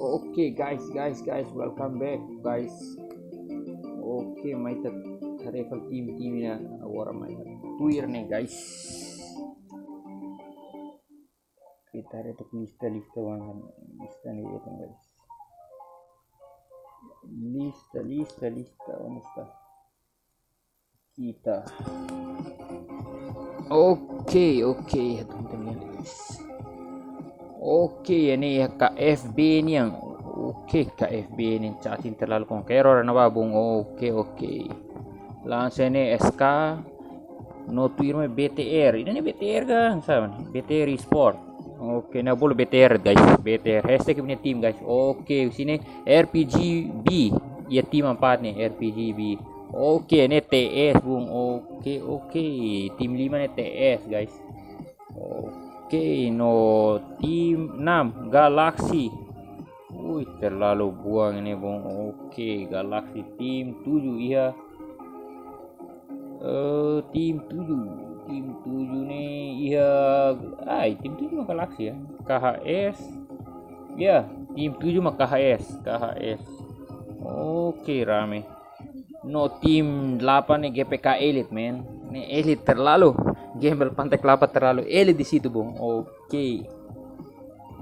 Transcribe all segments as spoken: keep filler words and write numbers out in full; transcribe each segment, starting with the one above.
Oke, guys, guys, guys, welcome back, guys. Oke, mai ita haree fali tim-tim ne'e agora mai tuir ne'e, guys. Ita haree tok lista, lista, wan, lista ne'e, guys. Lista, lista, lista, onde está? Kita. Oke, oke, ya, teman-teman. Oke, ne'e iha K F B nian. Oke, K F B nian cacing terlalu Conqueror ne'ebá bung. Oke, oke. Langsung ne'e S K. No tuir mai B T R. Ida-ne'e B T R ka? Sabe? B T R Sport. Oke, ne'e bolu B T R, guys. B T R. Hashtag punya tim, guys. Oke, sini R P G B. Ya, tim empat ne'e, R P G B. Oke, ne'e T S, bung. Oke, oke. Tim lima ne'e T S, guys. Oke, no tim enam, Galaxy. Ui, terlalu buang ne'e, bung. Oke, Galaxy. Tim tujuh iha. Eh, tim tujuh. Tim tujuh ne'e iha. Ai, tim tujuh mah Galaxy ya. K H S. Ya, tim tujuh mah K H S, K H S. Oke, rame. No tim delapan ne'e G P K Elite, men. Ne'e elit terlalu. Gembel Pantai Kelapa terlalu elit di situ, bung. Oke.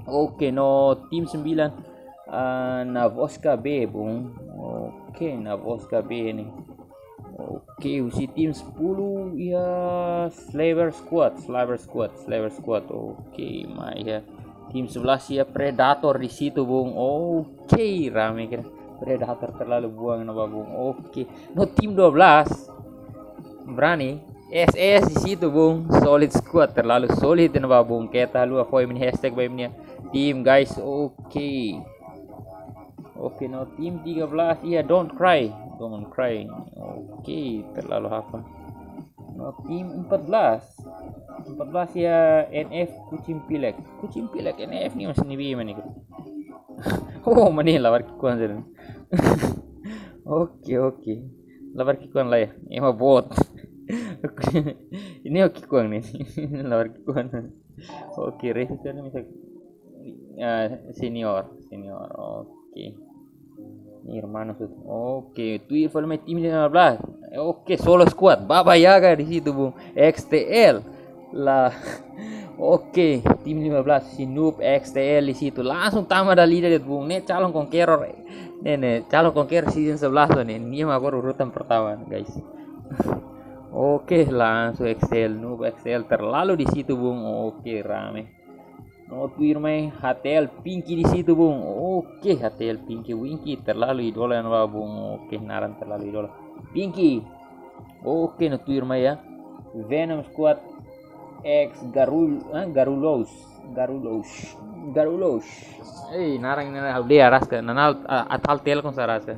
Oke, no tim sembilan, ah, Navoska B, bung. Oke, Navoska B ne'e. Oke, husi tim sepuluh iha Slaver Squad, Slaver Squad, Slaver Squad. Oke, mai iha tim sebelas iha Predator di situ, bung. Oke, rame kira. Predator terlalu buang ne'ebá, bung. Oke. No tim dua belas. Berani. S S di situ, bung. Solid squad, terlalu solid ne'ebá, bung. Keta haluha fó imi-nia hashtag ba imi-nia tim, guys. Oke. Oke, no tim tiga belas iha Don't Cry. Don't Cry. Oke, terlalu apa? No tim empat belas. Empat belas iha N F Kucing Pilek. Kucing Pilek N F ne'e masih ne'ebé mana gitu. Oh, mana labar ki'ikoan sana. Oke, oke. Labar ki'ikoan lah ya. Ema bot. Ini oke ki'ikoan ne'e. Labar ki'ikoan. Oke, Resi sana misal, ah, senior, senior. Oke. Ini Hermano Sut. Oke, tuir fali mai tim lima belas. Oke, solo squad. Baba Yaga di situ, bung. X T L. Lah. Oke, tim lima belas, si Noob, X T L di situ. Langsung tama dala ida de'it, bung. Ne'e calon Conqueror. Ne'e, ne'e, calon Conqueror season sebelas ne'e. Nia mak agora urutan pertama, guys. Oke, langsung X T L, Noob X T L terlalu di situ, bung. Oke, rame. No tuir mai H T L Pinky di situ, bung. Oke, H T L Pinky Winky terlalu idola ne'ebá, bung. Oke, naran terlalu idola. Pinky. Oke, no tuir mai ya. Venom Squad X Garul, ah, Garulos. Garulos. Garulos. Eh, naran ne'e ha'u dehan rasik. Nanál, ah, atal telkon sa rasik.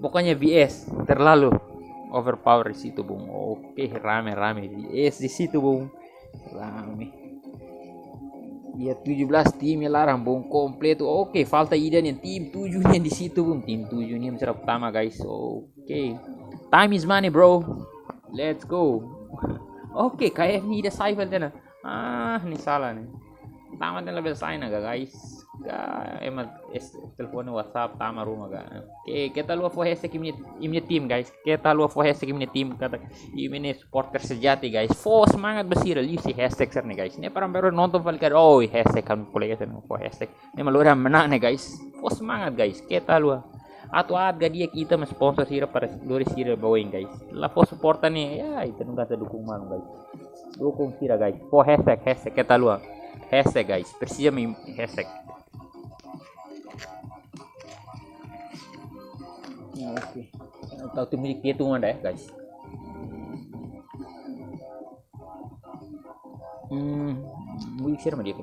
Pokoknya B S terlalu overpower di situ, bung. Oke, rame, rame. B S di situ, bung. Rame. Ya, tujuh belas tim ya, laran, bung, kompletu. Oke, falta ida ne'e, tim tujuh ne'e di situ, bung. Tim tujuh ne'e masih pertama, guys. Oke. Time is money, bro. Let's go. Oke, K F ne'e ida sai fali tiha ona. Ah, ne'e salah ne'e. Tama tiha ona, labele sai ona ka, guys. Ka, ema es, telefone, WhatsApp, tama ruma ka. Oke, keta haluha fó hashtag imi-nia, imi-nia tim, guys. Keta haluha fó hashtag imi-nia tim, katak imi ne'e supporter sejati, guys. Fó semangat ba sira, liuhusi hashtag sira-ne'e, guys. Ne'e para baru nonton fali ka, oh, hashtag kan kolega sira fó hashtag. Ne'e mak lori menang ne'e, guys. Fó semangat, guys. Keta haluha. Atu aat ka di'ak ita mak sponsor sira para lori sira ba oin, guys. La fó suporta ne'e, ya, ita nunka sa dukung malu, guys. Dukung sira, guys. Fó hashtag, hashtag, keta haluha. Hashtag, guys. Presiza imi hashtag. Ya, oke. Tahu tim ini dia tuh ada ya, guys. Hmm, musik sira mak di'ak.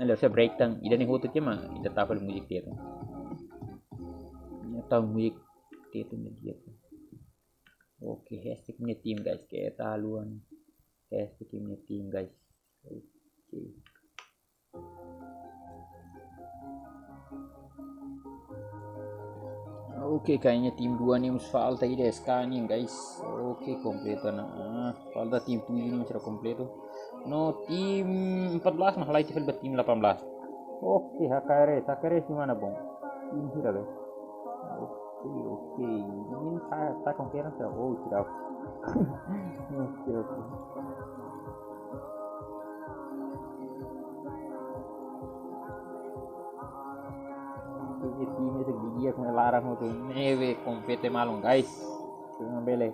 Ada saya break tan. Ida-ne'e hotu cuma ida tapa musik dia tuh. Ya, tahu musik dia tuh dia tuh. Oke, hashtag imi-nia tim, guys. Keta haluha. Hashtag imi-nia tim, guys. Oke. Oke, kayaknya tim dua ne'e mós falta ida S K ne'e, guys. Oke, kompletu ona. Ah, falta tim tujuh ne'e mós kompletu. No, tim empat belas mah halai tiha fali ba tim delapan belas. Oke, H K R S, H K R S di mana, bung? Ini sudah, guys. Oke, oke. Ini saya, saya kongkeran saya. Oh, tidak. Oke, oke. Ini timnya segigi aku larang itu. Ne'ebé kompete malu, guys. Cuma bele.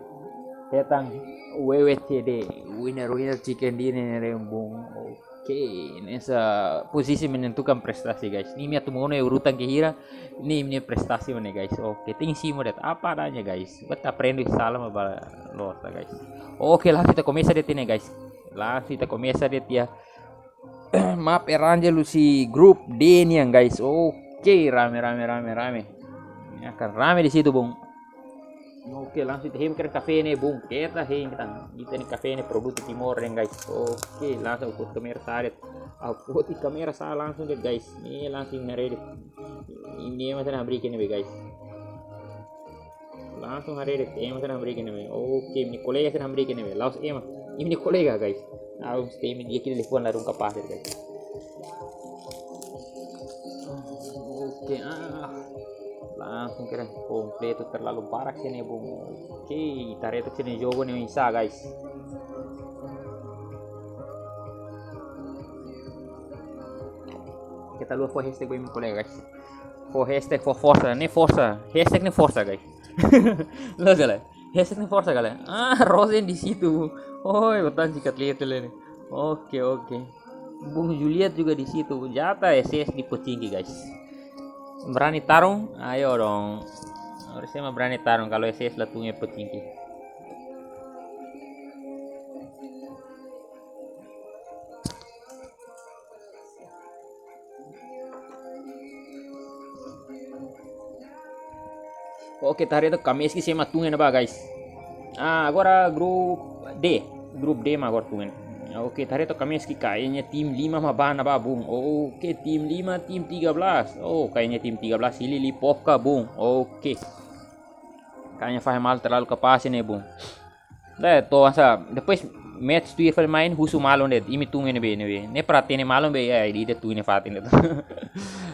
Hetan W W C D, winner winner chicken dinner, bung. Oke, hanesan posisi menentukan prestasi, guys. Ne'e imi atu monu urutan ke hira, ne'e imi-nia prestasi mak ne'e, guys. Oke, tenke simu de'it apa adanya, guys. Buat aprende, sala mak ba loos, guys. Oke, langsung ita komesa de'it ne'e, guys. Langsung ita komesa de'it iha map Erangel husi grup D nian, guys. Oke, rame, rame, rame, rame. Akan rame di situ, bung. Oke, langsung ita hein kafé ne'e, bung. Keta hein, keta. Ita-nia kafé ne'e produtu Timor nian, guys. Oke, langsung aku kamera sa'e de'it. Aku kamera sa'e langsung de'it, guys. Ne'e langsung haree de'it. Ne'e ema sira hamriik ne'ebé, guys. Langsung haree de'it, ema sira hamriik ne'ebé. Oke, imi-nia kolega sira hamriik ne'ebé. La'ós ema. Imi-nia kolega, guys. Au, se imi dia kira telefone larung kapás, guys. Oke, ah. Langsung kira kompletu, terlalu barak sini, bung. Oke, ita haree tok sira-nia jogu ne'e oinsá, guys. Keta haluha fó hashtag ba imi-nia kolega, guys. Fó hashtag, fó forsa, ne'e forsa. Hashtag ne'e forsa, guys. Loos ka lae? Hashtag ne'e forsa ka lae? Ah, Rosen di situ. Oi, botan sikat lihat dulu ini. Oke, oke. Bung Juliet juga di situ. Jata S S di Pochinki, guys. Berani tarung? Ayo dong. Harusnya mah berani tarung kalau S S la tun iha Pochinki. Oke, ita haree tok Kameski sé mak tun iha ne'ebá, guys. Ah, agora grup D. Grup D mak agora tun iha ne'e. Oke, ita haree tok Kameski, kayaknya tim lima mak bá ne'ebá, bung. Oke, tim lima, tim tiga belas. Oh, kayaknya tim tiga belas hili Lipovka, bung. Oke. Kayaknya fahe malu terlalu kapás ne'e, bung. Dah, to'o hanesan, depois match tuir fali mai, husu malu de'it, imi tun iha ne'ebé, ne'ebé. Ne'e para hatene malu be, ya, ida tun iha fatin de'it.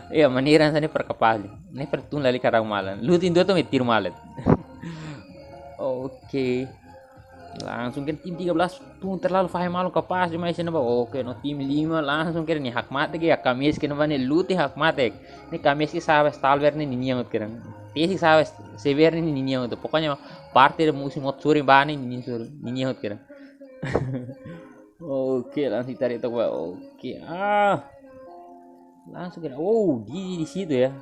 Ya, maneira hanesan ne'e para kapás. Ne'e para tun lalika karau malu. Lutin dua tu me tiru malu. Oke. Langsung kan tim tiga belas tun terlalu fahe malu kapás demais ne'ebá. Oke, no tim lima langsung kan nia hakmatek, ya, Kameski ne'ebá ne'e lutin hakmatek. Ne'e Kameski sa'e Stalber ne'e ninian hotu kedan. Tesi sa'e Sever ne'e ninian hotu. Pokoknya parte de musim hotu suri bani ninian suri. Ninian hotu kedan. Oke, langsung ita haree tok ba. Oke. Ah. Langsung kedan. Oh, di di situ ya.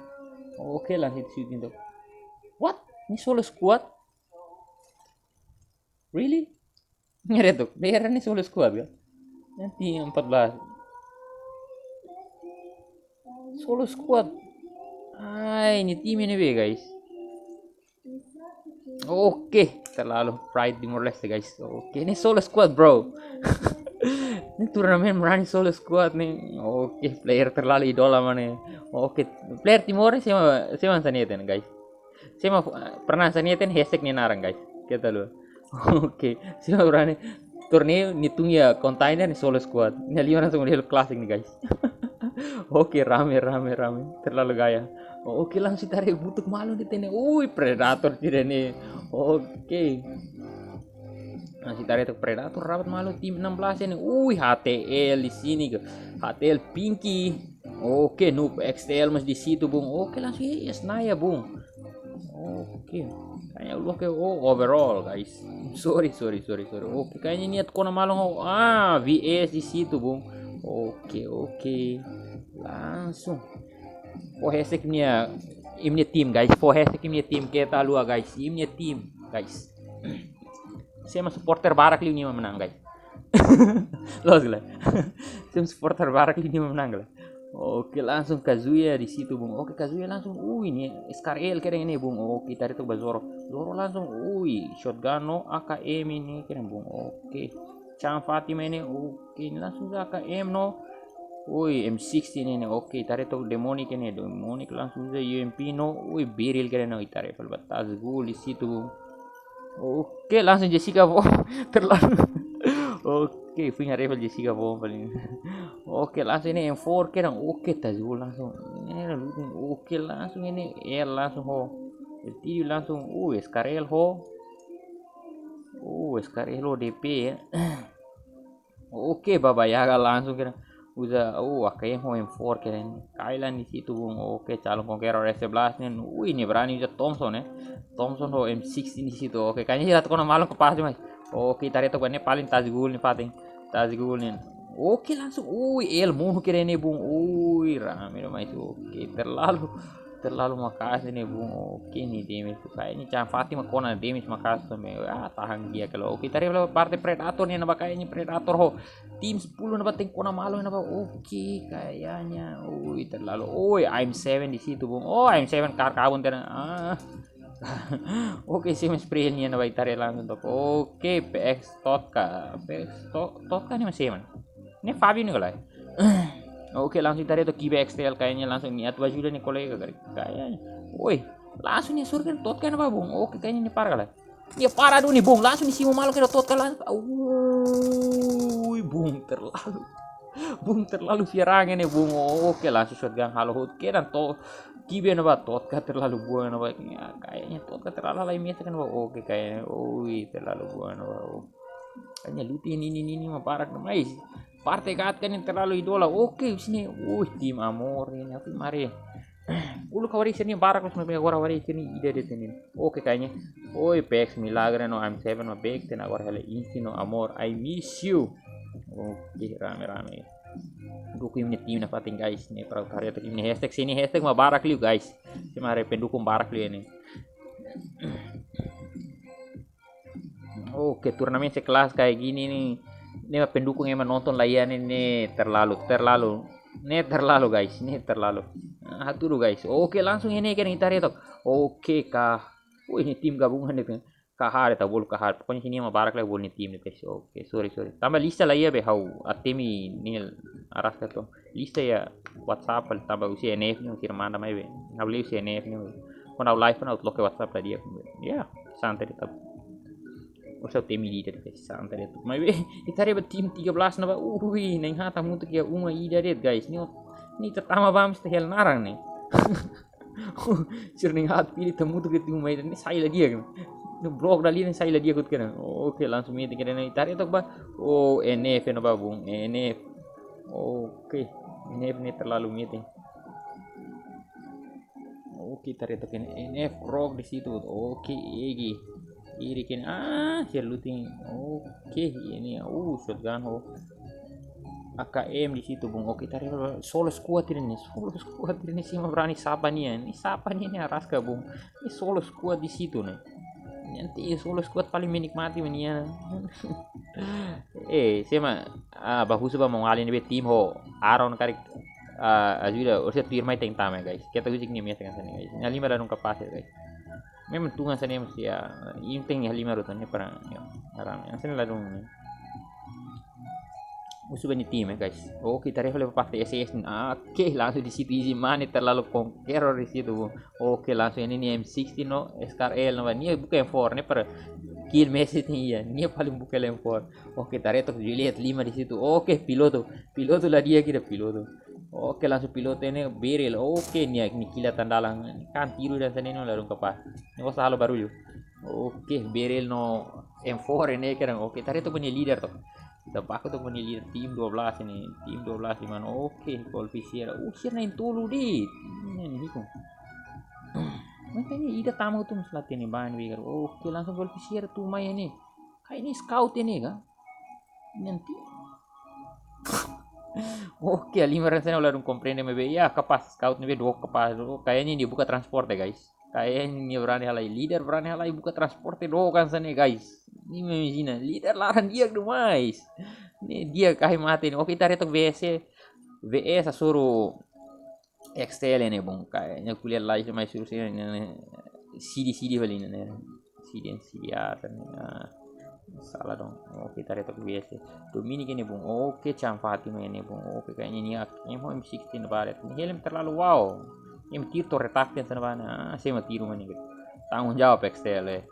Oke, langsung shooting tok. What? Ini solo squad? Really? Ngeri tuh. Daerah ini solo squad kan? Nanti empat belas. Solo squad. Ah, ini tim ne'ebé, guys. Oke, terlalu pride Timor Leste, guys. Oke, ini solo squad, bro. Ini turnamen berani solo squad nih. Oke, player terlalu idola mana? Oke, player Timor sé mak, sé mak hanesan ne'e, guys. Sé mak pernah hanesan ne'e, hashtag nia naran, guys. Keta haluha. Oke, sé mak berani torneiu nia tun iha kontainer nia solo squad. Nia lima langsung model klasik nih, guys. Oke, rame, rame, rame. Terlalu gaya. Oke, langsung ita haree butuk malu de'it ne'e. Ui, Predator tidak nih. Oke. Langsung ita haree tok Predator rapat malu tim enam belas ini. Ui, H T L di sini ke. H T L Pinky. Oke, Noob X T L masih di situ, bung. Oke, langsung, yes, Naya, bung. Oke. Kayaknya uluk ke, oh, overall, guys. Sorry, sorry, sorry, sorry. Oke, kayaknya niat kona malu, oh. Ah, V S di situ, bung. Oke, oke. Langsung. Fó hashtag imi-nia, imi-nia tim, guys. Fó hashtag imi-nia tim, keta haluha, guys. Imi-nia tim, guys. Sé mak supporter barak liu nia mak menang, guys. Loos ka lae. Sé mak supporter barak liu nia mak menang, guys. Oke, langsung Kazuya di situ, bung. Oke, Kazuya langsung, ui, nia S K R L kedan ne'e, bung. Oke, ita haree tok ba Zoro. Zoro langsung, ui, shotgun no A K M ne'e kedan, bung. Oke. Chang Fatima ne'e, oke, langsung A K M no. Ui, M sixteen ne'e, oke, ita haree tok Demonic ne'e, Demonic langsung uza U M P no, ui, Beryl kedan no, ita haree fali ba Tazgul di situ. Oke, langsung Jessica, oh, terlalu. Oke. Oke, punya rifle Jessica bom paling. Oke, langsung ini M four kedan. Oke, Tazul langsung. Ini lalu. Oke, langsung ini L langsung ho. L T D langsung. Uh, S K R L ho. Uh, S K R L ho D P ya. Oke, Baba Yaga langsung kedan. Uza, uh, A K M ho M four kedan. Kailan di situ, bung. Oke, calon Conqueror S sebelas ne'e. Wih, ne'e berani uza Thompson ya. Thompson ho M sixteen di situ. Oke, kayaknya sira kona malu ke pas, mas. Oke, ita haree took ba ne'e paling Tazgul ne'e fatin. Tazgul ne'e. Oke, langsung. Ui, L monu kedan ne'e, bung. Ui, rame demais. Oke, terlalu, terlalu maka'as ne'e, bung. Oke, nia damage tuh. Kayaknya Chan Fatima kona damage maka'as também. Ah, tahan dia kalau. Oke, ita haree parte Predator ne'e, ne'ebá kayaknya Predator ho. Tim sepuluh ne'ebá tenke kona malu ne'ebá. Oke, kayaknya. Ui, terlalu. Ui, M seven di situ, bung. Oh, M seven kaer kabun tiha ona. Ah. Oke, si Mas Pri ne'e ne'ebá ita haree langsung took. Oke, P X Totka. P X To-, Totka ne'e masih mana? Ne'e Fabio ne'e kalau. Oke, langsung ita haree took Kibe X T L kayaknya langsung nia atu ajuda nia kolega kali. Kayaknya. Woi, langsung nia surga Totka ne'ebá, bung. Oke, kayaknya nia para kali. Nia para duni, bung, langsung nia simu malu kedan Totka langsung. Ui, bung, terlalu. Bung, terlalu fiar angin ne'e, bung. Oke, langsung shotgun halo hotu kedan took. Kibe ne'ebá Totka terlalu buan ne'ebá. Ya, kayaknya Totka terlalu halai mesak ne'ebá. Oke, kayaknya. Ui, terlalu buan ne'ebá. Kayaknya luti ini, ini, ini, ini, mah barak demais. Parte kat kan yang terlalu idola. Oke, sini. Ui, tim Amor ini. Apa mari? Ulu kawari sini barak, mas, agora kawari sini ida de'it ne'e. Oke, kayaknya. Oi, P X Milagre no M seven no back, tem agora hela Inti no Amor, I miss you. Oke, rame-rame. Duku imi-nia tim nafatin, guys. Ne'e para kareta imi-nia hashtag sini, hashtag mah barak liu, guys. Sima haree pendukung barak liu ne'e. Oke, turnamen sekelas kayak gini nih. Ne'e mah pendukung ema nonton laiha ne'e, ne'e terlalu, terlalu. Ne'e terlalu, guys, ne'e terlalu. Ah, tuh, guys. Oke, langsung ini kan ita haree took. Oke, kah. Wih, ini tim gabungan de'it. Kahar, ita bolu kahar. Pokoknya sini mah barak lah bolu nia tim de'it, guys. Oke, sorry, sorry. Tanba lista laiha be ha'u. Atemi ne'e Araska took. Lista iha WhatsApp, tanba husi N F ne'e, husi manda mai be. Ha'u bele husi N F ne'e. Kuandu ha'u live ne'e ha'u loke WhatsApp la di'ak. Ya, santai de'it. Orsida temi de'it, guys, santai de'it. Mai be, ita haree ba tim tiga belas ne'ebá. Ui, na'in-haat hamutuk iha uma ida de'it, guys. Ne'e, ne'e ita tama ba mesti hela naran ne'e. Sira na'in-haat pilih hamutuk iha uma ida ne'e, sai la di'ak. Ne'e blok dali ne'e, sai la di'ak hotu kedan. Oke, langsung meeting kedan ne'e. Ita haree took ba. Oh, N F ne'ebá, bung. N F. Oke, N F ne'e terlalu meeting. Oke, ita haree took N F, Rock di situ. Oke, Egi. Iri kene. Ah, sira looting. Oke, ini. Uh, shotgun ho. A K M di situ, bung. Oke, ita haree solo squad ini. Solo squad ini, sima berani sapa nia. Ne'e sapa nia, ne'e Araska, bung. Ne'e solo squad di situ ne'e. Nanti solo squad paling menikmati mania. Eh, sima, ah, ba husu ba maun-alin ne'ebé tim ho Aaron karik, ah, ajuda, orsida tuirmai tenke tama, guys. Keta husik nia mesak hanesan ne'e, guys. Nia lima ladún kapás ya, guys. Memang tunga hanesan ne'e mesti ya, imi tenke halimar hotu ne'e para, ya, haram. Hanesan ne'e ladún ne'e. Husu ba nia tim ya, guys. Oke, ita haree fali parte S S. Oke, langsung di situ easy money, terlalu Conqueror di situ, bung. Oke, langsung ini nia M sixteen no, S K R L no, nia buka M four ne'e para kill message nia, nia paling buka M four. Oke, ita haree took Juliet lima di situ. Oke, pilotu. Pilotu la di'ak ida, pilotu. Oke, langsung pilotu ne'e Beryl. Oke, nia, nia kila tan dalan. Kan tiru hanesan ne'e no ladún kapás. Ne'e gosta halo barullu. Oke, Beryl no M four ne'e kedan. Oke, ita haree took ba nia leader took. Ita baku took ba nia leader tim dua belas ini. Tim dua belas di mana? Oke, Golf Sierra. Uh, Sierra na'in-tolu de'it. Ne'e, ne'e hitung. Makanya ida tama tu masalah teni ban bigar. Oke, langsung Golf Sierra tu mai ini. Kayak ini scout ini kah? Nanti. Oke, halimar hanesan ne'e ladún komprende maibé. Ya, kapás, scout ne'ebé dook kapás. Kayaknya nia buka transporte, guys. Kayaknya nia berani halai, leader berani halai buka transporte dook hanesan ne'e, guys. Ne'e imajina, leader laran di'ak demais. Ne'e di'ak karik mate ne'e. Oke, ita haree took V S, V S hasoru X T L ne'e, bung. Kayaknya kuliah lagi sama suruh sini ne'e, ne'e. Sidi, sidi fali ne'e, ne'e. Sidi, sidi atas ne'e. Ah, salah dong. Oke, ita haree took V S. Dominic ne'e, bung. Oke, Chan Fatima ne'e, bung. Oke, kayaknya nia M sixteen baret. Ne'e helm terlalu wow. Nia tiru torre taktis hanesan ne'ebá. Ah, sima tiru mana ne'e. Tanggung jawab X T L, eh.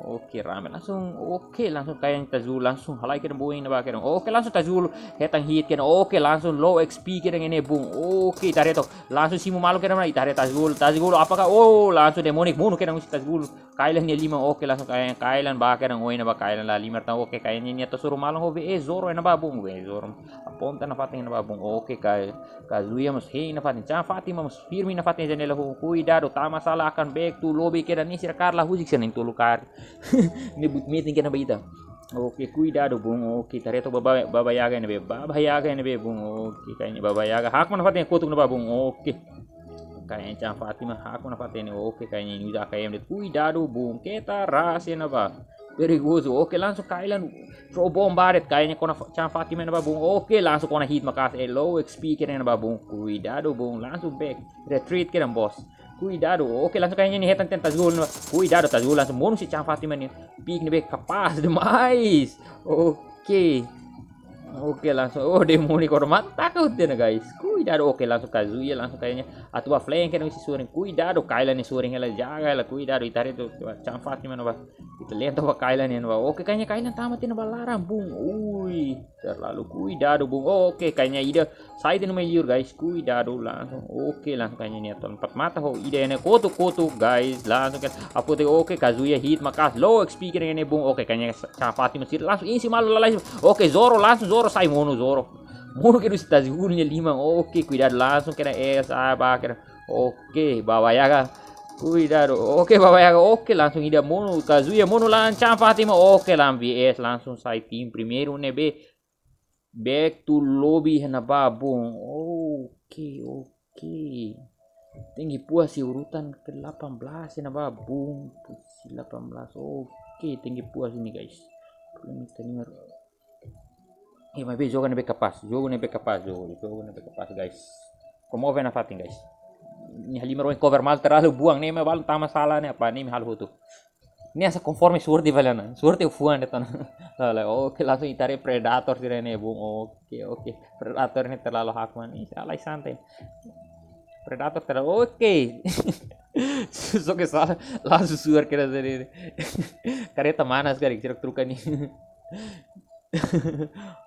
Oke, rame langsung. Oke, langsung kayaknya Tazul langsung halai kedan bom iha ne'ebá kedan. Oke, langsung Tazul hetan hit kedan. Oke, langsung low X P kedan iha ne'e bung. Oke, ita haree took. Langsung simu malu kedan mana? Ita haree Tazul. Tazul apakah? Oh, langsung Demonic monu kedan husi Tazul. Kailan nia liman. Oke, langsung Kailan, Kailan bá kedan. Oh, iha ne'ebá Kailan la liman tan. Oke, kayaknya nia atu hasoru malu ho V E Zoro iha ne'ebá bung. V E Zoro aponta nafatin iha ne'ebá bung. Oke, Kai Kazuya mós hein nafatin. Chan Fatima mós firme nafatin iha janela ho. Kuidadu, tama sala akan back to lobby kedan, nia sira kaer la husik sira na'in-tolu kaer. Ne'e buat metin kedan ba ita. Oke, kuidadu bung. Oke, ita haree took Baba, Baba Yaga iha ne'ebé. Baba Yaga iha ne'ebé bung. Oke, kayaknya Baba Yaga hakmaan nafatin kotuk ne'ebá bung. Oke. Kayaknya Chan Fatima hakmaan nafatin ne'e. Oke, kayaknya nia uza A K M de'it. Kuidadu bung. Keta rase ne'ebá. Perigozu. Oke, langsung Kailan throw bom ba de'it. Kayaknya kona Fa-, Chan Fatima iha ne'ebá bung. Oke, langsung kona hit maka'as. Eh, low X P kedan iha ne'ebá bung. Kuidadu bung. Langsung back. Retreat kedan bos. Kuidadu. Oke, langsung kayaknya nia hetan tiha ona Tazul ne'ebá. Kuidadu Tazul langsung monu husi Chan Fatima nia. Pick ne'ebé kapás demais. Oke. Oke, langsung. Oh, Demonic kona mata kau tiha ona, guys. Kuidadu. Oke, langsung Kazuya langsung kayaknya atu bá flank kedan husi sorin. Kuidadu, Kailan nia sorin hela, jaga hela. Kuidadu, ita haree took Chan Fatima iha ne'ebá. Ita lenta ba Kailan iha ne'ebá. Oke, kayaknya Kailan tama tiha ona ba laran bung. Ui, terlalu kuidadu bung. Oke, kayaknya ida sai tiha ona mai liur, guys. Kuidadu langsung. Oke, langsung kayaknya nia atu empat mata ho ida iha ne'e kotuk-kotuk, guys. Langsung ke apote. Oke, Kazuya hit maka'as, low X P kedan iha ne'e bung. Oke, kayaknya Chan Fatima sira langsung insi malu lalais. Oke, Zoro langsung Zoro sai monu Zoro. Monu kedan husi Tazul nia liman. Oke, kuidadu langsung kedan S A ba kedan. Oke, Baba Yaga. Kuidadu. Oke, Baba Yaga. Oke, langsung ida monu. Kazuya monu laran Chan Fatima. Oke, laran V S langsung sai tim primeiru ne'ebé back to lobby iha ne'ebá bung. Oke, oke. Tenke puas husi urutan ke delapan belas iha ne'ebá bung. Posisi delapan belas. Oke, tenke puas husi ne'e, guys. Primi tener. Eh, maibé jogu ne'ebé kapás, jogu ne'ebé kapás, jogu, jogu ne'ebé kapás, guys. Promove nafatin, guys. Nia halimar oin cover malu terlalu buang, ne'e mak balu tama sala ne'e apa, ne'e mak halo hotu. Ne'e hanesan konforme sorte fali ona, sorte fuan de'it ona. Lae, lae, oke, langsung ita haree Predator sira ne'e bung, oke, oke. Predator ne'e terlalu hakmaan, ih, halai santai. Predator terlalu, oke. Só ke salah, langsung suar kedan sira ne'e. Kareta mana sekali, kira truka ne'e.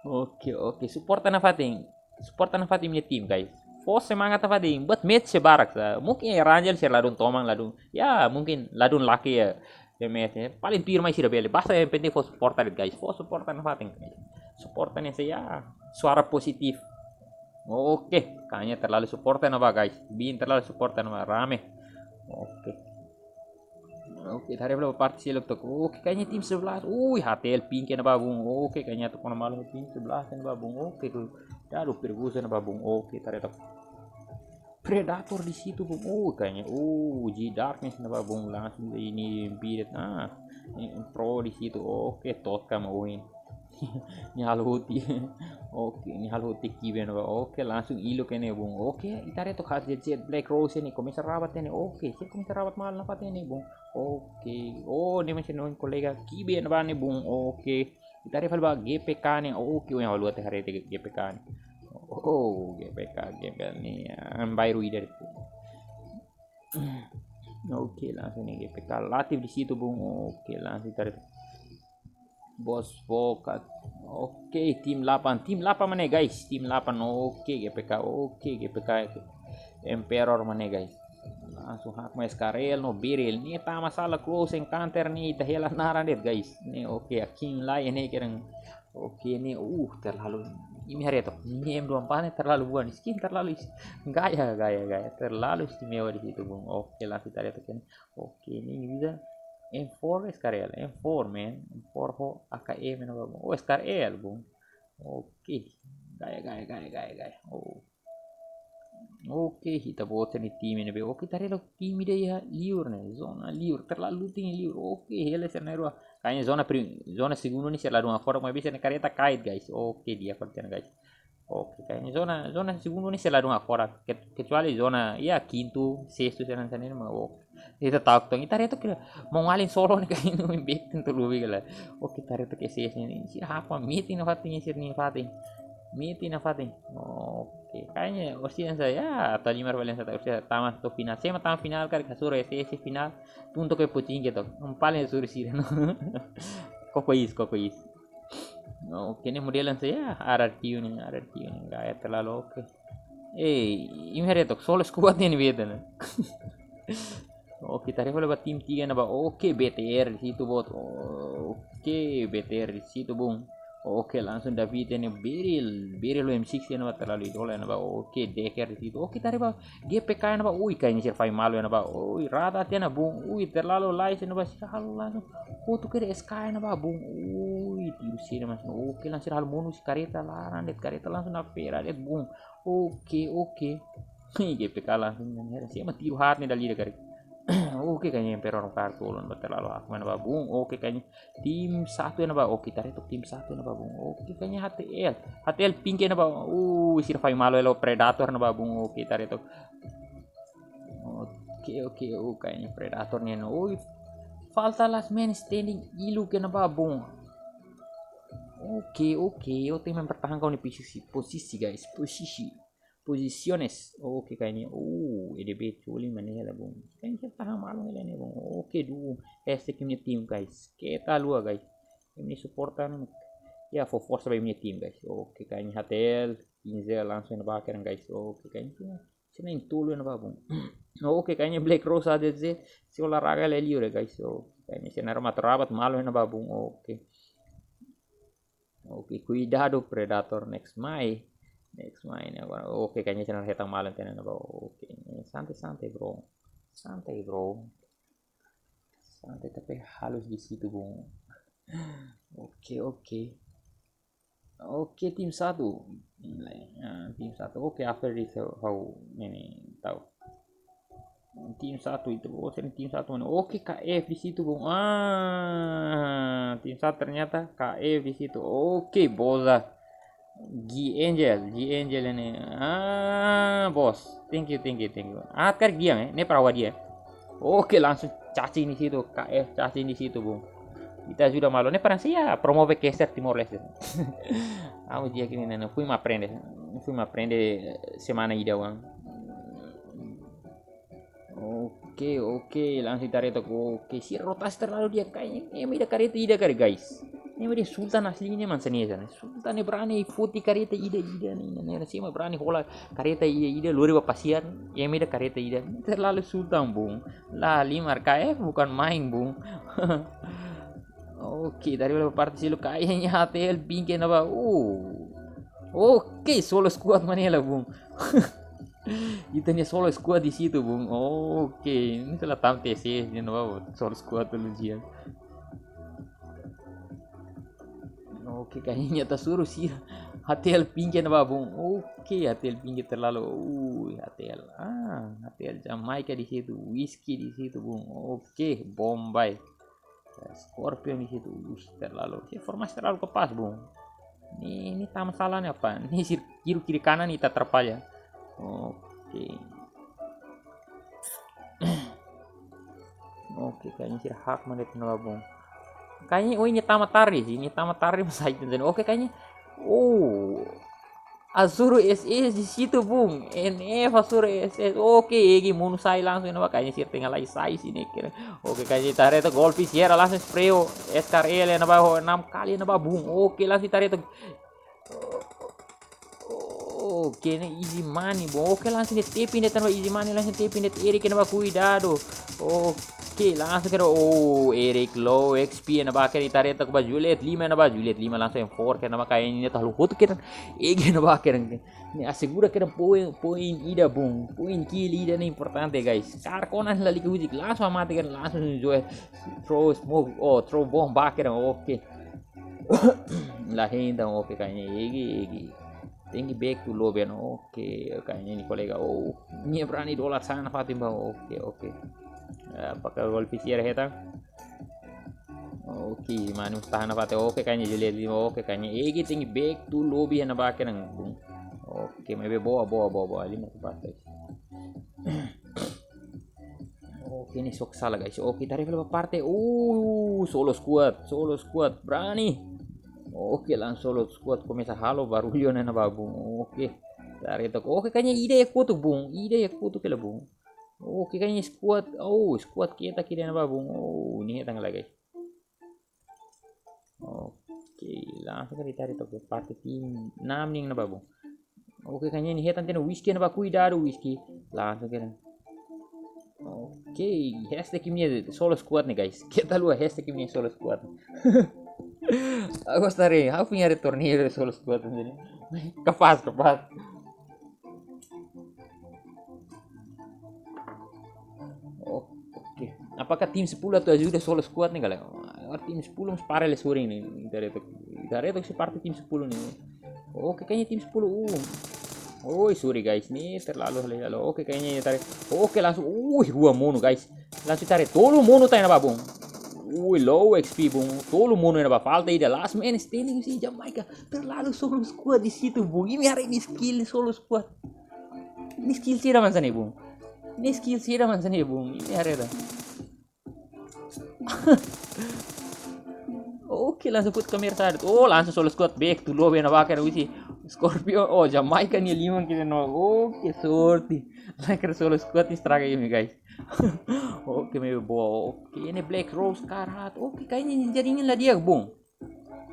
Oke, oke. Suporta nafatin. Suporta nafatin imi-nia tim, guys. Fó semangat nafatin. Buat match sei barak sa. Mungkin ya Rangel sira ladún toman, ladún. Ya, mungkin ladún laki ya. Ya match ya. Paling tuir mai sira bele. Basta yang penting fó suporta de'it, guys. Fó suporta nafatin, guys. Suporta ne'e sei ya. Suara positif. Oke, kayaknya terlalu suporta ne'ebá, guys. Bin terlalu suporta ne'ebá, rame. Oke. Oke, ita haree fali parte seluk took. Oke, kayaknya tim sebelas. Ui, H T L pink iha ne'ebá bung. Oke, kayaknya atu kona malu tim sebelas iha ne'ebá bung. Oke, kuidadu perigozu iha ne'ebá bung. Oke, ita haree took. Predator di situ bung. Oh, kayaknya. Oh, G Darkness iha ne'ebá bung. Langsung ini birit. Ah, ini pro di situ. Oke, Totka mau win. Nia halo huti. Oke, nia halo huti Kibe iha ne'ebá. Oke, langsung ilu iha ne'e bung. Oke, ita haree took H Z Z Black Rose ne'e komesa rabat iha ne'e. Oke, sira komesa rabat malu nafatin iha ne'e bung. Oke. Oh, ne'e mak sira-nia kolega Kibe iha ne'ebá ne'e bung. Oke. Ita haree fali ba G P K ne'e. Oke, oh, yang luar teh haree teh G P K ne'e. Oh, G P K, G P K ne'e. Ambai Rui dari. Oke, langsung ne'e G P K Latif di situ bung. Oke, langsung ita haree. Bos Vokat. Oke, tim delapan. Tim delapan mana, guys? Tim delapan. Oke, G P K. Oke, G P K. Emperor mana, guys? Langsung hakmaan S K R L no Beryl. Ne'e tama sala close encounter ne'e ita hela naran de'it, guys. Ne'e oke, Akin Lai ne'e kereng. Oke, ne'e, uh, terlalu. Imi haree took. Ne'e M dua puluh empat ne'e terlalu buan. Skin terlalu is-, gaya, gaya, gaya. Terlalu istimewa di situ, bung. Oke, langsung ita haree took ne'e. Oke, ne'e bisa M four S K R L, M four, man. M four ho A K M na, bung. Oh, S K R L, bung. Oke. Gaya, gaya, gaya, gaya, gaya. Oh. Oke, ita-boot nia tim ne'ebé. Oke, ita haree loos tim ida iha liur ne'e. Zona liur, terlalu tinggi liur. Oke, hela sira na'in-rua. Kayaknya zona pri-, zona segundu ne'e sira ladún hakfodak, maibé sira-nia kareta kait, guys. Oke, di'ak kona tiha ona, guys. Oke, kayaknya zona, zona segundu ne'e sira ladún hakfodak. Ke-, kecuali zona, ya, kintu, sestu, sira hanesan ne'e, mak oke. Ita tahu tong, ita haree took kira mau ngalin solo ne'e kayak ini, main back tentu lebih gila. Oke, ita haree took S S ne'e. Sira hakmaan metin nafatin, sira-nia fatin. Miti nafatin. Oke, kayaknya orsida hanesan ya, atu halimar fali hanesan atu orsida tama to'o final. Sé mak tama final karik hasoru S S final. Tun to'o ke pucing gitu. Paling hasoru sira no. Koko is, koko is. Oke, ne'e model hanesan ya, R R Q ne'e, R R Q ne'e, gaya terlalu oke. Eh, imi haree took, solo squad ne'e beta ne'e. Oke, ita haree fali ba tim tiga ne'ebá. Oke, B T R di situ, bot. Oke, B T R di situ, bung. Oke, langsung David ne'e Beryl, Beryl M six ne'ebá terlalu idola ne'ebá. Oke, Decker di situ. Oke, ita haree ba G P K ne'ebá. Ui, kayaknya sira fahe malu ne'ebá. Ui, rata tiha ona, bung. Ui, terlalu lais ne'ebá. Sira halo langsung kotuk kedas S K ne'ebá, bung. Ui, tiru sira mas. Oke, langsung sira halo monu husi kareta laran de'it, kareta langsung napera de'it, bung. Oke, oke. Ih, G P K langsung ne'e, sé mak tiru haat ne'e dala ida karik. Oke, kayaknya Emperor kartu ulun ba terlalu hakmanek ne'ebá, bung. Oke, kayaknya tim satu ne'ebá. Oke, ita haree took tim satu ne'ebá, bung. Oke, kayaknya H T L. H T L pink ne'ebá. Uh, sira fahe malu hela Predator ne'ebá, bung. Oke, ita haree took. Oke, oke, oh, kayaknya Predator ne'e no. Oh, falta last man standing Illuke ne'ebá, bung. Oke, oke, oh, tim mempertahankan posisi, posisi, guys, posisi. Posiciones. Oke, kayaknya. Oh, E D B culi mana hela, bung. Kayaknya tahan malu hela ne'e, bung. Oke, duo. Hashtag imi-nia tim, guys. Keta haluha, guys. Imi-nia suporta ne'e. Ya, fó forsa ba imi-nia tim, guys. Oke, kayaknya H T L, Kinzel langsung ne'ebá kedan, guys. Oke, kayaknya sira ne'e tolu ne'ebá, bung. Oke, kayaknya Black Rose A D Z, sira olahraga hela liur ya, guys. Oke, kayaknya sira ne'e matu rabat malu ne'ebá, bung. Oke. Oke, kuidadu Predator next mai. Next mai ne'e agora. Oke, kayaknya sira ne'e hetan malu tiha ona, bung. Oke, santai, santai, bro. Santai, bro. Santai, tapi halus di situ, bung. Oke, oke. Oke, tim satu. Ah, tim satu. Oke, after di ha'u ne'e tau. Tim satu itu, oh, sering tim satu mana? Oke, K F di situ, bung. Ah, tim satu ternyata K F di situ. Oke, bola. G Angel, G Angel ini. Ah, bos. Thank you, thank you, thank you. Ah, karik dia, eh. Ne'e para dia. Oke, langsung cacing di situ, K F cacing di situ, bung. Ita sudah malu. Ne'e para sia promove caster Timor Leste. Amu dia kini ne'e, fui ma aprende. Fui ma aprende semana ida, bung. Oke, oke, langsung ita haree took. Oke, sira rotasi terlalu di'ak, kayaknya ema ida kareta ida karik, guys. Ema ida Sultan asli ne'e, mansa ne'e sana. Sultan ne'e berani foti kareta ida-ida ne'e, ne'e, ne'e, sé mak berani hola kareta ida-ida, lori ba pasiar, ema ida kareta ida. Terlalu Sultan, bung. La halimar, K F bukan main, bung. Oke, dari beberapa parte silo kayaknya H T L pink ne'ebá. Uh. Oke, solo squad mana hela, bung. Ita-nia solo squad di situ, bung. Oke, ne'e sala tam T C S dia no, solo squad dulu dia. Oke, kayaknya ita hasoru sira. H T L pink ne'ebá, bung. Oke, H T L pink terlalu. Uh, H T L. Ah, H T L Jamaica di situ, Whisky di situ, bung. Oke, Bombay. Scorpion di situ, uh, terlalu. Sira formasi terlalu ke pas, bung. Ne'e, ne'e tama sala ne'e apa? Ne'e sira tiru kiri kanan ita atrapalla. Oke. Oke, kayaknya sira hakmanek ne'ebá, bung. Kayaknya, oh, ne'e tama tarde sih, ne'e tama tarde mas sai tenten. Oke, kayaknya. Oh. Hasoru S S di situ, bung. N F hasoru S S. Oke, Egi monu sai langsung ne'ebá, kayaknya sira tenga lai sai sini kira. Oke, kayaknya ita haree took Golfi Sierra langsung spray S K R L ne'ebá, ho, enam kali ne'ebá, bung. Oke, langsung ita haree took. Oke, ne'e easy money, bung. Oke, langsung ne'e T P ne'e tanba easy money, langsung T P ne'e Eric ne'ebá, kuidadu. Oke, langsung kedas. Oh, Eric low X P ne'ebá kedas, ita haree took ba Juliet lima ne'ebá, Juliet lima langsung M four kedas, ne'ebá kayaknya ita halo hotu kedas. Egi ne'ebá kedas. Ne'e asegura kedas poin, poin ida, bung. Poin kill ida ne'e importante, guys. Karik kona lalika hujik, langsung mate kedas, langsung Joel throw smoke, oh, throw bomb ba kedas. Oke. Lah, entaun, oke, kayaknya Egi, Egi. Tenke back to lobby, no? Oke, kayaknya ne'e kolega. Oh, ne'e berani dolar sana fatin ba. Oke, oke. Eh, pakai Golfi Sierra hetan. Oke, manu tahan apa teh? Oke, kayaknya Juliet lima. Oke, kayaknya Egi tenke back to lobby ne'ebá kedas, bung. Oke, maybe boa, boa, boa, boa. Lima ke pas, guys. Oke, ne'e sok sala, guys. Oke, ita haree fali ba parte. Uh, solo squad, solo squad. Berani. Oke, langsung solo squad komesa halo barullu ne'e ne'ebá bung. Oke. Dari tok. Oke, kayaknya ida iha kotuk bung. Ida iha kotuk hela bung. Oke, kayaknya squad. Oh, squad ketak ida ne'ebá bung. Oh, nia hetan lagi. Oke, langsung kali tarik tok parte tim enam nia ne'ebá bung. Oke, kayaknya nia hetan tiha ona Whisky ne'ebá, kuidadu Whisky. Langsung kena. Oke, hashtag imi-nia solo squad ne'e guys. Keta haluha hashtag imi-nia solo squad. Ha'u gostaria, ha'u punya retornir solo squad ne'e. Kapás, kapás. Oke. Apakah tim sepuluh atu ajuda solo squad ne'e, galera? Agora tim sepuluh mós para hela sorin ne'e. Ita haree tok, ita haree tok se parte tim sepuluh ne'e. Oke, kayaknya tim sepuluh. Uh. Oi, sorry guys, ne'e terlalu hela. Oke, kayaknya ita haree. Oke, langsung. Ui, rua mono guys. Langsung ita haree tolu mono tiha ona ba bung. Ui, low X P bung. Tolu mono tiha ona ba, falta ida, last man standing husi Jamaica. Terlalu solo squad di situ bung. Imi haree nia skill solo squad. Nia skill sira mak hanesan ne'e bung. Nia skill sira mak hanesan ne'e bung. Imi haree ida. Oke, langsung foti kamera sa'e. Oh, langsung solo squad back to lobby ne'ebá kera husi Scorpion. Oh, Jamaica nia liman kira no. Oke, sorte. Lae, kera solo squad ne'e estraga imi guys. Oke, maibé boa. Oke, ne'e Black Rose karat. Oke, kayaknya nia jaringan la di'ak bung.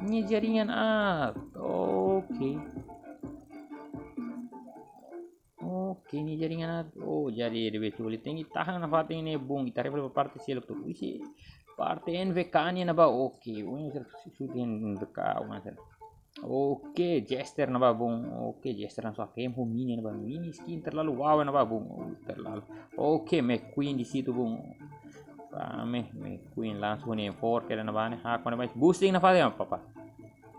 Nia jaringan aat. Oke. Oke, nia jaringan aat. Oh, jadi ida be tuli. Tenke tahan nafatin ne'e bung. Ita haree fali ba parte seluk tok. Husi parte N V K nia ne'ebá. Oke, ui, ser shooting N V K, ui, ser. Oke, Jester ne'ebá bung. Oke, Jester langsung A K M ho mini ne'ebá. Mini skin terlalu wow ne'ebá bung. Oh, terlalu. Oke, McQueen di situ bung. Rame, McQueen langsung ne'e fork ne'ebá ne'e. Hakon ne'ebá. Boosting nafatin, papa.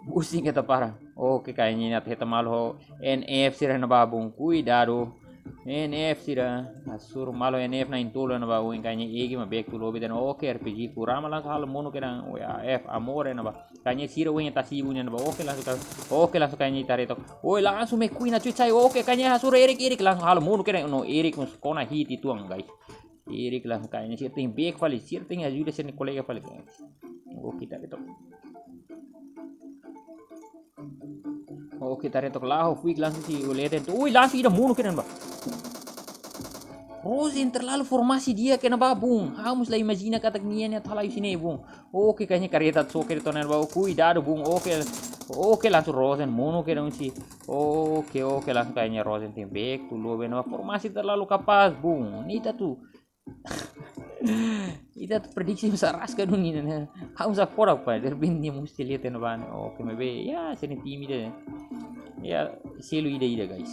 Boosting keta para. Oke, kayaknya nia atu hetan malu ho N F sira ne'ebá bung. Kuidadu. N F sira. Hasoru malu N F na'in-tolu ne'ebá, ui, kayaknya Egi mak back to lobby tiha ona. Oke, R P G Kurama langsung halo mono kena. Ui, A F Amore ne'ebá. Kayaknya sira ui ita sibu ne'ebá. Oke, langsung ka-, oke, langsung kayaknya ita haree tok. Oi, langsung McQueen atu cai. Oke, kayaknya hasoru Erik, Erik langsung halo mono kena. No, Erik mós kona hit uitoan guys. Erik langsung kayaknya sira tenke back fali, sira tenke ajuda sira-nia kolega fali. Oke, ita haree tok. Oke, ita haree tok, la'o fuik langsung husi Uleten. Ui, langsung ida mono kena ba. Rosen terlalu formasi di'ak kena ba bung. Ha'u mós la imajina katak nia ne'e atu halai husi ne'e bung. Oke, kayaknya kareta atu soke de'it ona ba. Kuidadu bung. Oke. Oke, langsung Rosen mono kena husi. Oke, oke, langsung kayaknya Rosen tenke back to lobby ne'ebá. Formasi terlalu kapás bung. Ita atu Ita atu prediksi mós araska duni ne'e. Ha'u mós hakfodak pa, derrepente nia musti lihat ne'ebá ne'e. Oke, maibé, ya, sira-nia tim ida. Ya, selu ida-ida, guys.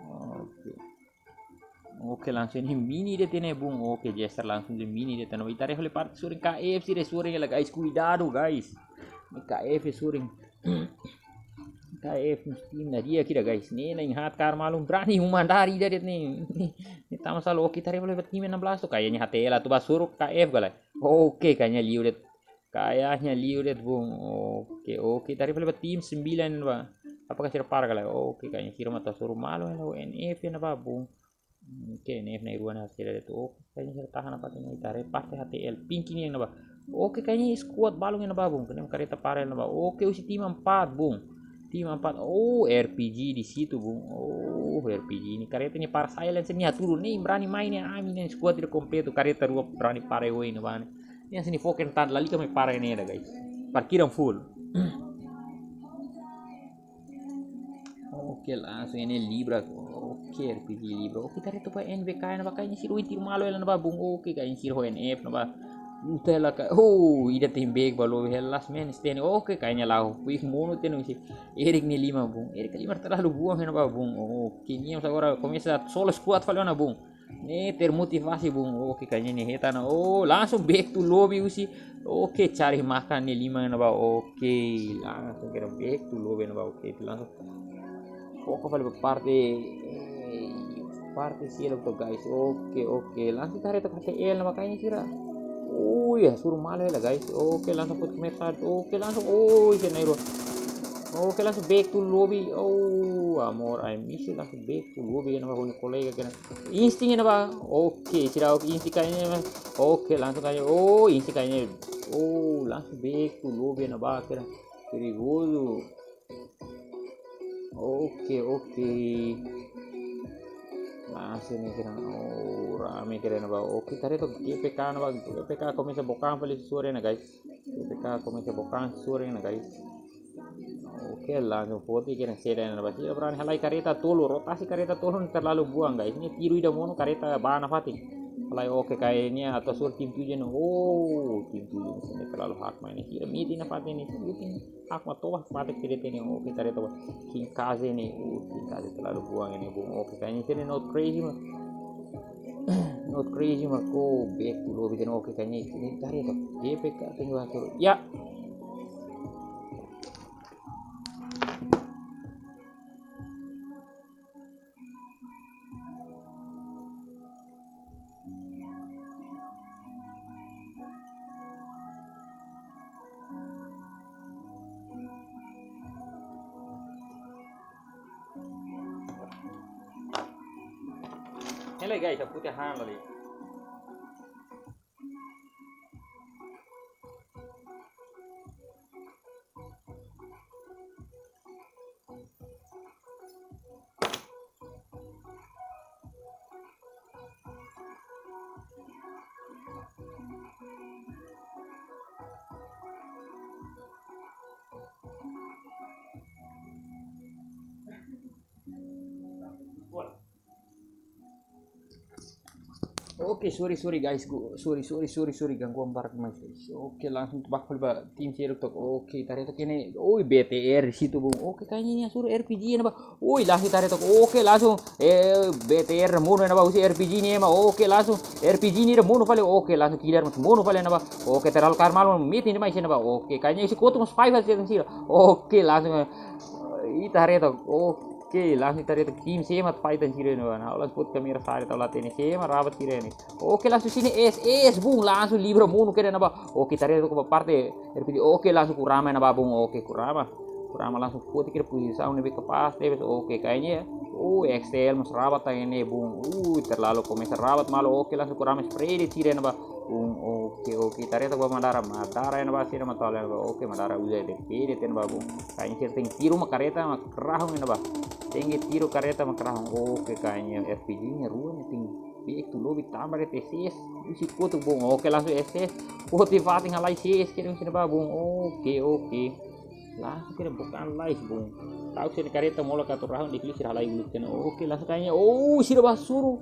Oke. Oke, langsung ne'e mini de'it ne'e bung. Oke, Jester langsung de'it mini de'it ne'e. Ita haree fali parte sorin K F sira sorin hela, guys. Kuidadu, guys. Ne'e K F sorin. K F mós tim ida di'ak ida, guys. Ne'e na'in-haat kaer malu, brani uma dari ida de'it ne'e. Ne'e, ne'e tama sala. Oke, ita haree fali ba tim enam belas tok. Kayaknya H T L atu ba hasoru K F ka lae. Oke, kayaknya liu de'it. Kayaknya liu de'it bung. Oke, oke, ita haree fali ba tim sembilan ba. Apakah sira para ka lae? Oke, kayaknya sira mak atu hasoru malu hela N F ne'ebá bung. Oke, N F na'in-rua ne'e hasil de'it. Oke, kayaknya sira tahan nafatin ne'e, ita haree parte H T L, pink nia ne'ebá. Oke, kayaknya squad balun ne'ebá bung. Kena kareta para ne'ebá. Oke, husi tim empat bung. Tim empat. Oh, R P G di situ bung. Oh, R P G ne'e, kareta ne'e para silence ne'e, hatudu ne'e, brani mai ne'e, ami ne'e squad ida kompletu, kareta rua brani para oi ne'ebá ne'e. Ne'e hanesan ne'e foken tan, lalika mai para ne'e ida, guys. Parkiran full. Oke, langsung ne'e Libra. Oke, R P G Libra. Oke, ita haree tok ba N V K ne'ebá, kayaknya sira ho tiru malu hela ne'ebá bung. Oke, kayaknya sira ho N F ne'ebá. Uta hela ka. Oh, ida tenke back ba lobby hela, last man standing. Oke, kayaknya la'o fuik mono tiha ona husi Erik nia liman bung. Erik nia liman terlalu buang ne'ebá bung. Oke, nia mós agora komesa solo squad fali ona bung. Ne'e termotivasi bung. Oke, kayaknya nia hetan ona. Oh, langsung back to lobby husi. Oke, cari makan nia liman ne'ebá. Oke, langsung kena back to lobby ne'ebá. Oke, langsung foka fali ba parte, eh, parte seluk tok, guys. Oke, oke. Langsung ita haree tok H T L ne'ebá, kayaknya sira. Oh ya, hasoru malu hela, guys. Oke, langsung foti mersa. Oke, langsung. Oh, ita na'in-rua. Oke, langsung back to lobby. Oh, amor, I miss it. Langsung back to lobby ne'ebá, ho nia kolega kena. Instinct ne'ebá. Oke, sira, oke, Instinct kayaknya, man. Oke, langsung kayaknya. Oh, Instinct kayaknya. Oh, langsung back to lobby ne'ebá kena. Perigozu. Oke, oke. Langsung ne'e kedan. Oh, rame kedan ne'ebá. Oke, tare to G P K ne'ebá. G P K komesa bokan fali sore ne'e, guys. G P K komesa bokan sore ne'e, guys. Oke, langsung foti kedan, sira ne'ebá. Sira berani halai kareta tolu, rotasi kareta tolu ne'e terlalu buang, guys. Ne'e tiru ida monu kareta bá nafatin. Halai, oke, kayaknya atu sore tim tujuh ne'e. Oh, tim tujuh ne'e terlalu hard main. Sira metin nafatin ne'e. Metin. Aku mah toba mate kiri tene, oke, tare toba. King Kaze ne'e, uh, King Kaze terlalu buang ne'e, bung. Oke, kayaknya sini not crazy mah. Not crazy mah, ko back to lobby tene, oke, kayaknya ini tare toba. G P K tengah waktu. Ya. Hello guys, aku teh han lali. Oke, sorry, sorry, guys, ku, sorry, sorry, sorry, sorry, gangguan barak mais. Oke, langsung tebak ba tim sira tok. Oke, tare tok ini. Oi, B T R di situ, bung. Oke, kayaknya ini suruh R P G ne'ebá. Oi, langsung tare tok. Oke, langsung, eh, B T R monu ne'ebá, husi R P G ne'e ema. Oke, langsung R P G ne'e monu fali. Oke, langsung killer monu fali ne'ebá. Oke, terlalu karmal miti ne'e mais ne'ebá. Oke, kayaknya isi kotuk mas five hasil sira. Oke, langsung, eh, ita tare tok. Oke, langsung tare tok. Tim sira mat fight sira ne'ebá. Nah, langsung foti kamera sira tau latene sira mat rabat sira ne'e. Oke, langsung sini S S, bung, langsung libra monu kedan ne'ebá. Oke, tare tok ba parte R P G. Oke, langsung Kurama ne'ebá, bung. Oke, Kurama. Kurama langsung foti kira posisi ne'ebé kapás tebes. Oke, kayaknya ya. Oh, X T L mas rabat tang ne'e, bung. Uh, terlalu komesa rabat malu. Oke, langsung Kurama spray de'it sira ne'ebá, bung. Oke, oke. Tare tok ba Madara. Madara ne'ebá sira matola ne'ebá. Oke, Madara uza D P de'it ne'ebá, bung. Kayaknya sira tenke tiru mak kareta mak rahun ne'ebá. Tenke tiru kareta mak rahun. Oke, kayaknya R P G ne'e rua ne'e tenke back to lobby tanba de'it S S. Husi kotuk, bung. Oke, langsung S S. Foti fatin halai S S kedan sira ne'ebá, bung. Oke, oke. Langsung kedan bokan lais, bung. Tau sira kareta molok atu rahun, depois sira halai uluk kedan. Oke, langsung kayaknya. Oh, sira ba suru.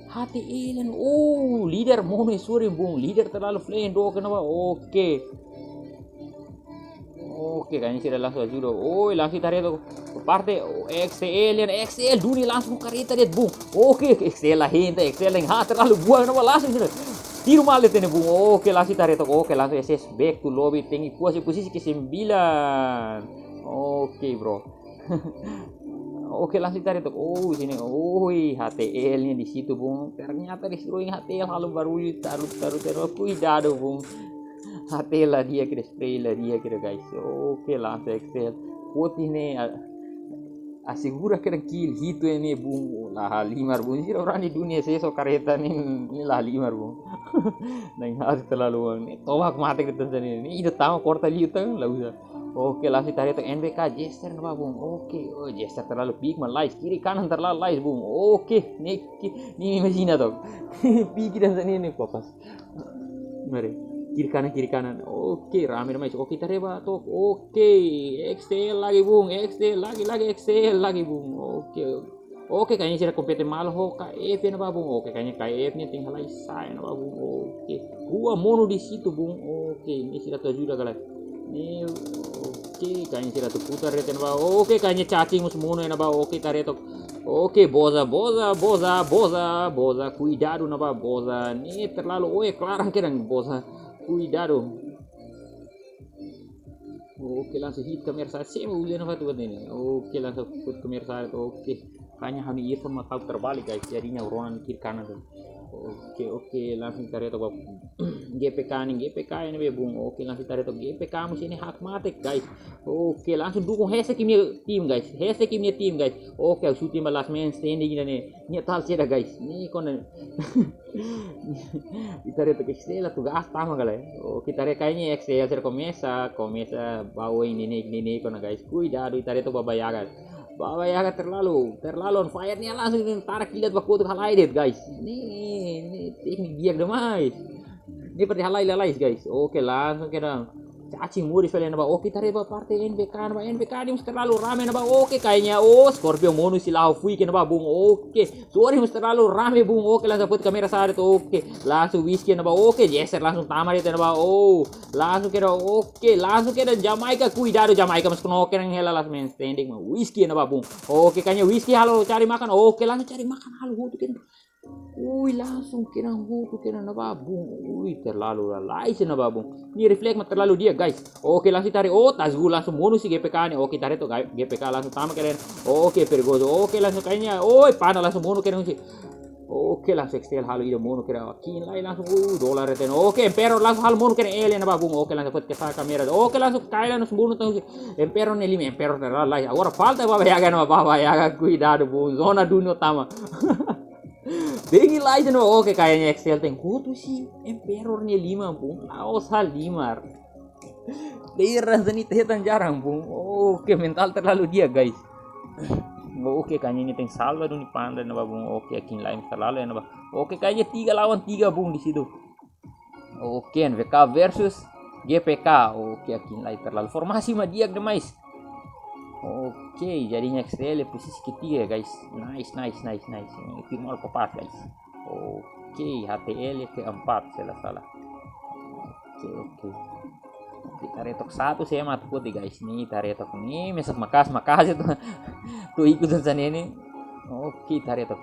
H T L ne'e. Oh, leader monu suri, bung. Leader terlalu flank do kedan ba. Oke. Oke, kayaknya sira langsung ajuda. Oi, langsung tare tok. Parte, oh, X T L, X T L duni langsung kareta de'it, bung. Oke, X T L la henta, X T L la henta, terlalu buang ne'ebá langsung sira. Tiru malu tene, bung. Oke, langsung tare tok. Oke, langsung S S back to lobby, tenke kuas posisi kesembilan. Oke, bro. Oke, langsung tare tok. Oh, sini. Oi, H T L ne'e di situ, bung. Ternyata destroying H T L halo barullu taru, taru, taru. Kuidadu, bung. H T L la di'ak kira, spray la di'ak kira, guys. Oke, langsung X T L. Foti ne'e, a-, asegura kedan kill hitu ne'e, bung. La halimar, bung. Sira orang di dunia sira so kareta ne'e, ne'e la halimar, bung. Na'in haat terlalu, bung. Ne'e toba mate kita sini. Ne'e ida tama korta liu tang, la uza. Oke, langsung tare tok N B K, Jester ne'ebá, bung. Oke, oh, Jester terlalu peek mak lais, kiri kanan terlalu lais, bung. Oke, ne'e ki-, ne'e imajina tok. Peek dan sini ne'e kopas. Mari, kiri kanan, kiri kanan. Oke, rame, rame. Oke, tare ba tok. Oke, X T L lagi, bung. X T L lagi, lagi X T L lagi, bung. Oke. Oke, kayaknya sira kompete malu ho K F ne'ebá, bung. Oke, kayaknya K F ne'e tenke halai sai ne'ebá, bung. Oke. Rua monu di situ, bung. Oke, ne'e sira atu ajuda kala. Ne'e, oke, kayaknya sira atu putar de'it ne'ebá. Oke, kayaknya cacing mós monu ne'ebá. Oke, tare tok. Oke, Boza, Boza, Boza, Boza, Boza. Kuidadu ne'ebá, Boza. Ne'e terlalu, oe, klaran kedan, Boza. Kuidadu. Oke, langsung hit kamera sira, sema ulian apa tuh ini. Oke, langsung hit kamera sira, oke. Kayaknya hanu earphone mak tau terbalik, guys. Jadinya ronan kiri kanan tuh. Oke, oke, langsung kareta ba. G P K ne'e, G P K ne'ebé bun. Oke, langsung ita haree took G P K mós ne'e hakmatek, guys. Oke, langsung dukung hashtag imi-nia tim, guys. Hashtag imi-nia tim, guys. Oke, ha'u suti ba last man standing ne'e. Nia tal seda, guys. Ne'e kona. Ita haree took X T L atu gas tama kala. Oke, ita haree kayaknya X T L sira komesa, komesa ba oin ne'e, ne'e, ne'e kona, guys. Kuidadu, ita haree took Baba Yaga. Baba Yaga terlalu, terlalu on fire, nia langsung nia tara kilat ba kotuk halai de'it, guys. Ne'e, ne'e teknik di'ak demais. Ne'e parte halai lalais, guys. Oke, langsung kedan. Cacing moris fali ne'ebá. Oke, ita haree ba parte N B K ne'ebá. N B K ne'e mós terlalu rame ne'ebá. Oke, kayaknya, oh, Scorpio monu husi Laho Fuik ne'ebá, bung. Oke, sorry, mós terlalu rame, bung. Oke, langsung foto kamera sa'e de'it. Oke, langsung Whisky ne'ebá. Oke, Jesser langsung tama de'it ne'ebá. Oh, langsung kedan. Oke, langsung kedan Jamaica. Kuidadu, Jamaica mós knock-in hela, last man standing mak Whisky ne'ebá, bung. Oke, kayaknya Whisky halo cari makan. Oke, langsung cari makan halo hotu kedan. Ui, langsung kedan hotu kedan ne'ebá, bung. Ui, terlalu lalais ne'ebá, bung. Nia refleks mak terlalu di'ak, guys. Oke, langsung ita haree. Oh, Tazgul langsung monu husi G P K ne'e. Oke, ita haree took G P K langsung tama kedan. Oke, perigozu. Oke, langsung kayaknya. Oi, Panda langsung monu kedan husi. Oke, langsung X T L halo ida monu kedan. Kinlai langsung, uh, dolar reten. Oke, Emperor langsung halo monu kedan L ne'ebá, bung. Oke, langsung foto ke kamera. Oke, langsung Kailan langsung monu tang husi. Emperor ne'e lima, Emperor terlalu lalais. Agora falta Baba Yaga ne'ebá, Baba Yaga, kuidadu, bung. Zona duni tama. Bem, Elijah no, oke, kayaknya X T L tenke hotu husi Emperor nia liman, bung. La'ós halimar. Player rasa ni tetan jarang, bung. Oke, mental terlalu di'ak, guys. Oke, kayaknya nia tenke salva duni Panda ne'ebá, bung. Oke, Kinlai terlalu ya ne'ebá. Oke, kayaknya tiga lawan tiga, bung, di situ. Oke, N B K versus G P K. Oke, Kinlai terlalu. Formasi mak di'ak demais. Oke, jadinya X T L posisi ketiga, guys. Nice, nice, nice, nice. Ini tim all kapás, guys. Oke, H T L keempat, se la salah. Oke, oke. Oke, ita haree took satu, saya mat putih, guys. Ne'e ita haree took ne'e, mesak maka'as, maka'as atu, atu ikut sana ini. Oke, ita haree took.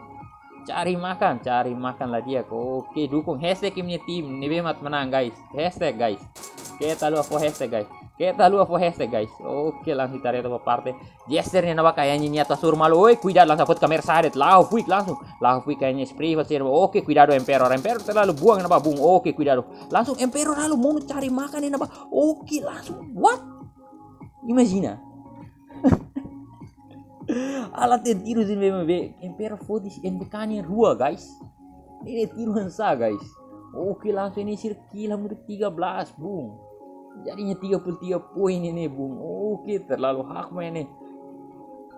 Cari makan, cari makan la di'ak. Oke, dukung hashtag imi-nia tim. Ne'ebé mak manán, guys. Hashtag, guys. Keta haluha fó hashtag, guys. Keta haluha fó hashtag, guys. Oke, langsung ita haree took ba parte Jesser ne'e ne'ebá, kayaknya nia atu hasoru malu. Oi, kuidadu, langsung foto kamera sa'e de'it. Laho Fuik langsung. Laho Fuik kayaknya spray fali sira. Oke, kuidadu Emperor. Emperor terlalu buang ne'ebá, bung. Oke, kuidadu. Langsung Emperor halo monu cari makan ne'e ne'ebá. Oke, langsung. What? Imajina. Alat yang tiru sin B M B. Emperor foti N B K nia rua, guys. Ne'e tiru hanesan, guys. Oke, langsung ne'e sira kill hamutuk tiga belas, bung. Jadinya tiga puluh tiga poin ne'e, bung. Oke, terlalu hak main ne'e.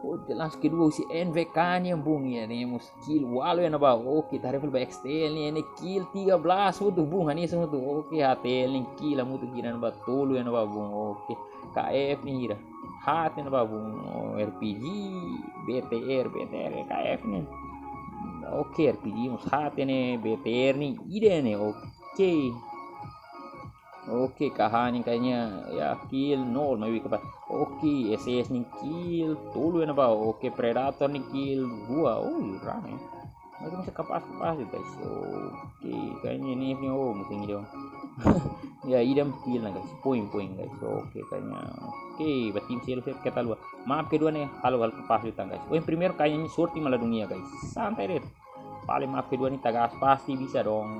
Oke, langsung kedua husi N B K nia, bung, ya, ne'e mós kill ualu ya ne'ebá. Oke, ita haree fali ba X T L ne'e, ne'e kill tiga belas hotu, bung, hanesan hotu. Oke, H T L ne'e kill hamutuk hira ne'ebá, tolu ya ne'ebá, bung. Oke, K F ne'e hira. Haat ne'ebá, bung. Oh, R P G, B T R, B T R, K F ne'e. Oke, R P G mós haat ne'e, B T R ne'e ida ne'e. Oke. Oke, K H ne'e kayaknya ya kill nol, maibé kapás. Oke, S S ne'e kill tolu ya ne'ebá. Oke, Predator ne'e kill dua. Oh, rame. Mereka masih kapás-kapás ya, guys. Oke, kayaknya ini, ini, oh, mungkin ini dong. Ya, ida kill ona, guys. Poin, poin, guys. Oke, kayaknya. Oke, ba tim seluk, seluk keta haluha. Map kedua ne'e, halo, halo kapás liután, guys. Oh, yang primeiru kayaknya sorte mak la dún iha, guys. Santai de'it. Paling map kedua ne'e ita gas pasti bisa dong.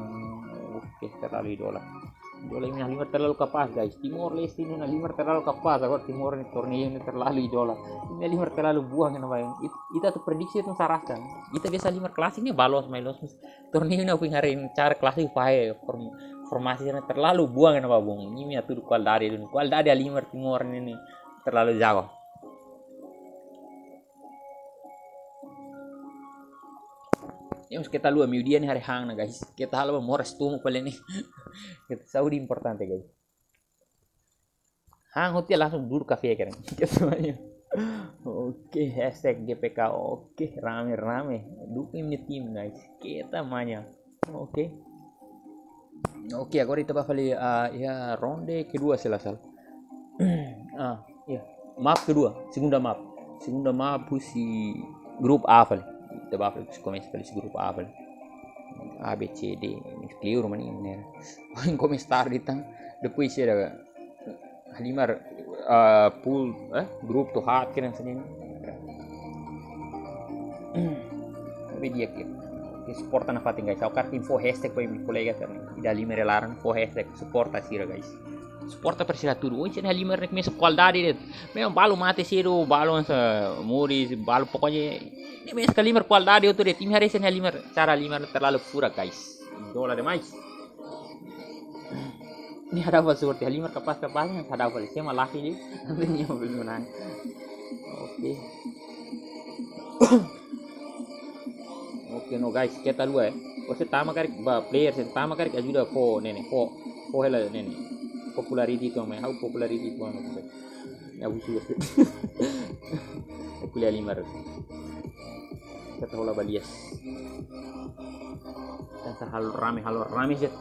Oke, terlalu idola. Idola imi-nia halimar terlalu kapás, guys. Timor Leste imi-nia halimar terlalu kapás. Agora Timor ne'e torneiu ne'e terlalu idola. Imi-nia halimar terlalu buang ne'ebá. It-, ita atu prediksi atu saraskan. Ita biasa halimar klasik ne'e ba loos, mai loos. Torneiu ne'e ohin hari ini cara klasik pahe form-, formasi ne'e terlalu buang ne'ebá, bung. Imi atu kualidade duni. Kualidade halimar Timor ne'e, ne'e terlalu jago. Ya, mós keta haluha, meiudia ne'e haree han ona, guys. Keta haluha moras tomak fali ne'e. Keta, saúde importante, guys. Han hotu langsung duduk kafé keren. Keta manha. Oke, hashtag G P K. Oke, rame, rame. Dukung imi-nia tim, guys. Keta manha. Oke. Oke, agora ita ba fali, ah, iha ronde kedua, se la salah. Ah, iya. Map kedua, segunda map. Segunda map husi grupu A fali. Ita ba fali, komesa fali husi grupu A fali. A, B, C, D. Clear mani, ne'e. Komesa tarde tan. Depois sira halimar, ah, pool, eh, grupu to'o haat keren sini. Be di'ak, ya. Oke, suporta nafatin, guys. Ha'u hakarak info hashtag ba imi-nia kolega keren. Halimar nia laran fó hashtag suporta sira, guys. Suporta para sira tudu. Ohin sira-nia halimar ne'e mesak kualidade de'it. Memang balu mate sedu, balu sa muris, balu pokoknya ne'e mesak halimar kualidade hotu de'it. Imi haree sira-nia halimar, cara halimar terlalu furak, guys. Idola demais. Ne'e hadau fali sorte, halimar kapás-kapás ne'e hadau fali. Sema laki de'it, nanti nia mau beli menang. Oke. Oke, no guys, keta haluha, eh. Você tama karik ba player, você tama karik ajuda fó ne'e ne'e, fó, fó hela ne'e ne'e. Popularity tu mai, ha'u popularity tu mai. Ya, busu ya. Aku lihat lima ratus. Keta hola balias. Keta halo rame, halo rame, Zet.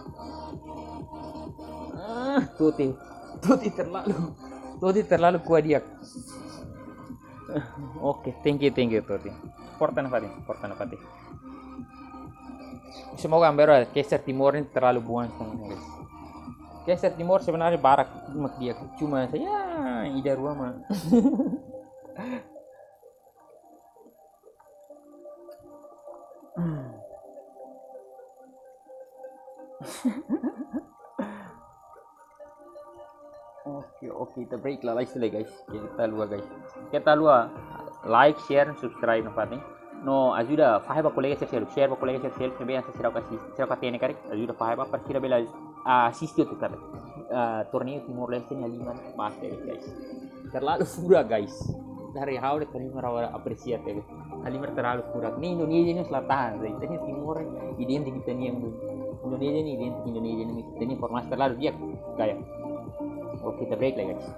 Ah, Tuti. Tuti terlalu. Tuti terlalu kuat dia. Oke, thank you, thank you, Tuti. Suporta nafatin, suporta nafatin. Semoga ambero caster Timor ne'e terlalu buan sama, guys. Caster Timor sebenarnya barak mak dia, cuma saya ida rua mak. Oke, oke, ita break lalais lai, guys. Keta haluha, guys. Keta haluha like, share, subscribe nafatin. No ajuda fahe ba kolega sira seluk, share ba kolega sira seluk, ne'ebé hanesan sira ka asiste, sira ka hatene karik, ajuda fahe ba para sira bele asiste hotu karik. Ah, torneiu Timor-Leste ne'e halimar basta, guys. Terlalu furak, guys. Dari ha'u de'it halimar ha'u apresia tebes. Halimar terlalu furak. Ne'e Indonesia ne'e la tahan, guys. Ita-nia Timor idéntiku ita-nia, Indonesia ne'e idéntiku Indonesia ne'e. Ita-nia informasi terlalu di'ak, kayak. Oke, ita break lai, guys.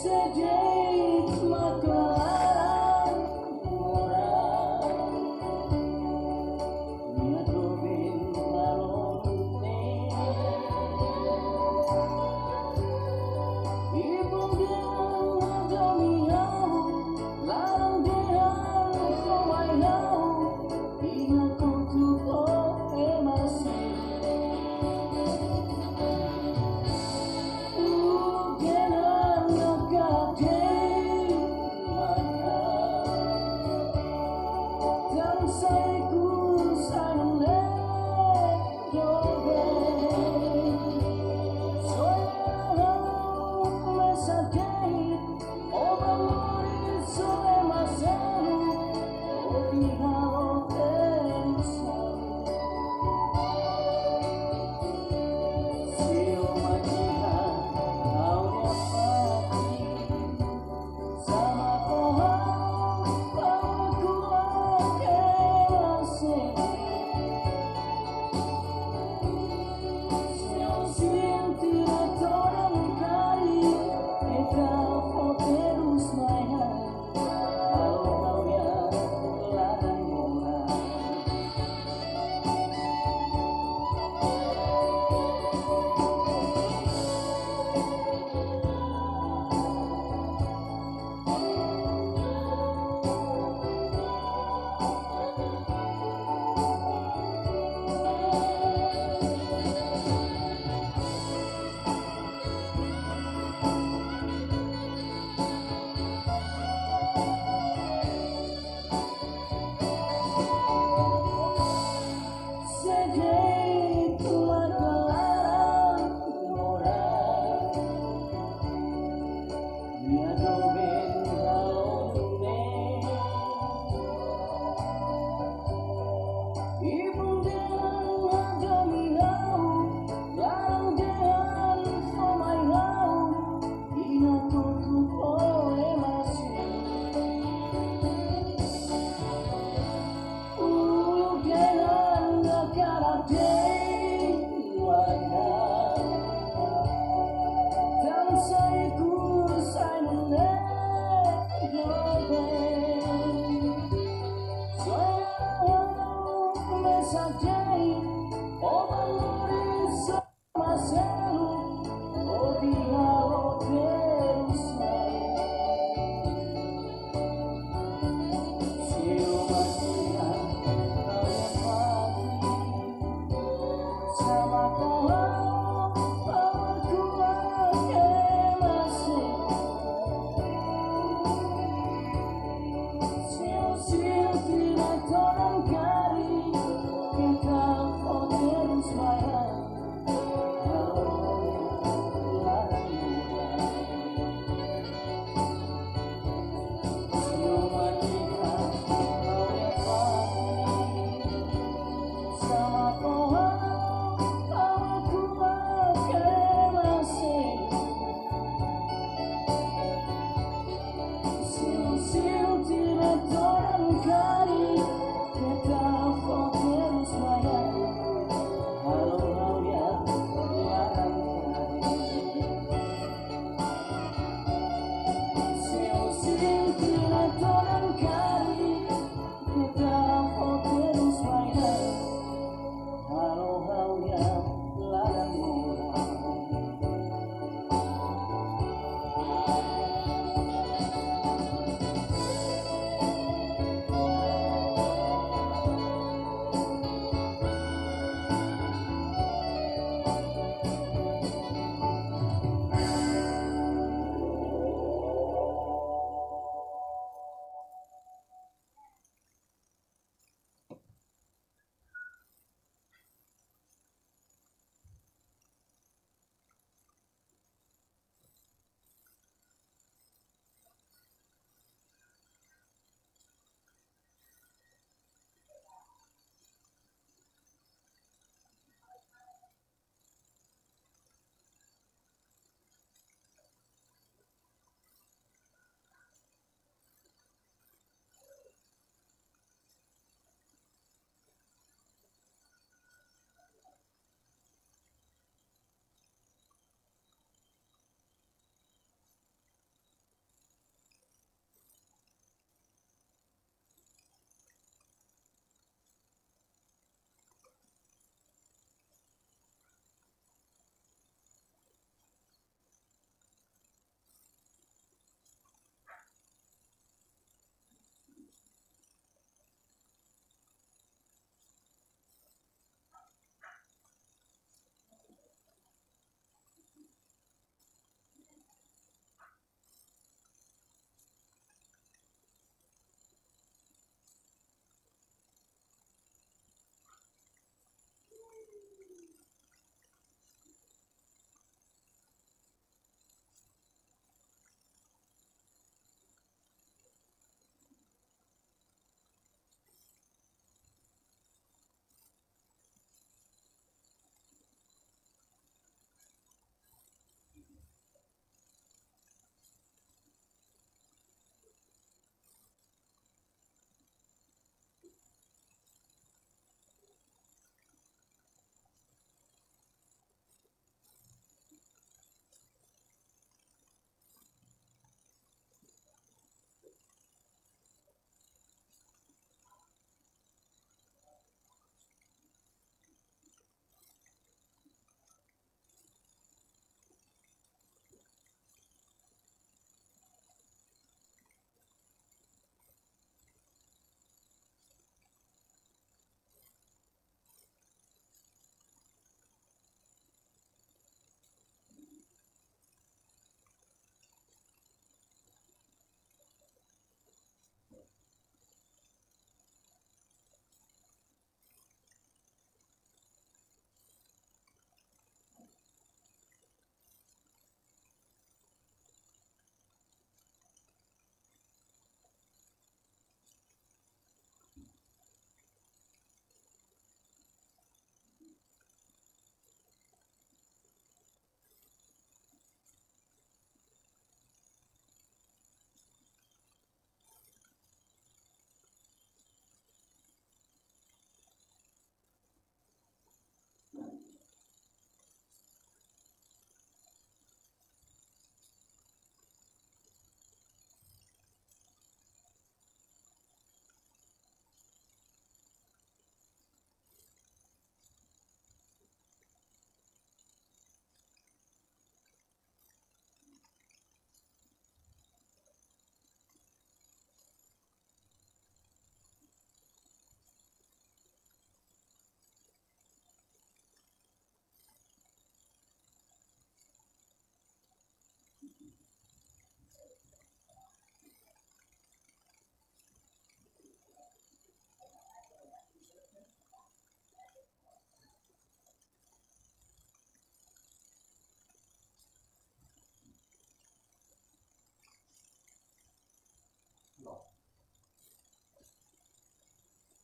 Sejak maklum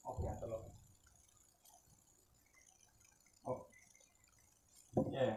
Oke, atau lo. Oh. Ya, ya.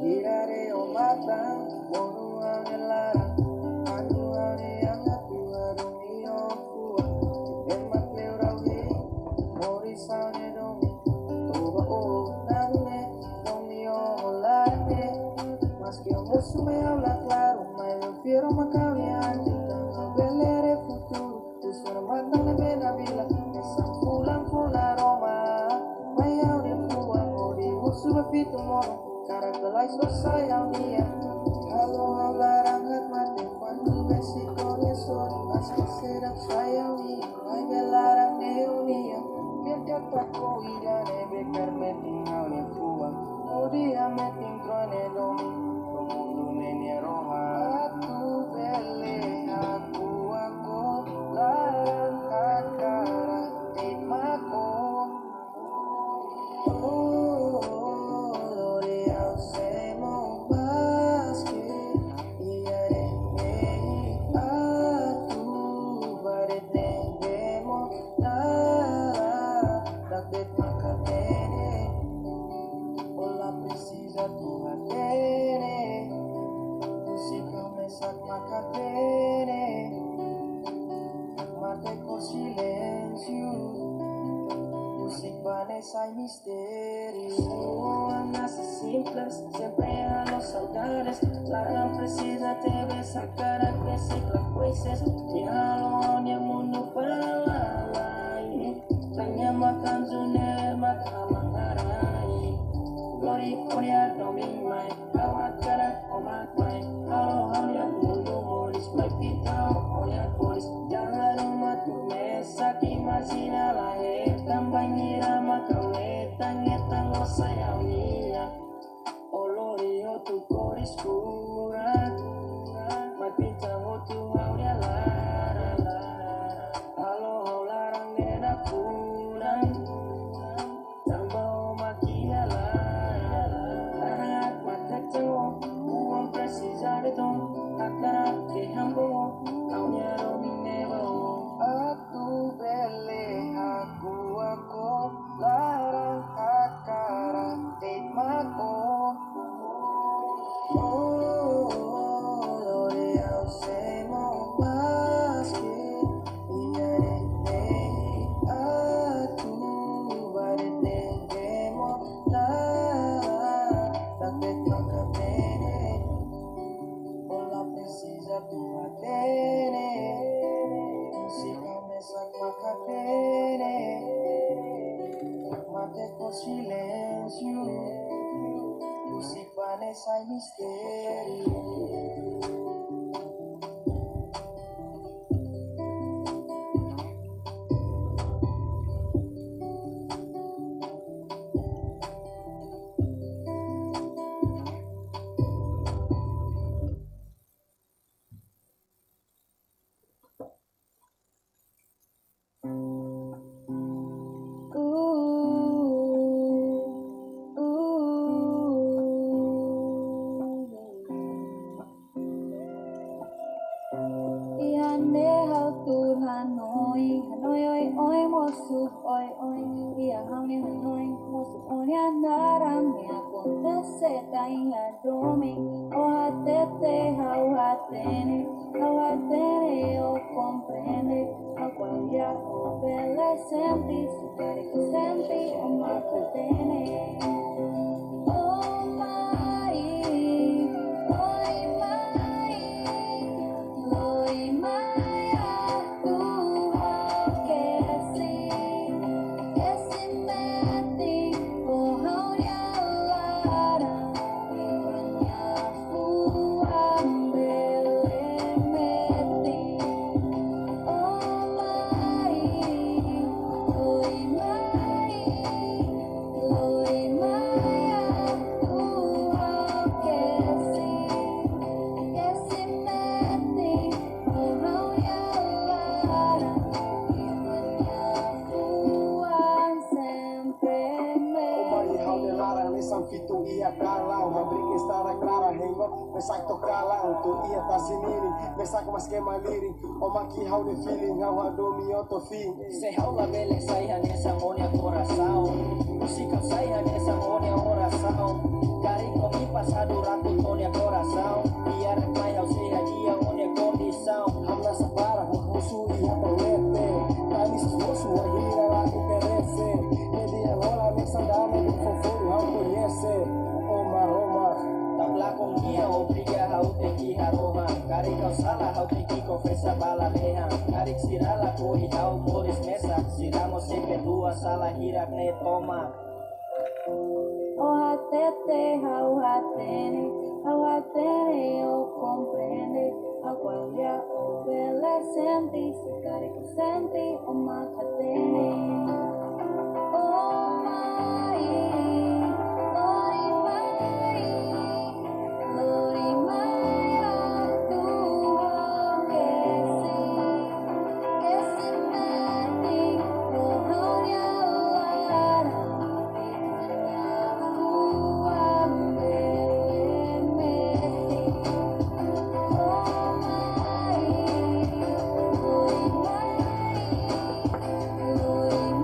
Ida-ne'e ó matan, monu ha'u-nia laran, anu ha'u-nia an atu ha'u-nia oan fuan, ema kleur ha'u hein, moris ha'u-nia domin, toba ó na'in ne'e, domin ó laran ne'e, maski ó mosu mai ha'u la klaru, maibé ó fiar ó mak ha'u-nia anju, tanba bele haree futuru. Husu ha'u-nia matan ne'ebé nabilan, hanesan fulan fó naroman. Mai ha'u-nia fuan, hodi mosu ba fitu monu, karik lalais ó sai ha'u-nian. Halo ha'u laran hakat mate, kuandu besik ó-nia sorin, maski seidauk sai ha'u-nian, maibé laran ne'e ó-nian. Fiar katak ó ida ne'ebé permite ha'u-nia fuan, hodi hametin kro'at ne'e domin, ba mundu ne'e nia rohan. Atu bele hakuak ó, laran hakarak temi ó. Ó lori ha'u sei moos, maski iha ne'e atu bá de'it, demo nada, tak Laran presiza tebes hakarak besik la kueses. Nia halo nia mundu para lalais. Tanya makan zune maka mangarai. Glória, glória, domin mai. Ha'u hakarak o mak mai. Halo ha'u-nia mundu moris. Mai pinta o-nia kores. Jangan rumah tu mesak, imajina la hetan, bainhira maka metan, hetan o sai ha'u-nia. O lori hotu kores furak, mai pinta hotu ha'u-nia laran. Halo ha'u laran ne'e furak, tanba o mak iha laran. Laran mak kacau, uang presiza de'it, hakarak ke hambo, ha'u-nia domin ne'ebá. Atu bele hakuak o laran hakarak de'it mak o. Oh, lori ha'u sei moras, maski iha ne'e atu bá de'it, temo nada, tapi maka tene. O la presiza tu hatene, múzika mesak maka tene. Mate ho silénsiu, múzika ne'e sai mistériu. Iha ne'e ha'u tuur hanoin, hanoin oioin, mosu oioin. Iha ha'u-nia hanoin, mosu o-nia naran, ne'e akontese tan iha domin. O hatete ha'u hatene, ha'u hatene o komprende. Ha'u ko'alia o bele sente, se karik sente o mak hatene. O mai, o mai, o mai, atu ha'u kesi, kesi metin, o ha'u-nia laran, o ha'u-nia fuan bele metin. O mai, o mai, o mai, atu ha'u kesi, kesi metin, o ha'u-nia laran, o ha'u-nia fuan sempre metin. O mai, ha'u-nia laran, hanesan fitur iha kalan, maibrik estrada klara, hengok mesak to'o kalan, to'o iha tasi ninin, mesak maski malirin, o mak iha ha'u-nia feeling, ha'u hadomi o to'o fim. Se ha'u labele sai hanesan o-nia korasaun, múzika sai hanesan o-nia orasaun. Karik o-nia pasadu ratu to'o o-nia korasaun. Biar mai ha'u sei hadi'a o-nia kondisaun. Hamnasa para, husu iha tolete. Kami sesuai, wagira la interese. Media hola, hanesan dame, fofo, ha'u koñese. Oma, oma. Tablakon nia obriga ha'u tenke harohan. Karik ha'u sala, ha'u tenke konfesa ba lalehan. Karik sira lakohi ha'u moris mesak, sira mós sei perdua sala hirak ne'e tomak. O hatete ha'u hatene, ha'u hatene o komprende. Ha'u ko'alia o bele sente, se karik sente o mak hatene. O mai, o mai, o mai, atu ha'u kesi, kesi metin, o ha'u-nia laran, o ha'u-nia fuan bele metin. O mai, o mai, o mai,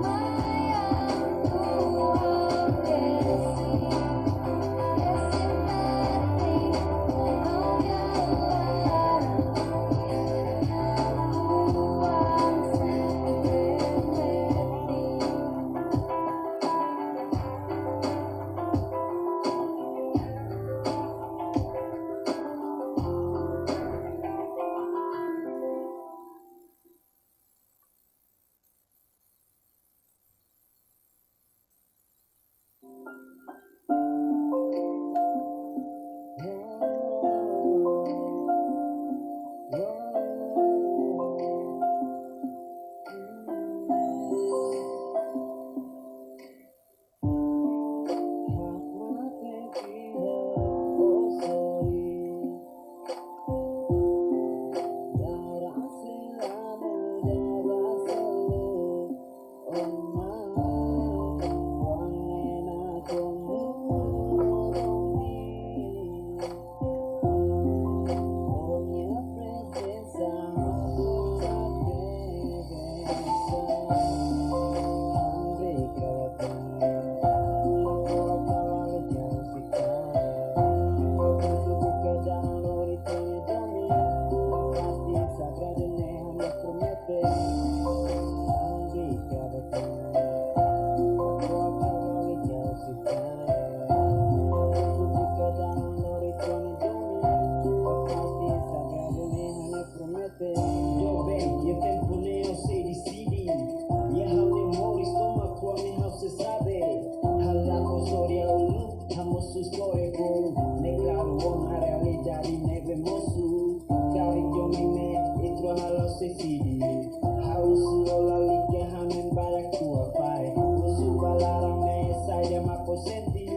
Klaru, ona realidade ne'ebé mosu. Karik domin ne'e ita halo suisídiu. Ha'u sei lalika ha'u-nia barak tua fai. Husu ba laran ne'e saida mak ó sente.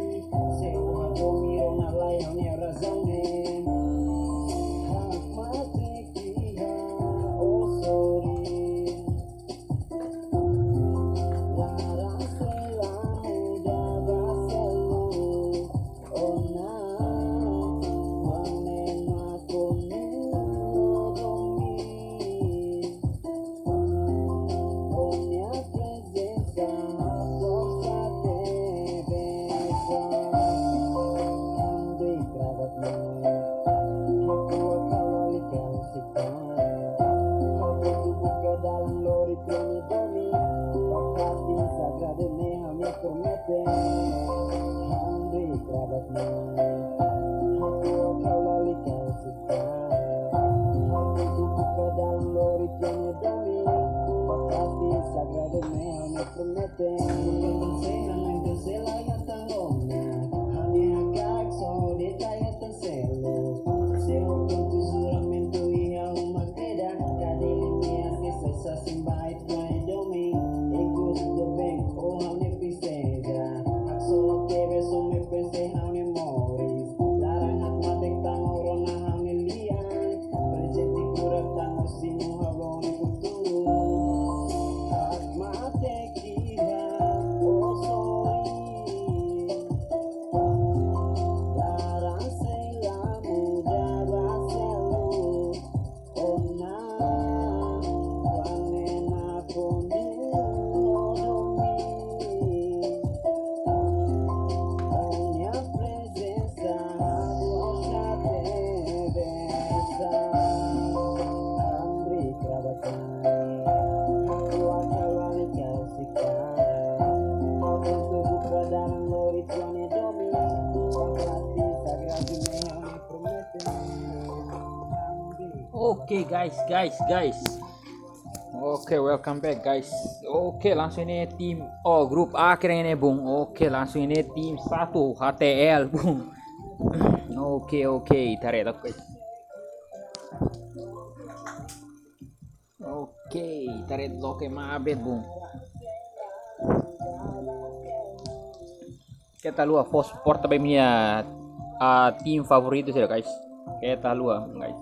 Se ó hadomi rona lai ha'u-nia razaun ne'e. Hakmatek iha ó sorin. Laran sei la muda ba seluk. Ona, wane na konu domin. Ó-nia prezensa forsa tebes. Hamriik Rabat Mai. Ha'u hakarak lalika husik an. Ha'u buka dalan lori tiha nia domin. Ba fatin sagradu ne'e ha'u-nia promete. Hamriik Rabat Mai. Ha'u hakarak lalika husik an. Ha'u buka dalan lori tiha nia domin. Ba fatin sagradu ne'e ha'u-nia promete. Bukan sena, bukan sela yang tanggung. Ha'u-nia hak só de'it iha tan seluk. Se ó kontu juramentu iha uma kedas, kadeira nia sesa sasin ba ita-nia domin. Ikus doben, ó ha'u-nia prinseza. Haksolok tebes ó mak pensa ha'u-nia moris. Laran hakmatek tama rona ha'u-nia lian. Prezente kura tama simu ha'u-nia futuru. Hakmatek iha ó sorin. Laran sei la muda ba seluk. Ona, wane na konu domin. Ó-nia prezensa forsa tebes. Hamriik Rabat Mai. Ha'u hakarak lalika husik an. Ha'u kontu buka dalan lori tiha nia domin. Ba fatin sagradu ne'e ha'u-nia promete. Oke, guys, guys, guys. Oke, welcome back, guys. Oke, langsung ne'e tim, oh, grup A kira ne'e, bung. Oke, langsung ne'e tim satu H T L, bung. Oke, oke, ita haree took, guys. Oke, ita haree loke maibé, bung. Keta haluha fó suporta ba imi-nia, ah, tim favoritu sira, guys. Keta haluha, guys.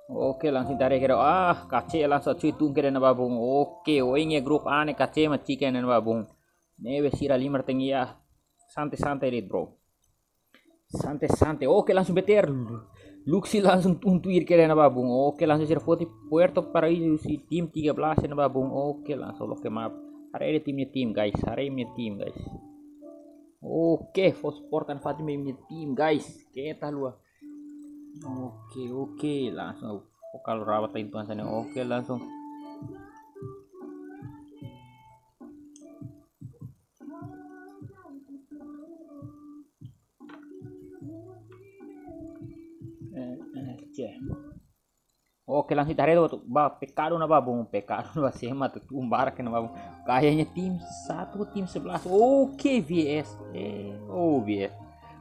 Oke, langsung ita haree kira, ah, K C langsung atsui tun kira ne'ebá, bung. Oke, oin iha grup A ne'e K C mak atsui kira ne'ebá, bung. Ne'ebé sira halimar tenke iha. Santai-santai de'it, bro. Santai-santai. Oke, langsung B T R. Luxi langsung tun tuir kira ne'ebá, bung. Oke, langsung sira foti Puerto Paraíso husi tim tiga belas ne'ebá, bung. Oke, langsung loke maibé. Haree de'it imi-nia tim, guys. Haree imi-nia tim, guys. Oke, fó suporta nafatin ba imi-nia tim, guys. Keta haluha. Oke, oke, langsung. Oke, kalau rabat lagi tuan sana. Oke, langsung. Eh, eh, cek. Oke, langsung ita haree took, ba, Pekadu ne'ebá, bung, Pekadu ne'ebá, sema tu tumbar ke ne'ebá, bung. Kayaknya tim satu, tim sebelas. Oke, V S. Eh, oh, V S.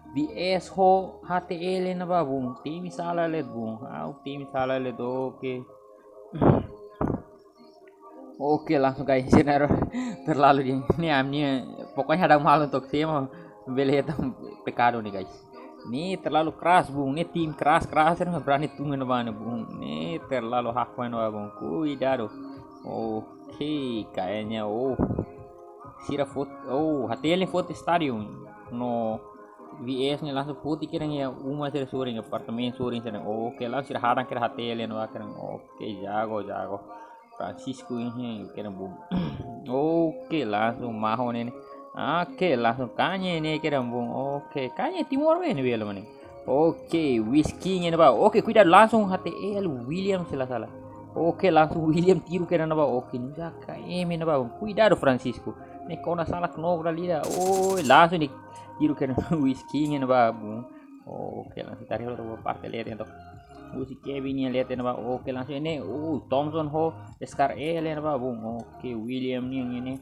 V S ho H T L ne'ebá, bung. Tim sala de'it, bung. Au, tim sala de'it, oke. Oke, langsung, guys, sira terlalu di ini, am, ini, pokoknya ada malu untuk sema, bele hetan Pekadu ne'e, guys. Ne'e terlalu keras, bung. Ne'e tim keras-keras, sira berani tun ne'ebá ne'e, bung. Ne'e terlalu hakmatek ne'ebá, bung. Kuidadu. Oke, kayaknya, oh. Sira foti, oh, H T L ne'e foti stadion. No, V S ne'e langsung foti kira-kira uma sira sorin, apartamentu sorin sira. Oke, langsung sira hadang kira H T L ne'ebá kira. Oke, jago, jago. Francisco ini kira, bung. Oke, langsung Maho ne'e. Oke, langsung Kanye ne'e kira, bung. Oke, Kanye Timor be ne'e belo mane. Oke, Whisky ne'ebá. Oke, kuidadu, langsung H T L William sela sala. Oke, langsung William tiru kira ne'ebá. Oke, ne'e A K M ne'ebá. Kuidadu Francisco. Ne'e kona sala knock dali ida. Oi, langsung ne'e tiru kira Whisky ne'ebá, bung. Oke, langsung tarik lo parte leten took. Husi Kevin ne'e leten ne'ebá. Oke, langsung ne'e. Oh, Thompson ho Scar E ne'ebá, bung. Oke, William ne'e, ne'e.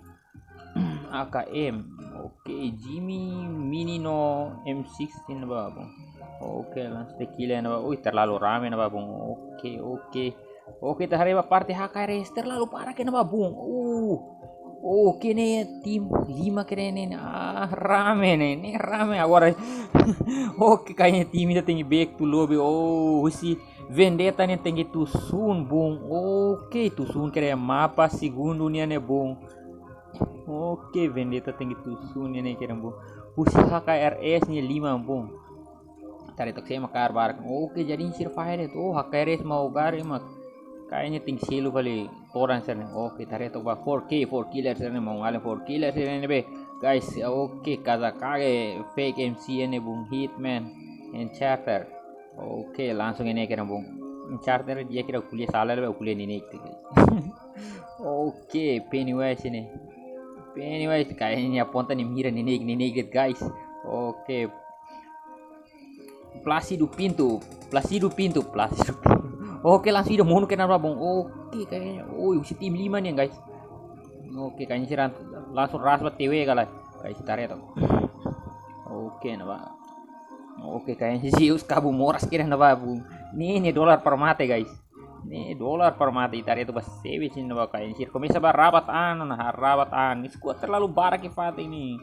A K M. Oke. Oke, Jimmy, Mini no M sixteen ne'ebá, bung. Oke, langsung tekill ne'ebá. Ui, terlalu rame ne'ebá, bung. Oke, oke. Oke, ita haree ba parte H K R S terlalu barak ne'ebá, bung. Uh. Oke, ne'e tim lima keren ne'e. Ah, rame ne'e, ne'e rame agora. Oke, kayaknya tim ida tenke back to lobby. Oh, husi Vendetta ne'e tenke atu sun, bung. Oke, atu sun keren mapa segundu nian ne'e, bung. Oke, Vendetta tenke atu sun nian ne'e keren, bung. Husi H K R S ne'e lima, bung. Ita haree took sé mak kaer barak. Oke, jadi sira fahe de'it. Oh, H K R S mau gare mak. Kayaknya tenke selu fali todan sira-ne'e. Oke, ita haree took ba four K, four killer sira-ne'e, mau ngalih four killer sira-ne'e be. Guys, oke, Kazekage, Fake M C ne'e, bung, Hitman, Enchanter. Oke, langsung ne'e keren, bung. Enchanter di'ak, kira ko'alia sala, lebe ko'alia neineik, guys. Oke, Pennywise ne'e. Pennywise kayaknya ponta ne'e mira neineik, neineik de'it, guys. Oke, Plácido Pinto, Plácido Pinto, Plácido Pinto. Oke, langsung ida monu keren ne'ebá, bung. Oke, kayaknya, oh, husi tim lima ne'e, guys. Oke, kayaknya sira langsung ras ba T W kala. Guys, ita haree took. Oke, ne'ebá. Oke, kayaknya Zeus kabun moras keren ne'ebá, bung. Ne'e, ne'e dolar para mate, guys. Ne'e dolar para mate, ita haree took ba Savage ne'ebá, kayaknya sira komesa ba rabat an, nah, rabat an. Ne'e squad terlalu barak iha fatin ne'e.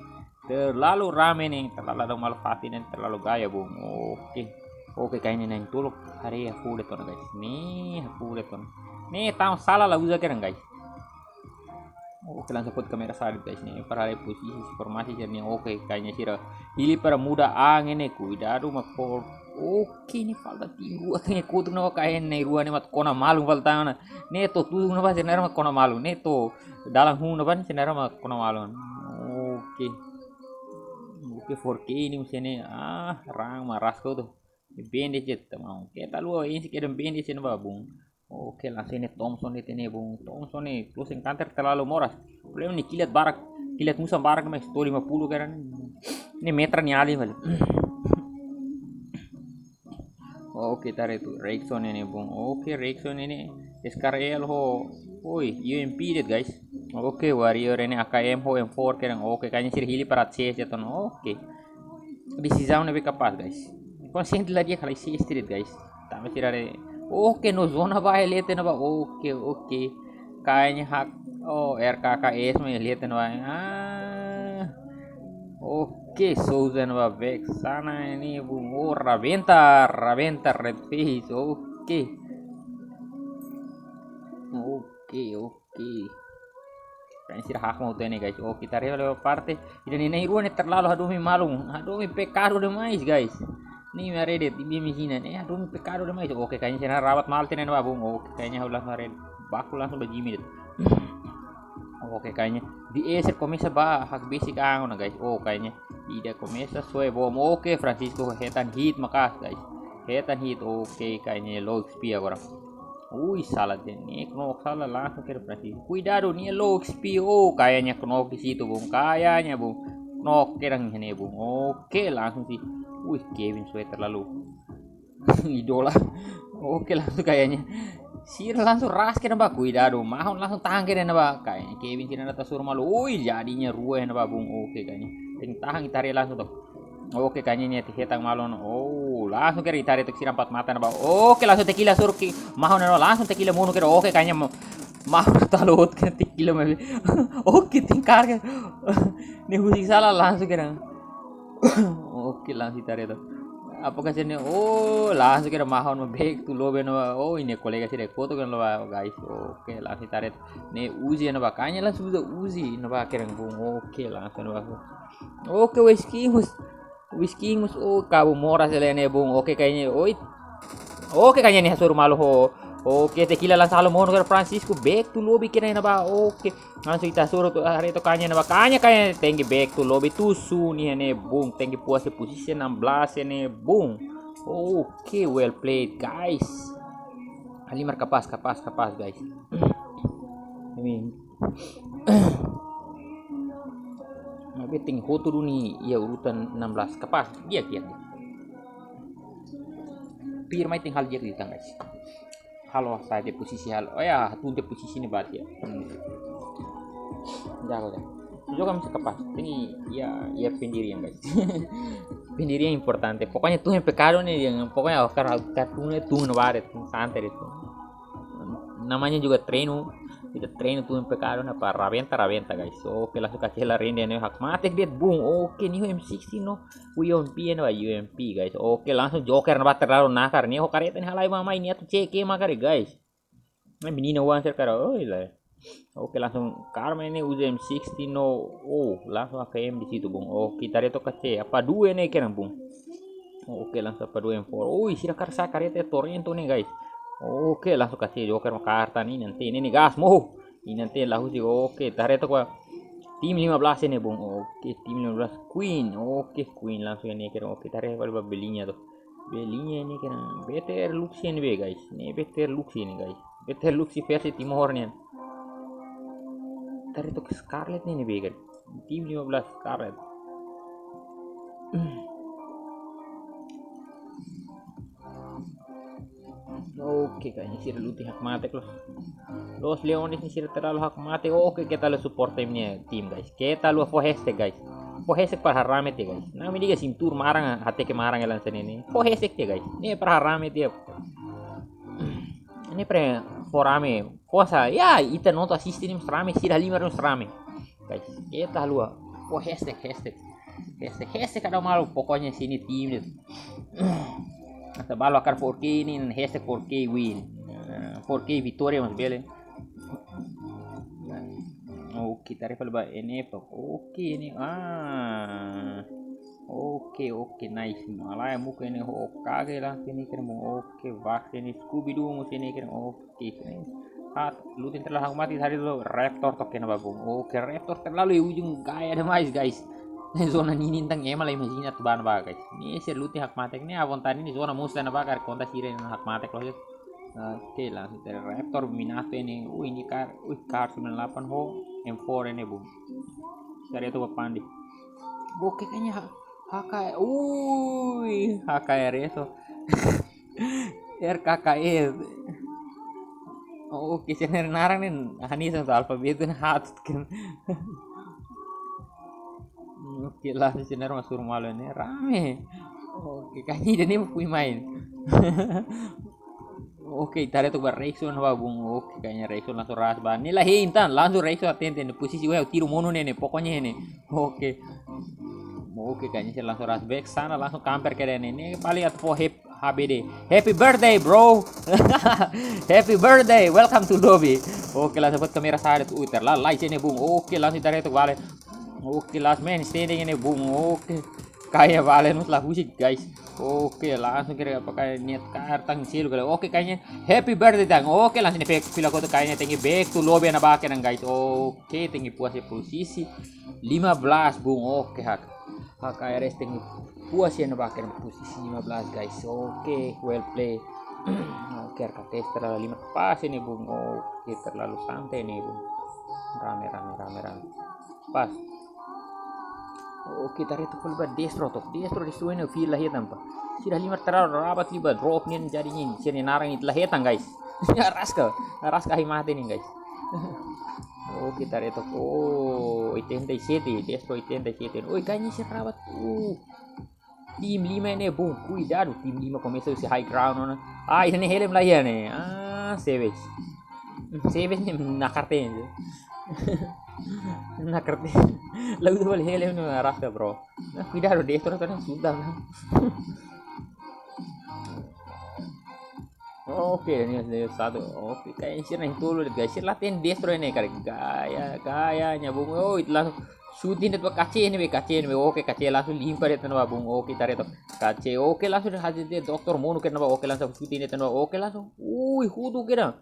Terlalu rame ne'e, terlalu ada malu fatin ne'e, terlalu gaya, bung. Oke. Oke, kayaknya na'in-tolu haree hafuh de'it ona, guys. Ne'e, hafuh de'it ona. Ne'e, tau sala la uza keren, guys. Oke, langsung foti kamera sa'e de'it, guys, ne'e. Para haree posisi formasi sira-ne'e. Oke, kayaknya sira hili para muda an ne'e, kuidadu mak por. Oke, ne'e falta tim rua, ne'e kotuk ne'ebá, kayaknya rua ne'e mak kona malu falta ona. Ne'e to'o tudu ne'ebá, sira-ne'e mak kona malu. Ne'e to'o dalan hun ne'ebá, sira-ne'e mak kona malu. Oke. Oke, four K ne'e, misalnya, ah, rang maras ko tu. Bandage de'it, teman. Oke, ita haluha ensik keren bandage ne'ebá, bung. Oke, langsung ne'e Thompson de'it ne'e, bung. Thompson ne'e close encounter terlalu moras. Problema ne'e kilat barak, kilat musan barak, mas to'o lima puluh keren. Ne'e metra nia alin fali. Oke, ita haree took Rexon ne'e, bung. Oke, Rexon ne'e S K R L ho. Oi, U M P de'it, guys. Oke, Warrior ne'e A K M ho M four keren. Oke, kayaknya sira hili para C S de'it ona. Oke. Desizaun ne'ebé kapás, guys. Konsente la di'ak kala C S de'it, guys. Tanba sira haree. Oke, no zona ba, leten ba. Oke, oke. Kayaknya hak. Oh, R K K S mai leten ba. Ah. Oke, Souza ne'ebá back sana ne'e, bung. Oh, rabenta, rabenta, red face. Oke. Oke, oke. Kayaknya sira hak mau tene, guys. Oke, ita haree ba parte. Ida ne'e, ne'e rua ne'e terlalu hadomi malu. Hadomi pekadu demais, guys. Ne'e mai haree de'it, ibi mihina ne'e hadomi pekadu demais. Oke, kayaknya sira rabat malu tiha ona ne'ebá, bung. Oke, kayaknya ha'u langsung haree. Baku langsung ba Jimmy de'it. Oke, kayaknya di eser komesa ba hak besik an ona, guys. Oh, kayaknya ida komesa soe bom. Oke, Francisco hetan hit maka'as, guys. Hetan hit. Oke, kayaknya low X P agora. Ui, sala de'it ne'e, knock sala langsung keren Francisco. Kuidadu, ne'e low X P. Oh, kayaknya knock di situ, bung. Kayaknya, bung. Knock keren ne'e, bung. Oke, langsung sih. Ui, Kevin soe terlalu idola. Oke, langsung kayaknya. Sira langsung ras keren ba, kuidadu. Mahon langsung tahan keren ba. Kayaknya Kevin sira nata suruh malu. Ui, jadinya rua ne'ebá, bung. Oke, kayaknya. Tenke tahan, ita haree langsung took. Oke, kayaknya ne'e hetan malu ona. Oh, langsung keren ita haree took sira empat mata ne'ebá. Oke, langsung tekill hasoru ki. Mahon ne'ebá, langsung tekill monu keren. Oke, kayaknya ma-, mahon talo keren tekill mai. Oke, tingkar keren. Ne'e husik sala langsung keren. Oke, langsung ita haree took. Apakah sini? Oh, langsung keren mahon mak back to lobby ne'ebá. Oh, ne'e kolega sira kotuk keren ne'ebá, guys. Oke, langsung ita haree took. Ne'e Uzi ne'ebá, kayaknya langsung uza Uzi ne'ebá keren, bung. Oke, langsung ne'ebá. Oke, Whisky Mus. Whisky Mus, oh, kabun moras hela ne'e, bung. Oke, kayaknya, oi. Oke, kayaknya ne'e hasoru malu ho. Oke, tekill langsung halo monu keren Francisco, back to lobby keren ne'ebá. Oke. Langsung ita hasoru took, haree took kayaknya ne'ebá. Kayaknya, kayaknya tenke back to lobby atu sun ne'e, bung. Tenke puas posisi enam belas ne'e, bung. Oke, well played, guys. Halimar kapás, kapás, kapás, guys. Ini. Maibé tenke hotu duni iha urutan enam belas. Kapás, di'ak, di'ak, di'ak. Pir mai tenke halo di'ak liután, guys. Halo sa'e de'it posisi halo. Oh ya, hatún de'it posisi ne'e barak ya. Hmm. Jago ya. Joga mesti kapás. Ini ya, ya pendirian, guys. Pendirian importante. Pokoknya tuh yang pekado nih, yang pokoknya kar kartu nih tuh nabare tuh santai itu. Namanya juga treinu. Kita treinu tuh yang pekado na para rabenta rabenta, guys. Oke, langsung kasih la rende nih hakmatek de'it bung. Oke, nih M sixteen no. U M P ya, U M P, guys. Oke, langsung joker na bater lalu nakar. Nih ho kareta nih halai mama ini atu cek ke makar, guys. Nah, menina wan ser kara, oi lah. Oke, langsung karma ini uza M sixteen no. Oh, langsung A K M di situ, bung. Oke, tareto kace. Apa dua ini kena, bung? Oke, langsung apa dua M four. Oh, sira kar sa kareta Torrento nih, guys. Oke, langsung kasih joker ma karta nih nanti ini nih gas mo. Ini nanti lahu sih. Oke, tareto kwa tim lima belas ini, bung. Oke, tim lima belas Queen. Oke, Queen langsung ini kira. Oke, tareto belinya tuh. Belinya ini kira B T R Luxi ini be, guys. Ini B T R Luxi ini, guys. B T R Luxi versi Timor nih. Tareto Scarlet ini be, guys. Tim lima belas Scarlet. Oke, kayaknya sira luti hakmatek loos. Los Leones nih sira terlalu hakmatek. Oke, kita lo support tim nih, tim, guys. Kita lo fó hashtag, guys. Fó hashtag para harame te, guys. Nah, ini sintur marang, hateke marang elan sene nih. Fó hashtag te, guys. Ini para harame te. Ini para fó rame. Kuasa, ya, ita nonton asiste nih rame, sira lima rame. Guys, kita lo fó hashtag, hashtag. Hashtag, hashtag kada malu, pokoknya sini tim itu. Ata balu akar four K ini, hashtag four K win. Eh, four K vitória mas bele. Oke, tarefa ba N F. Oke, ini, ah. Oke, oke, nice. Malaya muka ini, oke, lagi lah sini kira, oke, bak ini Scooby Doo musim ini kira, oke, ini. Hat, lutin terlalu hakmatek hari itu Raptor token apa, bung? Oke, Raptor terlalu ya ujung gaya ada mais, guys. Ini zona ini tentang emal imajina tuh bahan apa, guys. Ini sira lutin hakmatek, ini abon tadi ini zona musta na bakar konta sira yang hakmatek loh ya. Oke, langsung dari Raptor Minato ini. Uh, ini kar, uh, kar sembilan delapan ho, M four ini, bung. Cari itu papan di. Oke, kayaknya H-, H K, ui, H K R S, oh. R K K S. Oke, sira narang nih, hani sama alfabet itu hatut kan. Oke, langsung sira masuk malu ini, rame. Oke, kayaknya ini fui main. Oke, tareto ba Rexon ba bung. Oke, kayaknya Rexon langsung ras ba. Nih lah, hei, intan, langsung Rexon atente nih. Posisi weh, tiro mono nih, nih, pokoknya ini. Oke. Oke, kayaknya sira langsung ras back sana, langsung kamper ke ini. Ini paling atu fó hep-, H B D. Happy birthday, bro. Happy birthday. Welcome to lobby. Oke, langsung buat kamera sare tuh. Uh, terlalai sini, bung. Oke, langsung tareto bale. Oke, last man standing ini, bung. Oke. Kayak bale nus lah husik, guys. Oke, langsung kira apa kayak niat kartang selu kali. Oke, kayaknya happy birthday, tang. Oke, langsung di back pila kotak kayaknya tengi back to lobby na back nang, guys. Oke, tengi puas ya posisi lima belas, bung. Oke, hak. H K R S tengi puas ya na back nang posisi lima belas, guys. Oke, well play. Oke, R K T S terlalu lima pas ini, bung. Oke, terlalu santai ini, bung. Rame, rame, rame, rame. Pas. Oke, tareto fali ba Destro tok. Destro, Destro ini fila hetan pa. Sira lima terlalu rabat liba drop nih jadi ini. Sira narang itu la hetan, guys. Araska, araska hai mate nih, guys. Oke, tareto. Oh, oitenta e sete, Destro oitenta e sete. Oi, kayaknya sira rabat. Uh. Tim lima ini, bung, kuidadu, tim lima komesa husi high ground ona. Ah, ini helm lah ya nih. Ah, Savage. Savage nih nakar te. Nakar te. Lalu tu balik helm nih araska, bro. Nah, kuidadu Destro tadi sudah nah. Oke, ini ada satu. Oke, kayak sira yang tulu, guys. Sira latihan Destro ini kali. Gaya, gayanya, bung. Oh, itu langsung shooting de'it ba Kace ini be, Kace ini be. Oke, Kace langsung limpa de'it ba bung. Oke, tareto Kace. Oke, langsung hasil dia doktor mono kena ba. Oke, langsung shooting de'it ba. Oke, langsung. Ui, hutu kena.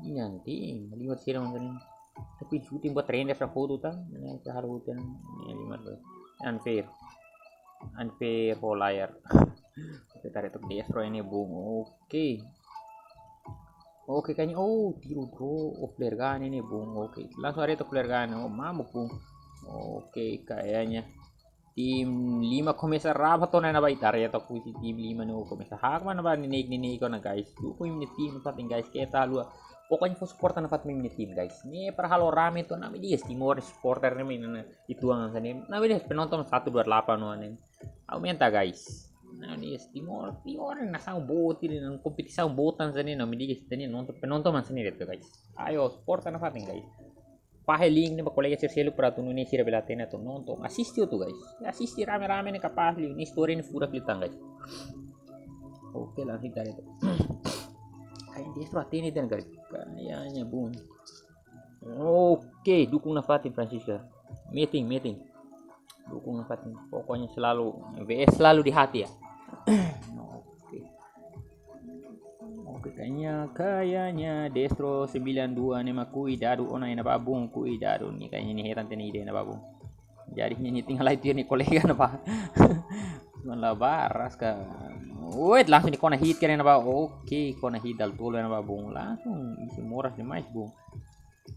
Ini nanti lima sira mungkin. Tapi shooting buat render sa hutu ta. Ini harus hutu ini lima tuh. Unfair. Unfair for liar. Oke, tareto Destro ini, bung. Oke. Oke, kayaknya, oh, tiro draw. Oh, flare gun ini, bung. Oke, langsung tareto flare gun. Oh, mamuk, bung. Oke, kayaknya tim lima komesa rabat ona na ba tareto husi tim lima no komesa hak mana ba nenek nenek kona, guys. Tu ko ini tim pating, guys. Kita lua. Pokoknya fó suporta nafatin imi-nia tim, guys. Ne'e para halo rame to, nami dias Timor supporter ne'e mak ne'e, ituan hanesan ne'e. Nami dias penonton satu dua delapan no ne'e. Aumenta, guys. Nami dias Timor, Timor ne'e nasaun boot, ne'e kompetisaun boot hanesan ne'e, nami dias ita-nia nonton, penonton hanesan ne'e de'it, guys. Ayo, suporta nafatin, guys. Fahe link ne'e ba kolega sira seluk para atu nune'e sira bele hatene atu nonton. Asiste hotu, guys. Asiste rame-rame ne'e kapás liu, ne'e istória ne'e furak liután, guys. Oke, langsung cari itu. Kayak dia sudah ini dan, guys. Kayaknya bun. Oke, dukung nafatin Francisca. Metin, metin. Dukung nafatin. Pokoknya selalu, V S selalu di hati ya. Oke. Oke, kayaknya, kayaknya Destro sembilan dua ne'e mak kuidadu ona iha ne'ebá bun, kuidadu ne'e kayaknya ne'e hetan tiha ona ida iha ne'ebá bun. Jadi ne'e, ne'e tinggal lai tiha ne'e kolega ne'ebá. Cuman la baras ka. Wait, langsung ne'e kona hit kira ne'ebá. Oke, kona hit dala tolu ne'ebá bun. Langsung isi moras demais bun.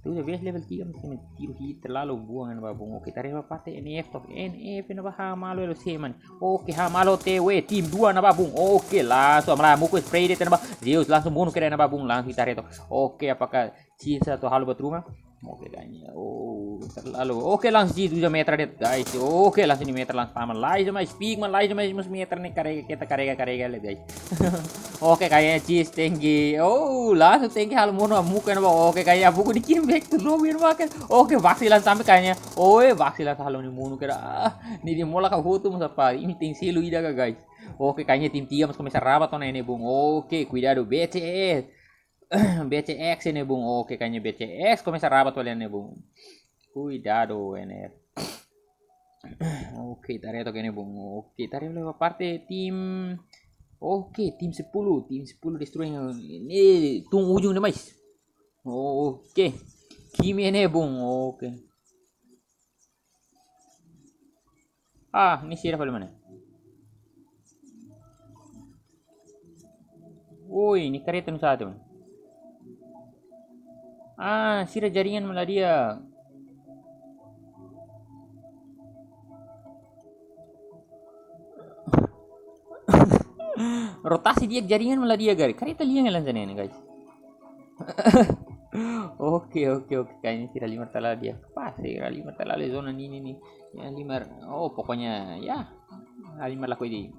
Tu sudah V S level tiga mesti tiru hit terlalu buang ne'ebá bun. Oke, tarik apa parte N F tok. N F ne'ebá hamalu elo seman. Oke, hamalu T W tim dua ne'ebá bun. Oke, langsung malah muku spray de'it ne'ebá. Zeus langsung bunuh kira ne'ebá bun. Langsung tarik tok. Oke, apakah Cisa atau halo buat rumah? Oke, kayaknya. Oh, terlalu. Oke, langsung di tujuh meter de'it, guys. Oke, langsung di meter langsung taman. Lais mais, speak man, lais mais, mais meter ne'e karega, kita karega, karega lihat, guys. Oke, kayaknya Cis tinggi. Oh, langsung tinggi halo mono muka ne'ebá. Oke, kayaknya buku di kim back to lobby ne'ebá kan. Oke, Vaxi langsung sampai kayaknya. Oh, eh, Vaxi langsung halo ne'e mono kira. Ah, ne'e dia mola ka hotu masa pa. Ini ting selu ida ka, guys. Oke, kayaknya tim tiga mas komesa rabat ona ne'e bung. Oke, kuidadu B C S. B C X ne'e bung. Oke, kayaknya B C X komesa rabat fali ne'e bung. Kuidadu ne'e. Oke, tarik tok ne'e bung. Oke, tarik lewat parte tim. Oke, tim sepuluh, tim sepuluh destroy ne'e. Ne'e tun ujung demais. Oke. Kimi ne'e bung. Oke. Ah, ne'e sira fali mana? Oi, ne'e kareta no satu. Ah, sira jaringan maladia. Rotasi di'ak, jaringan maladia gari. Kareta lian elan sana ini, guys. Oke, oke, oke. Kayaknya sira halimar talalu di'ak. Pas, sira halimar talalu zona ne'e, ne'e, ne'e. Ya, halimar. Oh, pokoknya, ya. Halimar lakohi de'it.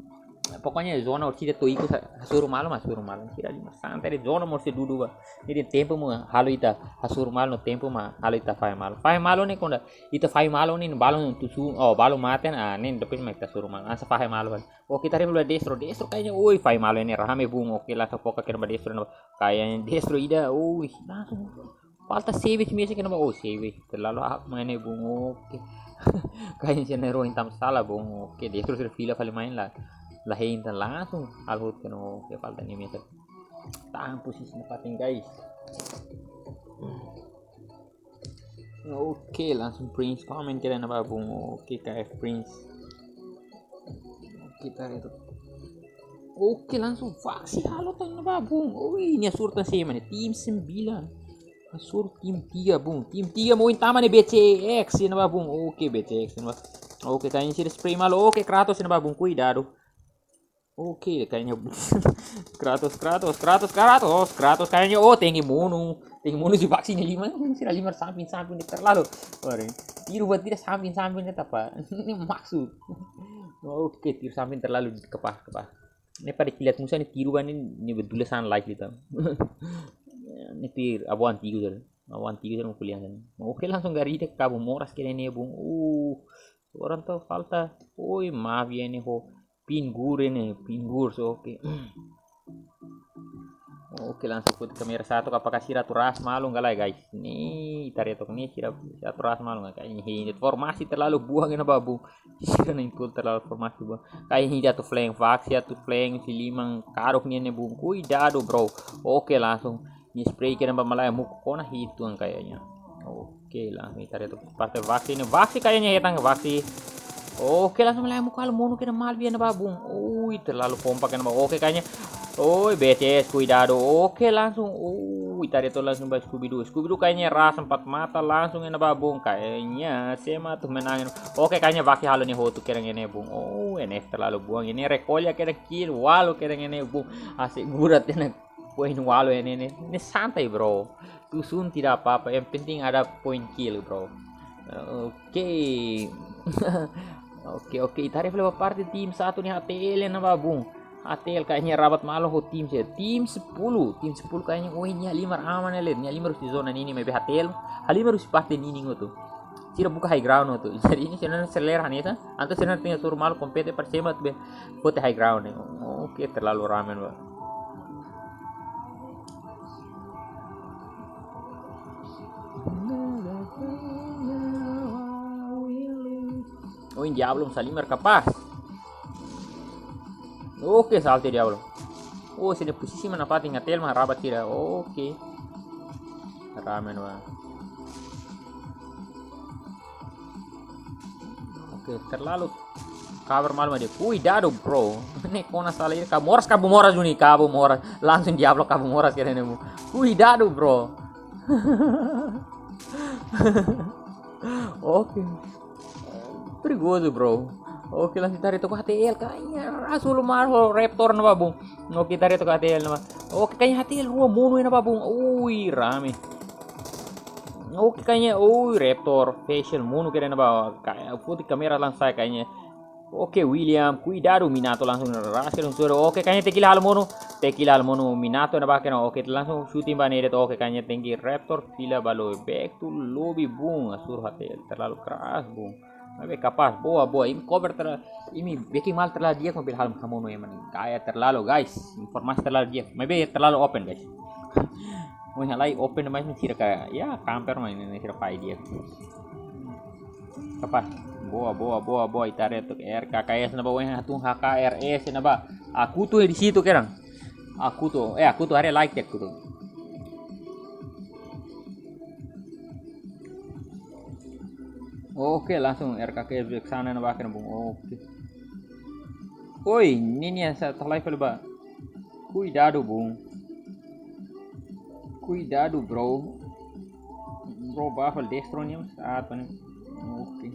Pokoknya zona orsida to'o ikus ha-, hasoru malu, hasoru malu. Sira halimar santai de'it zona mós sei dudu ba. Jadi tempu mak halo ita hasoru malu, no tempu mak halo ita fahe malu. Fahe malu ne'e kuandu ita fahe malu ne'e balun tusu, oh, balun mate, ah, ne'e depois mak ita hasoru malu. Hanesan fahe malu. Oke, tarik fali ba destro, destro kayaknya, oi, fahe malu ne'e rame bung. Oke, langsung foka kena ba destro ne'e. Kayaknya destro ida, oi, langsung falta savage mesi kena ba, oh, savage. Terlalu up main ne'e bung, oke. Kayaknya sira ne'e rohin tam sala bung, oke, destro sira fila fali main la. La hein tan langsung, halo hotu kena, oke, falta ne'e mesi. Tahan posisi ne'e fatin, guys. Oke, langsung Prince comment kira ne'ebá bung. Oke, K F Prince. Oke, tarik tok. Oke, langsung Vaxi halo tan ne'ebá bung. Oi, ne'e hasoru tan sira mana? Tim sembilan. Hasoru tim tiga bung. Tim tiga mak ohin tama ne'e B C X ne'ebá bung. Oke, B C X ne'ebá. Oke, kayaknya sira spray malu. Oke, Kratos ne'ebá bung. Kuidadu. Oke, kayaknya Kratos, Kratos, Kratos, Kratos, Kratos kayaknya, oh, tenke monu. Tenke monu si Vaxi ne'e liman, sira halimar samping, samping de'it terlalu. Ore, tiru buat tidak samping, samping de'it apa? Ne'e maksud. Oke, tiru samping terlalu kepah, kepah. Ne'e para kilat musa ne'e tiru ba ne'e, ne'e betul san live liután. Ne'e pir abu antigu saja. Abu antigu saja mau kuliah saja. Oke, langsung gari de'it kabu moras kira ne'e bung. Uh, orang tahu falta. Oi, maaf ya ne'e ho. Pingur ne'e, pingur, so, oke. Oke, langsung foto kamera satu, apakah sira atu ras malu ka lae, guys? Ne'e, tarik tok ne'e, sira, sira atu ras malu ka? Kayaknya ini formasi terlalu buang ne'ebá bung. Sira ne'e itu terlalu formasi buang. Kayaknya ini atu flank, Vaxi atu flank, si liman karuk ne'e bung. Kuidadu, bro. Oke, langsung. Ne'e spray kena ba malae muku kona hitung kayaknya. Oke, langsung ita lihat parte Vaxi ne'e. Vaxi kayaknya hetan Vaxi. Oke, langsung malae muku halo monu kena malu iha ne'ebá bung. Ui, terlalu pompa kena ba. Oke, kayaknya. Oi, B C S, kuidadu. Oke, langsung. Ui, tarik tok langsung ba Scooby Doo. Scooby Doo kayaknya ras empat mata langsung iha ne'ebá bung. Kayaknya sema atu menang. Oke, kayaknya Vaxi halo ne'e hotu kira ne'e bung. Oh, N F terlalu buang. Ne'e rekolla kira kill, walu kira ne'e bung. Asik gurat ne'e. Poin walu ne'e, ne'e, ne'e santai, bro. Tusun tidak apa-apa, yang penting ada poin kill, bro. Oke. Oke, oke, ita haree fali ba parte tim satu ne'e H T L ne'ebá bung. H T L kayaknya rabat malu ho tim sira. Tim sepuluh, tim sepuluh kayaknya, oh, nia halimar aman ya, lihat. Nia halimar husi zona ninin, maibé H T L halimar husi parte ninin hotu. Sira buka high ground hotu. Jadi ne'e sira-nia selera hanesan, entaun sira-nia tenke hasoru malu kompete para sira atu bá foti high ground ne'e. Oke, terlalu rame, bro. Oh, ini Diablo halimar kapás. Oke, salte Diablo. Oh, sira-nia posisi mana fatin, H T L mak rabat sira. Oke. Rame, bro. Oke, terlalu kabar malu dia. Kuidadu, bro. Ne'e kona sala ida, kabu moras, kabu moras duni, kabu moras. Langsung Diablo kabu moras kedan ne'e, bung. Kuidadu, bro. Oke. Perigozu, bro. Oke, langsung ita haree took H T L kayaknya ras uluk malu ho Raptor ne'ebá, bung. Oke, ita haree took H T L ne'ebá. Oke, kayaknya H T L rua monu ne'ebá, bung. Ui, rame. Oke, kayaknya, ui, Raptor, Facial monu kedan ne'ebá. Kayak foti kamera langsung kayaknya. Oke, William, kuidadu, Minato langsung ras kedan suara. Oke, kayaknya Tequila halo monu. Tequila halo monu, Minato ne'ebá kedan. Oke, langsung shooting ba ne'e de'it. Oke, kayaknya tenke Raptor fila ba lobby, back to lobby, bung. Hasoru H T L terlalu keras, bung. Maibé kapás, boa, boa. Imi cover terla-, imi backing malu terlalu di'ak, maibé halo hamonu ema ne'e. Gaya terlalu, guys. Informasi terlalu di'ak. Maibé terlalu open, guys. Ohin halai open mais ne'e sira kayak, ya, camper mais ne'e sira pai di'ak. Kapás. Boa, boa, boa, boa. Ita haree took R K K S ne'ebá, ohin hatún H K R S ne'ebá. Akuto di situ kedan. Akuto, eh, Akuto haree like ya, Akuto. Oke, langsung R K K S back sana ne'ebá kedan, bung. Oke. Oi, ne'e nia sa talai fali ba. Kuidadu, bung. Kuidadu, bro. Bro, bá fali Destro nian, saat ne'e. Oke.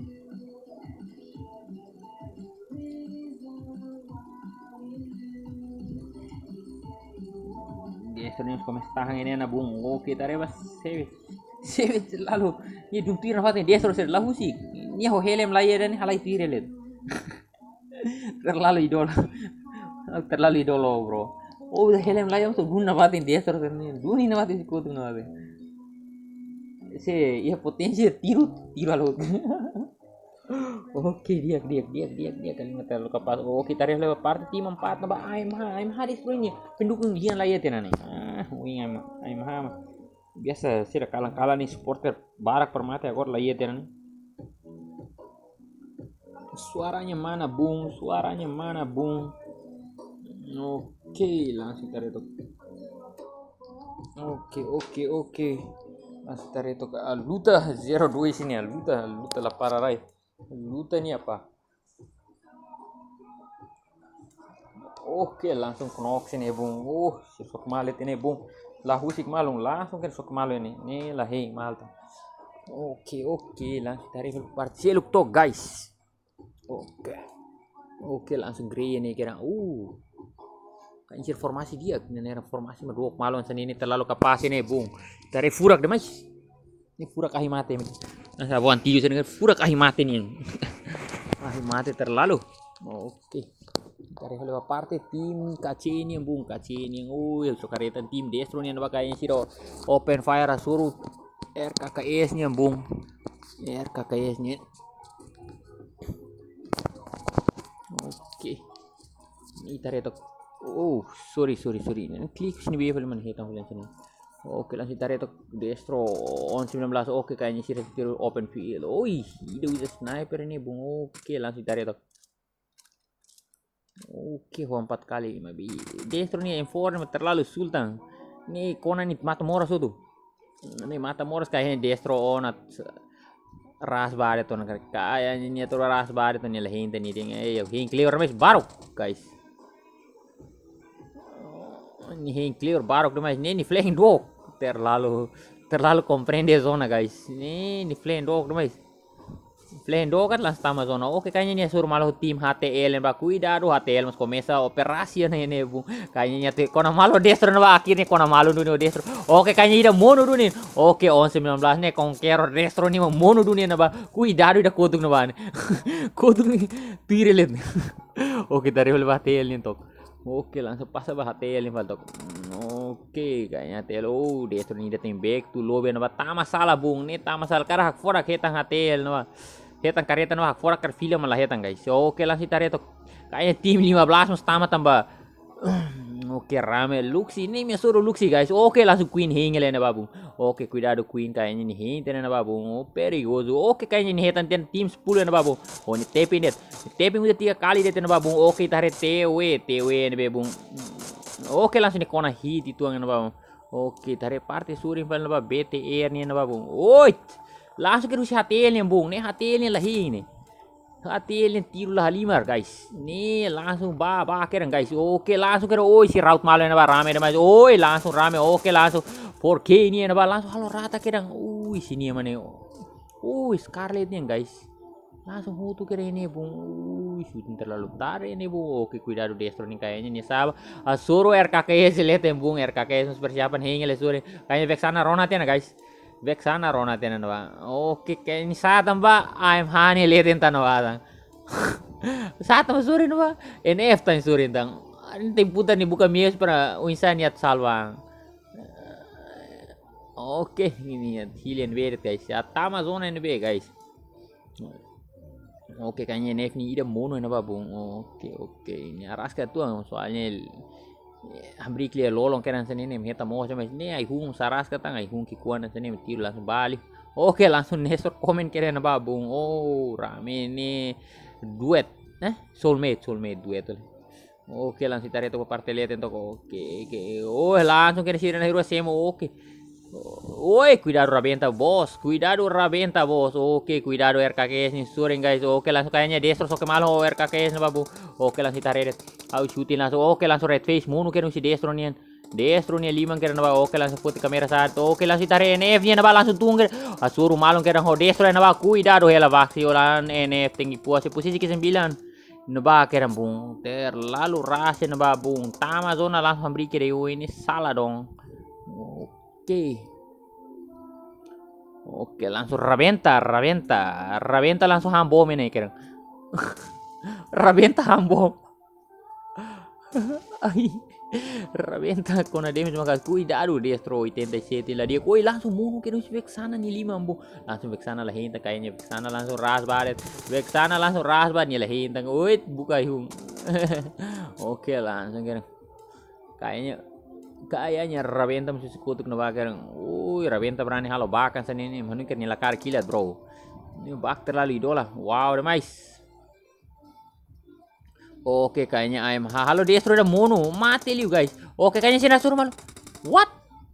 Destro nian komesa tahan ne'e ona, bung. Oke, ita haree ba sebe. Sebe lalu. Nia dun tuir nafatin Destro sira la husik. Nia ho helm laiha de'it, halai tuir de'it. Terlalu idol. Terlalu idol, bro. Oh, udah helm laiha, so dun nafatin Destro sira-nian. Duni nafatin, si kotuk nafatin. Se iha potensi tiru, tiru halo. Oke, di'ak, di'ak, di'ak, di'ak, di'ak. Kalimat terlalu kapás. Oke, ita haree fali ba parte tim empat ne'ebá. A M H, A M H di screen ne'e. Pendukung dia laiha tiha ona ne'e. Ah, wing A M H, A M H mah. Biasa sira kalan-kalan ne'e supporter barak para mate, agora laiha tiha ona ne'e. Suaranya mana, bung? Suaranya mana, bung? Oke, langsung ita haree took. Oke, oke, oke. Langsung ita haree took. Ah, Luta zero dua sini ya, Luta, Luta la para rai. Luta ne'e apa? Oke, langsung knock sini, bung. Oh, sok malu ne'e, bung. La husik malu, langsung kan sok malu ne'e. Ne'e la hein malu. Oke, oke, langsung ita haree parte seluk took, guys. Oke. Oke, langsung grey ne'e kedan. Uh. Kan sira formasi di'ak, ne'e, ne'e formasi mak dook malu hanesan ne'e, terlalu kapás ne'e, bung. Ita haree furak demais. Ne'e furak ahi mate. Nah, sabuan tiu sini kan furak ahi mate ne'e. Ahi mate terlalu. Oke. Ita haree fali ba parte tim K C nian, bung, K C nian. Oh, ya, sok karetan tim Destro nian ba kayaknya sira open fire hasoru R K K S nian, bung. R K K S nian. Oke. Ita haree took. Oh, sorry, sorry, sorry. Ne'e klik sini biar paling mana hitam paling sini. Oke, langsung ita haree took Destro on sembilan belas. Oke, kayaknya sira tiru open field. Oi, ida udah sniper ne'e, bung. Oke, langsung ita haree took. Oke, ho empat kali, maibé Destro ne'e M four ne'e terlalu sultan. Ne'e kona ne'e mata moras hotu. Ne'e mata moras kayaknya Destro ona ras ba de'it ona, kayaknya nia atu ras ba de'it ona, nia la hein tiha ona, eh, hein clear mais baruk, guys. Nia hein clear baruk demais. Ne'e nia flank dook. Terlalu, terlalu komprende zona, guys. Ne'e nia flank dook demais. Flash dook atu langsung tama zona. Oke, kayaknya nia hasoru malu ho tim H T L ne'ebá. Kuidadu, H T L mós komesa operasi ne'e, ne'e bung. Kayaknya nia atu kona malu destro ne'ebá, akhirnya kona malu duni destro. Oke, kayaknya ida monu duni. Oke, onze sembilan belas ne'e, konkero destro ne'e monu duni ne'ebá. Kuidadu ida kotuk ne'ebá ne'e. Kotuk ne'e tire let. Oke, dari oleh H T L nia tok. Oke, langsung pasa ba H T L nia fali tok. Hmm, oke, kayaknya H T L. Oh, destro nia ida tem back to lobby ne'ebá. Tama sala bung, ne'e tama sala. Karik hakfodak hetan H T L ne'ebá. Hetan kareta ne'ebá, hakfodak karik fila malah hetan, guys. Oke, langsung ita haree tok. Kayaknya tim lima belas mós tama tanba. Oke, rame Luxi. Ne'e imi hasoru Luxi, guys. Oke, langsung Queen hein hela ne'ebá bung. Oke, kuidadu Queen, kayaknya nia hein tiha ona ne'ebá bung. Oh, perigozu. Oke, kayaknya nia hetan tiha ona tim sepuluh ne'ebá bung. Oh, nia tap in de'it. Tap in udah tiga kali de'it ne'ebá bung. Oke, ita haree T W, T W ne'ebé bung. Oke, langsung nia kona hit uitoan ne'ebá bung. Oke, ita haree parte sorin fali ne'ebá B T R nian ne'ebá bung. Oi! Langsung kedas husi H T L nian bung. Ne'e H T L nian la hein ne'e. H T L nian tiru la halimar, guys. Ne'e langsung ba, ba kedan, guys. Oke, langsung kedan. Oi, sei raut malu ne'ebá, rame demais. Oi, langsung rame. Oke, langsung four K nian ne'ebá, langsung halo rata kedan. Ui, sini mana? Ui, Scarlet nian, guys. Langsung hotu kedan ne'e bung. Ui, shooting terlalu tarde ne'e bung. Oke, kuidadu destro nia, kayaknya nia sa'e ba. Hasoru R K K S leten bung, R K K S mós persiapan hein hela sorin. Kayaknya Vexana rona tiha ona, guys. Vexana rona tiha ona ne'ebá. Oke, kayaknya sá tanba A M H nia leten tan ne'ebá tan. Sá tanba sorin ne'ebá. N F tan sorin tan. Nia tempu tan nia buka meius para oinsá nia atu salva. Oke, nia hili N B de'it, guys. Ya, tama zona N B, guys. Oke, kayaknya N F nia ida monu ne'ebá bung. Oke, oke. Nia araska uitoan, soalnya el-, eh, hamriik lia lolon kedan hanesan ne'e, imi hetan mós, mas ne'e ai-hun sá araska tan, ai-hun ki'ikoan hanesan ne'e, tiru langsung ba liu. Oke, langsung Nestor komen kedan ne'ebá bung. Oh, rame ne'e duet. Eh, soulmate, soulmate duet. Oke, langsung ita haree tok ba parte leten tok. Oke, oke. Oh, langsung kedan sira na'in-rua semo. Oke. Oi, kuidadu rabenta, bos. Kuidadu rabenta, bos. Oke, kuidadu R K K S nia sorin, guys. Oke, langsung kayaknya destro soke malu R K K S ne'ebá bung. Oke, langsung ita haree de'it. Au shooting langsung. Oke, langsung red face monu kedan husi destro nian. Destro nia liman kedan ne'ebá. Oke, langsung foti kamera sa'e. Oke, langsung ita haree N F nian ne'ebá, langsung tun kedan. Hasoru malu kedan ho destro ne'ebá. Kuidadu hela baksi olan N F tenke puas posisi kesembilan. Ne'ebá kedan bung. Terlalu ras ne'ebá bung. Tama zona langsung hamriik kedan, oh, ne'e sala dong. Oke. Oke, langsung rabenta, rabenta. Rabenta langsung han bom ne'e kedan. Rabenta han bom. Ai. Rabenta kona damage maka'as, kuidadu, destro oitenta e sete la di'ak. Oi, langsung monu kedan husi Vexana nia liman bung. Langsung Vexana la hein tan, kayaknya Vexana langsung ras ba de'it. Vexana langsung ras ba, nia la hein tan. Oi, buka ai-hun. Oke, langsung kedan. Kayaknya, kayaknya rabenta mós husi kotuk ne'ebá kedan. Ui, rabenta berani halo bakan hanesan ne'e, manu ke nia la karik kilat, bro. Nia baku terlalu idola. Wow, demais. Oke, kayaknya A M H. Halo destro ida monu. Mate liu, guys. Oke, kayaknya sira hasoru malu. What?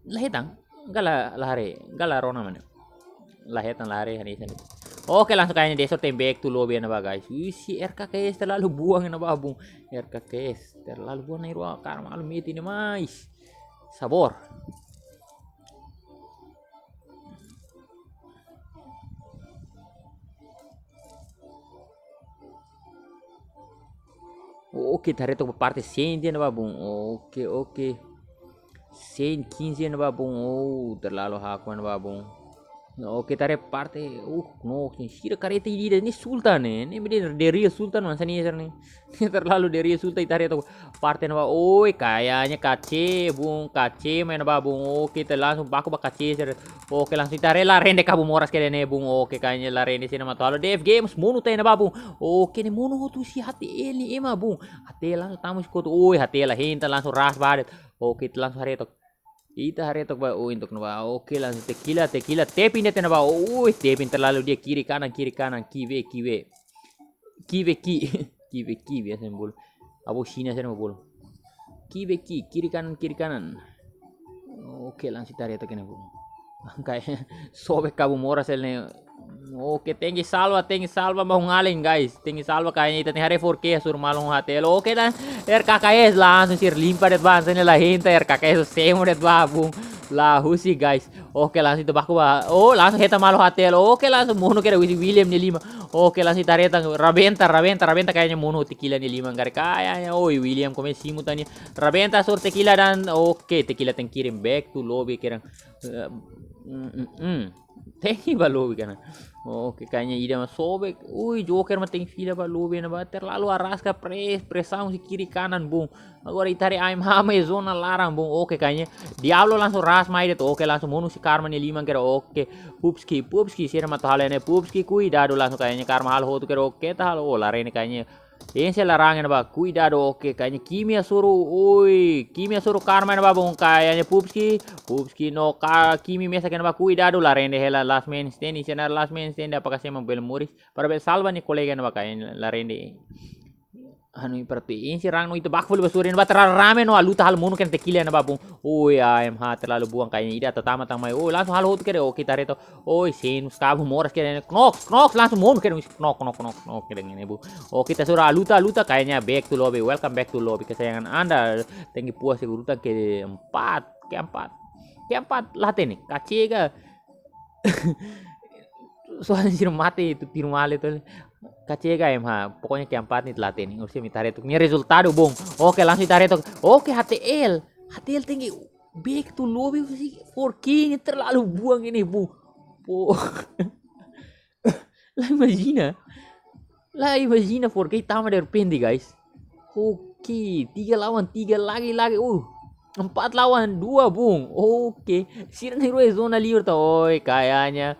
La hetan. Enggak la, la haree. Enggak la rona mana. La hetan, la haree hanesan ne'e. Oke, langsung kayaknya destro tem back to lobby ne'ebá, guys. Ui, si R K K S terlalu buang ne'ebá bung. R K K S terlalu buang na'in-rua, karik malu mete demais. Sabór. Oke, ita haree tok ba parte Saint ne'ebá bung. Oke, oke. Saint quinze ne'ebá bung. Oh, terlalu haku ne'ebá bung. Oke, ita haree parte, uh, no, sira kareta ida ne'e Sultan ne'e. Ne'e mede The Real Sultan hanesan ne'e sira ne'e. Terlalu The Real Sultan, ita haree tok parte ne'ebá. Oi, kayaknya K C bung, K C mai ne'ebá bung. Oke, ita langsung baku ba K C sira. Oke, langsung ita haree La Rende kabu moras kedan ne'e bung. Oke, kayaknya La Rende sira mak atu halo D F Games monu tiha ona ne'ebá bung. Oke, ne'e monu hotu husi H T L nia ema bung. H T L langsung tama husi kotuk. Oi, H T L la hein tan, langsung ras ba de'it. Oke, ita langsung haree tok. Ita haree tok ba, oh, intok ne'ebá. Oke, langsung tequila, tequila, tap in de'it ne'ebá. Ui, tap in terlalu di'ak, kiri kanan, kiri kanan, kiwe, kiwe. Kiwe ki, kiwe ki biasa bolu. Abo Xina sira mak bolu. Kiwe ki, kiri kanan, kiri kanan. Oke, langsung ita haree tok ne'e bung. Kayak sobek kabu moras hela ne'e. Oke, tenke salva, tenke salva, mau ngalen, guys. Tenke salva, kayaknya ita tenke haree four K, hasoru malu H T L. Oke, dan R K K S langsung sira limpa de'it ba, hanesan ne'e la hein tan, R K K S semo de'it ba bung. La husi, guys. Oke, langsung ita baku ba. Oh, langsung hetan malu H T L. Oke, langsung monu kere William nia liman. Oke, langsung ita hetan rabenta, rabenta, rabenta kayaknya monu tequila nia liman. Karik kayaknya, oi, William kome simu tanya. Rabenta sur tequila dan, oke, tequila tenke kirim back to lobby kira. Eh, mm, mm, mm. Tenke ba lobby kana. Oke, kayaknya ida mak sobek. Ui, Joker mak tenke fila ba lobby ne'ebá. Terlalu araska pres, presaun husi kiri kanan, bung. Agora ita haree A M H mai zona laran, bung. Oke, kayaknya Diablo langsung ras mai de'it. Oke, langsung monu husi Karma nia liman kira. Oke, Pupski, Pupski, sira mak atu halo ne'e. Pupski, kuidadu langsung kayaknya Karma halo hotu kira. Oke, ita halo. Oh, Larende kayaknya. Ence laran ne'ebá, kuidadu. Oke, kayaknya Kimi hasoru. Ui, Kimi hasoru Karma ne'ebá, bung. Kayaknya Pupski, Pupski no ka, Kimi mesak ne'ebá, kuidadu. Larende hela last man stand, sira last man stand, apakah sira mak bele moris? Para bele salva nia kolega ne'ebá, kayaknya Larende. Anu, ipartu ence rang no ita baku fali ba sore ne'ebá, terlalu rame no Aluta halo monu kena tequila ne'ebá, bung. Oi, A M H terlalu buang kayaknya, ida atu tama tang mai. Oi, langsung halo hotu kere. Oke, ita hetan. Oi, Senus kabu moras kere. Knox, Knox langsung monu kere. Knox, Knox, Knox, Knox kere ne'e, bung. Oke, ita hasoru Aluta, Aluta kayaknya back to lobby. Welcome back to lobby kesayangan Anda. Tenke puas, seguru tan keempat, keempat. Keempat la hatene. Kacega. Soalnya sira mate itu tiru male tu. Kacega A M H. Pokoknya keempat ne'e la hatene. Orsida ita haree tok nia rezultadu, bung. Oke, langsung ita haree tok. Oke, H T L. H T L tenke back to lobby husi four K ne'e terlalu buang ne'e, bung. Po. La imajina. La imajina four K tama derrepente, guys. Oke, tiga lawan tiga lagi, lagi. Uh, empat lawan dua, bung. Oke. Sira ne'e rua zona livre ta. Oi, kayaknya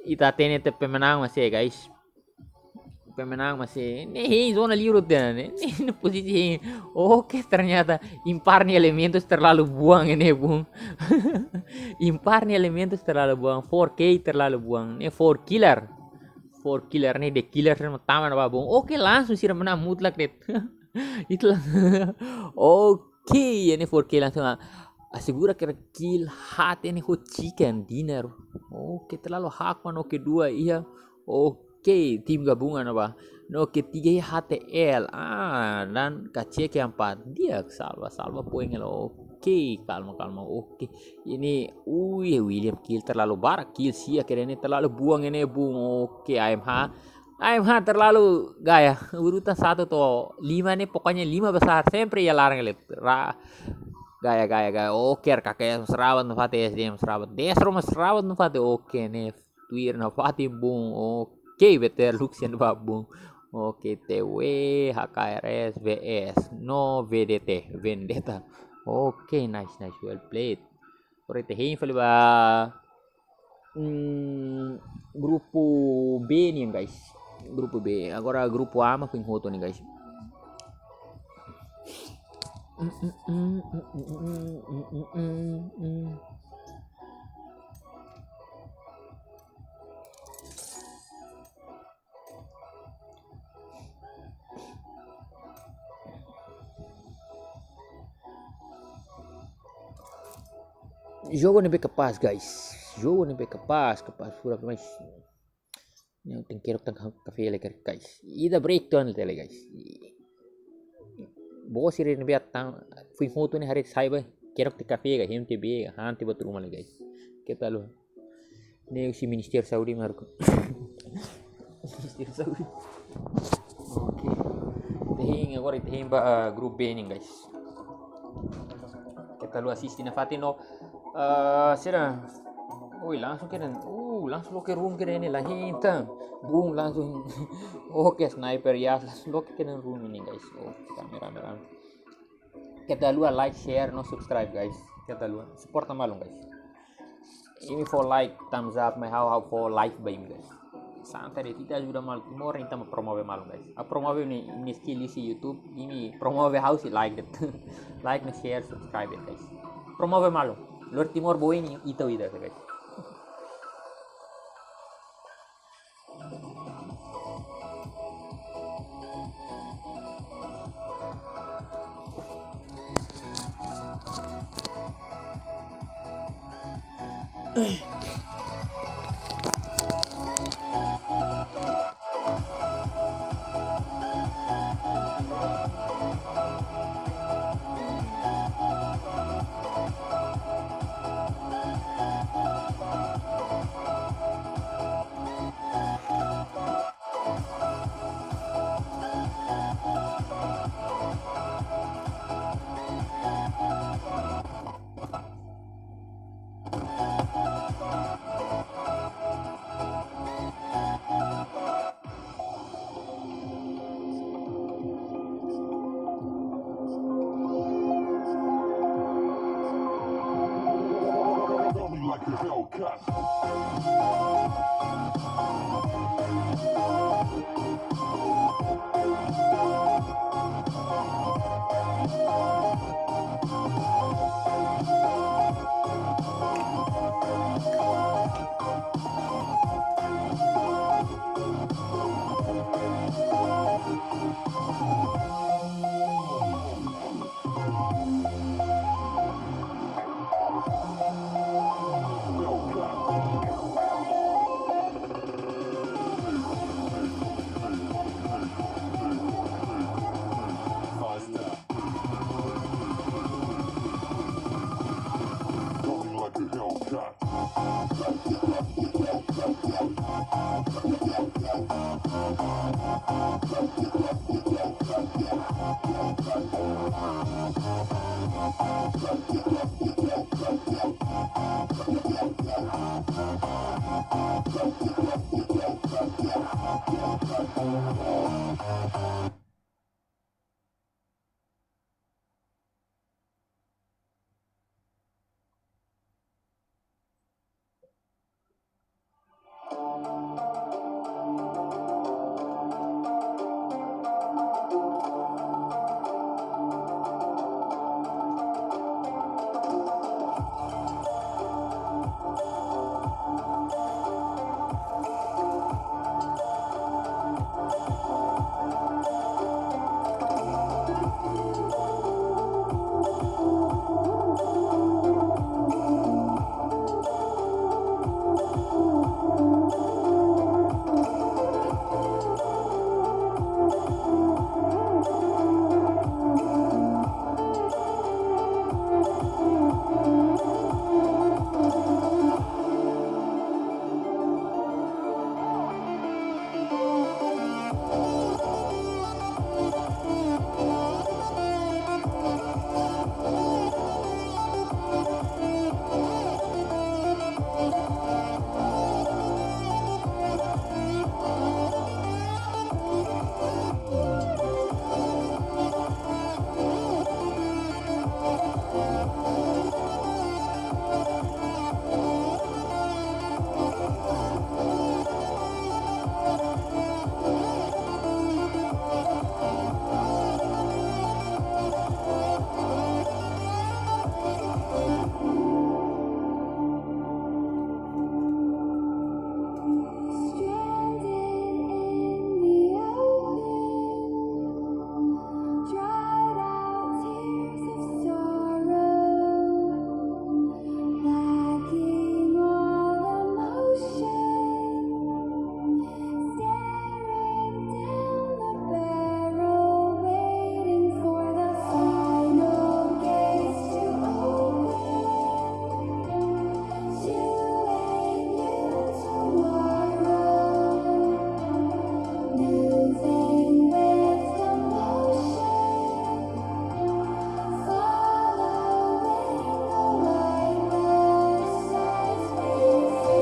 ita hatene tiha pemenang mak sei, guys. Pemenang mak sei. Ne'e hein zona livre tiha ne'e. Ne'e, ne'e posisi hein. Oke, ternyata impar nia elementus terlalu buang ne'e, bung. Impar nia elementus terlalu buang. Four K terlalu buang. Ne'e four killer. Four killer ne'e, the killer ne'e tama ne'ebá, bung. Oke, langsung sira menang mutlak de'it. Itulah. Oke, ne'e four K langsung, ah, asegura kira kill hat ne'e ho chicken dinner. Oke, terlalu hak mano kedua, iya. Oke, tim gabungan apa? No ketiga iha H T L. Ah, dan kacega keempat. Dia salva, salva poin hela. Oke, kalma, kalma. Oke. Ne'e, ui, William kill terlalu barak, kill sia kira ne'e terlalu buang ne'e, bung. Oke, A M H. A M H terlalu gaya. Urutan satu to'o lima ne'e, pokoknya lima besar. Sempre iha laran kali. Ra-, gaya, gaya, gaya. Oke, R K K S serabat nafatin, S D M serabat. Destro mak serabat nafatin. Oke, ne'e tuir nafatin, bung. Oke, B T R Luxian ba, bung. Oke, T W, H K R S, V S. No V D T, Vendetta. Oke, nice, nice, well played. Agora ita hein fali ba, hmm, grupu B nian, guys. Grupu B. Agora grupu A mak foin hotu nian, guys. Jogu ne'ebé kapás, guys. Jogu ne'ebé kapás, kapás furak, mas ne'e tenke kerok tan ka-, kafé lai, guys. Ida break tan tele, guys. Bos sira ne'ebé atan foin hotu ne'e haree sai ba. Kerok tiha kafé ka, M T B ka, han tiha ba turma lai, guys. Keta haluha. Ne'e husi Ministériu Saúde mak haruka. Ministériu Saúde. Oke. Ita hein agora, ita hein ba, ah, grupu B nian, guys. Keta haluha asiste nafatin no, ah, sira. Oi, langsung kena. Uh, langsung loke room kena ne'e la hein tan. Bung, langsung. Oke, sniper ya, langsung loke kena room ne'e, guys. Oke, kamera, kamera. Keta haluha like, share, no subscribe, guys. Keta haluha. Suporta malu, guys. Imi fó like, thumbs up, mai ha'u, ha'u fó like ba imi, guys. Santa de tita ajuda malu Timor, entaun promove malu, guys. Ha'u promove ne'e, imi skill husi YouTube, imi promove ha'u husi like de'it. Like no share, subscribe de'it, guys. Promove malu. Lori Timor boy ne'e, ita ida, guys. Hellcat. Coming like a Hellcat. Stranded in the open, dried out tears of sorrow, lacking all emotion, staring down the barrel, waiting for the final gates to open. To a new tomorrow, moving with the motion, following the light that shines before.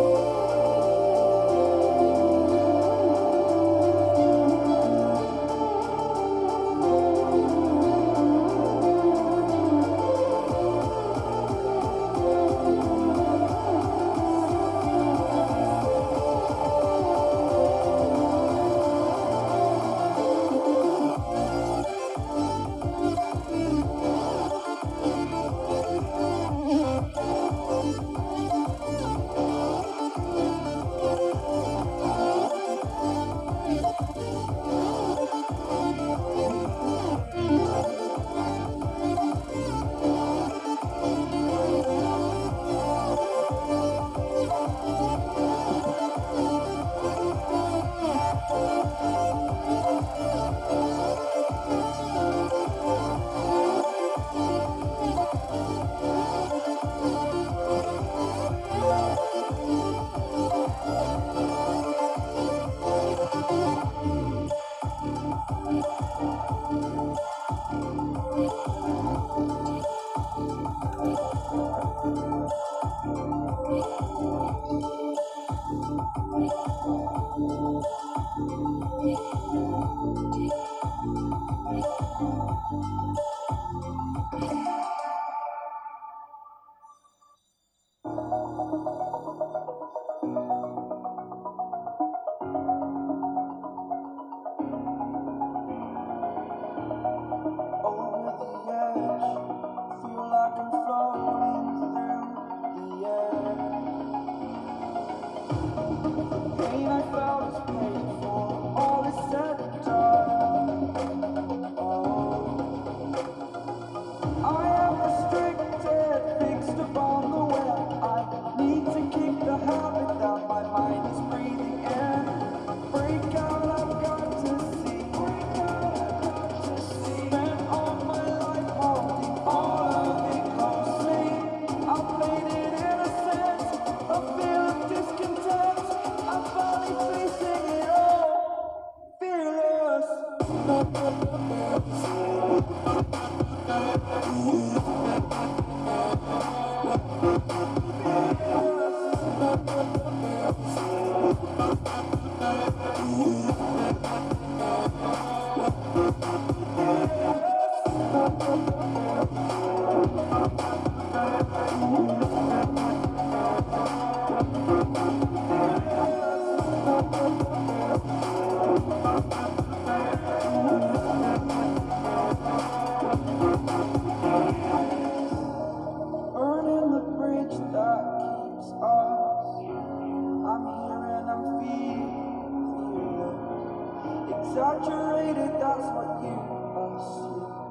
Exaggerated, that's what you assume.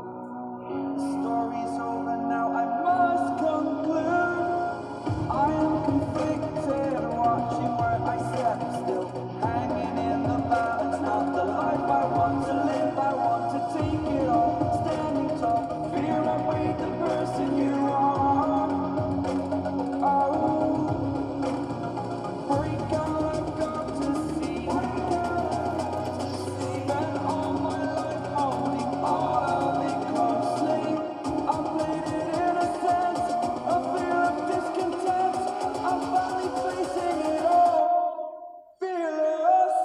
The story's over now, I must conclude. I am conflicted, watching where I step still. Hanging in the balance, not the life I want to live. I want to take it all, standing tall. Fear I break the person you are. Oh, break all I've got to see. Spend all my life holding all of it closely. I played it innocent, a fear of discontent. I'm finally facing it all. Fearless.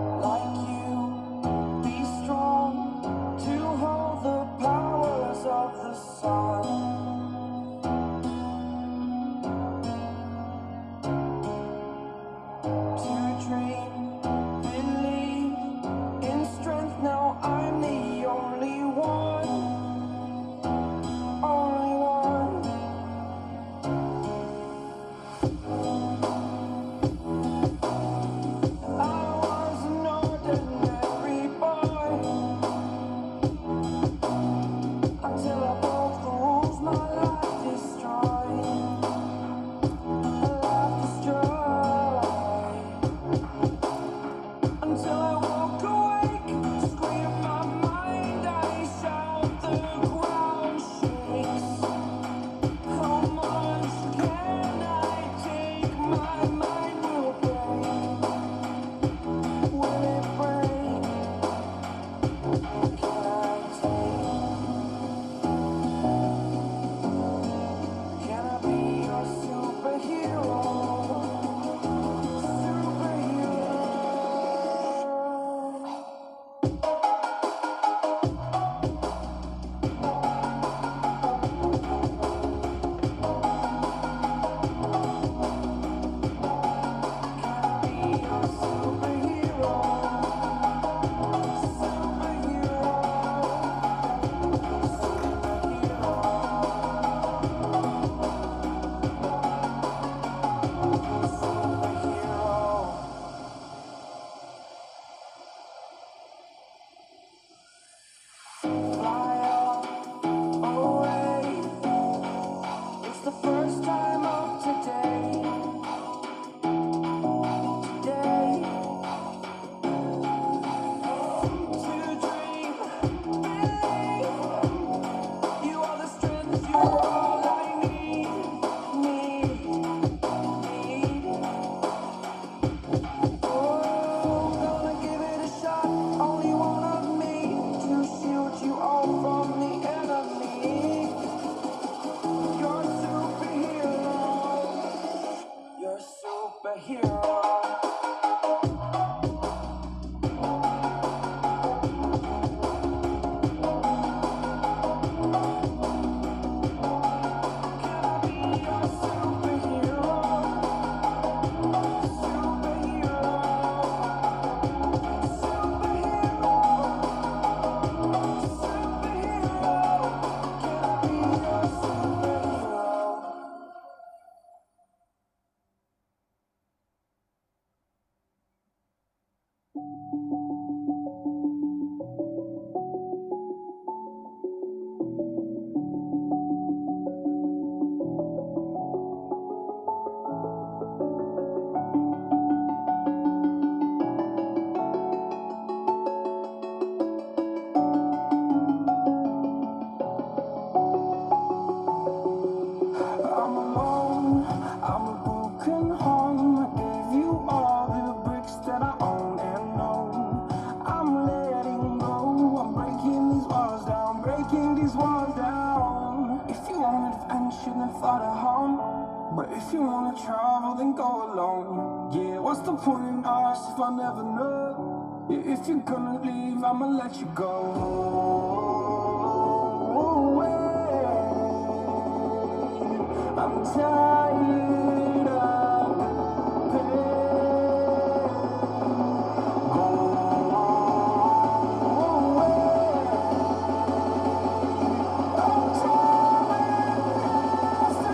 Like you, be strong to hold the powers of the sun. To dream, believe in strength. Now I'm the only one, only one. I was an ordinary boy until I broke the rules, my life destroyed, my life destroyed. Until I walk awake, scream my mind, I shout, the ground shakes. How much can I take? My mind will break. Will it break? Can I take? Can I be your superhero? Superhero. Fly away. It's the first time of today. Today. To dream, believe. You are the strength, you are all I need, need, need. Oh, gonna give it a shot. Only one of me to shield you all from the enemy. You're a superhero. You're a superhero. You wanna travel, then go alone. Yeah, what's the point in us if I never know? Yeah, if you're gonna leave, I'ma let you go. I'm tired of the pain. Go away. I'm tired of the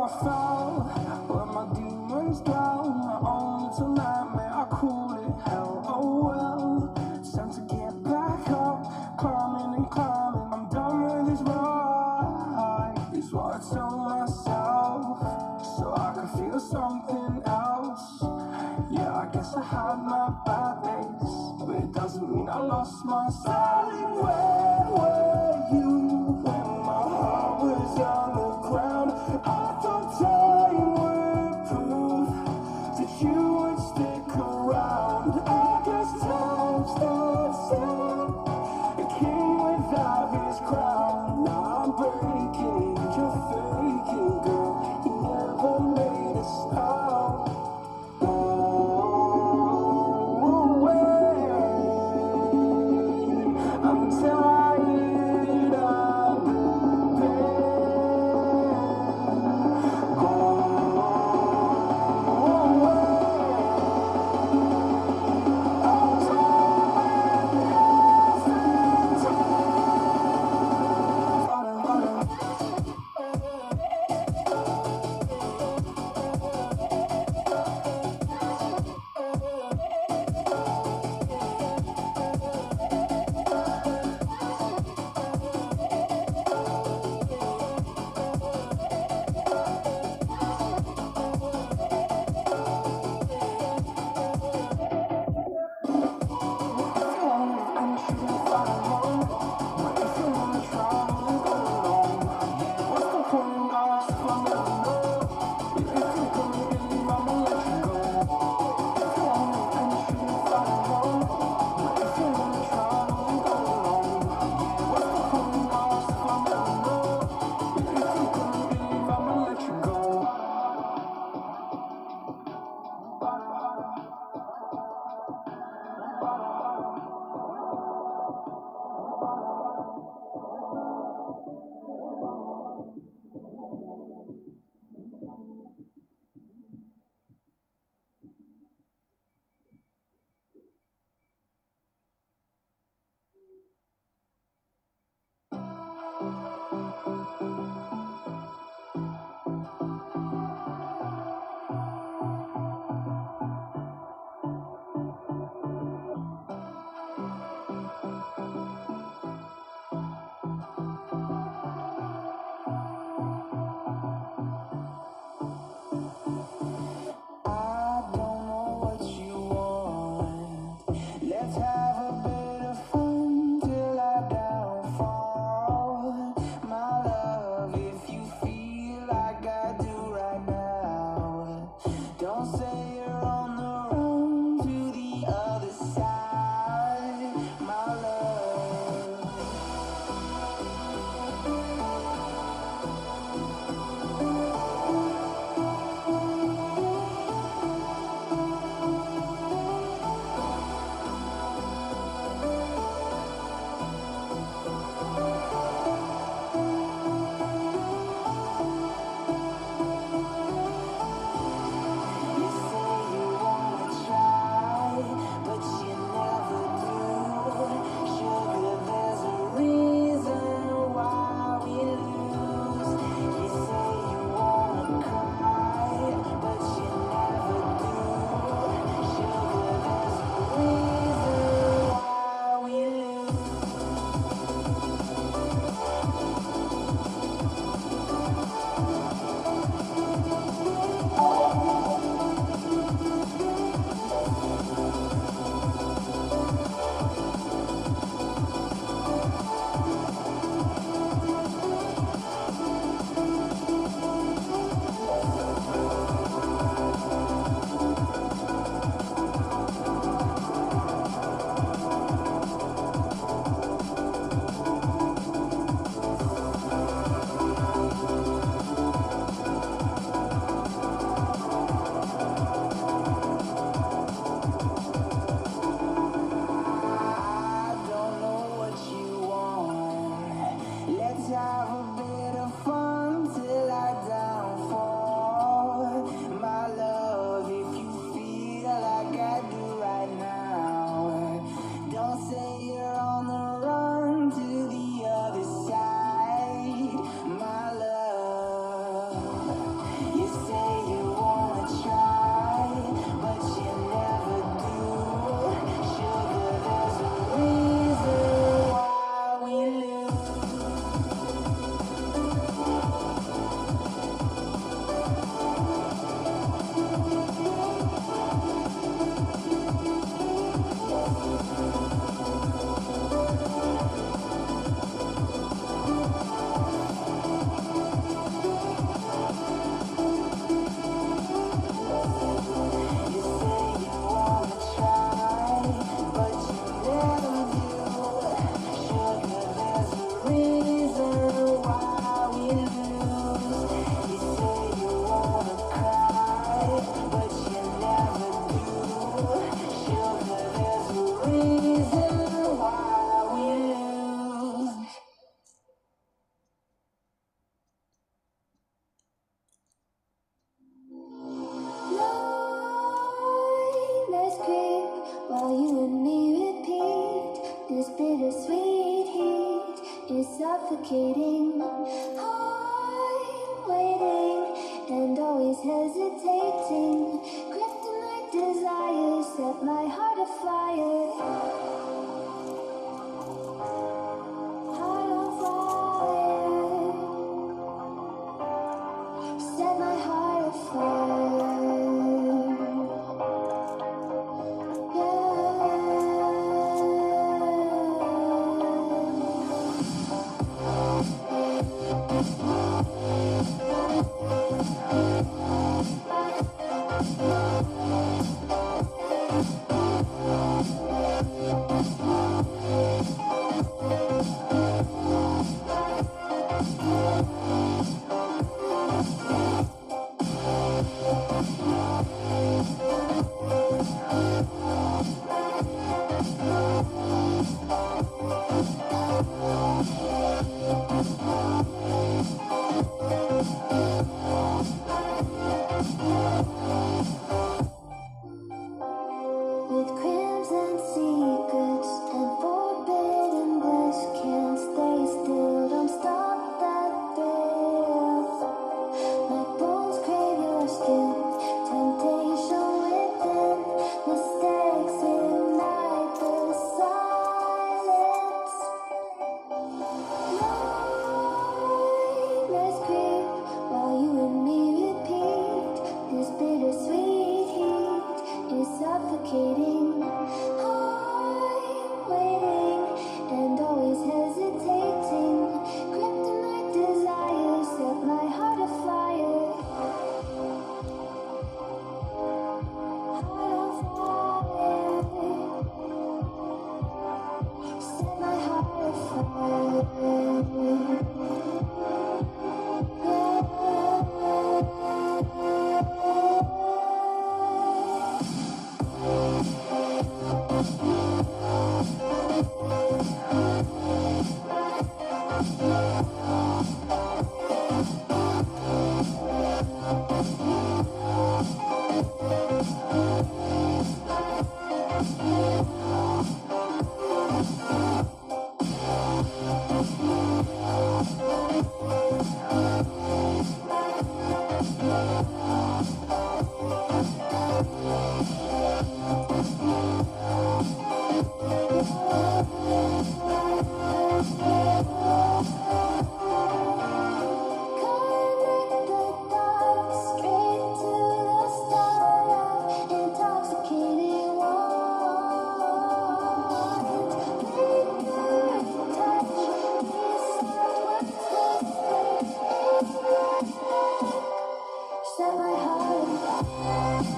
I fell, let my demons drown. My own little nightmare, I call it hell. Oh well, it's time to get back up. Climbing and climbing, I'm done with this ride. Is what I tell myself, so I can feel something else. Yeah, I guess I had my bad days, but it doesn't mean I lost my style. Where were you when my heart was on the ground? I thought time would prove that you would stick around. I guess time stood still. A king without his crown. Now I'm breaking, you're faking, girl. You never made a sound. Go away. I'm tired of the pain. Go away. Suffocating, I'm waiting and always hesitating. Kryptonite desires set my heart afire. Heart on fire. Set my heart afire. Yeah. With crimson secrets and forbidden bliss, can't stay still, don't stop that thrill. My bones crave your skin, temptation within, mistakes ignite the silence. Nightmares creep while you and me repeat. This bittersweet heat is suffocating. I'm waiting and always hesitating. Kryptonite desires set my heart afire. Heart on fire. Set my heart afire. Connect the dots, straight to the start of intoxicating wine. Flicker, touch, kiss, what's within. Set my heart on fire.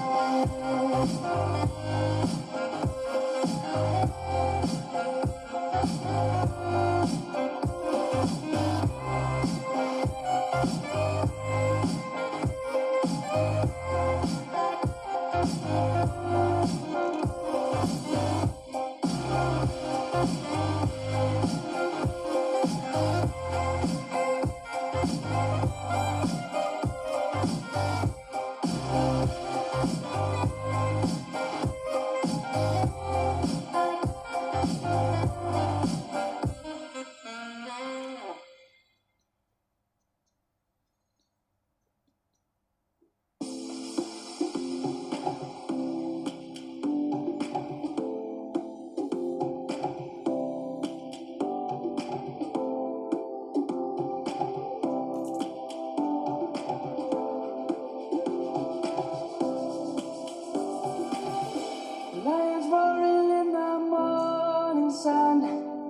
Lions roaring in the morning sun,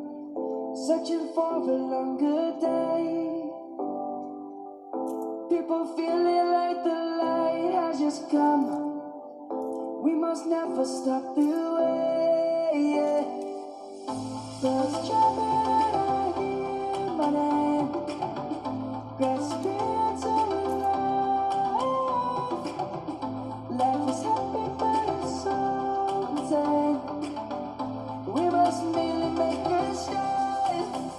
searching for a longer day. People feeling like the light has just come. We must never stop the way, yeah. Birds chirping and I hear my name. Grasping to life. Life is happy, but it's so insane. We must merely make a start.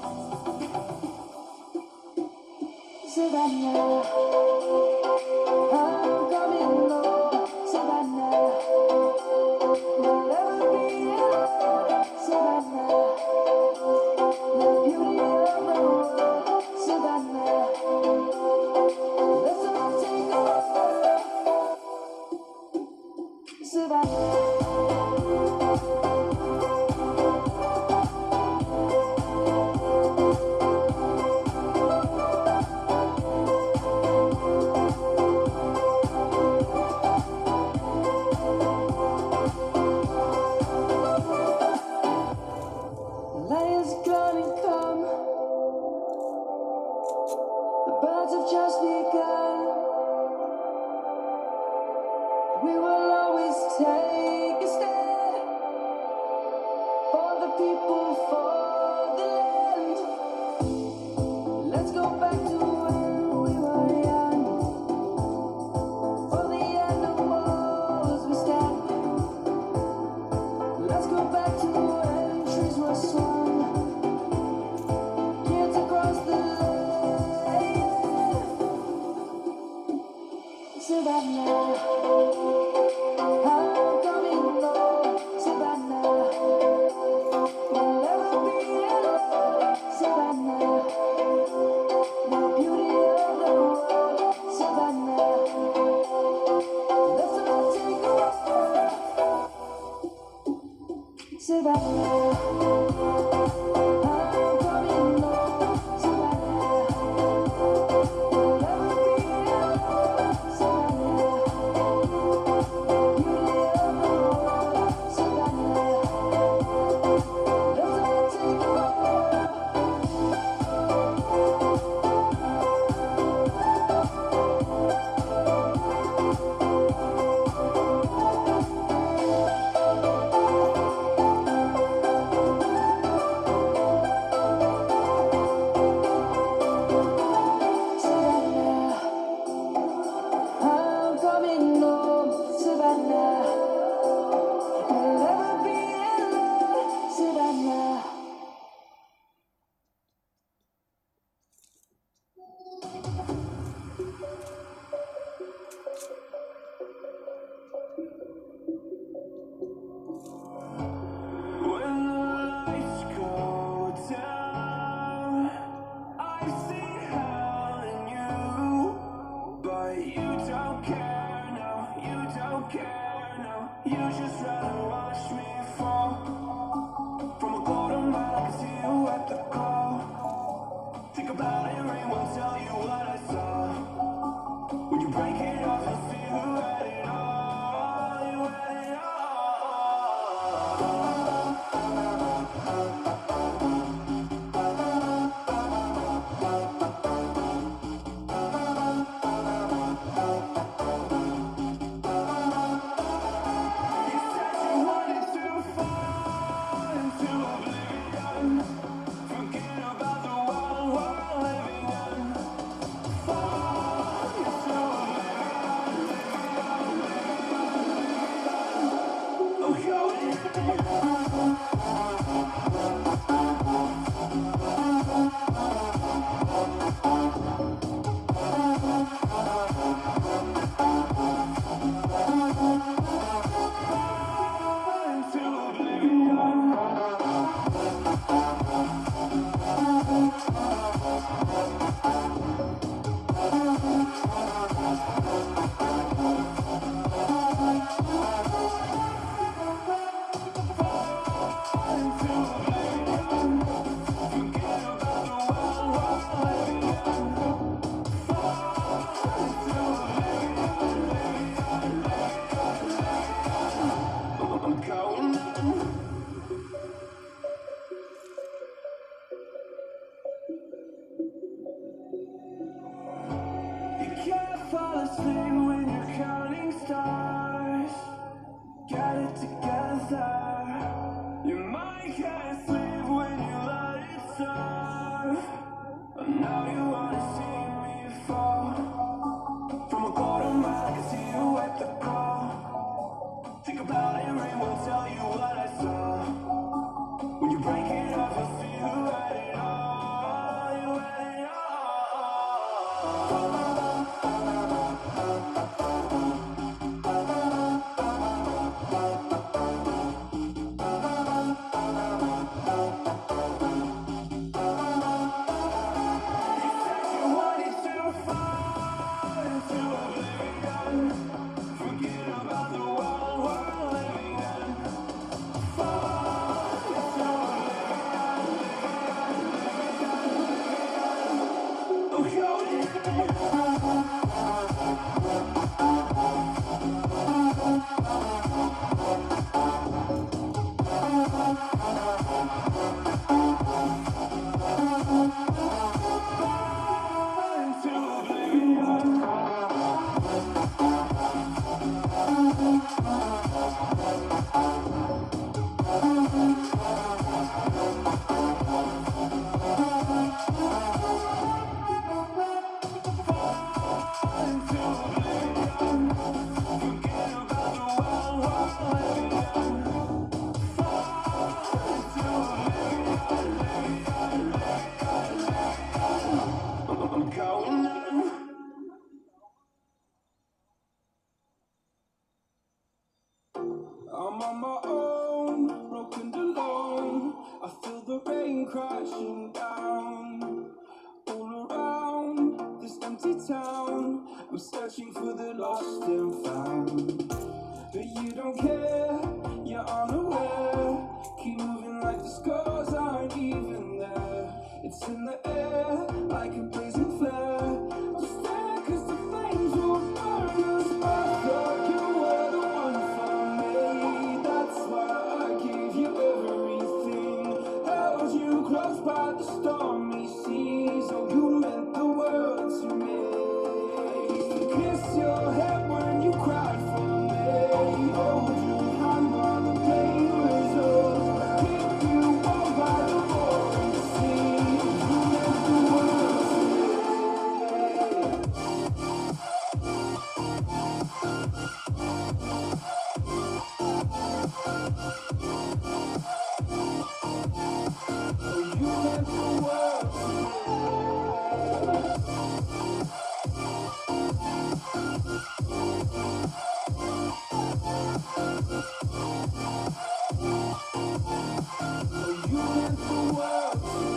Savannah, I'm coming home. Savannah, we'll never be alone. Savannah, the beauty of the world. People for the land. Let's go back to when we were young. For the animals we stand. Let's go back to when trees were swung. Kids across the land. Savannah, I'm coming home. Savannah, we'll never be alone. Savannah, the beauty of the world. Savannah, let's all take a walk. Savannah, I'm coming home. Savannah, we'll never be alone. Savannah, beauty of the world. Savannah, let's all take a walk. Savannah, I'm coming home. Savannah, I'll never be alone. Savannah. When the lights go down, I see hell in you, but you don't care, no, you don't care, no. You just rather watch me fall from a quarter mile. I can see you at the glow. Think about it, rain won't tell you what I saw. When you break it off, you'll see who had it all. You had it all. You said you wanted to fall into oblivion. Forget about the wild world living in. Fall into oblivion, living in. Oh, yo. You can't fall asleep when you're counting stars. Get it together. Your mind can't sleep when you let it serve. And now you wanna see me fall. From a quarter mile, I can see you at the glow. Think about it, rain won't tell you what I saw. When you break it off, you'll see who had it all. You had it all. Crashing down all around this empty town. I'm searching for the lost and found, but you don't care, you're unaware. Keep moving like the scars aren't even there. It's in the air like a blazing flare. Just stand, 'cause the flames will burn us. I thought you were the one for me. That's why I gave you everything. Held you close by the stormy seas. Oh, you meant the world to me. Kiss your head when you cried for me. Hold you high while the pain was over. Keep you warm by the roaring sea. You meant the world to me. You meant the world to me. You meant the world to me.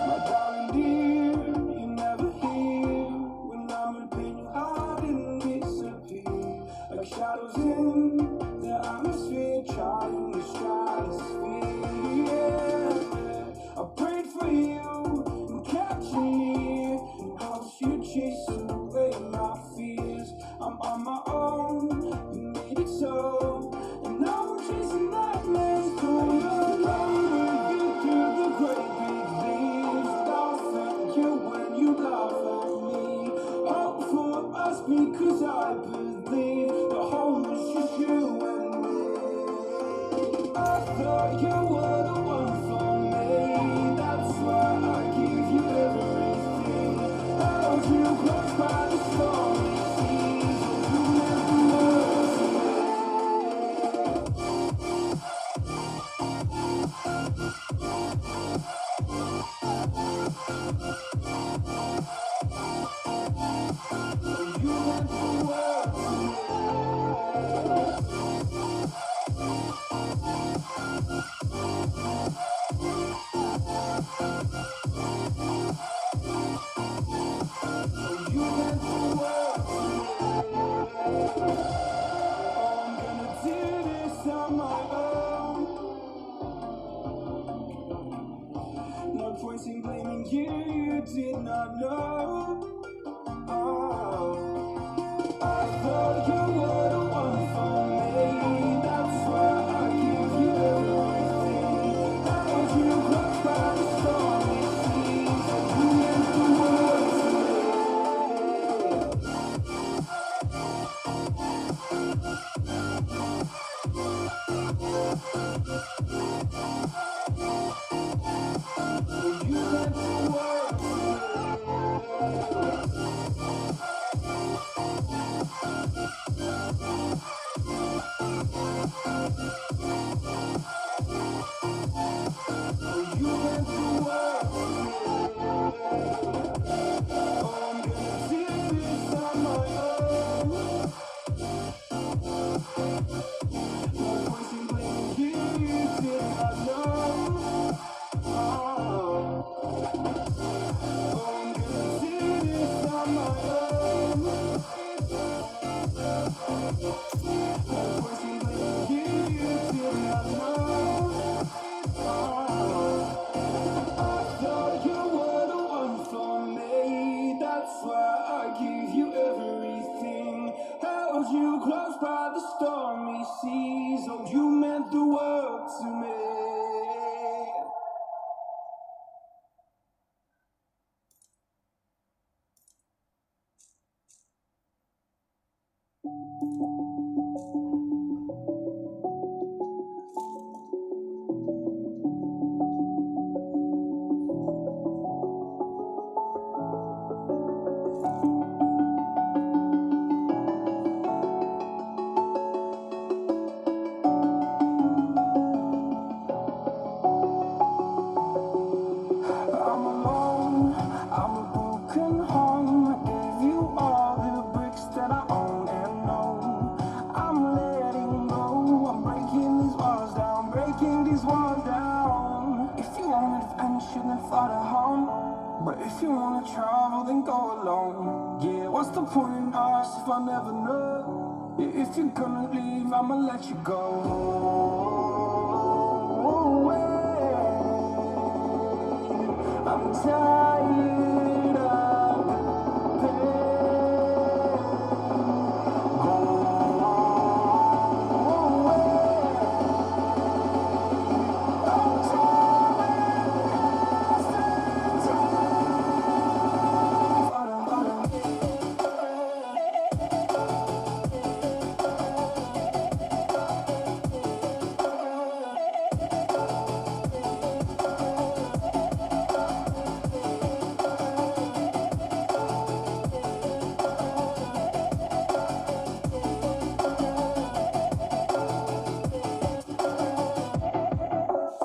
My darling dear, you never hear. When I'm in pain, you hide and disappear. Like shadows in the atmosphere, trying to stratosphere. Yeah. I prayed for you and kept you near. In hopes you chase away my fears. I'm on my own, you made it so. And now I'm chasing nightmares. Through the rain, with you through the great big leaves. Laugh at you when you laugh at me. Hope for us because I believe the whole is just you and me. I thought you were the one for me. That's why I give you everything. Held you close by the stormy seas. You meant the world to me. You meant the world to me. You meant the world to me. Oh, I'm gonna do this on my own. No point in blaming you, you did not know. Oh, I thought you were the one for me. That's why I give you everything. Held you close by the stormy seas. You meant the world to me. You meant the world to me. You meant the world to me. Oh, I'm gonna do this on my own. No point in blaming you, you did not know. Oh, I'm gonna do this on my own. No point in blaming you, you But if you wanna travel, then go alone. Yeah, what's the point in us if I never know? If you're gonna leave, I'ma let you go. I'm tired of the pain. Go away. I'm tired of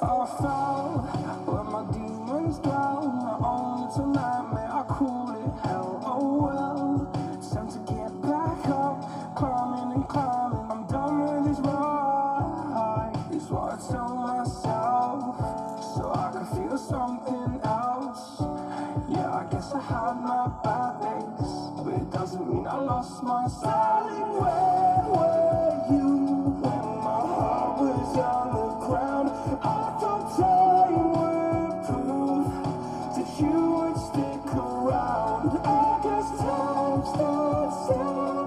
I fell when my demons dwell. My own little nightmare, I call it hell. Oh well, it's time to get back up. Climbing and climbing, I'm done with this ride. It's what I tell myself, so I can feel something else. Yeah, I guess I had my bad days, but it doesn't mean I lost my soul. Where were you when my heart was on the ground? I thought time would prove that you would stick around. I guess time stood still.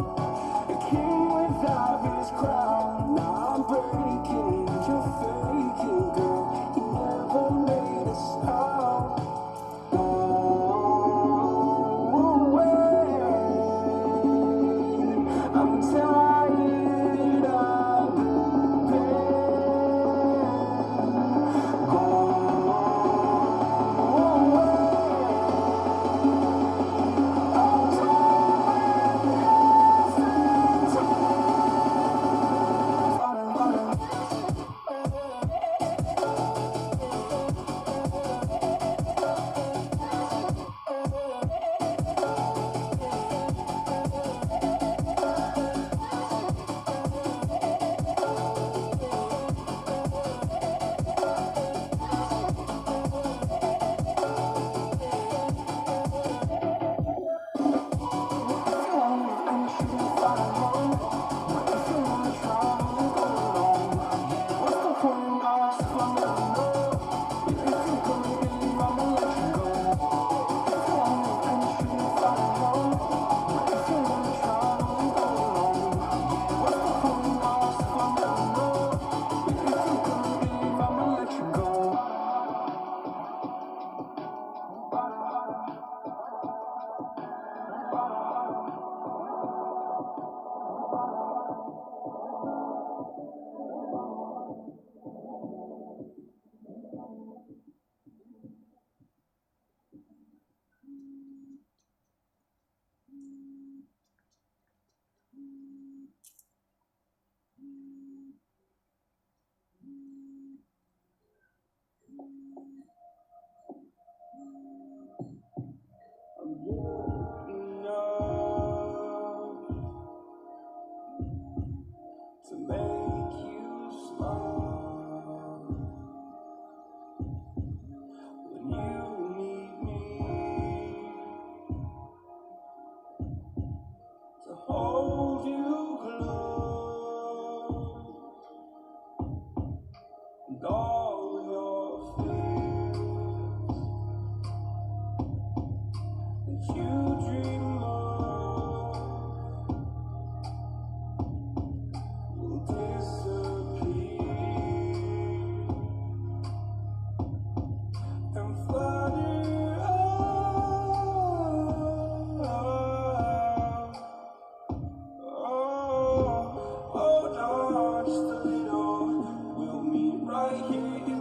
A king without his crown. Now I'm breaking, but you're faking, girl. You never made a sound. Go away. I'm tired of the pain. Go away. I'm tired of the pain. I'm good enough to make you smile when you need me to hold you close. And all your fears that you dream of will disappear and flutter out. Oh, hold on just a little. We'll meet right here.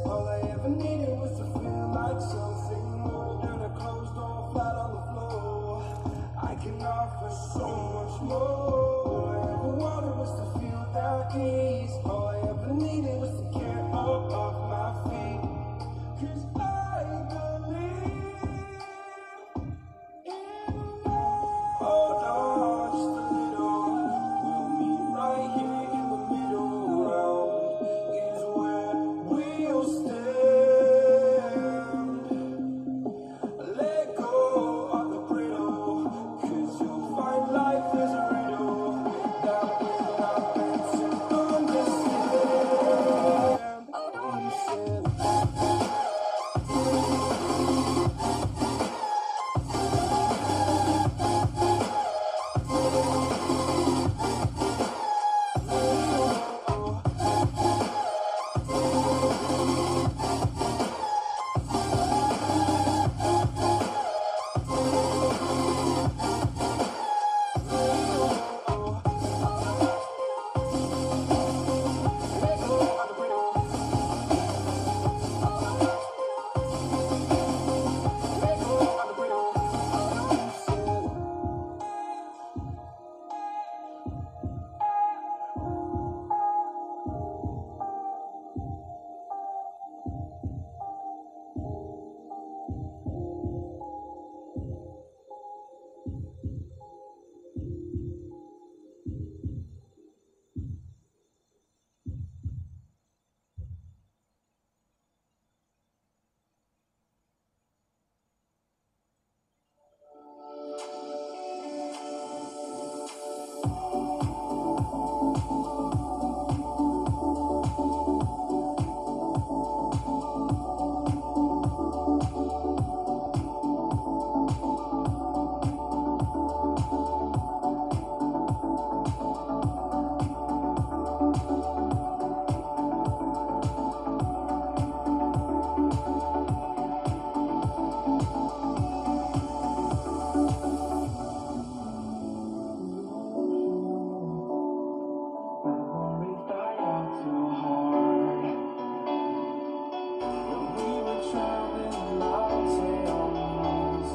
All I ever needed was to feel like something more than a closed door flat on the floor. I can offer so much more. All I ever wanted was to feel at ease. All I ever needed was to get up off my feet. 'Cause I believe in love. Hold on just a little. We'll meet right here in the middle. Is where we'll stand. Let go of the brittle, 'cause you'll find life is a riddle. That will not be to understand. Memories die out too hard. When we were traveling miles and miles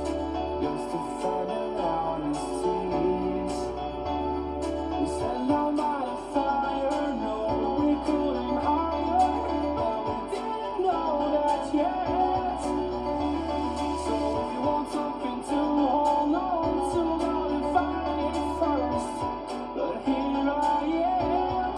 just to find an honesty. We set our mind on fire, no, we couldn't higher, but we didn't know that yet. So if you want something to hold on to, gotta find it first. But here I am,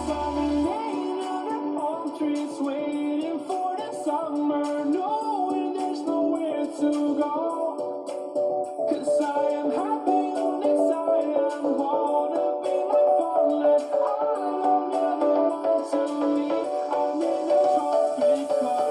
sunny laying under palm trees, waiting for the summer, knowing there's nowhere to go. 'Cause I am happy on this island, wanna be my farmland. I don't ever want to leave, I'm in a tropical.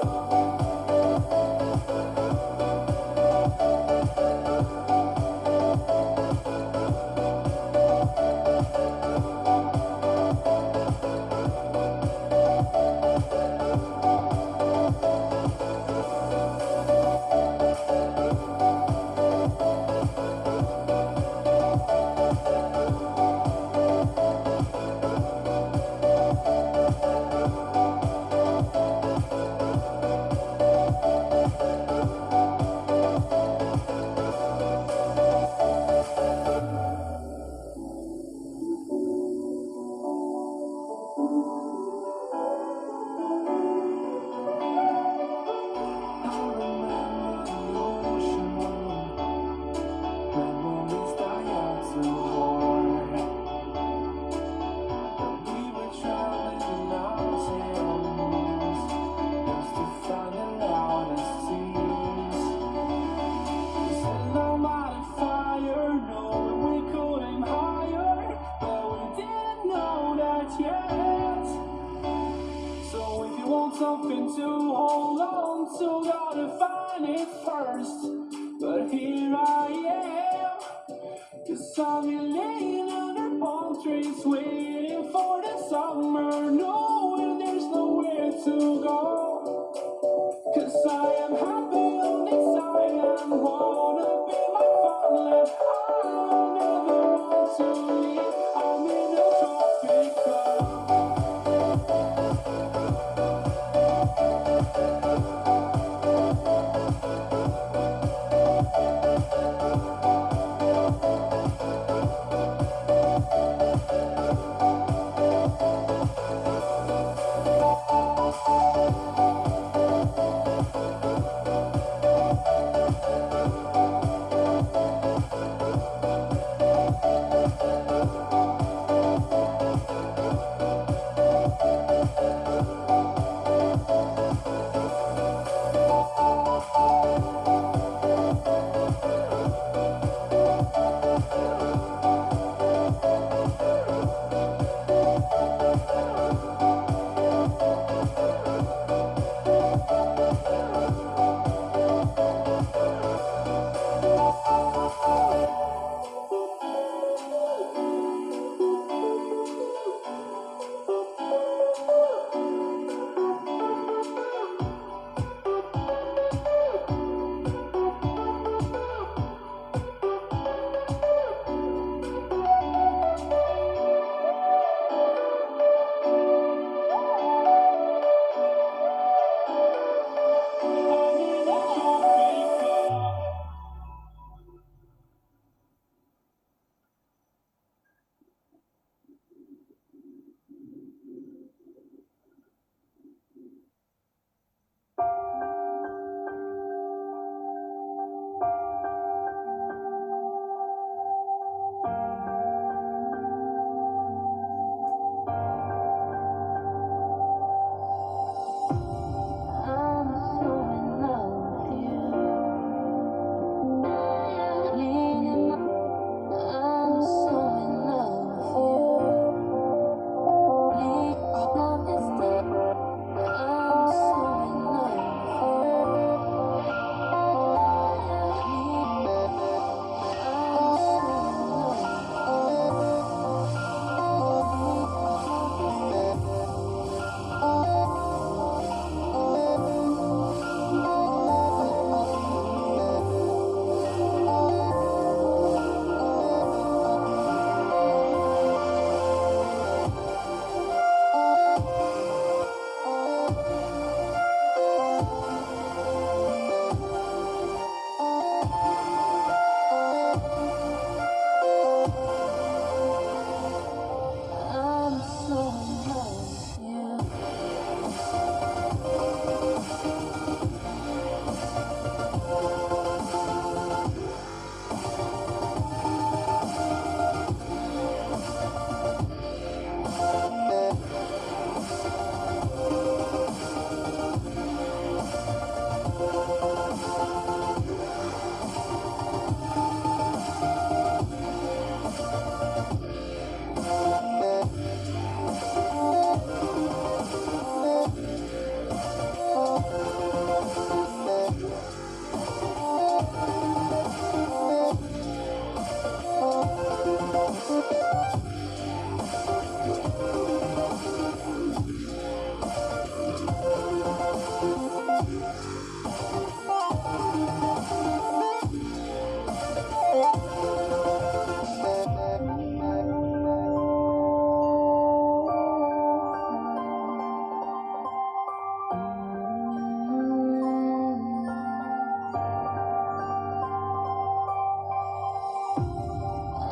Fire, no, we couldn't higher, but we didn't know that yet. So if you want something to hold on to, gotta find it first. But here I am, 'cause I'm laying under palm trees, waiting for the summer, knowing there's nowhere to go. 'Cause I am happy on this island, wanna be my farmland. I don't ever want to leave, I'm in a tropical.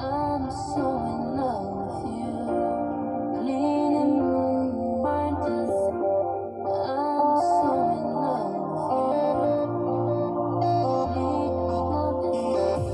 I'm so in love with you. Cleaning my dishes. I'm so in love with you. Cleaning my dishes.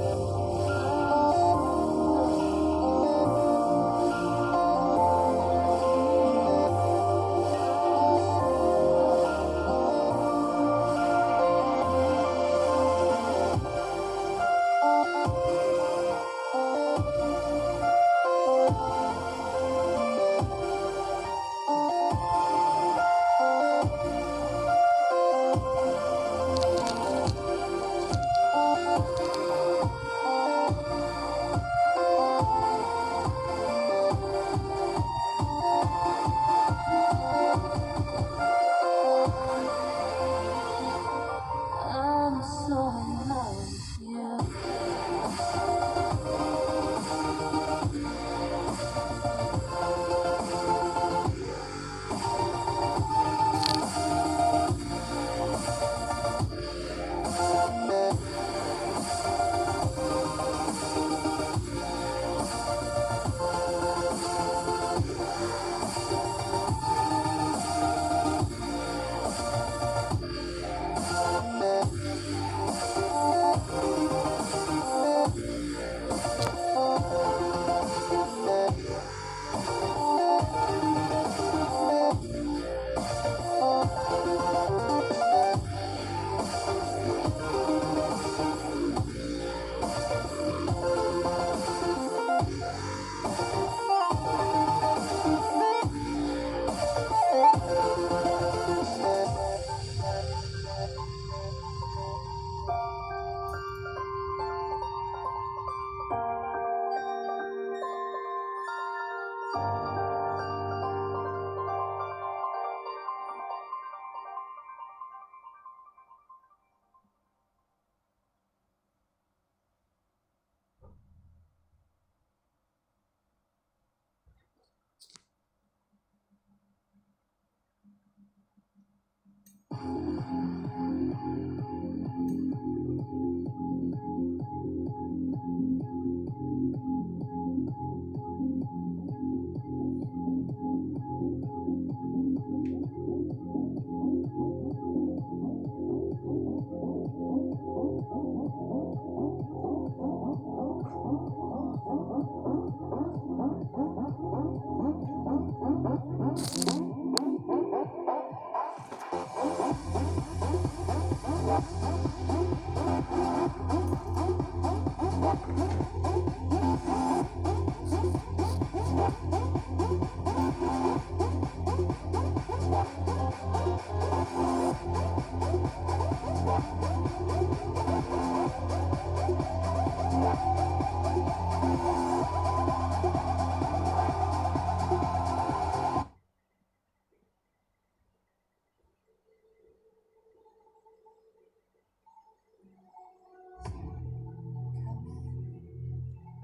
I'm so in love with you. I'm so in love with you. Come in,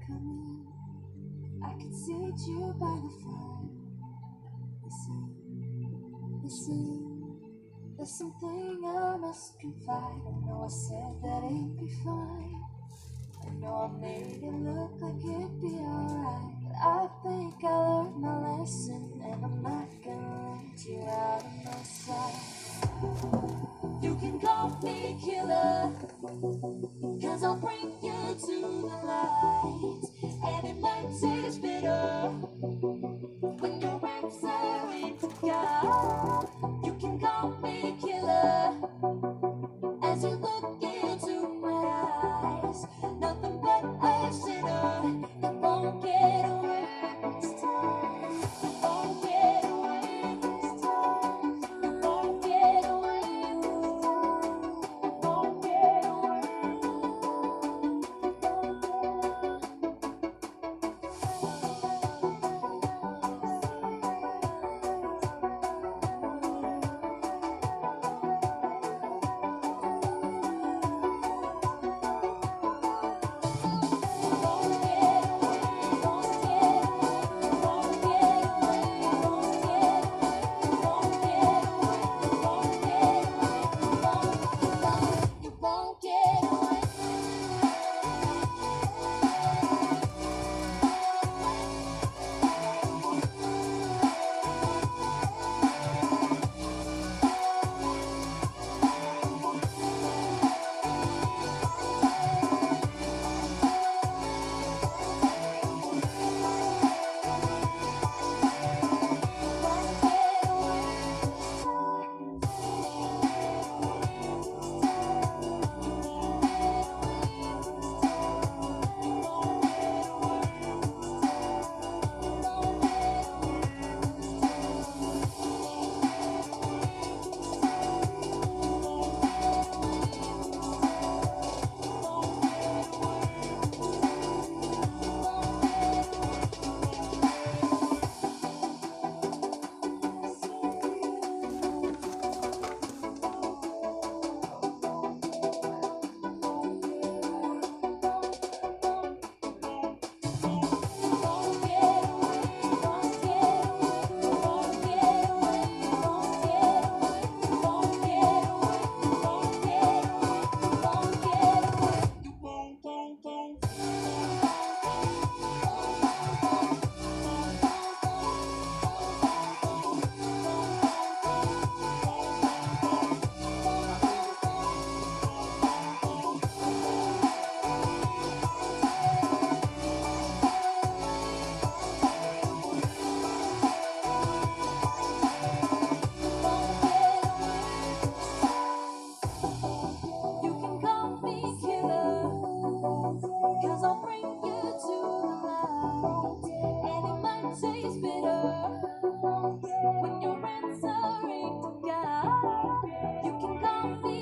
come in. I can sit you by the fire. Listen, listen. There's something I must confide. I know I said that it'd be fine. I know I made it look like it'd be alright, but I think I learned my lesson, and I'm not gonna let you out of my sight. You can call me killer, 'cause I'll bring you to the light. And it might taste bitter when your wraps are in the sky. You can call me killer as you look into my eyes. Nothing but a sinner. It won't get away this time. It won't get away this time. It won't get away this time. It won't get away. It won't get away.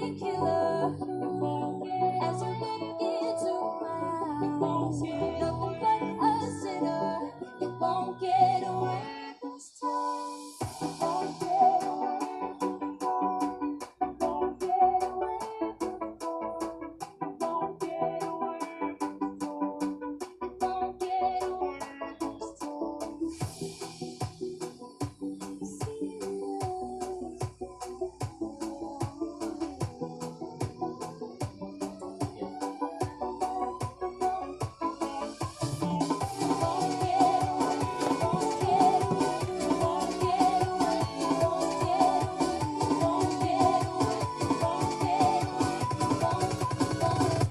Killer, as you look into my eyes, nothing but a sinner. You won't get away this time. You won't get away. You won't get away. You won't get away. You won't get away this time.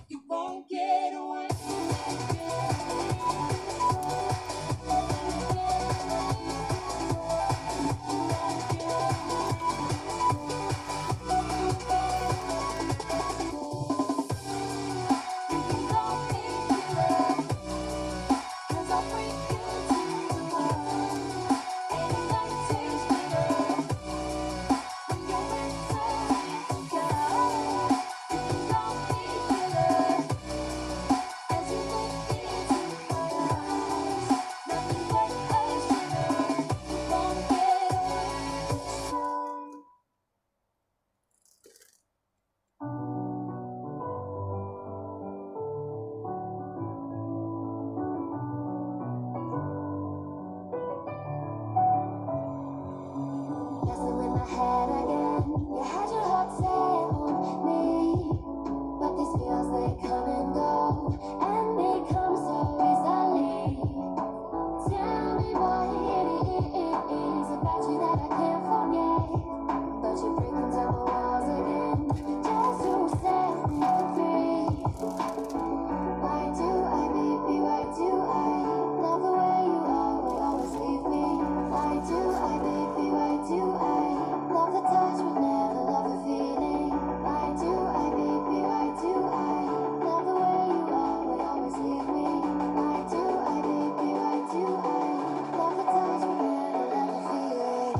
You won't get away. Messing with my head again. You had your heart set on me, but these feels, they come and go, and they come so easily. Tell me what it is about you that I can't forget, but you're breaking down my walls again, just to set me free. Why do I, baby, why do I love the way you always, always leave me? Why do I, baby, why do I love the touch but never love the feeling? Why do I, baby, why do I love the way you always, always leave me? Why do I, baby, why do I love the touch but never love the feeling?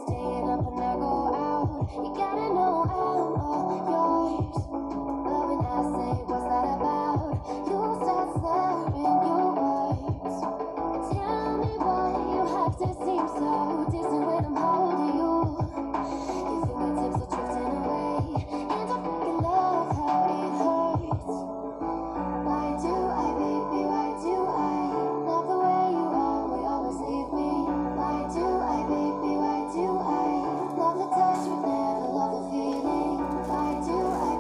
Staying up when I go out, you gotta know I'm all yours. But when I say, "What's that about?" You start slurring your words. Tell me why you have to seem so distant when I'm holding you. Your fingertips are drifting away, and I fucking love how it hurts. Why do I, baby, why do I love the way you always, always leave me? Why do I, baby, why do I love the touch but never love the feeling? Why do I,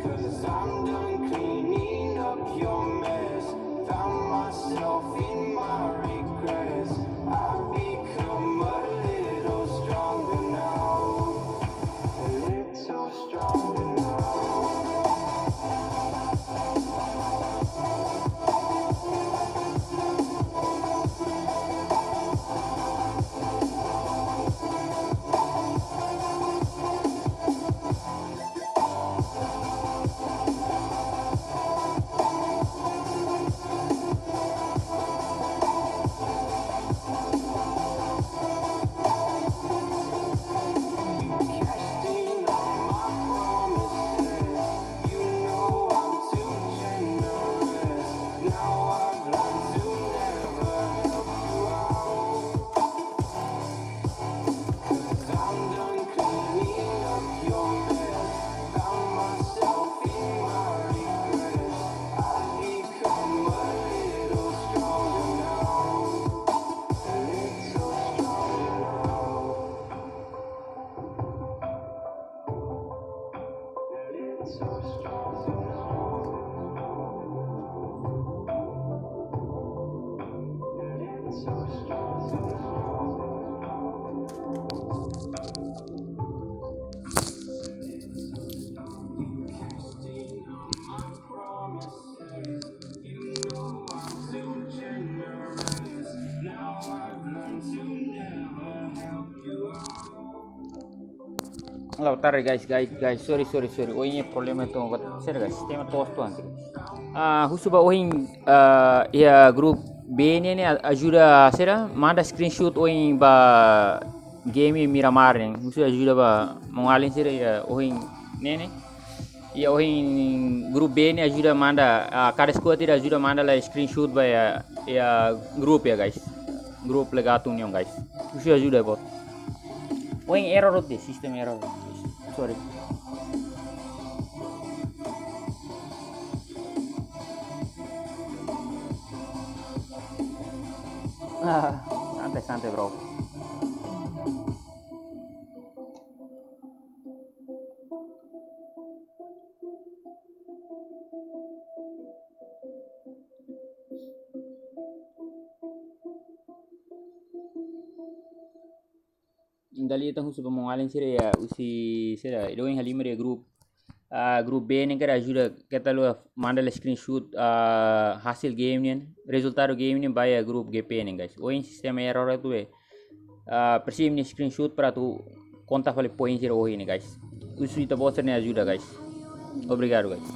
'Cause I'm done cleaning up your mess. Found myself in my regrets. I've become a little stronger now. A little stronger now. Halo, tarde guys, guys, guys, sorry, sorry, sorry. Ohin iha problema to'o, sira guys, sistema to'os to'o antes. Ah, husu ba ohin, ah, iha grupu B ne'e, ne'e ajuda sira, manda screenshot ohin ba game Miramar ne'e. Husu ajuda ba maun-alin sira iha ohin ne'e, ne'e. Iha ohin grupu B ne'e ajuda manda, ah, kada squad ida ajuda manda lai screenshot ba iha, iha grupu ya guys. Grupu Legato Union guys. Husu ajuda bot. Ohin error hotu, sistema error. Sorry. Ah, santai, santai, bro. Entaun ita husu ba maun-alin sira ya, husi sira, ida ohin halimar iha grupu. Ah, grupu B ne'e kera ajuda keta haluha manda lai screenshot, ah, hasil game nian, rezultadu game nian ba iha grupu G P ne'e guys. Ohin sistema error atu be. Ah, presiza imi-nia screenshot para atu konta fali poin sira ohin ne'e guys. Husu ita-boot sira-nia ajuda guys. Obrigadu guys.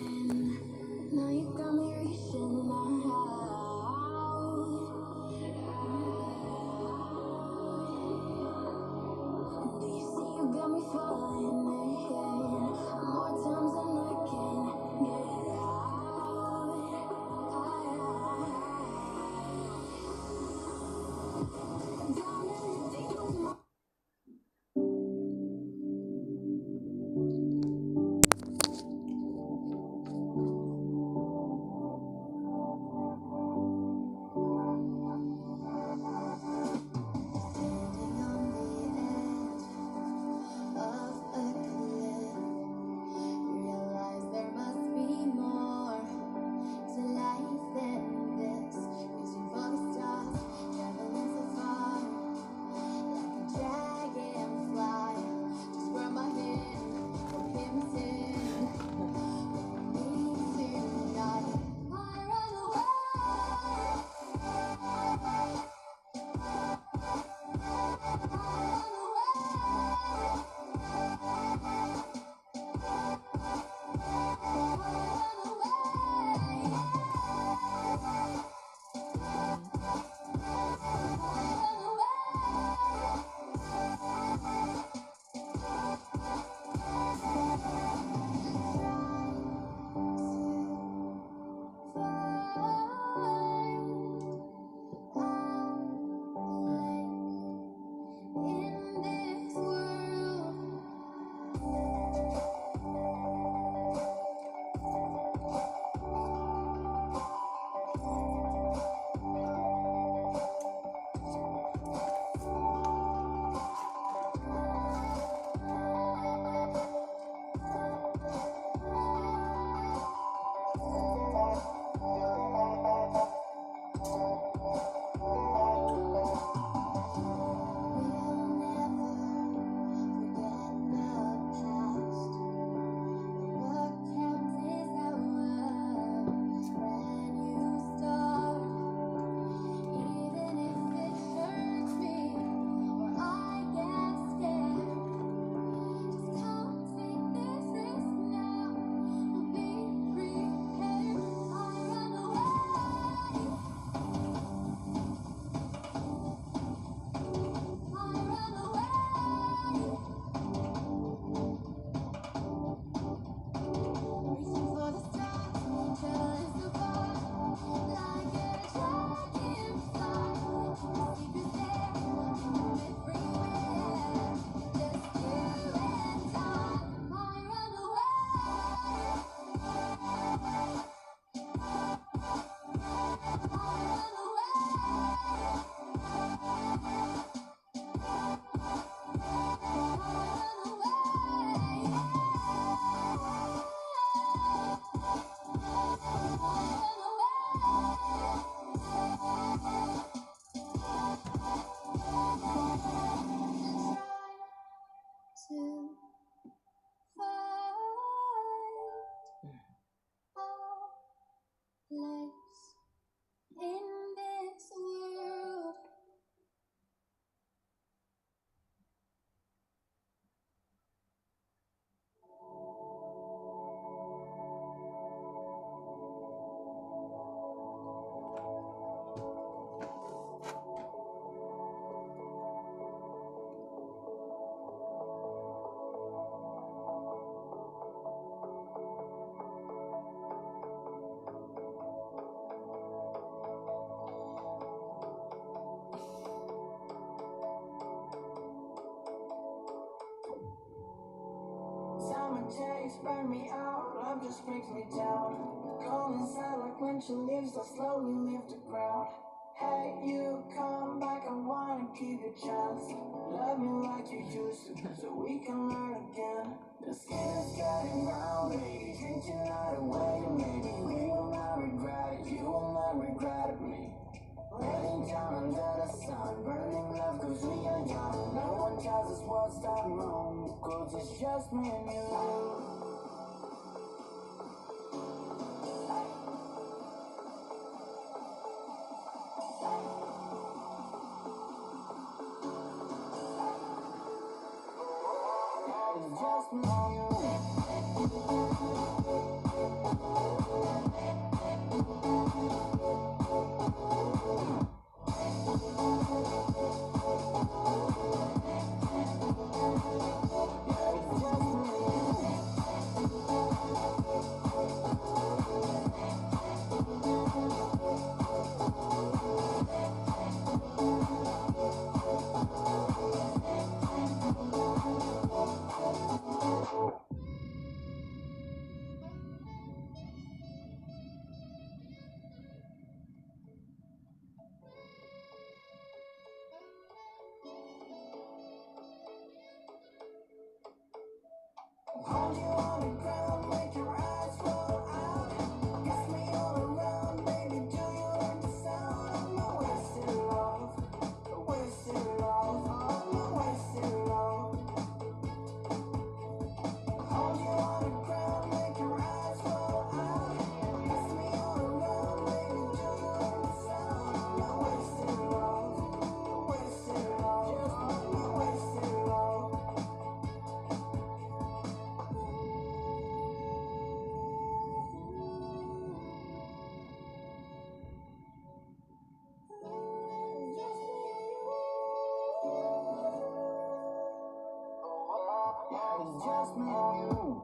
Summer days burn me out, love just brings me down. Cold inside like winter leaves that slowly leave the ground. Hey, you come back, I wanna give you a chance. Love me like you used to, so we can learn again. The skin is getting brown, maybe drink tonight away. Maybe we will not regret it, you will not regret it, me. Laying down under the sun, burning love 'cause we are young. No one tells us what's done wrong, 'cause it's just me and you. It's just me and you. Hold you on the ground, make your eyes roll out. Kiss me all around, baby, do you like the sound? I'm a wasted love, a wasted love, I'm a wasted love. Hold you on the ground, make your eyes roll out. Kiss me all around, baby, do you like the sound? I'm a wasted love, a wasted love, I'm a wasted love. It's just me and you.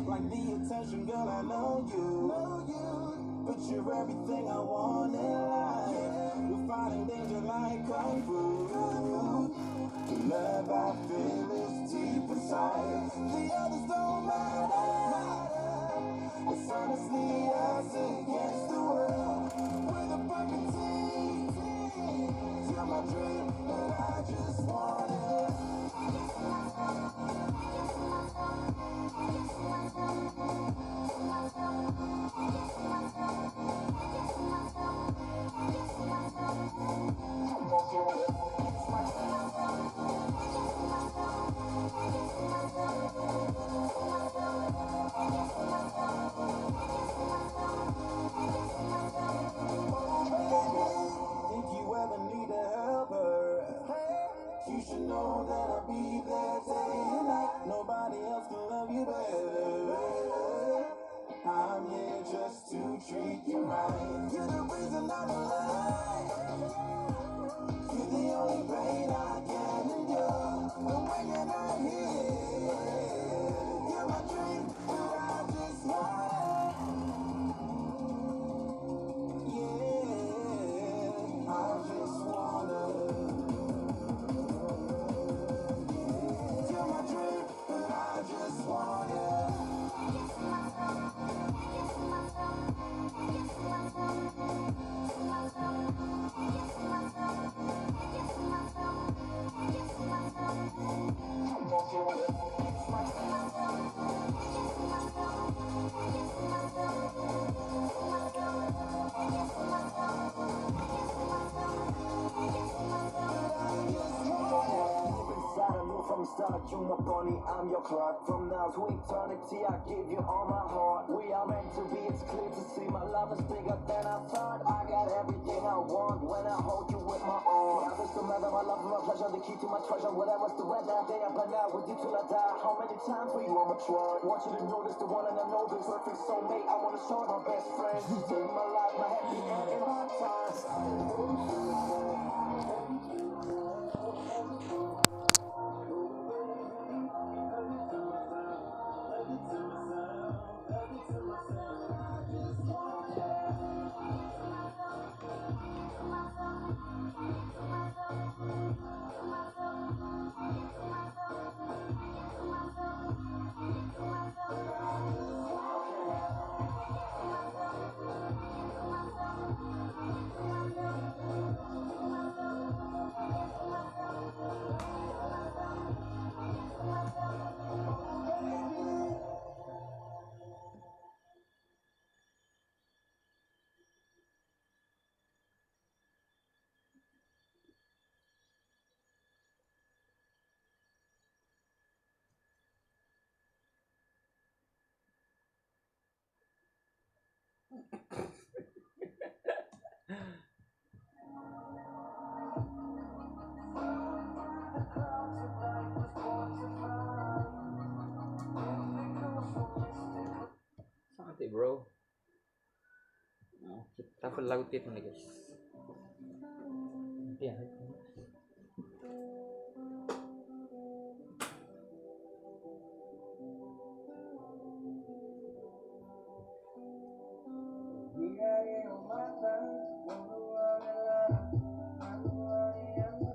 Like the attention, girl, I know you. Know you. But you're everything I want in life. We're fighting danger like kung fu. The love I feel is deep inside. The others don't matter. It's honestly us against the world. We're the perfect team. You're my dream, but I just wanna. If you ever need a helper, you should know that I'll be there day and night. Nobody else can love you better. I'm here just to treat you right. You're the reason I'm alive. You're the only pain I can endure. And when you're not here, you're my dream, but I just wanna. Yeah, I just wanna. You're my dream, but I just wanna. Start, you my Bonnie, I'm your Clyde. From now to eternity, I give you all my heart. We are meant to be, it's clear to see. My love is bigger than I thought. I got everything I want when I hold you with my arms. Others don't matter, my love and my pleasure, the key to my treasure. Whatever's the weather, day up and out with you till I die. How many times for you I'ma try? Want you to know this, the one and I know this. Perfect soulmate, I wanna show my best friend. Save my life, my happy end in hard times. Santai, bro. Oke, kita lagu tip nih, guys. Iya.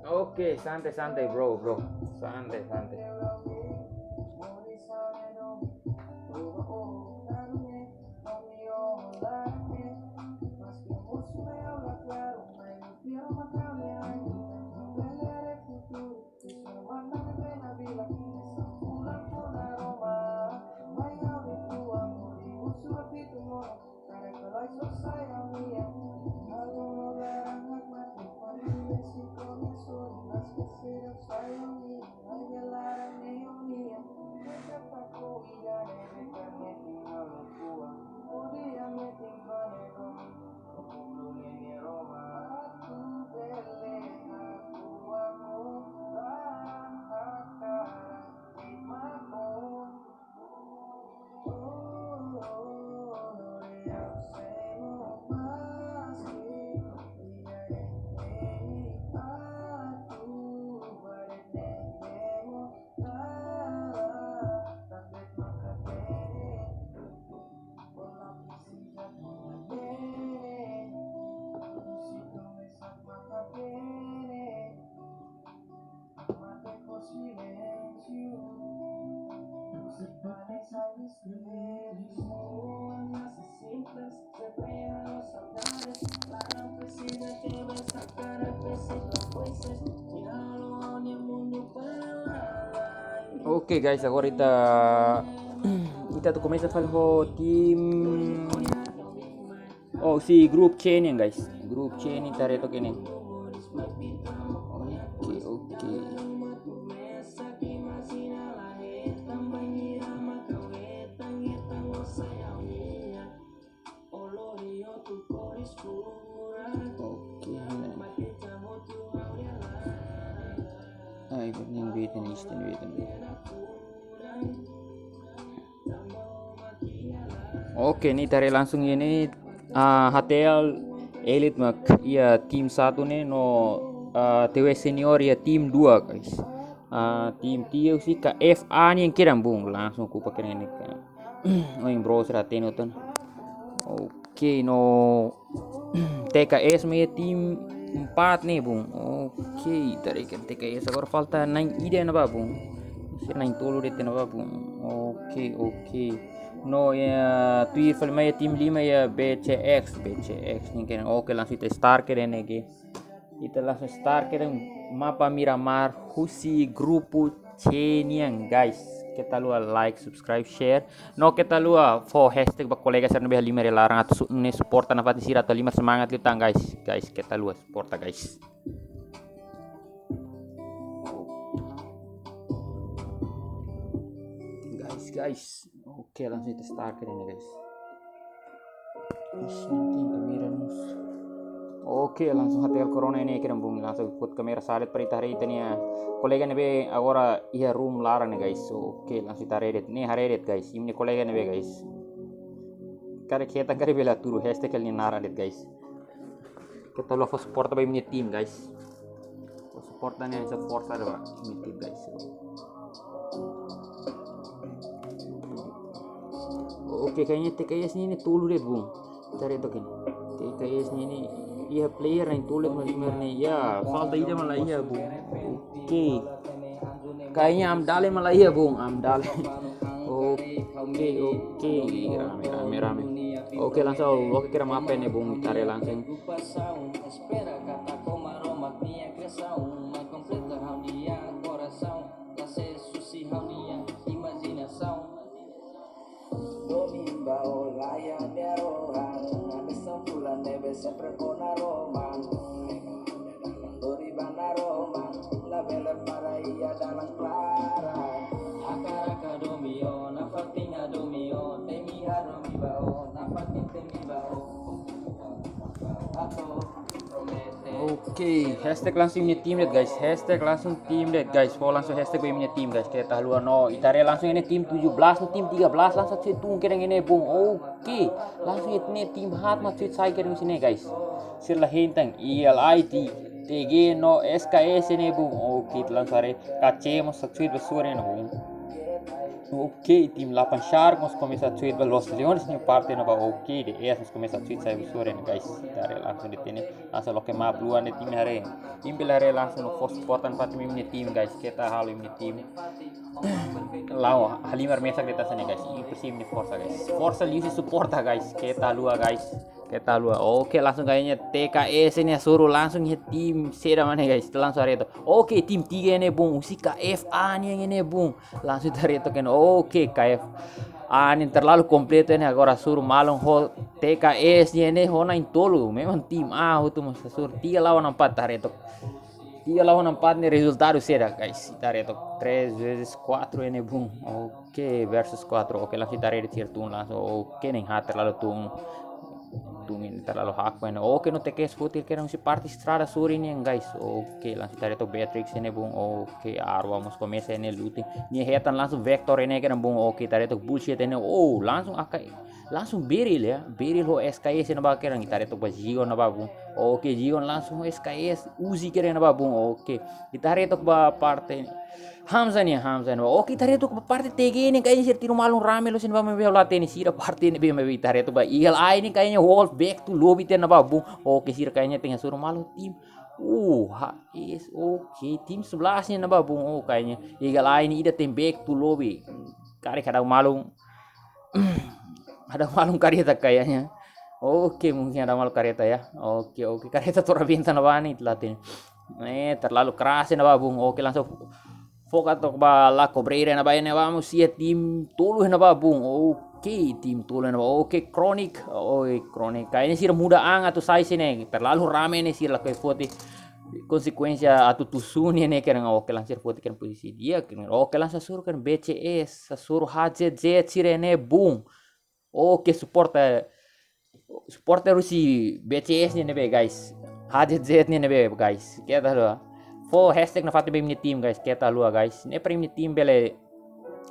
Oke, santai, santai, bro, bro. Santai, santai. Oke, guys, agora ita, ita atu komesa fali ho tim. Oh, si grupu C nian, guys. Grupu C nian ita haree took ne'e. Oke, oke. Oke, ne'e. Ai, ne'e beta, ne'e iha ne'e, ne'e beta, ne'e. Oke, ne'e ita haree langsung iha ne'e, ah, H T L Elite mak iha tim satu ne'e no, ah, T W Senior iha tim dua, guys. Ah, tim tiha husi K F A nian kedan, bung, langsung kupak kedan ne'e kan. Oin bro, sira tenu tan. Oke, no T K S mak iha tim empat ne'e, bung. Oke, ita haree kan T K S agora falta na'in ida ne'ebá, bung. Sira na'in tolu de'it ne'ebá, bung. Oke, oke. No, iha tuir fali mai iha tim lima iha B C X, B C X nian kedan. Oke, langsung ita start kedan ne'e ke. Ita langsung start kedan, mapa Miramar husi grupu C nian, guys. Keta haluha like, subscribe, share. No keta haluha fó hashtag ba kolega sira ne'ebé halimar iha laran atu su-, ne'e suporta nafatin sira atu halimar semangat liután, guys. Guys, keta haluha suporta, guys. Guys, oke, langsung ita start kedas ne'e, guys. Ixi, nanti kamera nus. Oke, langsung H T L Corona ne'e kedas bung, langsung put kamera sadet para ita haree ita-nia kolega ne'ebé agora iha room laran ne'e, guys. Oke, langsung ita haree de'it. Ne'e haree de'it, guys. Imi-nia kolega ne'ebé, guys. Karik hetan karik bele hatudu hashtag nia naran de'it, guys. Keta haluha fó suporta ba imi-nia tim, guys. Fó suporta ne'e hanesan forsa ba imi-nia tim, guys. Oke, kayaknya T K S ne'e, ne'e tolu de'it bung. Ita haree took ne'e. T K S ne'e, ne'e iha player na'in-tolu de'it, maibé ne'e, ya, falta ida mak la iha bung. Oke. Kayaknya Amdale mak la iha bung, Amdale. Oke, oke. Rame, rame, rame. Oke, langsung, oke, kira mape ne'e bung, ita haree langsung. Domin ba o laya nia rohan, ane sambulan ne'ebé sempre kona roman. Dori bana roman, labele para iha dalan klaran. Hakaraka domi o, nafatin hadomi o, temi hadomi ba o, nafatin temi ba o. Ato, promete. Oke, hashtag langsung imi-nia tim de'it, guys. Hashtag langsung tim de'it, guys. Fó langsung hashtag ba imi-nia tim, guys. Keta haluha no. Ita haree langsung ne'e tim tujuh belas no tim tiga belas langsung satu tun kedas ne'e bung. Oke. Langsung ne'e tim haat mak satu sai kedas ne'e, guys. Sira la hetan, I L I T, T G no S K S ne'e bung. Oke, ita langsung haree K C mós satu ba sore ne'e bung. Oke, tim delapan Shark mós komesa satu ba Los Leones nia parte ne'ebá. Oke, D S mós komesa satu sai ba sore ne'e, guys. Ita haree langsung de'it ne'e. Asa loke map luan de'it, imi haree. Imi bele haree langsung no fó suporta nafatin imi-nia tim, guys. Keta haluha imi-nia tim. La'o halimar mesak de'it hanesan ne'e, guys. Imi presiza imi-nia forsa, guys. Forsa liuhusi suporta, guys. Keta haluha, guys. Keta haluha. Oke, langsung kayaknya T K S ne'e hasoru langsung iha tim saida mak ne'e, guys. Ita langsung haree took. Oke, tim tiga ne'e bung. Husi K F A nian ne'e bung. Langsung ita haree took ne'e. Oke, K F A ne'e terlalu kompletu ne'e, agora hasoru malu ho T K S nian ne'e ho na'in-tolu. Memang tim A hotu mós hasoru. Tiga lawan empat, ita haree took. Tiga lawan empat ne'e rezultadu saida, guys. Ita haree took, três vezes quatro ne'e bung. Oke, versus quatro. Oke, langsung ita haree de'it sira tun langsung. Oke, na'in haat terlalu tun. Tun ne'e terlalu hakfoin. Oke, no T K S foti kedas husi parte estrada sore ne'e, guys. Oke, langsung ita haree took Beatrix ne'e bung. Oke, Arwa mós komesa ne'e looting. Nia hetan langsung Vector ne'e kedas bung. Oke, ita haree took bullshit ne'e. Oh, langsung A K, langsung Beryl ya. Beryl ho S K S ne'ebá kedas. Ita haree took ba Zion ne'ebá bung. Oke, Zion langsung ho S K S, Uzi kedas ne'ebá bung. Oke, ita haree took ba parte Hamza nian, Hamza nian. Oke, ita haree took ba parte T G ne'e, kayaknya sira tiru malu rame loos ne'ebá, maibé la hatene sira parte ne'ebé, maibé ita haree took ba I L I ne'e kayaknya Wolf back to lobby tiha ne'ebá bung. Oke, sira kayaknya tenke hasoru malu tim. Uh, H S, oke, tim sebelas ne'ebá bung. Oh, kayaknya I L I ne'e ida tenke back to lobby. Karik hadau malu, hadau malu kareta kayaknya. Oke, mungkin hadau malu kareta ya. Oke, oke, kareta tora benta ne'ebá ne'e, ita la hatene. Eh, terlalu keras ne'ebá bung. Oke, langsung foka took ba La Cobreira ne'ebá, ne'ebá mós iha tim tolu ne'ebá bung. Oke, tim tolu ne'ebá. Oke, Chronic. Oi, Chronic. Kayaknya sira muda an atu sai sira ne'e. Terlalu rame ne'e, sira lakohi foti. Konsekuénsia atu tusun ne'e kedas. Oke, langsung sira foti kedas posisi di'ak. Oke, langsung hasoru kedas B C S, hasoru H Z Z sira ne'e bung. Oke, suporta, suporta husi B C S ne'e ne'ebé, guys. H Z Z ne'e ne'ebé, guys. Keta haluha. Fó hashtag nafatin ba imi-nia tim, guys. Keta haluha, guys. Ne'e para imi-nia tim bele,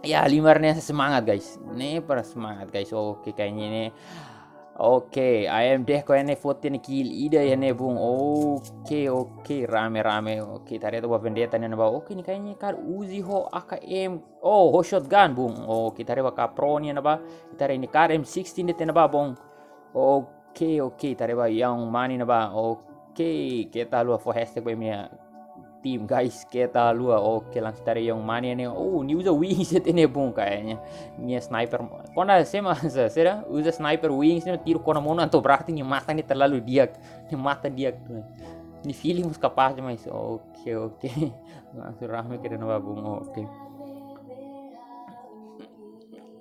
ya, halimar ne'e semangat, guys. Ne'e para semangat, guys. Oke, kayaknya ne'e. Oke, I M D ko ne'e foti ne'e kill ida iha ne'e bung. Oke, oke, rame, rame. Oke, ita haree took ba Vendetta ne'ebá. Oke, ne'e kayaknya karik Uzi ho A K M. Oh, ho shotgun bung. Oke, ita haree ba Capron ne'ebá. Ita haree ne'e karik M sixteen de'it ne'ebá bung. Oke, oke, ita haree ba Young Money ne'ebá. Oke, keta haluha fó hashtag ba imi-nia tim, guys. Keta haluha. Oke, langsung ita haree Young Money ne'e. Oh, nia uza Wings de'it ne'e bung kayaknya. Nia sniper. Kona sema, sa-, sira uza sniper Wings ne'e, tiru kona monu atu berarti nia matan ne'e terlalu di'ak. Nia matan di'ak. Nia feeling mós kapás demais. Oke, oke. Langsung rame kedas ne'ebá bung. Oke.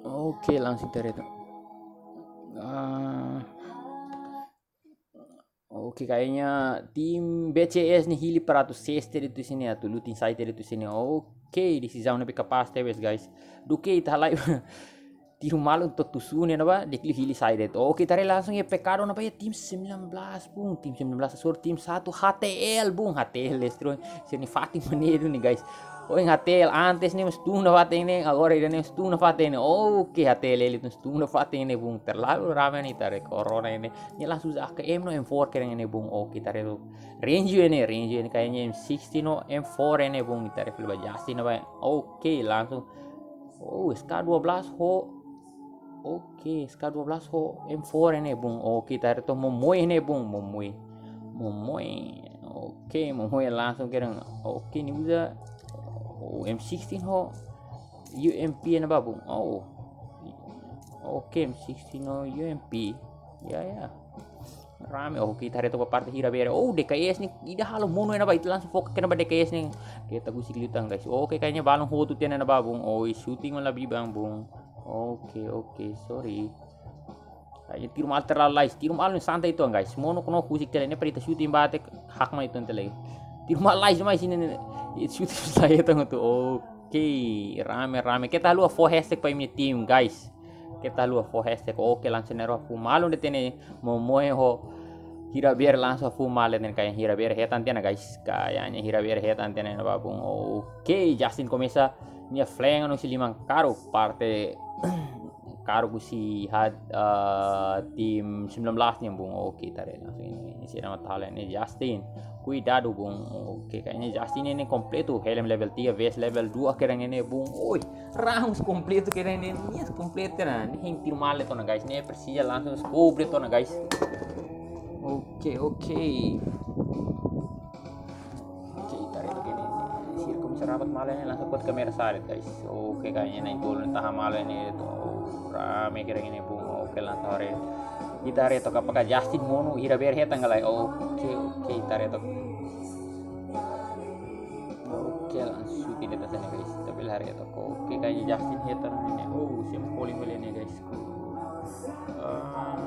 Oke, langsung ita haree took. Ah. Oke. Kayaknya tim B C S ne'e hili para atu seste de'it husi ne'e, atu lutin sai de'it husi ne'e. Oke, desizaun ne'ebé kapás tebes, guys. Duké ita halai tiru malu to'o tusu ne'e ne'ebá, di'ak liu hili sai de'it. Oke, ita haree langsung iha pekadu ne'ebá iha tim sembilan belas, bung. Tim sembilan belas hasoru tim satu H T L, bung. H T L destrói. Sira-nia fatin mak ne'e duni, guys. Ohin H T L antes ne'e mós tun nafatin ne'e, agora ida-ne'e mós tun nafatin ne'e. Oke, H T L ele tun nafatin ne'e, bung. Terlalu rame ne'e, ita haree Corona ne'e. Nia langsung uza A K M no M four kedan ne'e, bung. Oke, ita haree Ranger ne'e, Ranger ne'e kayaknya M sixteen no M four ne'e, bung. Ita haree fali ba Justin ne'ebá. Oke, langsung. Oh, S K dua belas ho. Oke, S K dua belas ho M four ne'e, bung. Oke, ita haree to'o Momoi ne'e, bung. Momoi. Momoi. Oke, Momoi langsung kedan. Oke, nia uza. Oh, M sixteen ho U M P ne'ebá, bung. Oh. Oke, M sixteen ho U M P. Ya, ya. Rame. Oke, ita haree to'o ba parte hira bere. Oh, D K S ne'e ida halo monu ne'ebá, ita langsung foka kedan ba D K S ne'e. Keta husik liután, guys. Oke, kayaknya balun hotu tiha ne'ebá, bung. Oh, shooting malah bibang, bung. Oke, oke, sorry. Kayaknya tiru malu terlalu lais. Tiru malu ne'e santai uitoan, guys. Monu kono husik tiha lai ne'e, para ita shooting ba ita hakmatek tiha lai. Tiru malu lais mai sini ne'e. Shooting sai uitoan tu. Oke, rame, rame. Keta haluha fó hashtag ba imi-nia tim, guys. Keta haluha fó hashtag. Oke, langsung ne'e rua fu malu de'it ne'e, Momoi ho hira bere langsung fu malu de'it ne'e, kayaknya hira bere hetan tiha ona, guys. Kayaknya hira bere hetan tiha ona ne'ebá, bung. Oke, Justin komesa nia flank no si liman karuk parte karuk husi hat, eh, tim sembilan belas nian, bung. Oke, ita haree langsung ne'e, ne'e sira mak talen ne'e Justin. Kuidadu, bung. Oke, kayaknya Justin ne'e kompletu, helm level tiga, vest level dua kedan ne'e, bung. Oi, rounds kompletu kedan ne'e, nia kompletu ona. Ne'e hein tiru malu tiha ona, guys. Ne'e presiza langsung skobre tiha ona, guys. Oke, oke. Oke, ita haree to'o ne'e. Sira komesa rabat malu ne'e, langsung kuat kamera sa'e de'it, guys. Oke, kayaknya na'in-tolu ne'e tahan malu ne'e, to'o rame kedan ne'e, bung. Oke, langsung haree. Ita haree to'o apakah Justin monu hira bere hetan ka lae. Oke, oke, ita haree to'o. Oke, langsung shooting de'it ne'e, guys. Ita bele haree to'o. Oke, kayaknya Justin hetan ne'e. Oh, siapa calling bele ne'e, guys. Ah.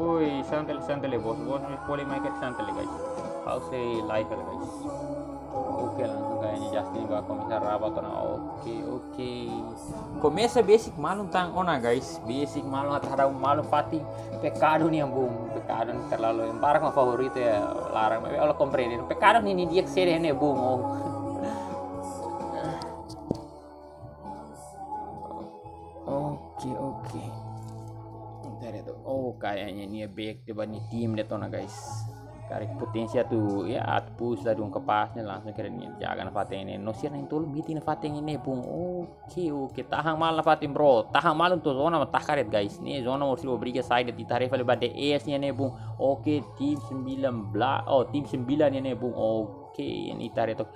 Oi, santai, santai, bos. Bos, ne'e calling mai ke santai, guys. Ha'u sei live, guys. Oke, langsung kayaknya Justin ba komesa rabat ona. Oke, oke. Komesa besik malu tan ona, guys. Besik malu, atu hadau malu fatin. Pekadu nian, bung. Pekadu ne'e terlalu, ema barak mak favoritu iha laran. Maibé ha'u la komprende. Pekadu ne'e, ne'e di'ak sede ne'e, bung. Oh. Oke, oke. Ita haree to'o. Oh, kayaknya nia back de'it ba nia tim de'it ona, guys. Karik potensiál atu, ya, atu push la dún kapás ne'e, langsung kedan nia jaga nafatin ne'e. No sira na'in-tolu meeting nafatin ne'e, bung. Oke, oke. Tahan malu nafatin, bro. Tahan malu to'o zona mak taka de'it, guys. Ne'e zona mós sira obriga sai de'it, ita haree fali ba D S nian ne'e, bung. Oke, tim sembilan belas. Oh, tim sembilan nian ne'e, bung. Oke, ne'e ita haree to'o.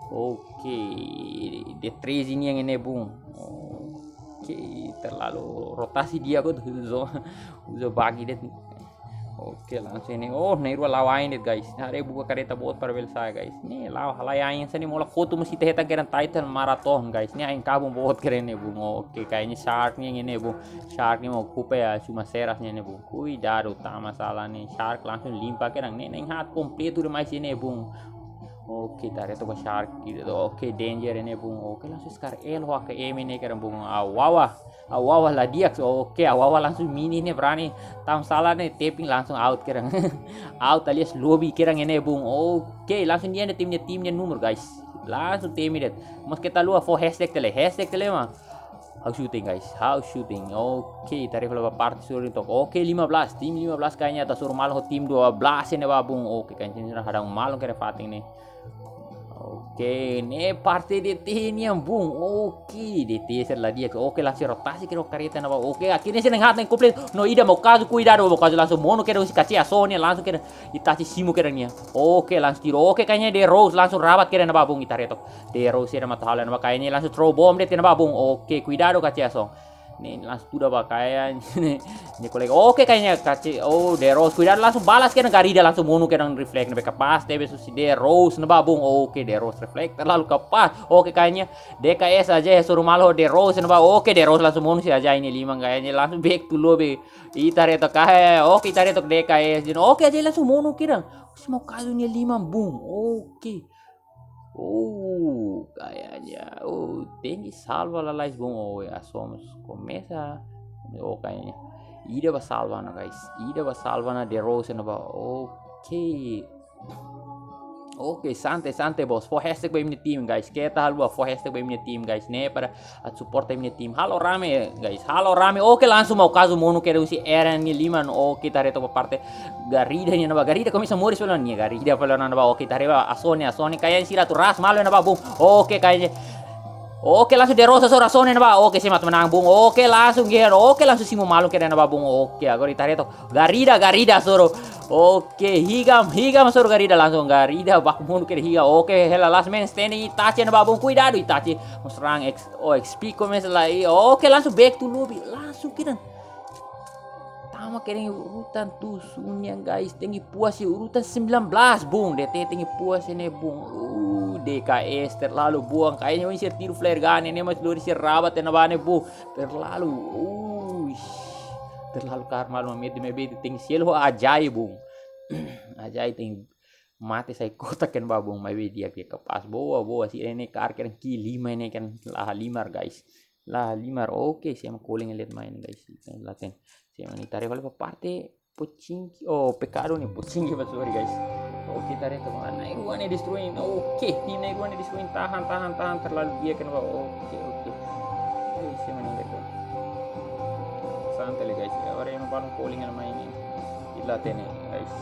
Oke, D treze nian ne'e, bung. Oke, terlalu rotasi di'ak, uza, uza bagi de'it. Oke, langsung ne'e. Oh, na'in-rua la'o ain de'it, guys. Ne'e haree buka kareta boot para bele sa'e, guys. Ne'e la'o halai ain, hanesan ne'e mola kotu mós ita hetan kedan title marathon, guys. Ne'e ain kabun boot kedan ne'e, bung. Oke, kayaknya Shark nian ne'e, bung. Shark ne'e mak okupa iha Sumaseras nian ne'e, bung. Kuidadu, tama sala ne'e. Shark langsung limpa kedan ne'e. Na'in-haat kompletu demais ne'e, bung. Oke, ita haree to'o ba Shark. Oke, danger ne'e, bung. Oke, langsung Scar L ho A K M ne'e kedan, bung. Awawa. Awawa la di'ak. Oke, Awawa langsung mini ne'e, berani. Tama sala ne'e, tapping langsung out kedan. Out alias lobby kedan ne'e, bung. Oke, langsung nia ne'e tim nia, tim nia númeru, guys. Langsung temi de'it. Mas keta haluha fó hashtag tiha lai. Hashtag tiha lai mak. Ha'u shooting, guys. Ha'u shooting. Oke, ita haree fali ba parte sorin to'ok. Oke, lima belas. Tim lima belas kayaknya atu hasoru malu ho tim dua belas ne'ebá, bung. Oke, kayaknya sira hadau malu kedan fatin ne'e. Oke, ne'e parte D T nian, bung. Oke, D T sira la di'ak. Oke, langsung rotasi kedan kareta ne'ebá. Oke, akhirnya sira na'in-haat na'in-komplit. No ida mau kazu, kuidadu mau kazu, langsung monu kedan husi kaci aso ne'e, langsung kedan. Ita si simu kedan nia. Oke, langsung tiru. Oke, kayaknya D Rose langsung rabat kedan ne'ebá, bung. Ita haree to'ok. D Rose sira mak tau halo ne'ebá, kayaknya langsung throw bomb de'it ne'ebá, bung. Oke, kuidadu kaci aso. Ne'e langsung tuda ba kayak ne'e, ne'e kolega. Oke, kayaknya kaci. Oh, De Rose, kuidadu, langsung balas kedan Garida, langsung monu kedan reflect ne'ebé kapás tebes husi De Rose ne'ebá bung. Oke, De Rose reflect terlalu kapás. Oke, kayaknya D K S aja ya suruh malu De Rose ne'ebá. Oke, De Rose langsung monu si aja ini lima kayaknya langsung back to lobby. Ita haree took kayak. Oke, ita haree took D K S. Oke, aja langsung monu kedan. Husi Maukwae nia lima bung. Oke. Oh, kayaknya. Oh, tenke salva lalais bung. Oh, ya, somos komesa. Oh, kayaknya. Ida ba salva ona, guys. Ida ba salva ona De Rose ne'ebá. Oke. Oke, santai, santai, bos. Fó hashtag ba imi-nia tim, guys. Keta haluha fó hashtag ba imi-nia tim, guys. Ne'e para atu suporta imi-nia tim. Halo rame, guys. Halo rame. Oke, langsung Maukwae monu kedan husi Eren nia lima. Oke, ita haree took ba parte Garida nia ne'ebá. Garida komesa moris fali ona, Garida fali ona ne'ebá. Oke, ita haree ba Asone, Asone. Kayaknya sira atu ras malu ne'ebá bung. Oke, kayaknya. Oke, langsung De Rose sora Asone ne'ebá. Oke, semi-final bung. Oke, langsung gear. Oke, langsung simu malu kedan ne'ebá bung. Oke, agora ita haree took Garida, Garida soro. Oke, Higa, Higa mak soro Garida langsung. Garida baku monu kedan Higa. Oke, hela last man standing, Itachi ne'ebá bung. Kuidadu Itachi. Mós rang X, oh, X P komesa lai. Oke, langsung back to lobby. Langsung kedan. Tama kedan urutan tujuh nian, guys. Tenke puas iha urutan sembilan belas bung. D T tenke puas ne'e bung. Uh, D K S terlalu buang. Kayaknya oinsá tiru flare gun ne'e, mas lori si rabat ne'ebá ne'e bung. Terlalu, uh, terlalu karma lo mete, maibé tenke selu Ajay bung. Ajay tenke mate sai kotak ne'ebá bung, maibé di'ak, di'ak, kapás. Boa, boa, sira ne'e karik kill lima ne'e kan la halimar, guys. La halimar. Oke, semi calling lihat main, guys. Laten. Semi ne'e ita haree fali ba parte Pochinki. Oh, Pecado ne'e, Pochinki, but sorry, guys. Oke, ita haree took mana. Nine Ruin ne'e destroying. Oke, tim Nine Ruin ne'e destroying. Tahan, tahan, tahan. Terlalu di'ak ne'ebá. Oke, oke. Eh, semi ne'e lihat. Santai, guys. Ya, ora yang baru calling ne'e main ne'e. Ita la hatene, guys.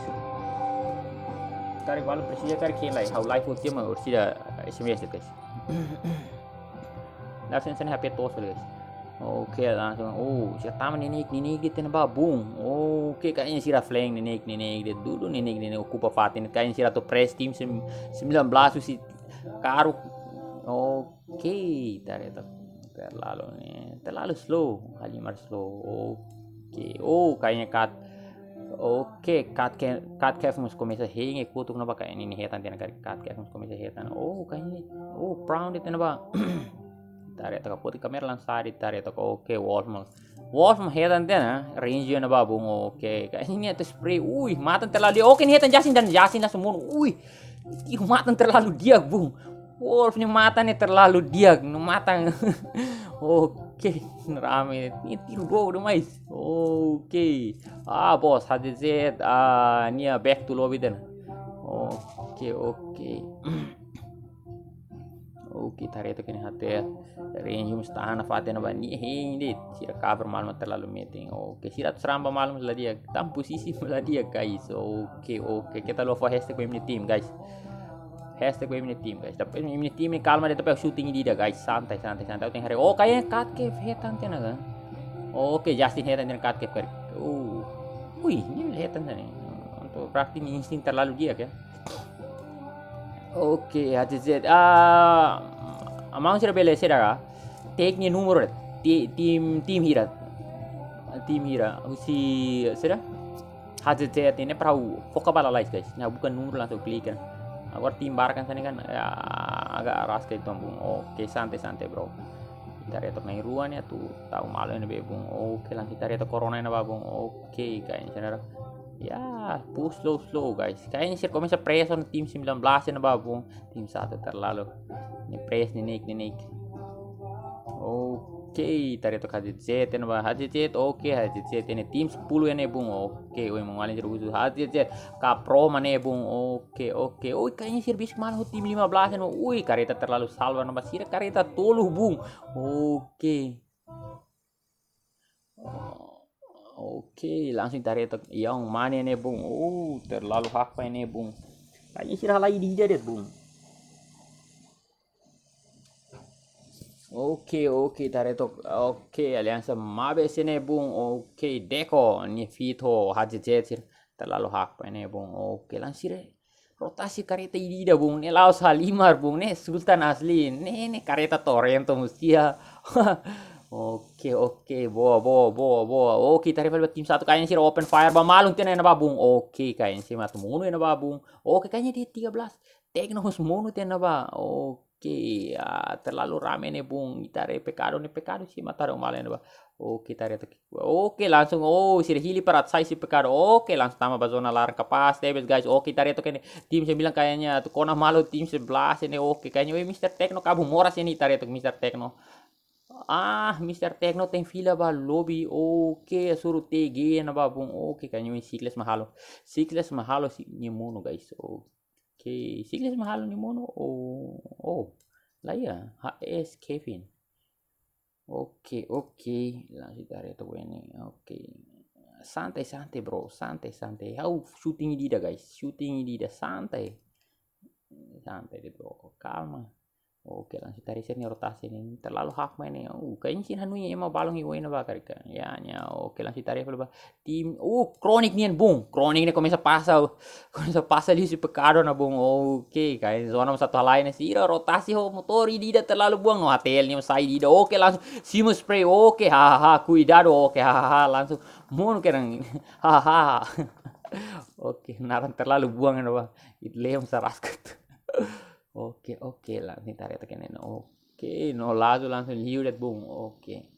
Karik balu presiza karik kill lai. Ha'u live ultima orsida S M S, guys. Langsung sini H P tos, guys. Oke, langsung. Oh, sira tama neineik, neineik de'it ne'ebá bung. Oke, kayaknya sira flank neineik, neineik de'it dulu, neineik, neineik okupa fatin. Kayaknya sira atu press tim sem-, sembilan belas husi karuk. Oke, ita haree took. Terlalu ne'e, terlalu slow. Halimar slow. Oke. Oh, kayaknya kat Oke, Cat Ca-, Cat Cafe mós komesa hein, e kutuk na baka ini hetan tiha ona karik, Cat Cafe mós komesa hetan. Oh, kayaknya, oh, Brown de'it ne'ebá. Ita haree took, poti kamera langsung ita haree took, oke, Wolf mós. Wolf mós hetan tiha ona, range ne'ebá bung, oke. Kayaknya nia atu spray, ui, matan terlalu di'ak, oke, nia hetan Justin dan Justin langsung monu, ui. Ih, matan terlalu di'ak bung. Wolf nia matan ne'e terlalu di'ak, nia matan. Oke, rame. Nia tiru dua udah mais. Oke. Ah, bos, H Z Z, ah, nia back to lobby tiha ona. Oke, oke. Oke, ita haree took iha ne'e H T L. Range mós tahan nafatin ne'ebá nia hein de'it. Sira cover malu terlalu meeting. Oke, sira atu serang ba malu la di'ak. Tanba posisi la di'ak, guys. Oke, oke. Keta haluha fó hashtag ba imi-nia tim, guys. Hashtag ba imi-nia tim, guys. Tapi imi-nia tim ne'e kalma de'it, tapi shooting ida, guys. Santai, santai, santai. Ha'u tenke haree. Oh, kayaknya Cat Cafe hetan tiha ona kan. Oke, Justin hetan tiha ona Cat Cafe karik. Oh. Wih, nia hetan tiha ona. Untuk berarti nia insting terlalu di'ak ya. Oke, H Z Z. Ah, amang sira bele sira ka? Take nia númeru, ti-, tim, tim hira. Tim hira. Husi sira? H Z Z ne'e para ha'u foka ba lalais, guys. Nah, buka númeru langsung klik kan. Agora tim Barca hanesan ne'e kan, ya, agak ras ka itu bung. Oke, santai, santai, bro. Ita haree took na'in-rua ne'e atu tau malu ne'ebé bung. Oke, langsung ita haree took Corona ne'ebá bung. Oke, kayaknya sira. Ya, push slow, slow, guys. Kayaknya sira komesa pressure tim sembilan belas ne'ebá bung. Tim satu terlalu. Nia press, neineik, neineik. Oke, ita haree took H Z Z ne'ebá, H Z Z, oke, H Z Z ne'e tim sepuluh ne'e bung. Oke, oi, mengalir terus H Z Z. Kaproma ne'e bung. Oke, oke. Oi, kayaknya sira besik malu tim lima belas ne'e. Ui, kareta terlalu salva ne'ebá, sira kareta tolu bung. Oke. Oke, langsung ita haree took Young Money ne'e bung. Oh, terlalu hakpa ne'e bung. Kayaknya sira halai ida de'it bung. Oke, oke, ita haree took. Oke, Aliansa Mabe sira ne'e bung. Oke, Deco, nia fit ho, H Z Z sira. Terlalu hakpa ne'e bung. Oke, langsung sira rotasi kareta ida-ida bung. Ne'e la'ós halimar bung. Ne'e Sultan asli. Ne'e, ne'e kareta Torrento mós iha. Oke, oke, boa, boa, boa, boa. Oke, ita haree fali ba tim satu kayaknya sira open fire ba malu tiha ona iha ne'ebá bung. Oke, kayaknya sira matu monu iha ne'ebá bung. Oke, kayaknya dia tiga belas. Tekno mós monu tiha ona iha ne'ebá. Oke, ah, terlalu rame ne'e bung. Ita haree Pekado ne'e, Pekado sira matu haree malu iha ne'ebá. Oke, ita haree took. Oke, langsung. Oh, sira hili para sai si Pekado. Oke, langsung tama ba zona laran kapás tebes, guys. Oke, ita haree took ne'e. Tim sembilan kayaknya atu kona malu tim sebelas ne'e. Oke, kayaknya, weh, Mister Tekno kabun moras ne'e, ita haree took Mister Tekno. Ah, Mister Tekno tenke fila ba lobby. Oke, hasoru T G iha ne'ebá bung. Oke, kayaknya Sikles mak halo. Sikles mak halo si nia monu, guys. Oke, Sikles mak halo nia monu. Oh, oh. Lah iya, H S Kevin. Oke, oke. Langsung ita haree took ne'e. Oke. Santai, santai, bro. Santai, santai. Ha'u shooting ida-idak, guys. Shooting ida-idak, santai. Santai de'it, bro. Kalma. Oke, langsung ita haree sira-nia rotasi ne'e. Terlalu hak main ne'e. Uh, kayaknya sira hanoin ema balun iha ne'ebá karik. Ya, ya. Oke, langsung ita haree fali ba tim. Uh, Kronik nian bung. Kronik ne'e komesa pasa. Komesa pasa liu si Pekado ona bung. Oke, kayaknya zona mós atu halai ne'e. Sira rotasi ho motór ida-idak terlalu buang no H T L ne'e sai ida-idak. Oke, langsung simu spray. Oke, hahaha. Kuidadu. Oke, hahaha. Langsung monu kedan. Hahaha. Oke, naran terlalu buang iha ne'ebá. Ita leem saraskat. Oke, oke, langsung ita haree took ne'e. Oke, no langsung, langsung liu de'it bung. Oke.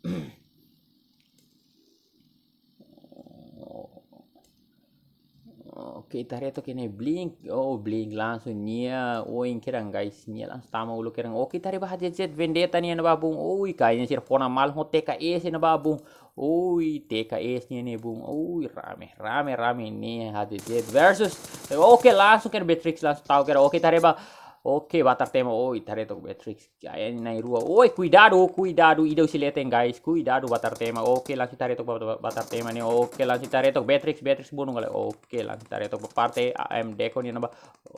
Oke, ita haree took ne'e Blink. Oh, Blink langsung nia. Oh, nia kedan, guys. Nia langsung tama uluk kedan. Oke, ita haree ba H Z Z Vendetta nian iha ne'ebá bung. Oi, kayaknya sira kona malu ho T K S iha ne'ebá bung. Oi, T K S nian ne'e bung. Oi, rame, rame, rame ne'e H Z Z versus. Oke, langsung kedan Beatrix, langsung tau kedan. Oke, ita haree ba. Oke, batar tema. Oi, ita haree took Beatrix. Kayaknya na'in-rua. Oi, kuidadu, kuidadu. Ida husi leten, guys. Kuidadu batar tema. Oke, langsung ita haree took ba-, ba-, batar tema ne'e. Oke, langsung ita haree took Beatrix, Beatrix bunuh kali. Oke, langsung ita haree took ba parte A M Deco nian ne'ebá.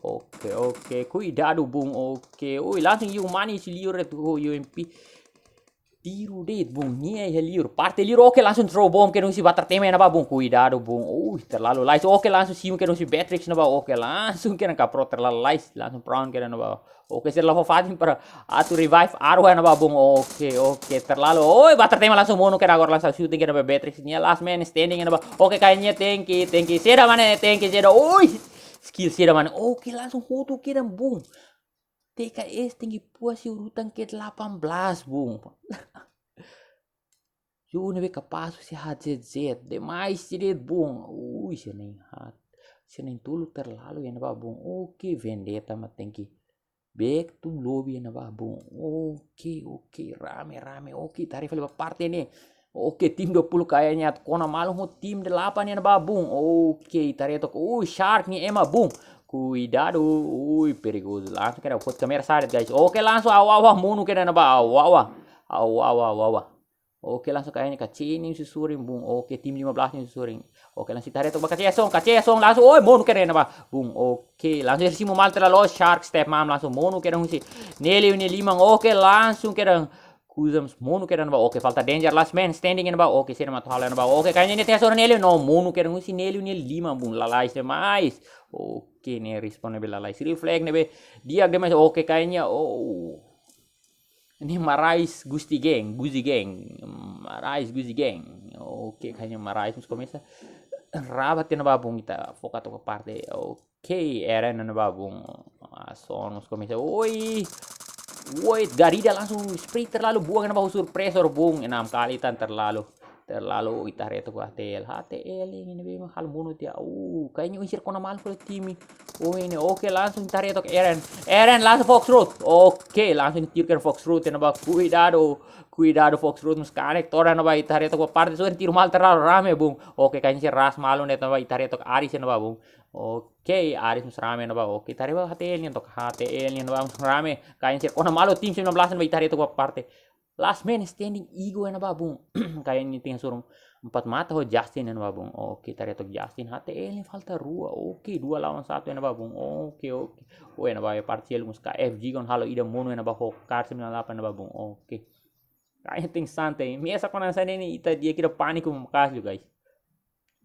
Oke, oke. Kuidadu bung. Oke. Oi, langsung Yumani husi liur de'it. Oh, U M P. Tiru de'it bung, nia iha liur. Parte liur, oke, langsung throw bomb kedan husi batar tema iha ne'ebá bung. Kuidadu bung. Ui, terlalu lais. Oke, langsung simu kedan husi Beatrix iha ne'ebá. Oke, langsung kedan kapró terlalu lais. Langsung prone kedan iha ne'ebá. Oke, sira la fó fatin para atu revive Arwa iha ne'ebá bung. Oke, oke, terlalu. Oi, batar tema langsung monu kedan agora, langsung shooting kedan ba Beatrix. Nia last man standing iha ne'ebá. Oke, kayaknya tank, tank. Seda mana tank, seda. Oi, skill seda mana. Oke, langsung hotu kedan bung. T K S tenke puas husi urutan kedelapan belas bung. Jogo ne'ebé kapás husi H Z Z. Demais de'it bung. Ui, sira na'in-haat. Sira na'in-tolu terlalu iha ne'ebá bung. Oke, Vendetta mak tenke back to lobby iha ne'ebá bung. Oke, oke, rame, rame. Oke, ita haree fali ba parte ne'e. Oke, tim dua puluh kayaknya atu kona malu ho tim delapan iha ne'ebá bung. Oke, ita haree took. Ui, Shark nia ema bung. Kuidadu. Ui, perigozu. Langsung kedan, foto kamera sa'e de'it, guys. Oke, langsung awal-awal monu kedan iha ne'ebá. Awal-awal. Awal-awal, awal-awal. Oke, langsung kayaknya K C nia husi sorin bung. Oke, tim lima belas nia husi sorin. Oke, langsung ita haree took ba K C Song, K C Song langsung. Oi, monu kedan iha ne'ebá bung. Oke, langsung simu malu terlalu. Shark step mom langsung monu kedan husi Nelly nia liman. Oke, langsung kedan Kuzam monu kedan iha ne'ebá. Oke, falta danger, last man standing iha ne'ebá. Oke, sira mak atu halo iha ne'ebá. Oke, kayaknya nia teha sora Nelly. No, monu kedan husi Nelly nia liman bung. Lalais demais. Oke, nia respawn ne'ebé lalais. Reflect ne'ebé di'ak demais. Oke, kayaknya, oh. Nia Marais Gusti Gang, Gusti Gang. Marais Gusti Gang. Oke, kayaknya Marais mós komesa rabat iha ne'ebá bung, ita foka took ba parte. Oke, Eren iha ne'ebá bung. Ah, Son mós komesa. Oi. Woi, Garida langsung spray terlalu buang iha ne'ebá, hasoru pressure bung. Enam kali tan terlalu. Terlalu, ita haree took H T L. H T L ne'ebé mak halo monu tiha. Uh, kayaknya sira kona malu fali tim. Oh, ne'e. Oke, langsung ita haree took Eren. Eren langsung Foxroot. Oke, langsung tiru kedan Foxroot iha ne'ebá. Kuidadu. Kuidadu, Foxroot mós kanek todan iha ne'ebá. Ita haree took ba parte sorin, tiru malu terlalu rame bung. Oke, kayaknya sira ras malu ne'e iha ne'ebá. Ita haree took Aris iha ne'ebá bung. Oke, Aris mós rame iha ne'ebá. Oke, ita haree ba H T L nian took, H T L nian iha ne'ebá mós rame. Kayaknya sira kona malu tim sembilan belas iha ne'ebá. Ita haree took ba parte. Last man standing Igo iha ne'ebá bung. Kayaknya nia hasoru empat mata ho Justin iha ne'ebá bung. Oke, ita haree took Justin. H T L ne'e falta rua. Oke, dua lawan satu iha ne'ebá bung. Oke, oke. Oh, iha ne'ebá parte seluk mós K F G kona halo ida monu iha ne'ebá ho Kar sembilan delapan iha ne'ebá bung. Oke. Kayaknya tenke santai. Mesak kona-ba hanesan ne'e, ita di'ak ida pániku maka'as liu, guys.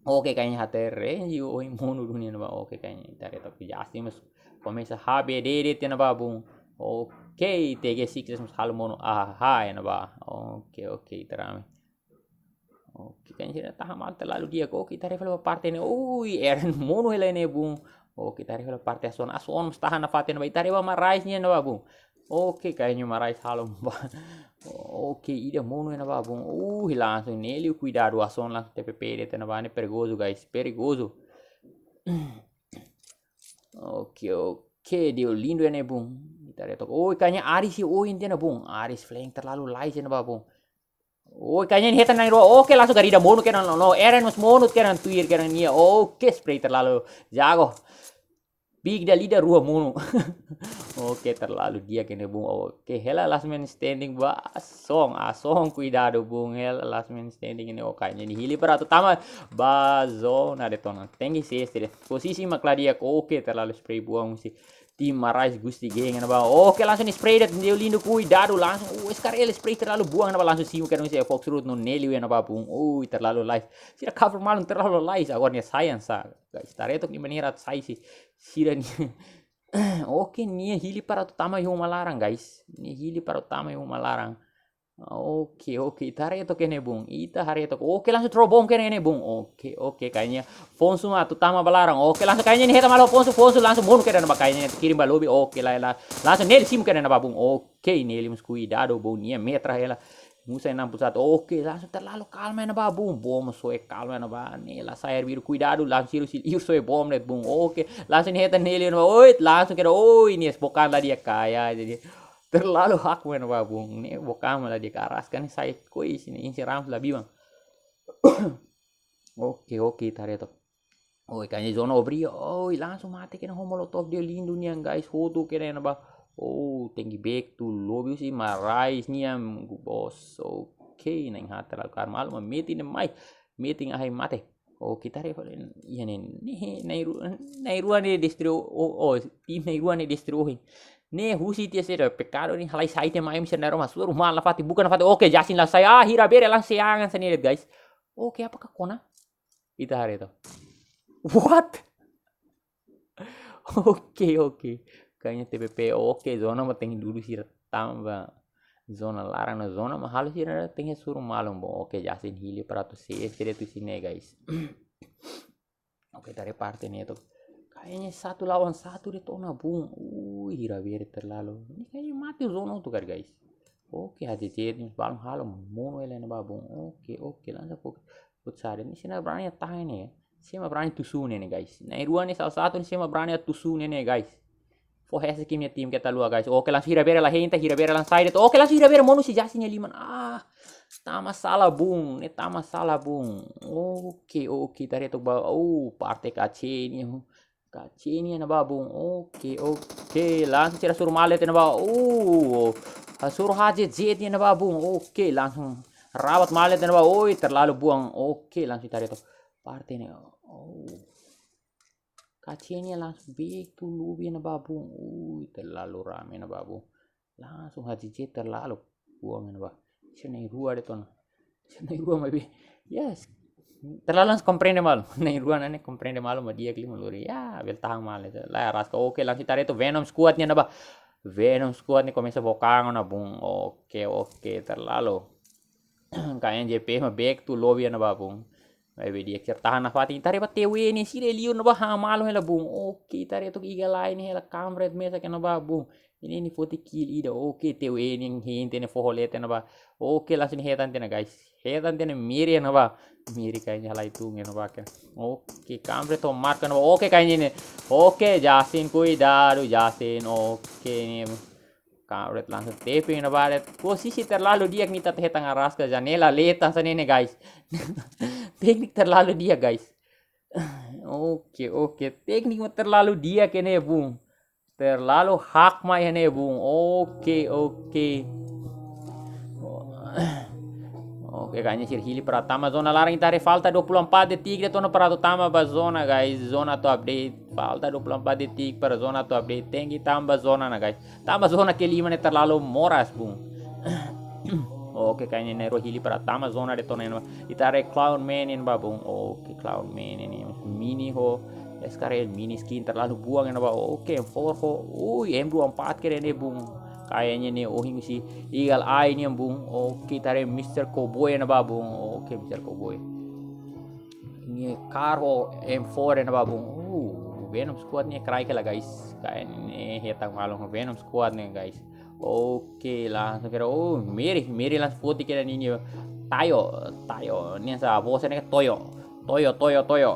Oke, kayaknya H T R, yo, oi, monu duni iha ne'ebá. Oke, kayaknya ita haree took Justin mós komesa H B D de'it iha ne'ebá bung. Oke, T G six mós halo monu. Aha, iha ne'ebá. Oke, oke, ita rame. Oke, kayaknya sira tahan malu terlalu di'ak. Oke, ita haree fali ba parte ne'e. Ui, Eren monu hela ne'e bung. Oke, ita haree fali ba parte Ason. Ason mós tahan nafatin ba. Ita haree ba Marais nian ba bung. Oke, kayaknya Marais halo ba. Oke, ida monu iha ne'ebá bung. Ui, langsung Nelio kuidadu, Ason langsung T P P de'it iha ne'ebá ne'e, perigozu guys, perigozu. Oke, oke, Deolindo iha ne'e bung. Ita haree took. Oi, kayaknya Aris sih, oi, intinya bung. Aris flank terlalu lais iha ne'ebá bung. Oi, kayaknya nia hetan na'in-rua. Oke, langsung Garida monu kedan, no, no. Eren mós monu kedan, tuir kedan nia. Oke, spray terlalu jago. Big da lida rua monu. Oke, terlalu di'ak iha ne'e bung. Oke, hela last man standing ba Ason. Ason kuidadu bung, hela last man standing iha ne'e. Oke, kayaknya nia hili para atu tama ba zona de'it ona. Tenke ser, ser. Posisi mak la di'ak. Oke, terlalu spray buang husi tim Marais Gusti Gang iha ne'ebá. Oke, langsung spray de'it Deolindo, kuidadu langsung. Uh, S K R L spray terlalu buang iha ne'ebá, langsung simu kedan husi Fox Root no Nelio iha ne'ebá bung. Ui, terlalu lais. Sira cover malu terlalu lais. Agora nia sayang sa. Guys, ita haree took nia maneira atu sai sih. Sira nia. Oke, nia hili para atu tama iha uma laran, guys. Nia hili para atu tama iha uma laran. Oke, oke, ita haree took iha ne'e bung. Ita haree took. Oke, langsung throw bomb kedan iha ne'e bung. Oke, oke, kayaknya Fonsu atu tama ba laran. Oke, langsung kayaknya nia hetan malu Fonsu, Fonsu langsung monu kedan ba, kayaknya nia kirim ba lobby. Oke, la, la. Langsung Nelio simu kedan iha ne'ebá bung. Oke, Nelio mós kuidadu bung, nia metra hela. Musa enam puluh satu. Oke, langsung terlalu kalma iha ne'ebá bung. Bom soe kalma iha ne'ebá. Ne'e la sai arbiru, kuidadu, langsung sira-nia liur soe bom de'it bung. Oke, langsung nia hetan Nelio iha ne'ebá. Oi, langsung kedan, oi, nia bokan la di'ak, kayak jadi terlalu hak iha ne'ebá bung. Nia bokan la di'ak, Araska nia sai kois nia, insi ram la biban. Oke, oke, ita haree took. Oi, kayaknya zona obri. Oi, langsung mate kedan ho molotov Deolindo nian, guys. Hotu kedan iha ne'ebá. Oh, tenke back to lobby husi Marais nian, bos. Oke, na'in-haat terlalu kaer malu, metin ne'e mai. Metin ahi mate. Oke, ita haree fali. Iha ne'e, ne'e, na'in-rua, na'in-rua ne'e destrui, oh, oh, tim na'in-rua ne'e destrui. Ne'e husi tiha sira pekadu ne'e halai sai tiha mai, misa nero masuk rumah nafatin, buka nafatin. Oke, Jasin la sai. Ah, Hirabere langsung seangan sendiri, guys. Oke, apakah kona? Ita haree took. What? Oke, oke. Kayaknya T P P. Oke, zona mak tenke dudu sira tama ba zona laran, no zona mak halo sira tenke suru malu bung. Oke, Jasin hili para atu save sira husi ne'e, guys. Oke, ita haree parte ne'e took. Kayaknya satu lawan satu de'it ona bung. Ui, Hirabere terlalu. Nia kayaknya mate zona hotu karik, guys. Oke, H J J balun halo monu hela iha ne'ebá bung. Oke, oke, langsung fokus. Futsal ne'e, sira mak berani atu tahan ne'e. Sira mak berani atu susu ne'e, guys. Na'in-rua ne'e salah satu ne'e, sira mak berani atu susu ne'e, guys. Fó hesek imi-nia tim keta haluha, guys. Oke, langsung Hirabere la hein, ita Hirabere langsung sai de'it. Oke, langsung Hirabere monu husi Jasin nia liman. Ah, tama sala bung, ne'e tama sala bung. Oke, oke, ita haree took ba. Oh, parte K C nia. K C nia iha ne'ebá bung. Oke, oke, langsung sira suru malu de'it iha ne'ebá. Oh, suru H J J nia iha ne'ebá bung. Oke, langsung rawat malu de'it iha ne'ebá. Oi, terlalu buang. Oke, langsung ita haree took. Parte ne'e. Oh. K C nia langsung back to lobby iha ne'ebá bung. Ui, terlalu rame iha ne'ebá bung. Langsung H J J terlalu buang iha ne'ebá. Sira na'in-rua de'it ona. Sira na'in-rua maibé. Yes. Terlalu langsung komprende malu. Na'in-rua ne'e komprende malu, mak di'ak liu mak lori. Ya, bele tahan malu. La, Araska. Oke, langsung ita haree took Venom Squad nia iha ne'ebá. Venom Squad nia komesa bokan ona bung. Oke, oke, terlalu. K N J P mak back to lobby iha ne'ebá bung. Maibé di'ak sira tahan nafatin, ita haree ba T W nia, sira liur ne'ebá han malu hela bung. Oke, ita haree took iha lain hela, Kamret mesak iha ne'ebá bung. Nia, nia foti kill ida. Oke, T W nia hein tiha nia, fó hola tiha iha ne'ebá. Oke, langsung hetan tiha ona, guys. Hetan tiha ona Mary iha ne'ebá. Mary kayaknya halai tun iha ne'ebá ka. Oke, Kamret ho marka iha ne'ebá. Oke, kayaknya ne'e. Oke, Jasin, kuidadu, Jasin. Oke, ne'e. Kamret langsung TP iha ne'ebá de'it. Posisi terlalu di'ak, nia atu hetan Araska, janela leta hanesan ne'e, guys. Teknik terlalu di'ak, guys. Oke, oke. Teknik mak terlalu di'ak iha ne'e bung. Terlalu hak mak iha ne'e bung. Oke, oke. Oke, kayaknya sira hili para tama zona laran, ita haree falta dua puluh empat detik de'it ona para atu tama ba zona, guys. Zona atu update. Falta dua puluh empat detik para zona atu update. Tenke tama ba zona ona, guys. Tama zona kelima ne'e terlalu moras bung. Oke, kayaknya na'in-rua hili para tama zona de'it ona. Ita haree Clown Man iha ne'ebá bung. Oke, Clown Man nia. Mini ho Sekarang mini skin terlalu buang iha ne'ebá. Oke, M four ho. Ui, M dua empat kedan ne'e bung. Kayaknya ne'e ohin husi Eagle Eye nian bung. Oke, ita haree Mister Cowboy iha ne'ebá bung. Oke, Mister Cowboy. Ne'e Carl ho M four iha ne'ebá bung. Uh, Venom Squad ne'e kraik hela guys. Kayaknya ne'e hetan malu Venom Squad ne'e guys. Oke, langsung kedan. Oh, Mary, Mary langsung foti kedan ne'e. Tayo, Tayo. Ne'e sa, bos ne'e Toyo. Toyo, Toyo, Toyo.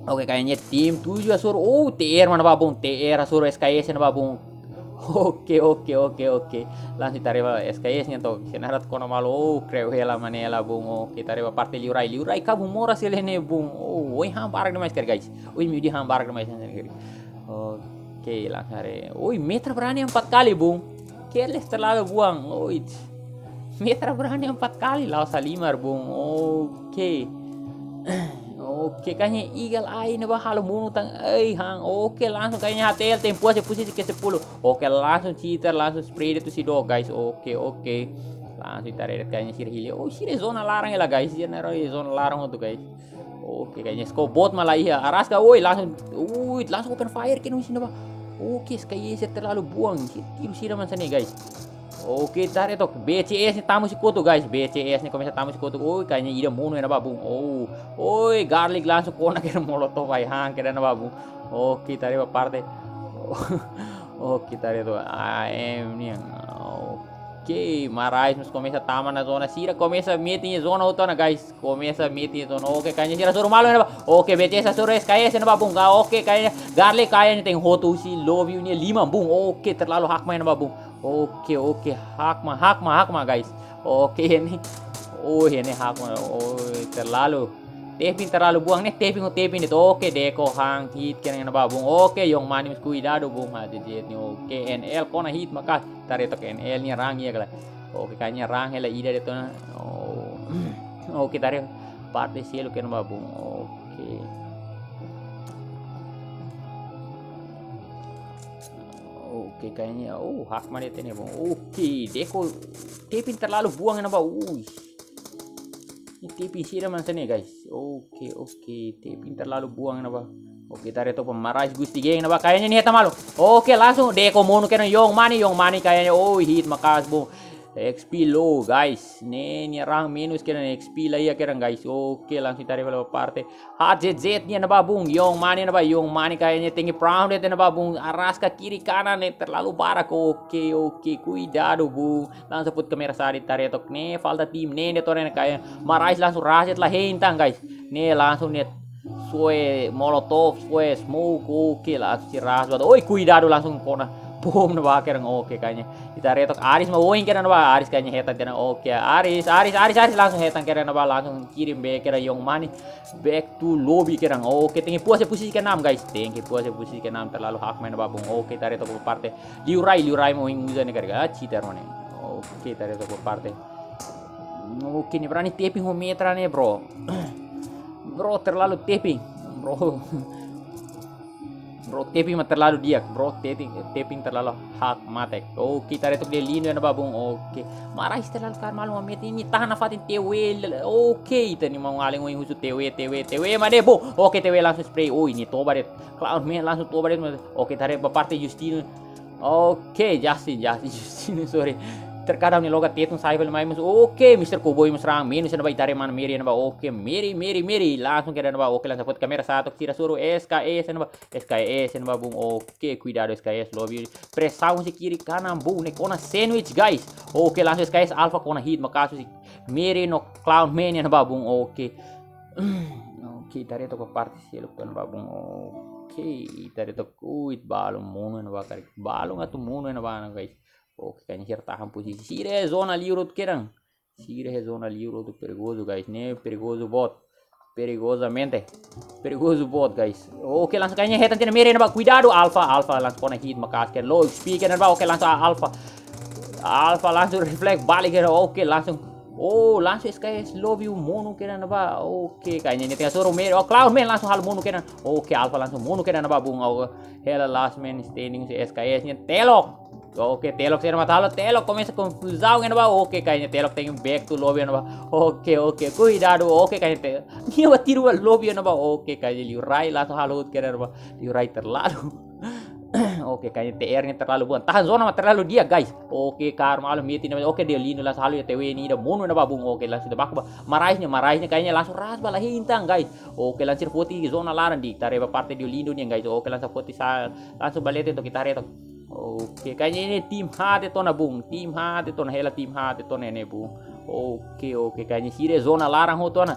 Oke, kayaknya tim tujuh hasoru. Oh, T R mana babung? T R hasoru S K S mana babung? Oke, oke, oke, oke. Langsung ita haree S K S nian to'o. Senarat kona malu. Oh, Cruella mana hela bung. Oke, ita haree parte Liurai. Liurai kabun moras hela ne'e bung. Oh, oi, han barak demais kedan guys. Oi, miudi han barak demais kedan. Oke, langsung haree. Oi, Metra berani empat kali bung. Careless terlalu buang. Oi. Metra berani empat kali la'ós halimar bung. Oke. Oke, kayaknya Eagle Eye ne'ebá halo monu tan. Ei, han. Oke, langsung kayaknya H T L tempo aja posisi ke sepuluh. Oke, langsung cheater, langsung spray de'it husi dook guys. Oke, oke. Langsung ita haree kayaknya sira hili. Oh, sira zona laran hela guys. Sira naro zona laran hotu guys. Oke, kayaknya Scout Bot malah iya. Araska, oi, langsung, ui, langsung open fire kedan husi ne'ebá. Oke, S K S terlalu buang. Tiru sira hanesan ne'e guys. Oke, ita haree to'o B C S ne'e tama husi kotuk guys. B C S ne'e komesa tama husi kotuk. Oi, kayaknya ida monu iha ne'ebá bung. Oh, oi, Garlic langsung kona kedan molotov ai han kedan iha ne'ebá bung. Oke, ita haree ba parte. Oke, ita haree to'o A M nian. Oke, Marais mós komesa tama ona zona. Sira komesa metin zona hotu ona guys. Komesa metin zona. Oke, kayaknya sira hasoru malu iha ne'ebá. Oke, B C S hasoru S K S iha ne'ebá bung. Oke, kayaknya Garlic kayaknya tenke hotu husi lobby nian lima bung. Oke, terlalu hakma iha ne'ebá bung. Oke, oke, hakma, hakma, hakma guys. Oke, ne'e. Oh, ne'e hakma. Oh, terlalu. Tapping terlalu buang ne'e, tapping ho tapping de'it. Oke, Deko han hit kedan iha ne'ebá bung. Oke, Young Money mós kuidadu bung. Hati jet ne'e. Oke, N L kona hit maka'as. Ita haree to'o N L nia rang iha kala. Oke, kayaknya rang hela ida de'it ona. Oh. Oke, ita haree parte seluk iha ne'ebá bung. Oke. Oke, kayaknya, oh, hakma de'it ne'e bung. Oke, Deko tapping terlalu buang iha ne'ebá. Ui. Ne'e tapping sira hanesan ne'e guys. Oke, oke, tapping terlalu buang iha ne'ebá. Oke, ita haree to'o Marais Gusti Gang iha ne'ebá. Kayaknya ne'e hetan malu. Oke, langsung Deko monu kedan Young Money, Young Money kayaknya. Oh, hit maka'as bung. X P low guys. Ne'e nia rang menus kedan, X P la iha kedan guys. Oke, langsung ita haree ba parte. H Z Z nia iha ne'ebá bung, Young Money iha ne'ebá, Young Money kayaknya tenke prone de'it iha ne'ebá bung, araska kiri kanan ne'e terlalu barak. Oke, oke, kuidadu bung. Langsung foti kamera sa'e ita haree to'o ne'e, falta tim ne'e, ne'e to'o ne'e kayak Marais langsung raset la hein tan guys. Ne'e langsung ne'e soe molotov, soe smoke, oke langsung si ras buat. Oi, kuidadu langsung kona bom ne'ebá kedan, oke kayaknya. Ita haree to'o Aris mak oin kedan ne'ebá, Aris kayaknya hetan kedan, oke Aris, Aris, Aris, Aris langsung hetan kedan ne'ebá, langsung kirim bek kedan Young Money. Back to lobby kedan. Oke, tenke puas posisi keenam guys. Tenke puas posisi keenam, terlalu hakma iha ne'ebá bung. Oke, ita haree to'o parte. Liurai, Liurai mak oin uza ne'e karga. Ah, cheater mana. Oke, ita haree to'o parte. Oke, ne'e berani tapping ho Metra ne'e bro. Bro, terlalu tapping. Bro. Bro, tapping mak terlalu di'ak, bro, tapping, tapping terlalu hak matek. Oke, ita haree to'o Delino iha ne'ebá bung, oke. Marais terlalu kaer malu, Mamet ne'e tahan nafatin T W, oke, ita-nia maun-alin ohin husu T W, T W, T W, mana bung, oke, T W langsung spray, oh, ne'e toba de'it, Clown Man langsung toba de'it, oke, ita haree ba parte Justino, oke, Justin, Justin, Justino, sorry. Terkadang ne'e loga Tetun sai bele mai mós, oke, Mister Cowboy mós rang, menus iha ne'ebá, ita haree mana Mary iha ne'ebá, oke, Mary, Mary, Mary, langsung kedan iha ne'ebá, oke, langsung foti kamera sa'e to'o sira hasoru S K S iha ne'ebá. S K S iha ne'ebá bung, oke, kuidadu S K S lobby. Presaun husi kiri kanan bung, ne'e kona sandwich guys. Oke, langsung S K S Alpha kona hit maka'as husi Mary no Clown Man iha ne'ebá bung, oke. Oke, ita haree to'o parte seluk iha ne'ebá bung, oke, ita haree to'o, ui, balun monu iha ne'ebá karik. Balun atu monu iha ne'ebá guys. Oke, kayaknya sira tahan posisi. Sira zona liur hotu kedan. Sira iha zona liur hotu, perigozu guys, ne'e perigozu boot. Perigozamente. Perigozu boot guys. Oke, langsung kayaknya hetan tiha Mary iha ne'ebá, kuidadu Alpha, Alpha langsung kona hit maka'as kedan, low X P kedan ne'ebá, oke langsung Alpha. Alpha langsung reflect balik kedan, oke langsung. Oh, langsung S K S lobby monu kedan ne'ebá, oke kayaknya ne'e tenke hasoru Mary, oh Clown Man langsung halo monu kedan, oke Alpha langsung monu kedan ne'ebá bung, oh, hela last man standing husi S K S nian telok. Oke, Telok sira mata halo, Telok komesa konfuzaun iha ne'ebá. Oke, kayaknya Telok tenke back to lobby iha ne'ebá. Oke, oke, kuidadu. Oke, kayaknya Te-, nia bá tiru ba lobby iha ne'ebá. Oke, kayaknya Liurai langsung halo hut kere iha ne'ebá. Liurai terlalu. Oke, kayaknya T R ne'e terlalu buan. Tahan zona mak terlalu di'ak, guys. Oke, karma halo miti ne'ebá. Oke, Deolindo langsung halo iha T W ne'e ida monu iha ne'ebá bung. Oke, langsung tebak ba. Marais ne'e, Marais ne'e kayaknya langsung ras ba la hein tan, guys. Oke, langsung foti zona laran ida. Ita haree ba parte Deolindo nian, guys. Oke, langsung foti sa-, langsung ba leten to'o ita haree to'o. Oke, kayaknya ne'e tim H T tiha ona bung. Tim H T tiha ona, hela tim H T tiha ona ne'e bung. Oke, oke, kayaknya sira zona laran hotu ona.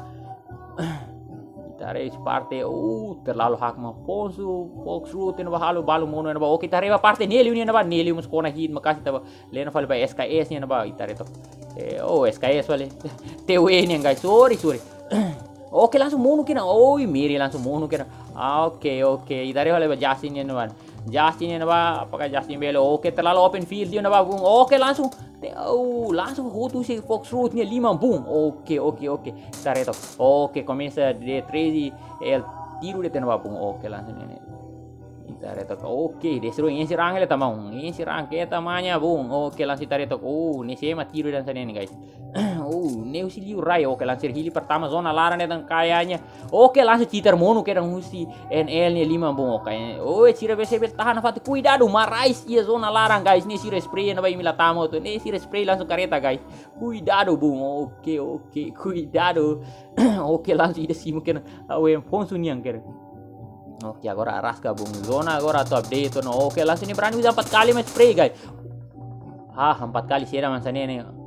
Ita haree husi parte, uh, terlalu hakmatek. Afonso, Fox Root iha ne'ebá halo, balu monu iha ne'ebá. Oke, ita haree ba parte Nelio nian ne'ebá, Nelio mós kona hit, maka'as ita bá leno fali ba S K S nian ne'ebá, ita haree to'o. Eh, oh, S K S fali. T W nian, guys, sorry, sorry. Oke, langsung monu kena. Oi, Mary langsung monu kena. Ah, oke, oke. Ita haree fali ba Justin nian ne'ebá. Justin iha ne'ebá, apakah Justin bele? Oke, terlalu open field iha ne'ebá bung. Oke, langsung. Te-, oh, langsung hotu husi Fox Root nia liman bung. Oke, oke, oke. Ita haree to'o. Oke, komesa D treze L tiru de'it iha ne'ebá bung. Oke, langsung ne'e. Ita haree to'o. Oke, destrui, ensirang ele tamang. Ensirang ke tamanya bung. Oke, langsung ita haree to'o. Oh, ne'e sema tiru dan sana ini, guys. Oh, ne'e husi Liurai. Oke, langsung hili pertama zona laran de'it kayaknya. Oke, langsung cheater monu kedan husi N L nia liman bung. Oke, oh, sira B C B tahan nafatin. Kuidadu, Marais iha zona laran, guys. Ne'e sira spray na ba imi la tama hotu. Ne'e sira spray langsung kareta, guys. Kuidadu bung. Oke, oke, kuidadu. Oke, langsung ida simu kedan. Awe, Afonso nian kedan. Oke, agora araska bung. Zona agora atu update ona. Oke, langsung ne'e berani uza empat kali mak spray, guys. Ah, empat kali sira mansa ne'e.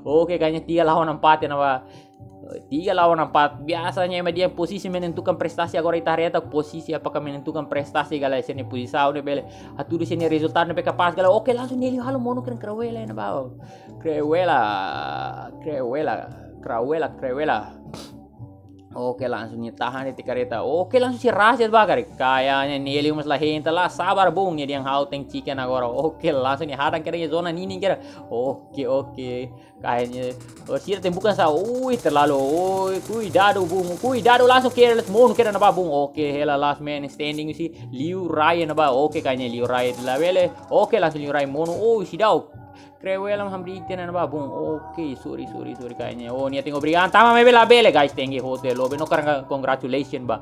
Oke, kayaknya tiga lawan empat iha ne'ebá. Tiga lawan empat. Biasanya ema dehan posisi menentukan prestasi, agora ita haree to'o posisi apakah menentukan prestasi, galera, sira-nia pozisaun ne'e bele hatudu sira-nia rezultadu ne'ebé kapás, galera. Oke, langsung Nelio halo monu kedan Cruella iha ne'ebá. Cruella, Cruella, Cruella, Cruella. Oke, langsung nia tahan de'it kareta. Oke, langsung sira ras de'it ba kare. Kayaknya Nelio mós la hein tan, la sabar bung, nia dehan ha'u tenke chicken agora. Oke, langsung nia hadang kedan iha zona ninin kedan. Oke, oke. Kayaknya, oh, sira tem bukan sa. Ui, terlalu. Ui, kuidadu bung. Kuidadu, langsung careless monu kedan iha ne'ebá bung. Oke, hela last man standing husi Liurai iha ne'ebá. Oke, kayaknya Liurai la bele. Oke, langsung Liurai monu. Oh, seidauk. Cruella mak hamriik tiha ona iha ne'ebá bung. Oke, sorry, sorry, sorry, kayaknya. Oh, nia tenke obriga an tama maibé la bele, guys. Tenke hotu iha lobby, no karena congratulation ba.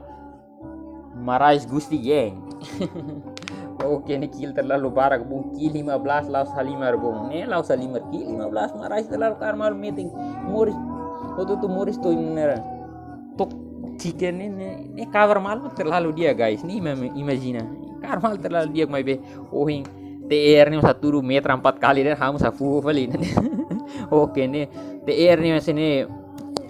Marais Gusti Gang. Oke, ne'e kill terlalu barak bung, kill lima belas la'ós halimar bung. Ne'e la'ós halimar, kill lima belas, Marais terlalu karma halo meeting. Moris, hotu-hotu moris to'o iha ne'e. Tok chicken ne'e, ne'e, ne'e cover malu terlalu di'ak, guys. Ne'e ima-, imajina. Cover malu terlalu di'ak maibé. Ohin T R ne'e mós hatudu metra empat kali dan hamu sa fuhu fali. Oke, ne'e T R ne'e mós ne'e,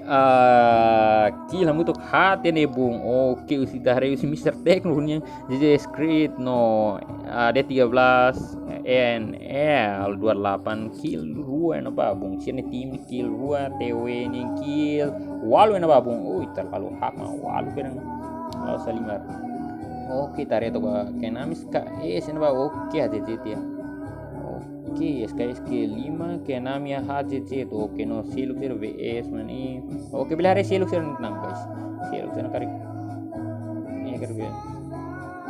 ah, kill hamutuk haat ne'e bung. Oke, husi ita haree husi Mister Tech no nian, J J Screed no, ah, D tiga belas, N L dua delapan kill rua iha ne'ebá bung. Sira-nia tim kill rua, T W nia kill walu iha ne'ebá bung. Ui, terlalu hakmatek, walu kedan. La'ós halimar. Oke, ita haree to'o ba Kenami ka, eh, iha ne'ebá. Oke, H J J tiha. Oke, S K S ke lima, Kenami iha H J J to'o. Oke, no seluk sira V S mani. Oke, bele haree seluk sira-nia tan, guys. Seluk sira-nia karik. Ne'e karik.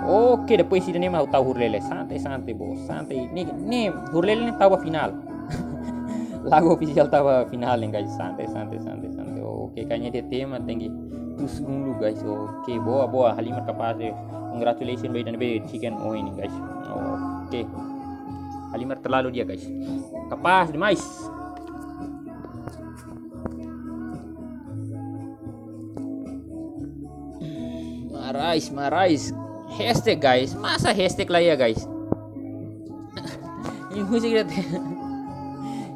Oke, depois ida-ne'e mak tau hurlele. Santai, santai, bos. Santai. Ne'e, ne'e hurlele ne'e tau ba final. Lagu ofisiál tau ba final ne'e, guys. Santai, santai, santai, santai. Oke, kayaknya D T M tenke tus unlu, guys. Oke, boa, boa. Halimar kapás, eh. Congratulations ba ida ne'ebé chicken ohin ne'e, guys. Oke. Halimar terlalu di'ak, guys. Kapás demais. Marais, Marais. Hashtag, guys. Masa hashtag la iha, guys? Imi husik ida te.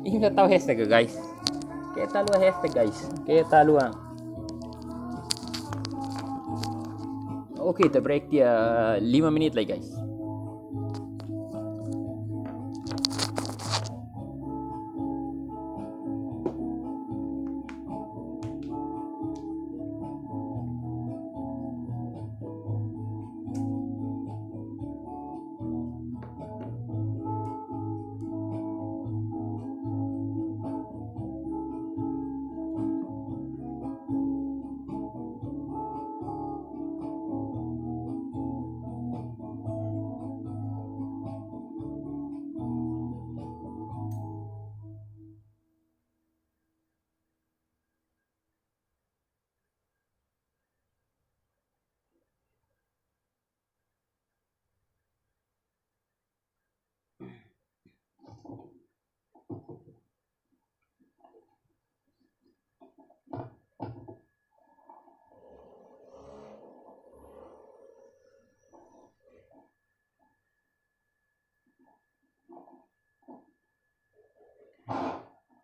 Imi la tau hashtag, guys. Keta haluha hashtag, guys. Keta haluha. Oke, ita break tiha lima menit lai, guys.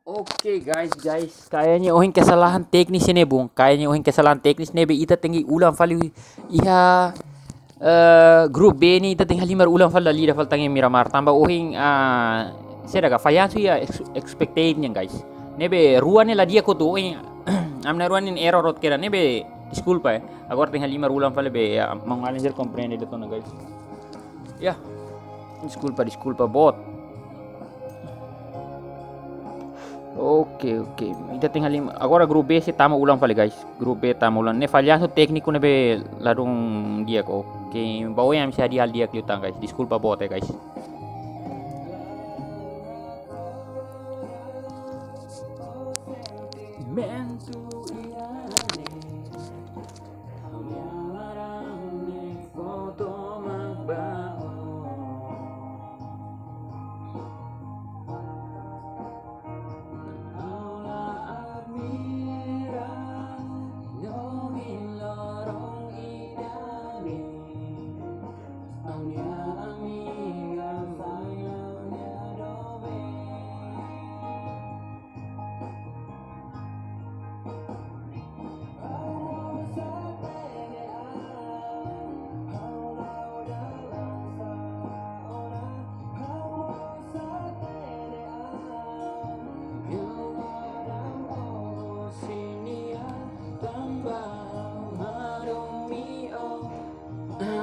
Oke, guys, guys, kayaknya ohin kesalahan teknis ne'e, bung. Kayaknya ohin kesalahan teknis ne'ebé ita tenke ulang fali iha, eh, grup B ne'e, ita tenke halimar ulang fali dala ida fali tan iha Miramar. Tanba ohin, ah, saida ka, fallansu iha ex-, expected nian, guys. Ne'ebé rua ne'e la di'ak hotu, ohin ami-nia rua ne'e error hotu kedas, ne'ebé deskulpa, eh. Agora tenke halimar ulang fali be, ya, maun manager komprende de'it ona, guys. Ya, deskulpa, deskulpa boot. Oke, oke. Ita tenke halimar. Agora grup B sei tama ulang fali, guys. Grup B tama ulang. Ne'e fallansu tékniku ne'ebé ladún di'ak. Oke, ba oin ami sei hadi'a halo di'ak liután, guys. Deskulpa boot, ya, guys.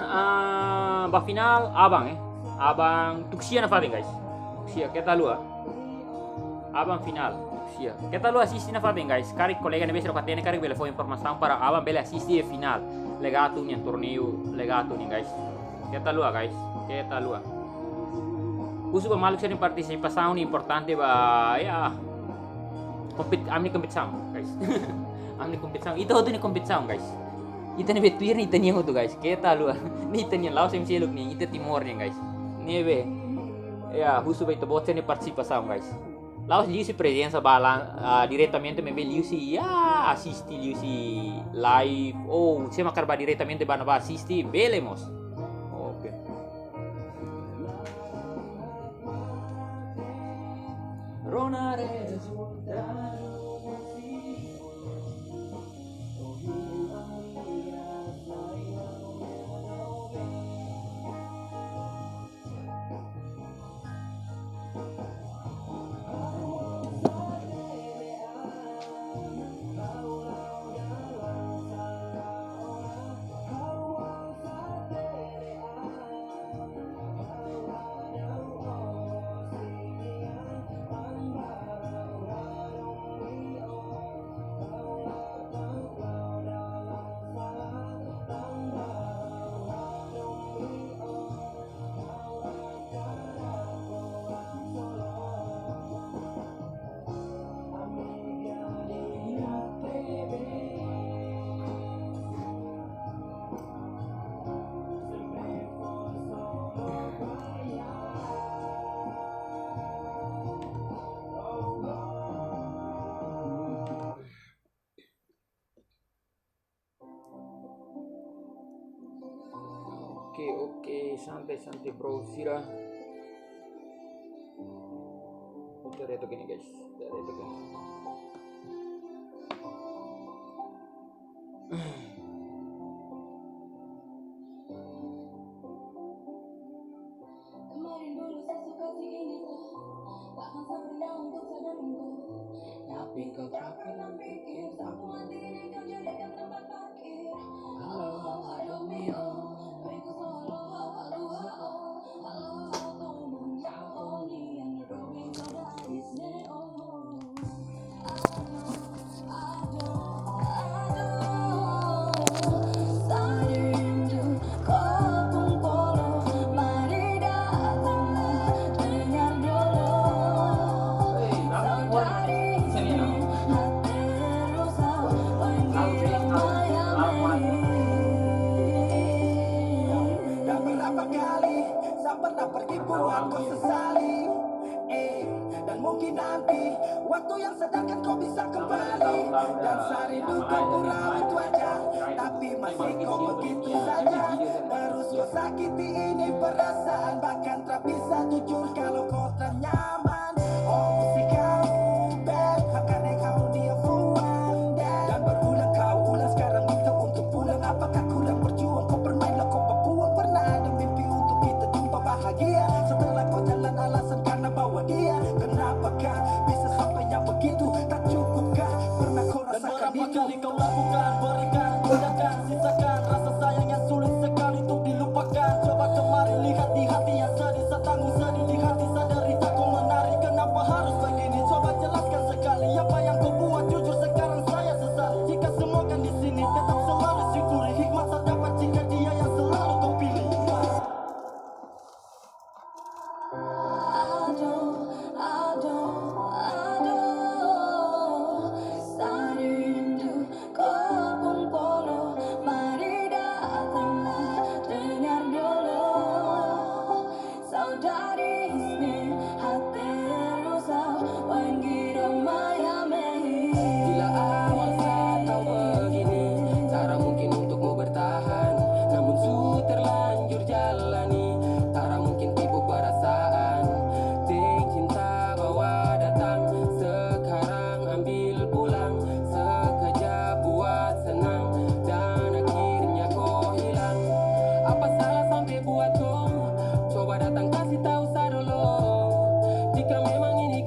Ah, ba final aban, eh. Aban Tuxia nafatin, guys. Tuxia, keta haluha. Aban final Tuxia. Keta haluha asiste nafatin, guys. Karik kolega ne'ebé seidauk hatene, karik bele fó informasaun para aban bele asiste final Legato nian, torneiu Legato nian, guys. Keta haluha, guys. Keta haluha. Husu ba maluk sira-nia partisipasaun ne'e importante ba, ya, kompet-, ami-nia kompetisaun, guys. Ami-nia kompetisaun, ita hotu nia kompetisaun, guys. Ita ne'ebé tuir ne'e ita-nian hotu, guys. Keta haluha. Ne'e ita-nian, la'ós M C L nian, ita Timor nian, guys. Ne'ebé, ya, husu ba ita-boot sira-nia partisipasaun, guys. La'ós liuhusi prezensa ba lan, ah, diretamente, maibé liuhusi, ya, asiste, liuhusi live. Ou se mak hakarak ba diretamente ba ne'ebá asiste, bele mós. Oke. Rona rezultadu. Oke, oke, santai, santai, bro, sira. Ita reto kene, guys. Ita reto kene. Dan berapa kali saya pernah pergi buat kau sesali. Eh, dan mungkin nanti waktu yang sadarkan kau bisa kembali. Dan saya rindu kau ku rawat wajah, tapi masih kau begitu saja. Terus kau sakiti ini perasaan, bahkan tak bisa jujur kalau kau tak nyaman. Oh, si kau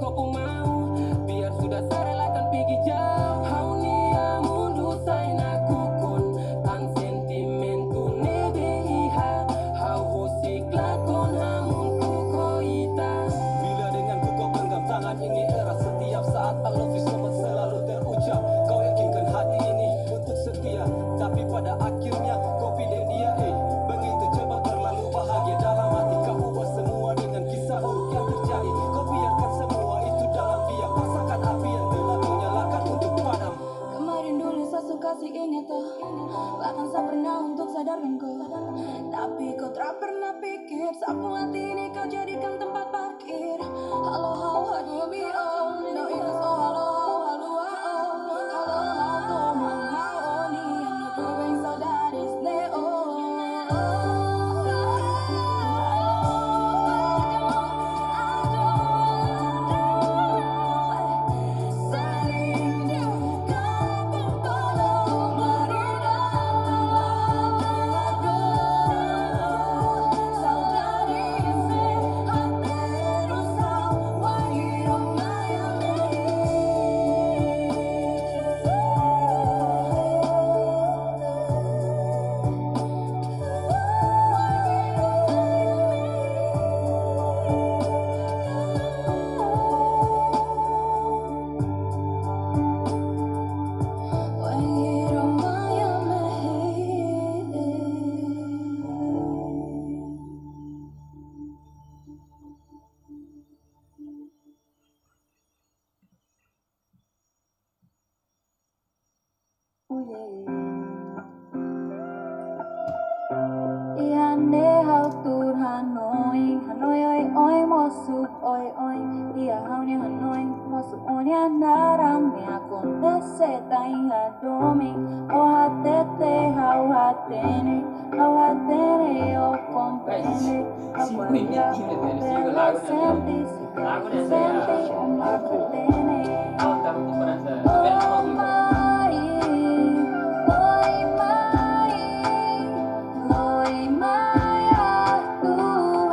Kopu mau, biar sudah sa relakan pigi jauh. Ha'u-nia mundu sai nakukun, tan sentimentu ne'ebé iha. Ha'u husik lakon hamutuk ho ita. Bila denganku kau genggam tangan ini erat, setiap saat I love you so much selalu terucap. Kau yakinkan hati ini untuk setia, tapi pada akhirnya kau pilih dia, eh. Begitu coba terlalu bahagia dalam hati, kau ubah semua dengan kisah buruk yang terjadi. Kau biarkan semua itu dalam diam, paksakan api yang telah kau nyalakan untuk padam. Kemarin dulu sa suka si ini toh, bahkan sa pernah untuk sadarkan kau, tapi kau tak pernah pikir, sapu hati ini kau jadikan tempat parkir. Halo, hau, hadu, mi, oh, no, ikas, oh, halo, hau, halo, oh, halo, hau, tomang, hau, oh, ni, yang no, dua, bang, saudades, ne, oh. Iha ne'e ha'u tuur hanoin, hanoin oioin, mosu oioin. Iha ha'u-nia hanoin, mosu ó-nia naran, ne'e akontese tan iha domin. Ó hatete ha'u hatene, ha'u hatene ó komprende. Ha'u ko'alia ó bele sente, se karik sente ó mak hatene. Oh mai, lori mai, lori mai atu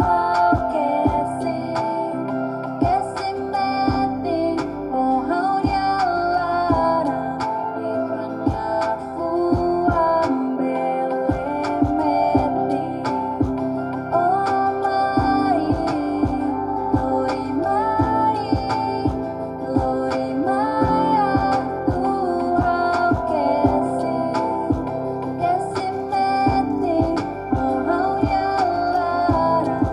ha'u kesi, kesi metin ho ha'u-nia laran, i ha'u-nia fuan bele metin. Oh mai, lori mai, lori mai atu ha'u kesi, kesi metin ho ha'u-nia laran,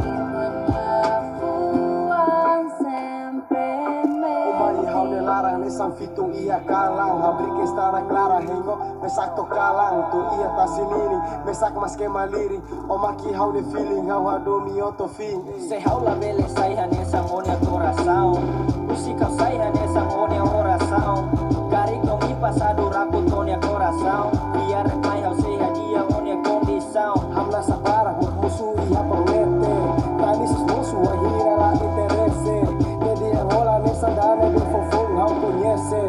i ha'u-nia fuan sempre metin. Ó mai ha'u-nia laran, hanesan fitun iha kalan, habrik estrada klaran, hein ó mesak to'o kalan, to'o iha tasi ninin, mesak maske malirin, ó mak iha ha'u-nia feeling, ha'u hadomi ó to'o fim. Se ha'u labele sai hanesan ó-nia korasaun, husik ha'u sai hanesan ó-nia orasaun. Karik no mi pasadu rapu to'o ó-nia korasaun, biar mai ha'u sei hadi'a ó-nia kondisaun. Hamnasa para hut mosu iha promete, tanis mosu wainhira la interese. Jadi enrola hanesan dane be fofo ha'u koñese.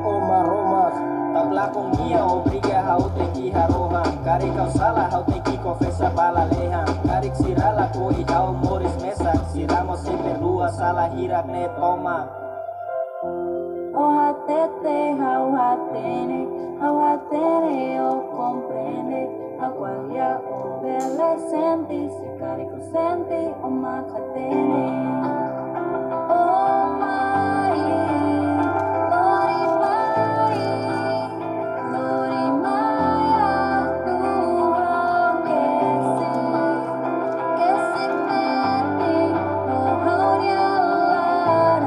Ó Maromak, tak lakon nia obriga ha'u tenke harohan. Karik ha'u sala ha'u tenke konfesa ba lalehan. Karik sira lakohi ha'u moris mesak, sira mós sei perdua sala hirak ne'e tomak. Ó hatete ha'u hatene, ha'u hatene ó komprende. Ha'u ko'alia ó bele sente, se karik ó sente ó mak hatene. Oh mai, lori mai, lori mai atu ha'u kesi, kesi metin ho ha'u-nia laran,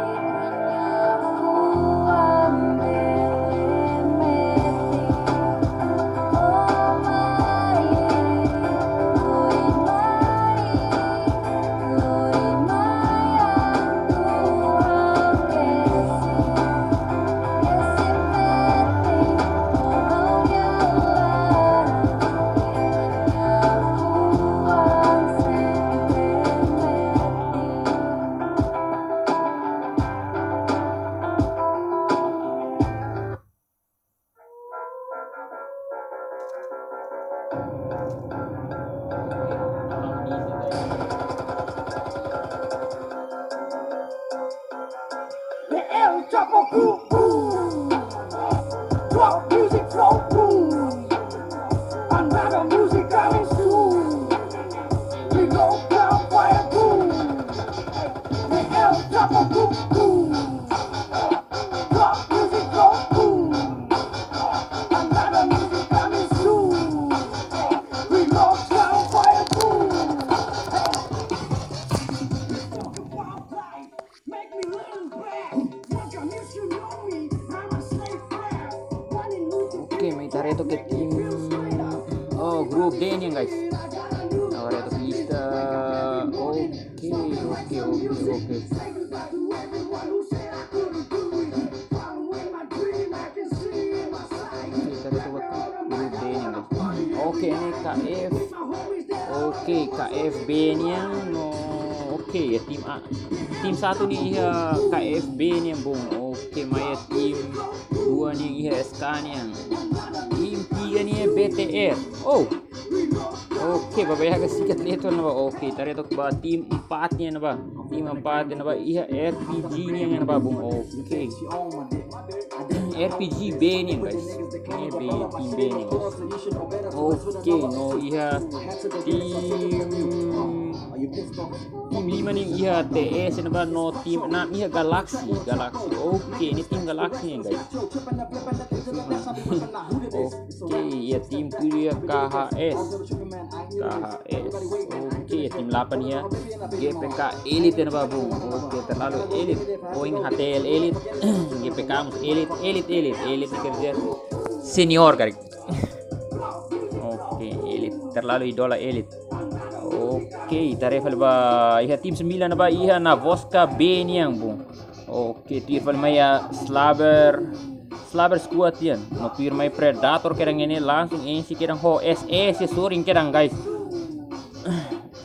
i ha'u-nia fuan bele metin. Oh mai, lori mai, lori El Chapo Crew, boom. Drop music flow, boom. Another music coming soon. We go down fire, boom. El Chapo Crew, boom. Drop music flow, boom. Another music coming soon. We go down fire, boom. Oke, mai ita haree took iha tim, oh, grup D nian, guys. Agora iha took lista. Oke, oke, oke, oke. Oke, ita haree took grup D nian, guys. Oke, ne'e K F. Oke, K F B nian, no. Oke, iha tim A. Tim satu ne'e iha K F B nian, bung. Oke, mai iha tim dua ne'e iha S K nian. Tim tiga ne'e B T R. Oh. Oke, baibain ka sikat leto ne'ebá. Oke, ita haree took ba tim empat nian ne'ebá. Tim empat nian ne'ebá iha R P G nian ne'ebá, bung. Oke. R P G B nian, guys. Ne'e B, tim B nian, guys. Oke, no iha tim, tim lima ne'e iha T S ne'ebá, no tim enam iha Galaxy, Galaxy. Oke, ne'e tim Galaxy nian, guys. Oke, iha tim tujuh iha K H S. K H S. Oke, tim delapan iha G P K Elite ne'ebá, bung. Oke, terlalu elit. Ohin H T L elit. G P K mós elit, elit, elit. Elit quer dizer senior, karik. Oke, elit. Terlalu idola elit. Oke, ita haree fali ba iha tim sembilan ne'ebá iha Navoska B nian, bung. Oke, tuir fali mai iha Slaver, Slaver Squad nian. No tuir mai Predator kedan ne'e langsung enxe kedan ho S S, sorin kedan, guys.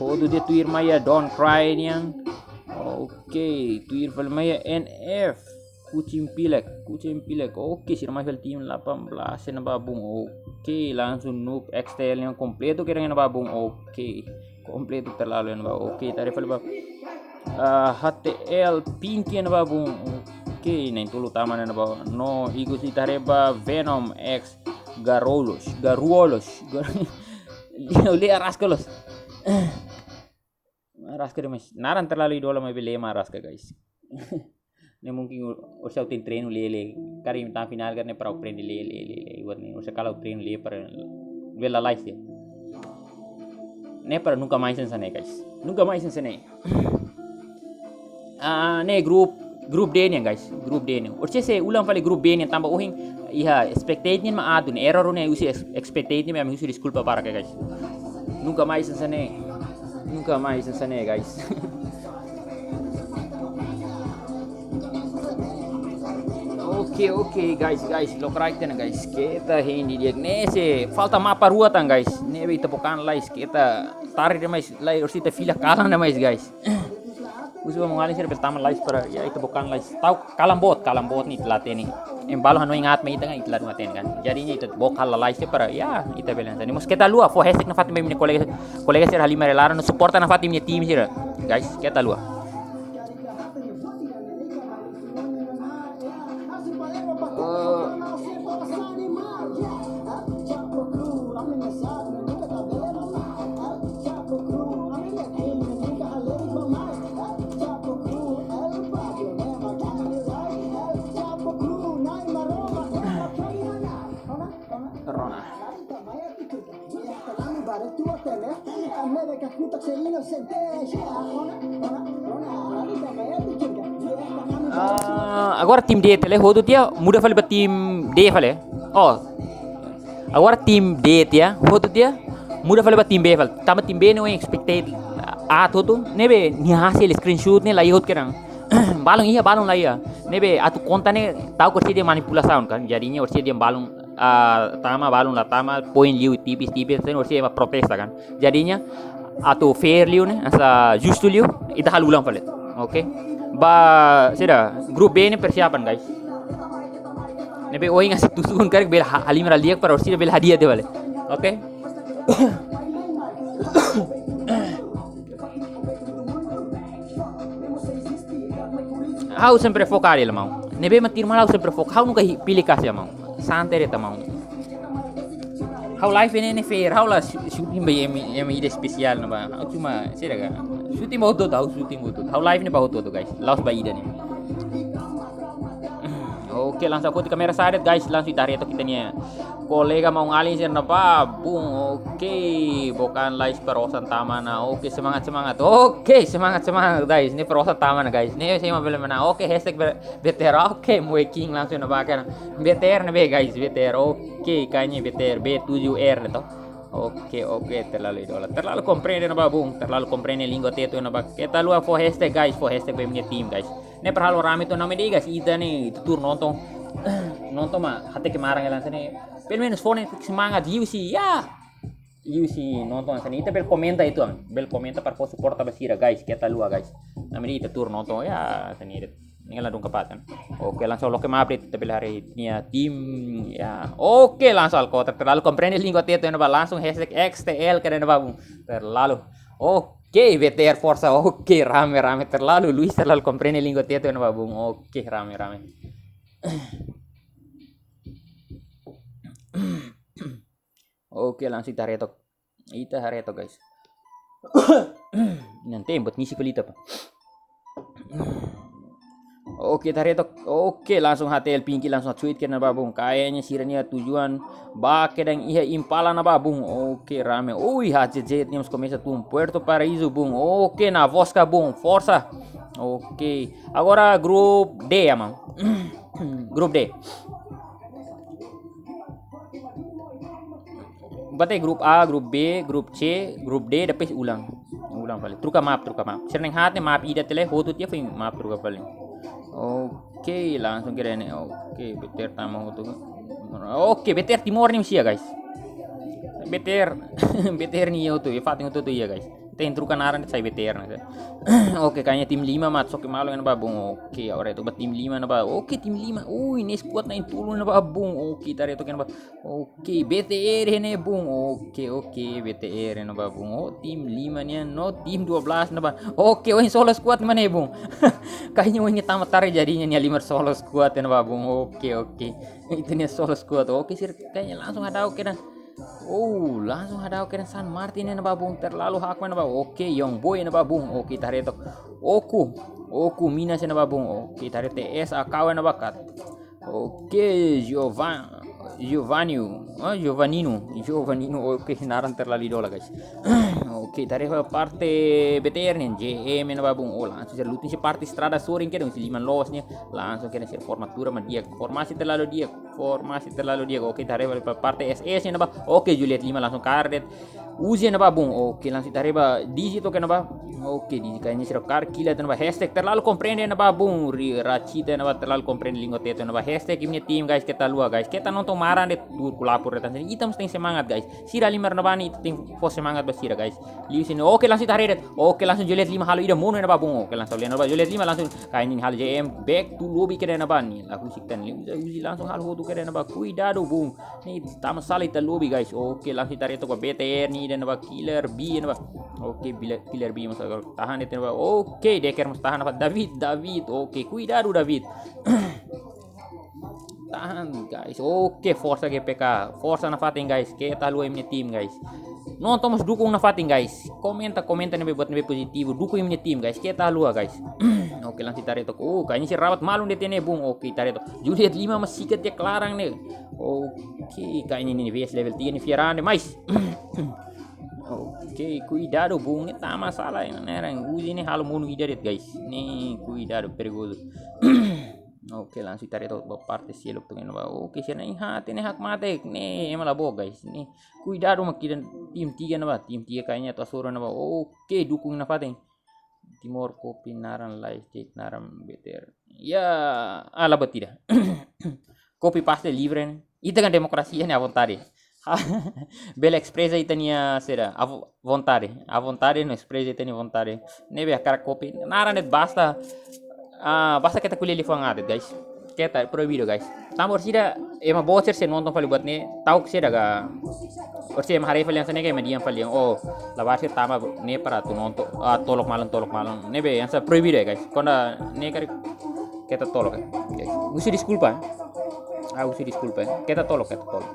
Hotu de'it tuir mai iha Don't Cry nian. Oke, tuir fali mai iha N F. Kucing Pilek, Kucing Pilek. Oke, sira mai fali tim delapan belas ne'ebá, bung. Oke, langsung Noob X T L yang kompletu kedan ne'ebá, bung. Oke, kompletu terlalu ne'ebá. Oke, ita haree fali ba, ah, H T L Pink ne'ebá, bung. Oke, na'in-tolu utama ne'ebá. No ikus ita haree ba Venom X Garolos, Garuolos. Gar-, Lea Rascalos. Araska demais. Naran terlalu idola, maibé Lea mak araska, guys. Ne'e mungkin o, orsida ha'u treinu Lea, Lea. Karik tama final karik ne'e para ha'u aprende Lea, Lea, Lea, Lea. Buat ne'e orsida kala ha'u treinu Lea para bele lalais, ya. Ne'e para nunka mais hanesan ne'e, guys. Nunka mais hanesan ne'e. Ah, ne'e grup, grup D nian, guys. Grup D nian. Orsida sei ulang fali grup B nian, tanba ohin iha expectate nian mak aat duni. Error ne'e husi ex-, expectate nian, ami husu deskulpa barak, guys. Nunka mais hanesan ne'e. Nunka mais hanesan ne'e, guys. Oke, oke, guys, guys, lokraik tiha ona, guys. Keta hein didi'ak. Ne'e sei falta mapa rua tan, guys. Ne'ebé ita bukan lais, keta tarik demais, lais, orsida ita fila kalan demais, guys. Husu ba maun-alin sira bele tama lais para, ya, ita bukan lais. Tau kalan boot, kalan boot ne'e ita la hatene. Em balun hanoin aat mak ita kan, ita la hatene kan. Jadinya ita buka lais para, ya, ita bele hanesan ne'e. Mós keta haluha, fó hashtag nafatin ba imi-nia kolega, kolega sira halimar iha laran, no suporta nafatin imi-nia tim sira. Guys, keta haluha. Rona. Ah, agora tim D tiha, hotu tiha, muda fali ba tim D fali. Oh. Agora tim D tiha, hotu tiha, muda fali ba tim B fali. Tanba tim B ne'e expected aat hotu, ne'ebé nia hasil screenshot ne'e la iha hotu kedan. Balun iha, balun la iha. Ne'ebé atu konta ne'e ta'uk orsida manipulasaun kan. Jadinya orsida balun, ah, tama, balun la tama, poin liu tipis-tipis, orsida protesta kan. Jadinya atu fair liu ne'e, hanesan justu liu, ita halo ulang fali. Oke. Ba, sira, grup B ne'e persiapan, guys. Ne'ebé ohin hanesan tusun karik bele ha-, halimar di'ak para orsida bele hadi'a tiha fali. Oke. Ha'u sempre foka hela, maun. Ne'ebé mak tuir malu ha'u sempre foka. Ha'u nunka hi-, pilih kasih, maun. Santai de'it, maun. Ha'u live ne'e, ne'e fair. Ha'u la shu-, shooting ba ema, ema ida espesiál ne'ebá. Ha'u cuma, saida ka. Shooting ba hotu-hotu, ha'u shooting ba hotu-hotu. Ha'u live ne'e ba hotu-hotu, guys. La'ós ba ida ne'e. Oke, langsung aku di kamera sadet, guys. Langsung ita haree took ita-nia kolega maun alin sira ne'ebá, bung. Oke, bukan lais perosan tama ona. Oke, semangat, semangat. Oke, semangat, semangat, guys. Ne'e perosan tama ona, guys. Ne'e sema bele mana. Oke, hashtag be-, B T R. Oke, Mueking langsung ne'ebá kan. B T R ne'ebé, guys, B T R. Oke, kayaknya B T R B tujuh R toh. Oke, oke, terlalu idola. Terlalu komprende ne'ebá, bung. Terlalu komprende língua tetu ne'ebá. Keta haluha fó hashtag, guys. Fó hashtag ba imi-nia tim, guys. Ne'e para halo rame to'o name dei, guys. Ita ne'e tuur nonton. Nonton mak hateke maran hanesan ne'e. Pelumenus fó netik semangat, liuhusi, ya. Liuhusi nonton hanesan ne'e. Ita bele komenta uitoan. Bele komenta para fó suporta ba sira, guys. Keta haluha, guys. Name dei ita tuur nonton, ya, hanesan ne'e. Ne'e la dun kapatan. Oke, langsung loke maaf de'it, ita bele haree ita-nia tim, ya. Oke, langsung alkoter, terlalu komprende língua tetu ne'ebá, langsung hashtag X T L kedan ne'ebá, bung. Terlalu. Oke, B T R forsa. Oke, rame, rame. Terlalu, Luis terlalu komprende língua tetu ne'ebá, bung. Oke, rame, rame. Oke, langsung ita haree took. Ita haree took, guys. Nanti buat ngisi kolita, pa. Oke, ita haree took. Oke, langsung H T L Pinky langsung tweet kedan ne'ebá, bung. Kayaknya sira-nia tujuan ba kedan iha Impala ne'ebá, bung. Oke, rame. Ui, H J Z ne'e mós komesa tun Puerto Paraíso, bung. Oke, na Vosca, bung. Forsa. Oke. Agora grupo D, ya, maun. Grupo D. Bate grupo A, grupo B, grupo C, grupo D, depois ulang. Ulang fali. Troka map, troka map. Sira na'in-haat ne'e map ida tiha lai, hotu tiha foin map troka fali. Oke, langsung kedan ne'e. Oke, B T R tama hotu. Oke, B T R Timor ne'e mak iha, guys. B T R, B T R ne'e iha hotu, iha fatin hotu-hotu iha, guys. Ita hein troka naran de'it sai B T R ne'e. Oke, kayaknya tim lima mak atu soke malu ne'ebá, bung. Oke, agora ita ba tim lima ne'ebá. Oke, tim lima. Ui, ne'e squad na'in-tolu ne'ebá, bung. Oke, ita haree took ne'ebá. Oke, B T R ne'e, bung. Oke, oke, B T R ne'ebá, bung. Oh, tim lima nian, no tim dua belas ne'ebá. Oke, ohin solo squad mak ne'e, bung. Kayaknya ohin tama tarde jadinya nia halimar solo squad ne'ebá, bung. Oke, oke. Ita-nia solo squad. Oke, sira kayaknya langsung hadau kedan. Oh, langsung hadau kedan San Martin ne'ebá, bung, terlalu hakmatek ne'ebá. Oke, Young Boy ne'ebá, bung. Oke, ita haree took. Oku, Oku Minas ne'ebá, bung. Oke, ita haree T S A K ne'ebá kat. Oke, Giovan-, Giovanni. Ah, Giovannino. Giovannino. Oke, naran terlalu idola, guys. Oke, ita haree parte B T R ne'e, J M ne'ebá, bung. Oh, langsung sira lutin husi parte estrada sorin kedan, husi liman loos ne'e. Langsung kedan sira formatura mak di'ak. Formasi terlalu di'ak. Formasi terlalu di'ak. Oke, ita haree ba parte S S ne'ebá. Oke, Juliet lima langsung kaer de'it Uzi ne'ebá, bung. Oke, langsung ita haree ba Dizzy took ne'ebá. Oke, Dizzy kayaknya sira kaer kila ne'ebá. Hashtag terlalu komprende ne'ebá, bung. Ri-, Rachita ne'ebá terlalu komprende língua tetu ne'ebá. Hashtag imi-nia tim, guys, keta haluha, guys. Keta nonton maran de'it tuur ku lapor de'it hanesan ne'e. Ita mós tenke semangat, guys. Sira halimar ne'ebá ne'e ita tenke fó semangat ba sira, guys. Liuhusi ne'e. Oke, langsung ita haree de'it. Oke, langsung Juliet lima halo ida monu ne'ebá, bung. Oke, langsung Juliet ne'ebá. Juliet lima langsung kayaknya ne'e halo J M back to lobby kedan ne'ebá ne'e. La husik tan ne'e. Uzi, Uzi langsung halo hotu kedan ne'ebá. Kuidadu, bung. Ne'e tama sala ita lobby, guys. Oke, langsung ita haree took B T R ne'e ida ne'ebá, Killer B ne'ebá. Oke, bila Killer B mós agora tahan de'it ne'ebá. Oke, Deker mós tahan ne'ebá. David, David. Oke, kuidadu, David. Tahan, guys. Oke, forsa G P K. Forsa nafatin, guys. Keta haluha imi-nia tim, guys. Nonton mós dukung nafatin, guys. Komenta, komenta ne'ebé buat ne'ebé pozitivu. Dukung imi-nia tim, guys. Keta haluha, guys. Oke, langsung ita haree took. Oh, kayaknya sira rawat malu de'it ne'e, bung. Oke, ita haree took. Juliet lima mak sikat tiha klaran ne'e. Oke, kayaknya ne'e V S level tiga ne'e fiar an demais. Oke, kuidadu, bung. Ne'e tama sala ne'e, ne'e orang Uzi ne'e halo monu ida de'it, guys. Ne'e kuidadu, perigozu. Oke, langsung ita haree took ba parte seluk took ne'ebá. Oke, sira na'in-haat ne'e hakmatek. Ne'e ema la book, guys. Ne'e kuidadu mak kedan tim tiga ne'ebá. Tim tiga kayaknya atu hasoru ne'ebá. Oke, dukung nafatin. Timor Copy naran live chat naran B T R. Ya, ah, la buat ida. Copy paste livre ne'e. Ita kan demokrasia ne'e à vontade. Bele espresa ita-nia saida, à vo-, vontade. À vontade, no espresa ita-nia vontade. Ne'ebé hakarak copy. Naran de'it basta. Ah, basta keta ko'alia liafuan aat de'it, guys. Keta, proibidu, guys. Tanba orsida, ema boot sira sei nonton fali buat ne'e, ta'uk saida ka. Orsida ema haree fali hanesan ne'e ka ema di'ak fali. Oh, labarik sira tama ne'e para atu nonton, ah, tolok malu, tolok malu. Ne'ebé hanesan proibidu ya, guys. Kuandu ne'e karik Keta tolok, eh. Oke. Husu deskulpa, eh. Ah, husu deskulpa, eh. Keta tolok, keta tolok.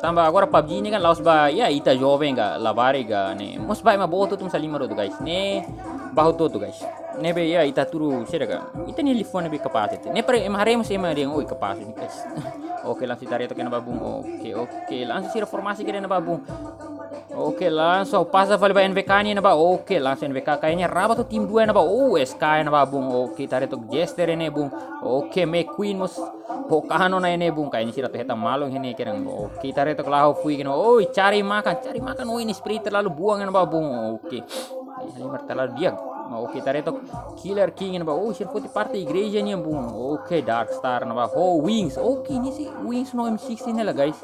Tanba agora PUBG ne'e kan la'ós ba, ya, ita joven ka, labarik ka ne'e. Mós ba ema boot hotu mós halimar hotu, guys. Ne'e ba hotu-hotu, guys. Ne'ebé, ya, ita tuur saida ka. Ita-nia liafuan ne'ebé kapás ita. Ne'e para ema haree mós ema dehan, oi, kapás ne'e, guys. Oke, langsung ita haree took iha ne'ebá bun. Oke, oke. Langsung sira formasi kedas iha ne'ebá bun. Oke, langsung pasa fali ba N W K nian ne'ebá. Oke, langsung N W K kayaknya rabat ho tim dua iha ne'ebá. Oh, S K iha ne'ebá bun. Oke, ita haree took Jester iha ne'e bun. Oke, McQueen mós ho kanon iha ne'e bun. Kayaknya sira atu hetan malu iha ne'e kedan. Oke, ita haree took la'o fuik ne'e. Oi, cari makan, cari makan. Oh, ini spray terlalu buang iha ne'ebá bun. Oke. Halimar terlalu di'ak. Oke, ita haree took Killer King iha ne'ebá. Oh, sira foti parte igreja nian bun. Oke, Dark Star iha ne'ebá. Oh, Wings. Oke, ne'e sei Wings no M six ne'e lae, guys.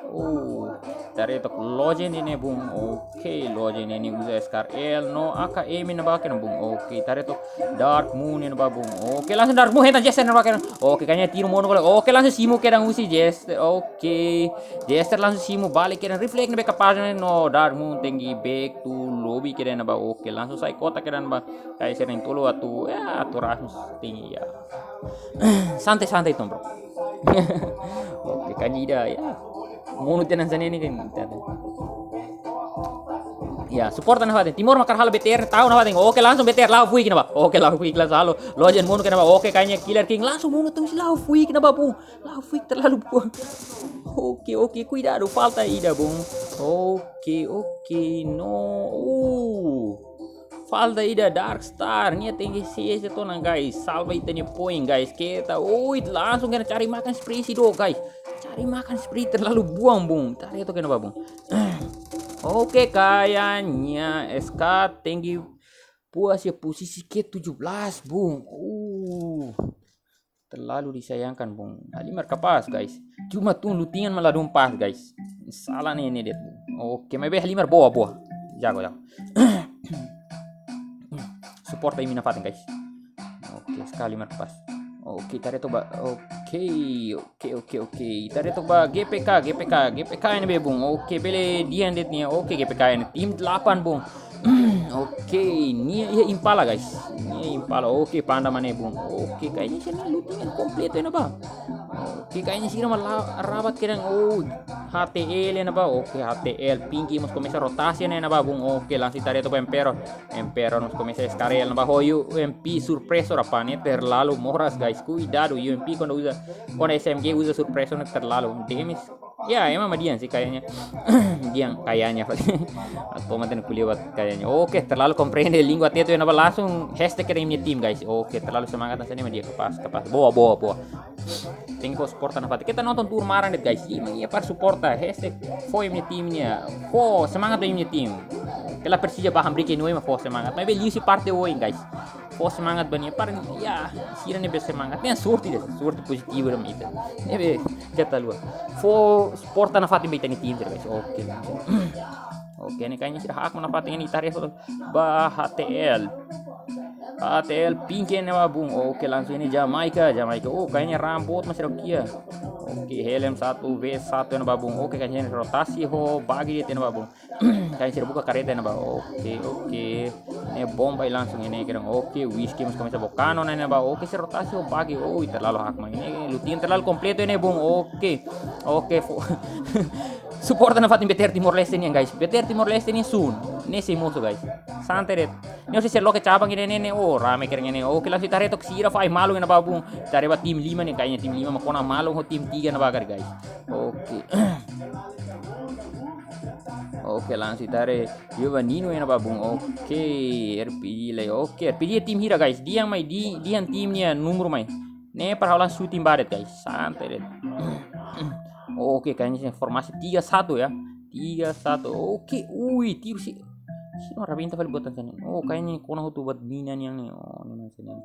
Oh, ita haree took Lojen iha ne'e bun. Oke, Lojen ne'e uza S K R L no A K M iha ne'ebá kedan bun. Oke, ita haree took Dark Moon iha ne'ebá bun. Oke, langsung Dark Moon hetan Jester iha ne'ebá kedan. Oke, kayaknya tiru monu kole. Oke, langsung simu kedan husi Jester. Oke, Jester langsung simu balik kedan, reflect ne'ebé kapás ne'e no Dark Moon tenke back to lobby kedan ne'ebá. Oke, langsung sai kota kedan ba. Kayak sering tulu atu, ya, atu Rasmus tinggi, ya. Santai-santai tong, bro. Oke, kayaknya ida, ya. Monu tinan sana ini kan. Ya, support iha ne'ebá. Timor mak hakarak halo B T R, tau iha ne'ebá. Oke, langsung B T R la'o fuik iha ne'ebá. Oke, la'o fuik langsung halo. Lojen monu iha ne'ebá. Oke, kayaknya Killer King langsung monu terus la'o fuik iha ne'ebá, bun. La'o fuik terlalu buang. Oke, oke, kuidadu, falta ida, bun. Oke, oke, no. Uh. Falta ida Dark Star, nia tenke C S to'o ona, guys. Salva ita-nia poin, guys. Keta, oi, langsung kena cari makan spray sidook, guys. Cari makan spray terlalu buang, bun. Ita haree took iha ne'ebá, bun. Oke, kayaknya S K tenke puas iha posisi ke tujuh belas, bun. Uh. Terlalu disayangkan, bun. Halimar kapás, guys. Cuma tun lootingan mak ladún pas, guys. Salah ne'e, ne'e de'it. Oke, maibé halimar boa, boa. Jago, jago. Support iha imi nafatin, guys. Oke, S K halimar kapás. Oke, ita haree took ba. Oke, oke, oke, oke. Ita haree took ba G P K, G P K, G P K iha ne'ebé, bun. Oke, bele dian de'it nia. Oke, G P K iha ne'e tim delapan, bun. Oke, nia iha Impala, guys. Nia iha Impala. Oke, Panda iha ne'e, bun. Oke, kayaknya sira-nia lootingan kompletu iha ne'ebá. Oke, kayaknya sira mak la-, rabat kedan. Oh, H T L iha ne'ebá. Oke, H T L. Pinky mós komesa rotasi iha ne'ebá, bun. Oke, langsung ita haree took ba Emperor. Emperor mós komesa S K R L iha ne'ebá. Oh, U M P Suppressor, apa ne'e, terlalu moras, guys. Kuidadu, U M P kuandu uza, kuandu S M G uza Suppressor ne'e terlalu. Demis Ya, ema mak dian sih kayaknya. Dian kayaknya. Atau mantén kuliah buat kayaknya. Oke, terlalu komprende língua teto iha ne'ebá, langsung hashtag kedas imi-nia tim, guys. Oke, terlalu semangat hanesan ne'e mak di'ak, kapás, kapás. Boa, boa, boa. Tenke fó suporta nafatin. Keta nonton tuur maran de'it, guys. Imi mak iha para suporta. Hashtag fó imi-nia tim nian. Fó semangat ba imi-nia tim. Kela presiza ba hamriik iha ne'ebá mak fó semangat. Maibé liuhusi parte oin, guys. Fó semangat ba nia, para, ya, sira ne'ebé semangat. Ne'e sorte de'it, sorte pozitivu de'it mak ita. Ne'ebé, keta haluha. Fó suporta nafatin ba ita-nia tim, guys. Oke. Oke, ne'e kayaknya sira hakmatek nafatin, ita haree ba H T L. H T L Pinky iha ne'ebá, bun. Oke, langsung iha ne'e Jamaica, Jamaica. Oh, kayaknya rambut masih rokia. Oke, helm satu V satu iha ne'ebá, bun. Oke, kayaknya rotasi ho bagi de'it iha ne'ebá, bun. Kayaknya sira buka kareta iha ne'ebá. Oke, oke. Ne'e bomba i langsung iha ne'e kedan. Oke, Whisky mós komesa boot kanon iha ne'ebá. Oke, sira rotasi ho bagi. Oh, terlalu hakmatek. Ne'e looting terlalu kompletu iha ne'e, bun. Oke. Oke, fó suporta nafatin B T R Timor-Leste nian, guys. B T R Timor-Leste nian sun. Ne'e sei mosu, guys. Santai de'it. Ne'e sei loke cabang iha ne'e, ne'e. Oh, rame kedan iha ne'e. Oke, langsung ita haree took sira fai malu iha ne'ebá, bun. Ita haree ba tim lima ne'e, kayaknya tim lima mak kona malu ho tim tiga iha ne'ebá, guys. Oke. Oke, langsung ita haree Giovannino iha ne'ebá, bun. Oke, R P G lai. Oke, R P G tim hira, guys. Dehan mai, dehan tim nia númeru mai. Ne'e para halo shooting ba de'it, guys. Santai de'it. Oke, kayaknya sih formasi tiga satu ya. Tiga satu. Oke, ui, tiru si. Si no rabinta fali buat hanesan ne'e. Oh, kayaknya kona hotu buat mina nian ne'e. Oh, ne'e hanesan ne'e.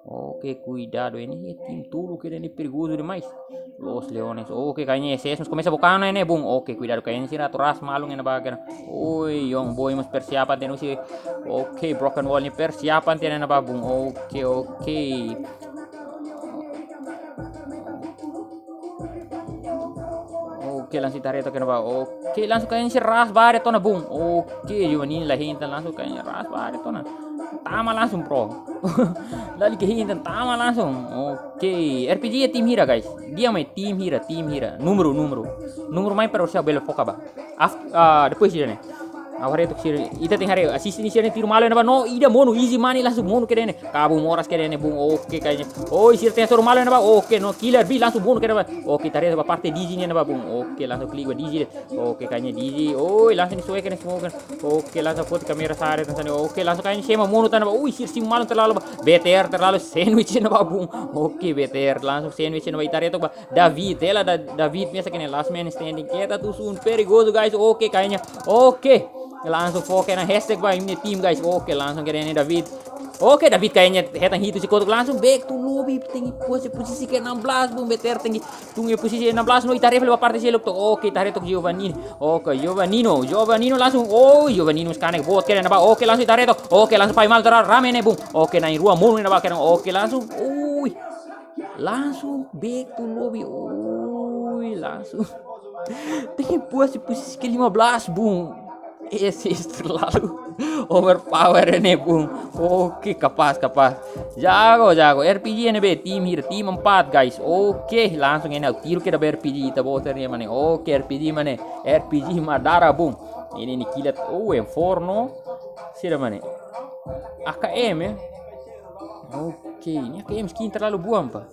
Oke, kuidadu, ini tim tolu kedan, ne'e perigozu demais. Los Leones. Oke, kayaknya S S mós komesa boot kanon iha ne'e, bun. Oke, kuidadu, kayaknya sira atu ras malu iha ne'ebá kedan. Oi, Young Boy mós persiapan tiha ona husi. Oke, Broken Wall ne'e persiapan tiha ona iha ne'ebá, bun. Oke, oke. Oh, Oke, langsung ita haree took iha ne'ebá. Oke, langsung kainje ras ba área to'o ona, bun. Oke, Giovannini la hein tan, langsung kainje ras ba área to'o ona. Tama langsung, bro. Lalika hein tan, tama langsung. Oke, R P G iha tim hira, guys? Di'ak mai, tim hira, tim hira. Númeru, númeru. Númeru mai para orsida bele foka ba. Af, ah, depois sira-ne'e. Ha'u haree took sira. Ita tenke haree, asiste ne'e sira-nia tiru malu iha ne'ebá. No, ida monu, easy money langsung monu kedas ne'e. Kabu moras kedas ne'e, bun. Oke, kainje. Oi, sira tenke hasoru malu iha ne'ebá. Oke, no, killer B langsung monu kedas ne'ebá. Oke, ita haree ba parte Digi ne'e iha ne'ebá, bun. Oke, langsung klik ba Digi de'it. Oke, kainje Digi. Oi, langsung ne'e soe kedas ne'e, smoke kedas ne'e. Oke, langsung foti kámera sa'e de'it hanesan ne'e. Oke, langsung kainje Sema monu tan ne'ebá. Ui, sira simu malu terlalu ba. B T R terlalu sandwich iha ne'ebá, bun. Oke, B T R langsung sandwich iha ne'ebá, ita haree took ba. David, hela da, David mesak iha ne'e, last man standing. Keta too soon, perigozu, guys. Oke, kainje. Oke. Langsung foka iha ne'e, hashtag ba imi-nia tim, guys. Oke, langsung kedas ne'e David. Oke, David kainje hetan hitu, sei kotuk, langsung back to lobby. Tenke posisi, posisi ke enam belas, bun, B T R tenke tun iha posisi enam belas, no, ita haree fali ba parte seluk took. Oke, ita haree took Giovannini. Oke, Giovannino, Giovannino langsung. Oh, Giovannino mós kanek boot kedas iha ne'ebá. Oke, langsung ita haree took. Oke, langsung fai malu, terlalu rame ne'e, bun. Oke, na'in-rua monu iha ne'ebá kedas. Oke, langsung. Ui. Langsung back to lobby. Ui, langsung. Tenke posisi, posisi ke lima belas, bun. Ese terlalu overpower ne'e, bun. Oke, kapás, kapás. Jago, jago. R P G iha ne'ebé, tim hira, tim empat, guys. Oke, langsung iha ne'e ha'u tiru kedas ba R P G, ita-boot sira-nia mane. Oke, R P G mane. R P G mak dara, bun. Ne'e, ne'e kilat. Oh, M four no. Sira mane. A K M, eh. Oke, ne'e A K M skin terlalu buam, pa.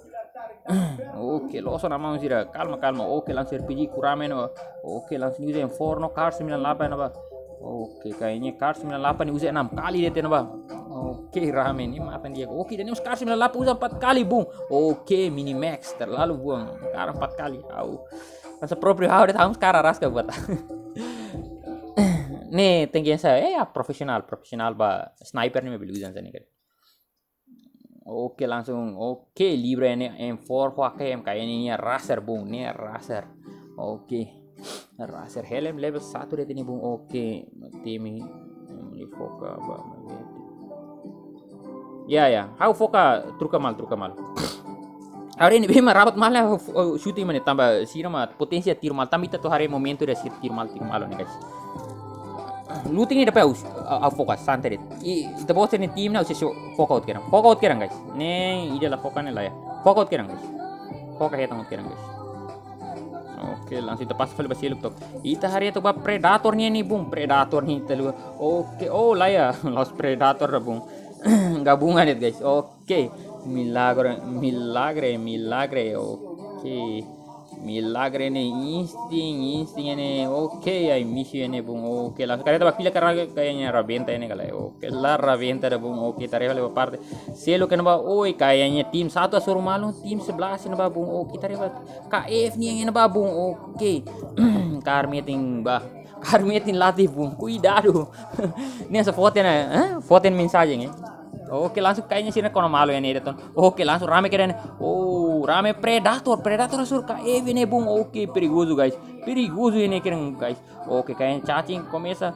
Oke, loos ona maun sira. Kalma, kalma. Oke, langsung R P G, kurang main, oh. Oke, langsung uza M four no, Kar sembilan delapan, apa? Oke, kainje Kar sembilan delapan ne'e uza enam kali de'it, apa? Oke, rame ne'e, matan di'ak. Oke, dan ne'e Kar sembilan delapan uza empat kali, bun. Oke, Minimax terlalu buam. Kar empat kali. Au. Masa própriu ha'u de'it, ha'u mós kar rasik buat. Ne'e, tenke sa, eh, ya, profesionál, profesionál ba sniper ne'e mak bele uza hanesan ne'e, kan. Oke, langsung, oke, Libra ne'e M four ho A K M, kainje ne'e Razer, bun, ne'e Razer. Oke. Razer helm level satu de'it ne'e, bun. Oke, tim ne'e foka ba. Ya, ya. Ha'u foka, troka malu, troka malu. Ha'u haree ne'ebé mak rabat malu, ha'u fo-, shooting mane tanba sira mak potensi tiru malu, tanba ita atu haree momentu ida sira tiru malu, tiru malu ne'e, guys. Looting ne'e depois ha'u, ha'u, ha'u foka, santai de'it. I, ita-boot sira-nia tim ne'e, ha'u sei foka hotu kedan. Foka hotu kedan, guys. Ne'e, ida la foka ne'e lae. Foka hotu kedan, guys. Foka hetan hotu kedan, guys. Oke, langsung ita pasa fali ba seluk took. Ita haree took ba Predator nian ne'e, bun. Predator ne'e ita lua. Oke, oh, lae. Lost Predator ida, bun. Gabungan de'it, guys. Oke. Milagre, milagre, milagre. Oke. Milagre ne'e insting, insting ne'e. Oke, ai misi ne'e, bun. Oke, langsung kainje ita ba fila karena kainje rabenta ne'e, kala. Oke, la rabenta ida, bun. Oke, ita haree fali ba parte seluk iha ne'ebá. Oi, kainje tim satu hasoru malu, tim sebelas iha ne'ebá, bun. Oke, ita haree ba K F nian iha ne'ebá, bun. Oke. Kar metin ba. Kar metin latih, bun. Kuidadu. Ne'e sa foto ne'e, eh? Foto mensajen, eh? Oke, langsung kainje sira kona malu iha ne'e de'it. Oke, langsung rame kedan ne'e. Oh, rame Predator. Predator hasoru K F ne'e, bun. Oke, perigozu, guys. Perigozu iha ne'e kedan, guys. Oke, kainje cacing komesa.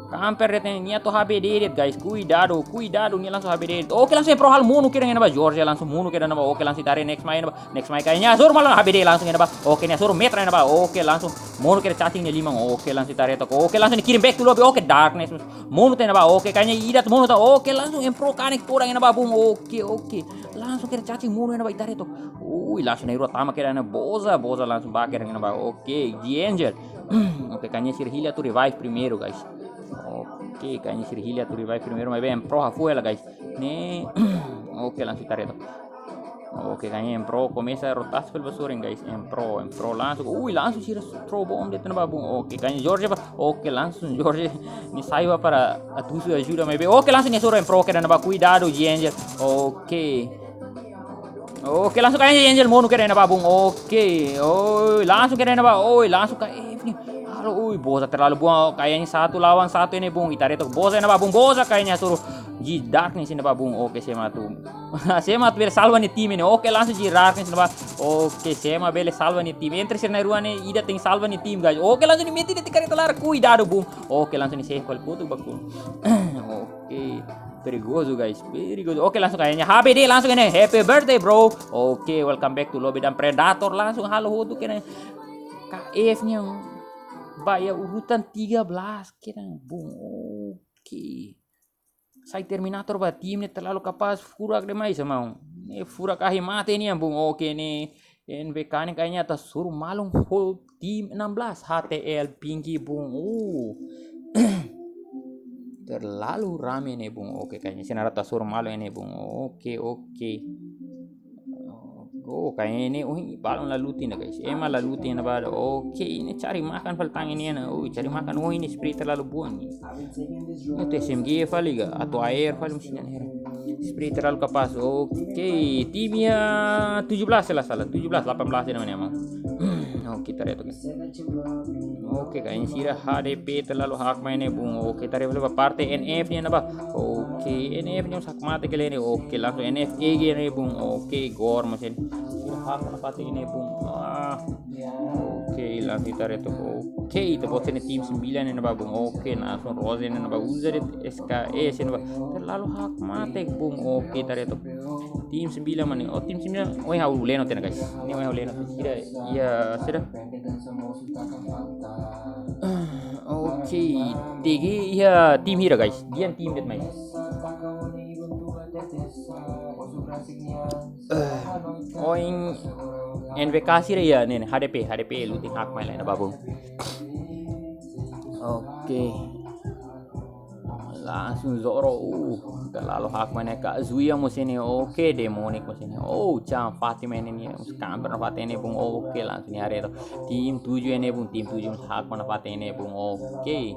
Kamper de'it ne'e, nia atu H B D de'it, guys. Kuidadu, kuidadu, nia langsung H B D de'it. Oke, langsung M Pro halo monu kedan iha ne'ebá, Jorge langsung monu kedan iha ne'ebá. Oke, langsung ita haree next mai iha ne'ebá. Next mai kainje hasoru malu H B D langsung iha ne'ebá. Oke, nia hasoru metra iha ne'ebá. Oke, langsung monu kedan cacing nia liman. Oke, langsung ita haree took. Oke, langsung nia kirim back to lobby. Oke, Darkness monu tan iha ne'ebá. Oke, kainje ida atu monu tan. Oke, langsung M Pro kanek todan iha ne'ebá, bun. Oke, oke. Langsung kedan cacing monu iha ne'ebá, ita haree took. Ui, langsung na'in-rua tama kedan iha ne'e, Boza, Boza langsung ba kedan iha ne'ebá. Oke, G Angel. Oke, kainje sira hili atu revive primeiru, guys. Oke, kainje sira hili atu revive primeiru, maibé M Pro hafoho hela, guys. Ne'e, oke, langsung ita haree took. Oke, kainje M Pro komesa rotasi fali ba sorin, guys. M Pro, M Pro langsung. Ui, langsung sira throw bomb de'it iha ne'ebá, bun. Oke, kainje Jorge ba. Oke, langsung Jorge nia sai ba para atu husu ajuda maibé. Oke, langsung nia hasoru M Pro kedan iha ne'ebá, kuidadu, G Angel. Oke. Oke, langsung kainje Angel monu kedan iha ne'ebá, bun. Oke. Oi, langsung kedan iha ne'ebá. Oi, langsung K F ne'e. Halo, ui, Boza terlalu buam. Kainje satu lawan satu ne'e, bun. Ita haree took Boza iha ne'ebá, bun. Boza kainje hasoru G Darkness iha ne'ebá, bun. Oke, Sema atu. Sema atu bele salva nia tim ne'e. Oke, langsung G Darkness iha ne'ebá. Oke, Sema bele salva nia tim. Entre sira na'in-rua ne'e, ida tenke salva nia tim, guys. Oke, langsung nia metin de'it karreta laran. Kuidadu, bun. Oke, langsung nia save fali kotuk ba kun. Oke. Perigozu, guys, perigozu. Oke, langsung kainje H B D langsung ne'e. Happy birthday, bro. Oke, welcome back to lobby dan Predator langsung halo hotu kedan. K F nian ba iha urutan tiga belas kedan, bung. Oke. Sai Terminator ba, tim ne'e terlalu kapás, furak demais, maun. Ne'e furak ahi mate nian, bung. Oke, ne'e N B K ne'e kayaknya atu hasoru malu ho tim enam belas, H T L Pinky, bung. Uh. Terlalu rame ne'e, bung. Oke, kayaknya sira na'in-rua atu hasoru malu ne'e, bung. Oke, oke. Oh, kayaknya ne'e, oh, balun la lutin ida, guys. Ema la lutin ida ba. Oke, ne'e cari makan fali tan ne'e, ne'e. Oh, cari makan. Oh, ne'e spray terlalu buan ne'e. Ne'e atu S M G fali ka, atu A R fali mesin ne'e. Spray terlalu kapás. Oke, tim iha tujuh belas, sala, sala. Tujuh belas, delapan belas ne'e, mana, maun. Oke, ita haree took. Oke, kayaknya sira H D P terlalu hakmatek ne'e, bung. Oke, ita haree fali ba parte N F nian ba. Oke, N F nian hakmatek kele ne'e. Oke, langsung N F E G ne'e, bung. Oke, gol mesin. Sira hakmatek ne'e, bung. Ah. Oke, langsung ita haree took. Oke, ita-boot sira-nia tim sembilan ne'e ba, bung. Oke, langsung Rose ne'e ba, uza de'it S K S ne'e ba. Terlalu hakmatek, bung. Oke, ita haree took. Tim sembilan mana? Oh, tim sembilan. Oh, ya, uleno tena, guys. Ne'e, oh, ya, uleno. Sira, ya, sira. Oke, T G, ya, tim hira, guys. Di'ak tim de'it mai. Eh, oh, N B K sira, ya, ne'e, ne'e, H D P, H D P lutin hakmatek ne'e ba, bung. Oke. Langsung Zoro, uh, terlalu hakmatek ne'e, Kazuya mesin ne'e. Oke, Demonic mesin ne'e. Oh, Chan Fatima ne'e, ne'e, mós kamper nafatin ne'e, bung. Oke, langsung nia haree took. Tim tujuh ne'e, bung, tim tujuh mós hakmatek nafatin ne'e, bung. Oke.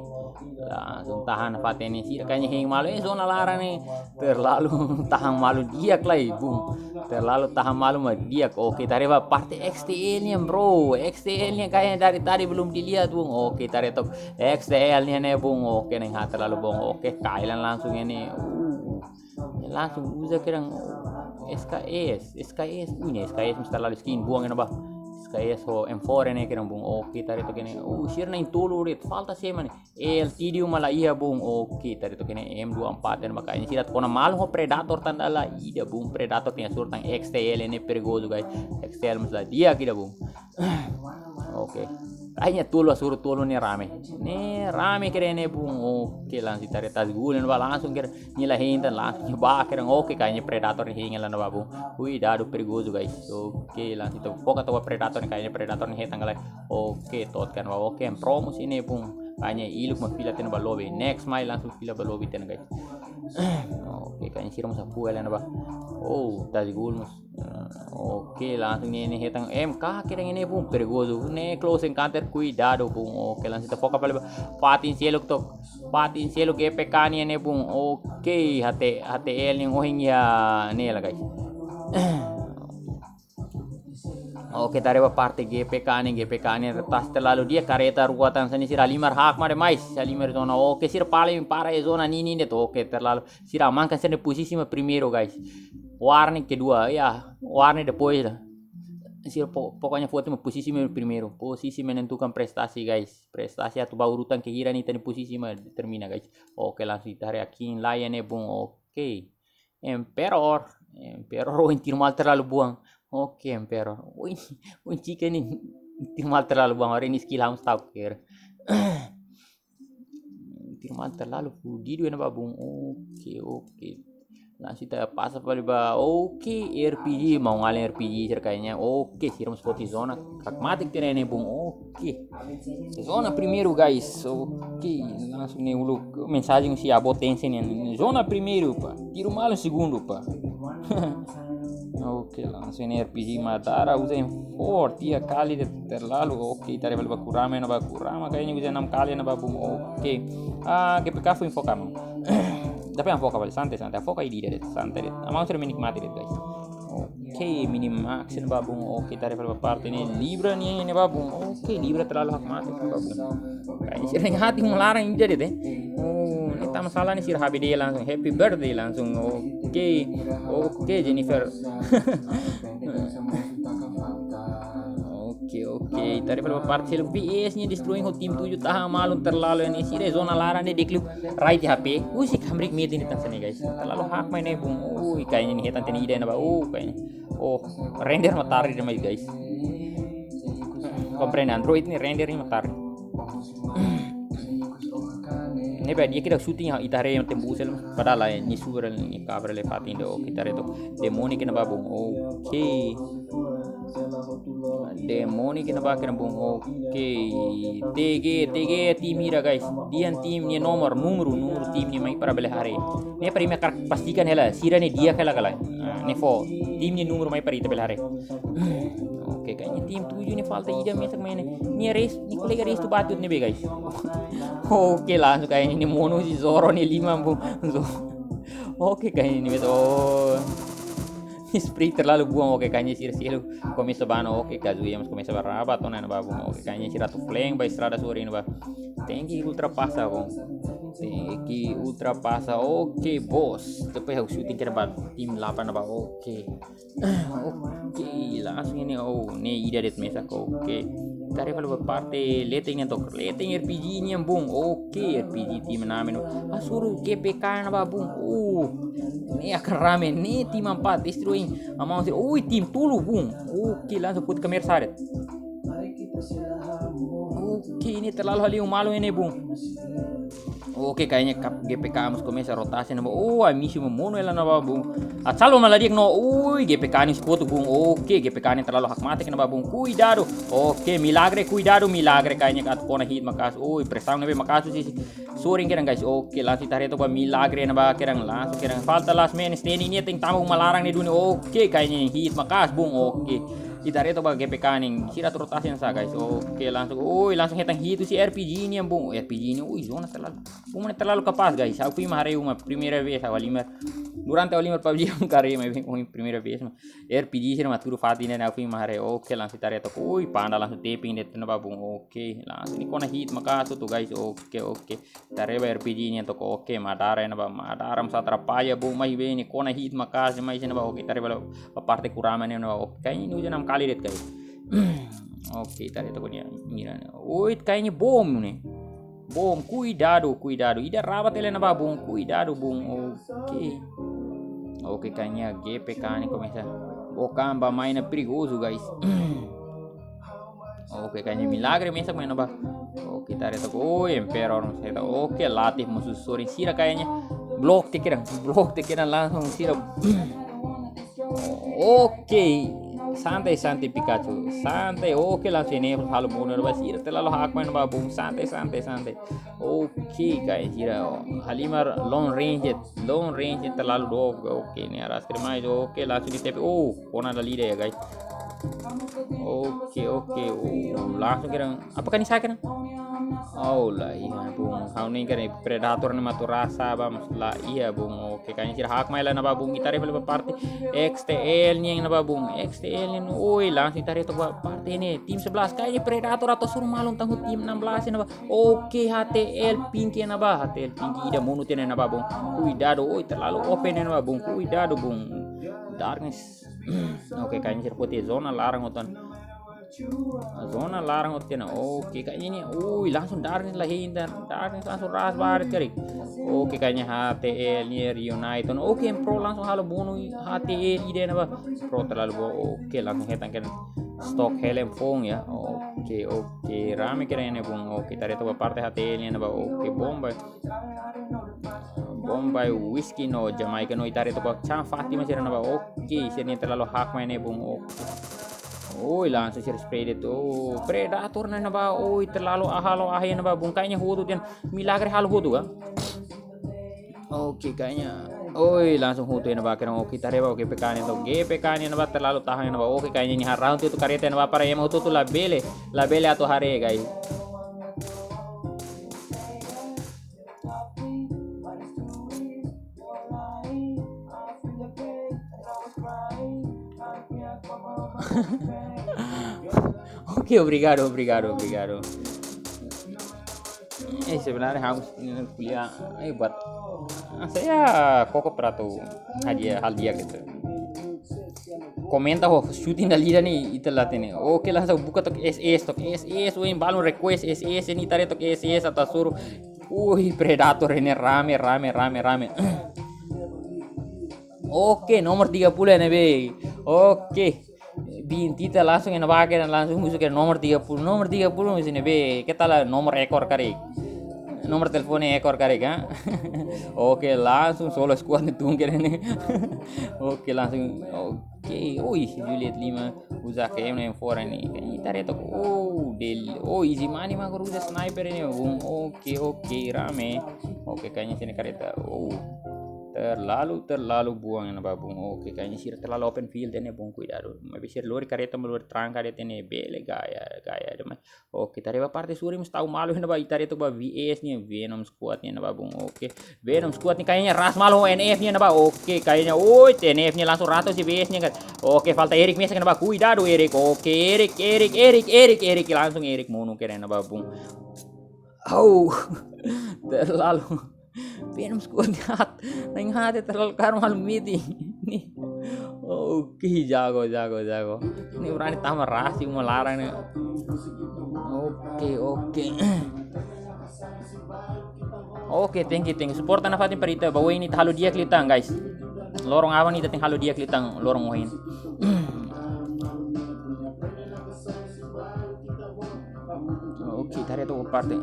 Langsung tahan nafatin ne'e. Sira kayaknya hein malu, eh, zona laran ne'e. Terlalu tahan malu di'ak lai, bung. Terlalu tahan malu mak di'ak. Oke, ita haree ba parte X T L nian, bro. X T L nian kayaknya dari tadi belum dilihat, bung. Oke, ita haree took. X T L nian ne'e, bung. Oke, ne'e haat terlalu, bung. Oke, Kailan langsung ne'e. Uh, langsung uza kedan S K S. S K S. Uh, ne'e S K S mós terlalu skin buang ne'e ba. S K S ho M four ne'e kedan, bung. Oke, ita haree took ne'e. Uh, sira na'in-tolu de'it. Falta ema ne'e. El Tidio mak la iha, bung. Oke, ita haree took ne'e M dua empat ne'e ba, kayaknya sira atu kona malu ho Predator tan dala ida, bung. Predator tenke hasoru tan X T L ne'e perigozu, guys. X T L mós la di'ak ida, bung. Oke. Kayaknya tolu, hasoru tolu ne'e rame. Ne'e rame kedan ne'e, bung. Oke, langsung ita haree Tazgul ne'e ba, langsung kedan. Nia la hein tan, langsung ba kedan. Oke, kayaknya Predator ne'e hein hela ne'e ba, bung. Kuidadu, perigozu, guys. Oke, langsung ita foka took ba Predator ne'e, kayaknya Predator ne'e hetan ka lae. Oke, to'o kedan ba. Oke, M Pro mesin ne'e, bung. Kayaknya Iluk mak fila tiha ona ba lobby. Next mai langsung fila ba lobby tiha ona, guys. Oke, kayaknya sira mós hapu hela ne'e ba. Oh, Tazgul mós. Oke, langsung ne'e, ne'e hetan M K kedan ne'e, bung, perigozu. Ne'e close encounter, kuidadu, bung. Oke, langsung ita foka fali ba Fatin Seluk took. Fatin Seluk G P K nian ne'e, bung. Oke, H T, H T L nian ohin iha ne'e la, guys. Oke, ita haree ba parte G P K ne'e, G P K ne'e retas terlalu di'ak, kareta rua tan hanesan ne'e, sira halimar hakmatek demais, halimar zona. Oke, sira paling para iha zona ninin de'it. Oke, terlalu, sira amankan sira-nia posisi mak primeiru, guys. Warning kedua, ya, warning depois lah. Sira po-, pokoknya foto mak posisi mak primeiru, posisi menentukan prestasi, guys. Prestasi atu ba urutan ke hira ne'e ita-nia posisi mak determina, guys. Oke, langsung ita haree Akin Lion ne'e, bung. Oke. Emperor. Emperor, oh, ini tiro mal terlalu buang. Oke, Emperor. Oh, ini, oh, ini Chica ini tiro mal terlalu buang. Hari ini skill harus tahu kira. Tiro mal terlalu fudido ne'e ba, bung. Oke, oke. Langsung ita pasa fali ba. Oke, R P G, maun-alin R P G sira kayaknya. Oke, sira mós foti zona. Hakmatek tiha ona ne'e, bung. Oke. Zona primeiru, guys. Oke, langsung ne'e uluk mensajen husi avó Tencent nian. Zona primeiru, pá. Tiro malu segundu, pá. Oke, langsung ne'e R P G Madara, uza M four, tiha kali de'it, terlalu. Oke, ita haree fali ba Kurama, ne'e ba Kurama, kayaknya uza enam kali ne'e ba, bung. Oke. Ah, G P K foin foka, maun. Tapi atu foka fali, santai, santai. Foka ida de'it, santai de'it. Maun sira menikmati de'it, guys. Oke, Minimax ne'e ba, bung. Oke, ita haree fali ba parte ne'e, Libra nian ne'e ba, bung. Oke, Libra terlalu hakmatek ne'e ba, bung. Kayaknya sira-nia hati mau larang ida de'it, eh. Oh, ne'e tama sala ne'e sira H B D langsung, happy birthday langsung. Oke. Oke, Jennifer. Oke, oke. Ita haree fali ba parte seluk, P S ne'e destruin ho tim tujuh, tahan malu terlalu ne'e. Sira zona laran ne'e di'ak liu rai tiha H P. Husik hamriik metin di tangsa ne'e, guys. Terlalu hakmatek ne'e, bung. Ui, kayaknya ne'e hetan tiha ona ida ne'e ba. Oh, kayaknya. Oh, render mak tarde demais, guys. Komprende, Android ne'e render ne'e matar. Ne'ebé di'ak ita shooting, ita haree tembusa, padahal ne'e suara ne'e kabra le fatin do, ita haree to'ok. Demoni kena ba bun. Oke. Demoni kena ba kena bun. Oke. T G, T G tim hira, guys. Dehan tim nia nomor, númeru, númeru tim nia mai para bele haree. Ne'e para imi hakarak pastikan hela, sira ne'e di'ak hela ka lae. Ah, ne'e fó. Tim nia númeru mai para ita bele haree. Oke, kayaknya tim tujuh ne'e falta ida mesak mai ne'e. Nia res, nia kolega res tu batut ne'ebé, guys. Oke, langsung kayaknya ne'e monu si Zoro ne'e lima bun. Zo-, oke, kayaknya ne'e betul. Oh. Sprint terlalu buang, oke, kayaknya sira selu komesa bá ona, oke, Kazuya mós komesa bá raba, tona na ba bun, oke, kayaknya sira atu flank ba estrada sorin ba. Tank ultrapasa, bun. Tank ultrapasa, oke, bos. Depois ha'u shooting kena ba tim delapan ba, oke. Oke, langsung ne'e, oh, ne'e ida de'it mesak, oke. Ita haree fali ba parte leten ne'e to'ok, leten R P G nian bun, oke, R P G tim na'in ne'e. Hasoru G P K ne'e ba bun, oh, ne'e akan rame, ne'e tim empat, destroy. Amau sira, ui, tim tolu bun, oke, langsung foti kamera sa'e de'it. Oke, ne'e terlalu haliu malu ne'e bun. Oke, kayaknya kap-, G P K mós komesa rotasi ne'e ba. Oh, ai misi monu hela ne'e ba bun. Atsalo malah dia no. Ui, G P K ne'e spot bun. Oke, G P K ne'e terlalu hakmatek ne'e ba bun. Kuidadu. Oke, milagre, kuidadu, milagre. Kayaknya atu kona hit maka'as. Ui, presaun ne'ebé maka'as si, si. Sorin kedan, guys. Oke, langsung ita haree to'ok ba milagre ne'e ba kedan, langsung kedan. Falta last man standing ne'e, tenke tama uma laran ne'e duni. Oke, kayaknya hit maka'as bun. Oke. Ita haree to'ok ba G P K ne'e. Sira atu rotasi sa'e, guys. Oke, langsung. Ui, langsung hetan hit husi R P G nian bun. R P G ne'e, ui, zona terlalu. Uma ne'e terlalu kapás, guys. Ha'u foin mak haree uma, primeira vez ha'u halimar. Durante ha'u halimar PUBG ha'u nunka haree, maibé ohin primeira vez mak R P G sira mak tuur fatin ne'e, ha'u foin mak haree. Oke, langsung ita haree to'ok. Ui, Panda langsung tapping de'it ne'e ba bun. Oke, langsung ne'e kona hit maka'as hotu, guys. Oke, oke. Ita haree ba R P G nian to'ok. Oke, Madara ne'e ba, Madara mós atrapalla bun, maibé ne'e kona hit maka'as, maibé ne'e ba. Oke, ita haree ba, ba parte Kurama ne'e ba. Oke, kayaknya ne'e uza enam kali de'it, guys. Oke, ita haree to'ok nia mira ne'e. Ui, kayaknya bom ne'e. Bom, kuidadu, kuidadu. Ida raba tele ne'e ba bun, kuidadu bun. Oke. Oke, kayaknya G P K ne'e komesa. Oke, ba mai ne'e perigozu, guys. Oke, kayaknya milagre mesak mai ne'e ba. Oke, ita haree to'ok. Oh, Emperor mós hetan. Oke, Latif mós sorin sira kayaknya. Blok tiha kedan, blok tiha kedan langsung sira. Oke, santai, santai Pikachu, santai. Oke, langsung ne'e halo monu ba sira, terlalu hakmatek ba bun, santai, santai, santai. Oke, kayaknya sira, oh, halimar long range, long range terlalu dook. Oke, ne'e arraska demais. Oke, langsung di T P. Oh, kona dala ida ya, guys. Oke, oke. Oh, langsung kedan. Apakah ne'e sa'e kedan? Oh, la iha bun. Ha'u ne'e kedan Predator ne'e mak atu rasa ba, mas la iha bun. Oke, kayaknya sira hakmatek hela ne'e ba bun. Ita haree fali ba parte X T L nian ne'e ba bun. X T L nian, oi, langsung ita haree to'ok ba parte ne'e. Tim sebelas, kayaknya Predator atu hasoru malu tanggung tim enam belas ne'e ba. Oke, H T L Pink ne'e ba. H T L Pink ida monu tiha ne'e ba bun. Kuidadu, oi, terlalu open ne'e ba bun. Kuidadu bun. Darkness. Oke, kayaknya sira foti zona laran hotu ona. Zona laran hotu ona. Oke, kayaknya ne'e. Ui, langsung Darkness la hein, Darkness langsung ras barak kali. Oke, kayaknya H T L ne'e reunite ona. Oke, Pro langsung halo bunuh H T L ida ne'e ba. Pro terlalu boa. Oke, langsung hetan kedan stok helm foun ya. Oke, oke. Rame kedan ne'e bun. Oke, ita haree to'ok ba parte H T L ne'e ba. Oke, bomba. Bomba, whisky no Jamaica no, ita haree to'ok ba Chan Fatima sira ne'e ba. Oke, sira ne'e terlalu hakmatek ne'e bun. Oke. Oi, langsung sira spray de'it. Oh, Predator ne'e ba. Oi, terlalu halo ahi ne'e ba bun. Kayaknya hotu de'it, milagre halo hotu ka? Oke, kayaknya. Oi, langsung hotu ne'e ba kedan. Oke, ita haree ba. Oke, G P K ne'e to'ok. G P K ne'e ba terlalu tahan ne'e ba. Oke, kayaknya ne'e ha'u round tu kareta ne'e ba para ema hotu-hotu labele. Labele atu haree, guys. Oke, obrigadu, obrigadu, obrigadu. Eh, sebenarnya ha'u ko'alia, eh, buat, ah, saya koko para atu hadiah, hadiah gitu. Komenta ho shooting dala ida ne'e, ita la hatene. Oke, langsung buka to'ok S S, to'ok S S, ohin balun request S S, ne'e ita haree to'ok S S atu hasoru. Ui, Predator ne'e rame, rame, rame, rame. Oke, nomor tiga puluh ne'ebé. Oke. Pin tita langsung iha ne'ebá kedan, langsung husu kedan nomor tiga puluh, nomor tiga puluh husi ne'ebé, keta la nomor ekor karik. Nomor telefone ekor karik, ha? Oke, langsung solo squad ne'e tun kedan ne'e. Oke, langsung, oke, oi, Juliet lima, uza A K M ne'e fora ne'e. Kayak ita reto, oh, del, oh, Easy Money maka uza sniper ne'e, bung, oke, oke, rame. Oke, kayaknya sini kareta, oh. Terlalu, terlalu buang iha ne'ebá bung. Oke, kayaknya sira terlalu open field ne'e bung, kuidadu. Maibé sira lori kareta, lori tranka de'it ne'e bele gaya, gaya demais. Oke, ita haree ba parte sira mós tau malu iha ne'ebá, ita haree took ba V S ne'e, Venom squad ne'e iha ne'ebá bung. Oke, Venom squad ne'e kayaknya ras malu N F ne'e iha ne'ebá. Oke, kayaknya, oi, N F ne'e langsung rata husi V S ne'e kan. Oke, falta Eric mesak iha ne'ebá, kuidadu Eric. Oke, Eric, Eric, Eric, Eric, Eric, langsung Eric monu kedan iha ne'ebá bung. Oh, terlalu Venom squad ne'e hat, neng hat terlalu kaer malu miti. Nih. Oke, jago, jago, jago. Ne'e berani tama rasi uma laran ne'e. Oke, oke. Oke, thank you, thank you. Suporta nafatin para ita, ba oin ita halo di'ak liután, guys. Loron aban ita tenke halo di'ak liután, loron oin. Oke, ita haree took parte.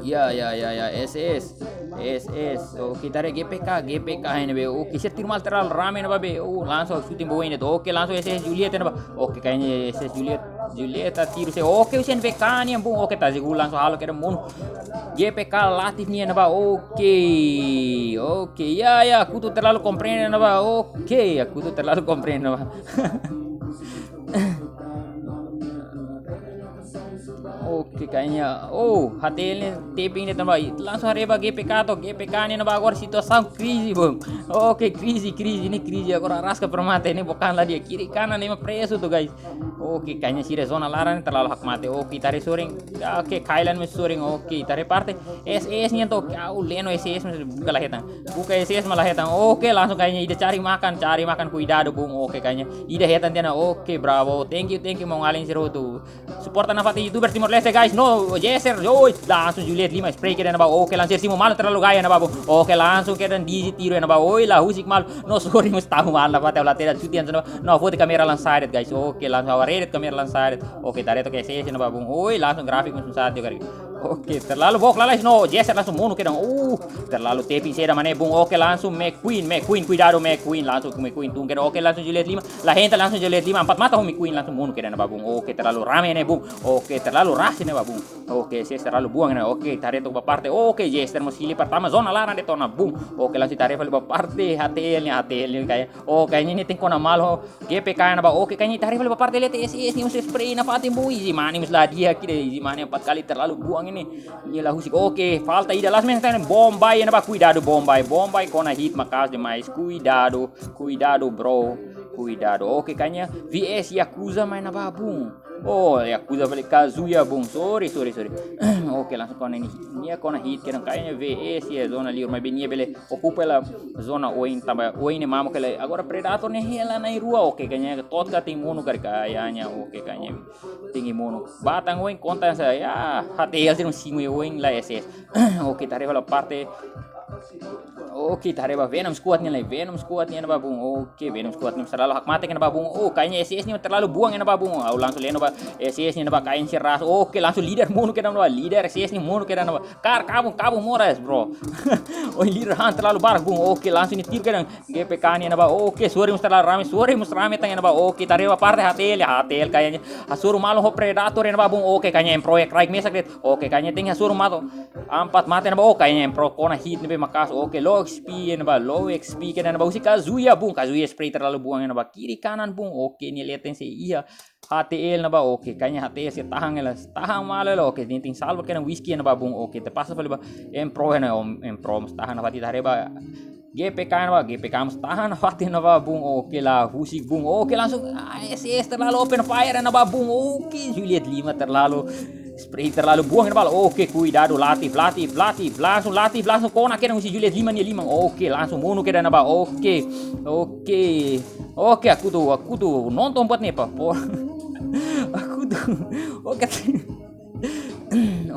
Ya, ya, ya, ya, S S. S S. Oke, ita haree G P K, G P K iha ne'ebé. Oke, sira tiru malu terlalu rame iha ne'ebá be. Oh, langsung shooting ba oin de'it. Oke, langsung S S Juliet iha ne'ebá. Oke, kayaknya S S Juliet, Juliet atu tiru se. Oke, husi N P K nian bung. Oke, Tazegul langsung halo kedan monu. G P K Latif nian iha ne'ebá. Oke. Oke, ya, ya, Kutu terlalu komprende iha ne'ebá. Oke, ya, Kutu terlalu komprende iha ne'ebá. Oke, kayaknya, oh, H T L ne'e tapping de'it tanba. Langsung haree ba G P K took, G P K ne'e iha ne'ebá agora situasaun krize, bung. Oke, krize, krize, ne'e krize. Agora araska para mate, ne'e bukan la di'ak, kiri kanan ne'e mak presu took, guys. Oke, kayaknya sira zona laran ne'e terlalu hakmatek. Oke, ita haree sorin. Oke, Kailan mós sorin. Oke, ita haree parte S S nian took. Au, Leno S S mós buka la hetan. Buka S S mak la hetan. Oke, langsung kayaknya ida cari makan, cari makan, kuidadu bung. Oke, kayaknya ida hetan tiha ona. Oke, bravo. Thank you, thank you, maun-alin sira hotu. Suporta nafatin YouTuber Timor-Leste, guys. No, Jeser, oi, langsung Juliet lima spray kedan iha ne'ebá. Oke, langsung simu malu terlalu gaya iha ne'ebá bung. Oke, langsung kedan Dizzy tiru iha ne'ebá. Oi, la husik malu. No, sorry, mós tau malu nafatin, la tera cuti antes no. No, foti kamera lansa de'it, guys. Oke, langsung aware de'it kamera lansa de'it. Oke, ita haree took S S iha ne'ebá bung. Oi, langsung grafik mós saat juga. Oke, terlalu book lalais no, Jeser langsung monu kedan. Uh, terlalu tapping saida mane bung. Oke, langsung McQueen, McQueen, kuidadu McQueen, langsung McQueen tun kedan. Oke, langsung Juliet lima. La hetan, langsung Juliet lima, empat mata ho McQueen langsung monu kedan iha ne'ebá bung. Oke, terlalu rame ne'e bung. Oke, terlalu ras iha ne'ebá bung. Oke, S S terlalu buang ne'e. Oke, ita haree took ba parte. Oke, Jeser mós hili pertama zona laran de'it ona bung. Oke, langsung ita haree fali ba parte H T L ne'e, H T L ne'e kayak. Oke, ne'e tenke kona malu. G P K iha ne'ebá. Oke, kayaknya ita haree fali ba parte leten S S ne'e mós spray nafatin bung. Easy Money mós la di'ak ida, Easy Money empat kali terlalu buang ne'e. Ne'e la husik. Oke, falta ida last man time Bombay iha ne'ebá, kuidadu Bombay. Bombay kona hit maka'as demais. Kuidadu, kuidadu bro. Kuidadu. Oke, kayaknya V S Yakuza mai iha ne'ebá bung. Oh, Yakuza fali Kazuya bung. Sorry, sorry, sorry. Oke, langsung kona ne'e. Nia kona hit kedan, kayaknya V S iha zona liur, maibé nia bele okupa hela zona oin tanba oin ne'e mamuk hela. Agora Predator ne'e hela na'in-rua. Oke, kayaknya totka tenke monu karik kayaknya. Oke, kayaknya tenke monu. Batan oin konta sa ya, H T L sira simu iha oin la S S. Oke, ita haree fali ba parte. Oke, ita haree ba Venom squad ne'e lai, Venom squad ne'e iha ne'ebá bung. Oke, Venom squad ne'e terlalu hakmatek iha ne'ebá bung. Oh, kayaknya S S ne'e terlalu buang iha ne'ebá bung. Au, langsung Leno ba S S ne'e iha ne'ebá, kain seras. Oke, langsung leader monu kedan iha ne'ebá, leader S S ne'e monu kedan iha ne'ebá. Kar, kabun, kabun moras, bro. Oh, leader han terlalu barak bung. Oke, langsung ne'e tiru kedan. G P K ne'e iha ne'ebá. Oke, sorry mós terlalu rame, sorry mós rame tan iha ne'ebá. Oke, ita haree ba parte H T L, H T L kayaknya hasoru malu ho Predator iha ne'ebá bung. Oke, kayaknya M Pro ya, crack mesak de'it. Oke, kayaknya tenke hasoru malu. Empat mate iha ne'ebá. Oke, kayaknya M Pro kona hit ne'ebé maka'as. Oke, low X P iha ne'ebá, low X P kedan iha ne'ebá. Husi Kazuya bung, Kazuya spray terlalu buang iha ne'ebá, kiri kanan bung. Oke, nia leten sei iha H T L iha ne'ebá. Oke, kayaknya H T L sei tahan hela, tahan malu hela. Oke, nia tenke salva kedan Whisky iha ne'ebá bung. Oke, ita pasa fali ba M Pro iha ne'ebá, M Pro mós tahan nafatin, ita haree ba G P K iha ne'ebá, G P K mós tahan nafatin iha ne'ebá bung. Oke, la husik bung. Oke, langsung, ah, S S terlalu open fire iha ne'ebá bung. Oke, Juliet lima terlalu spray terlalu buang iha ne'ebá. Oke, kuidadu Latif, Latif, Latif. Langsung Latif, langsung kona kedan husi Juliet lima nia liman. Oke, langsung monu kedan iha ne'ebá. Oke. Oke. Oke, Akutu, Akutu nonton buat ne'e pa. Por. Akutu. Oke.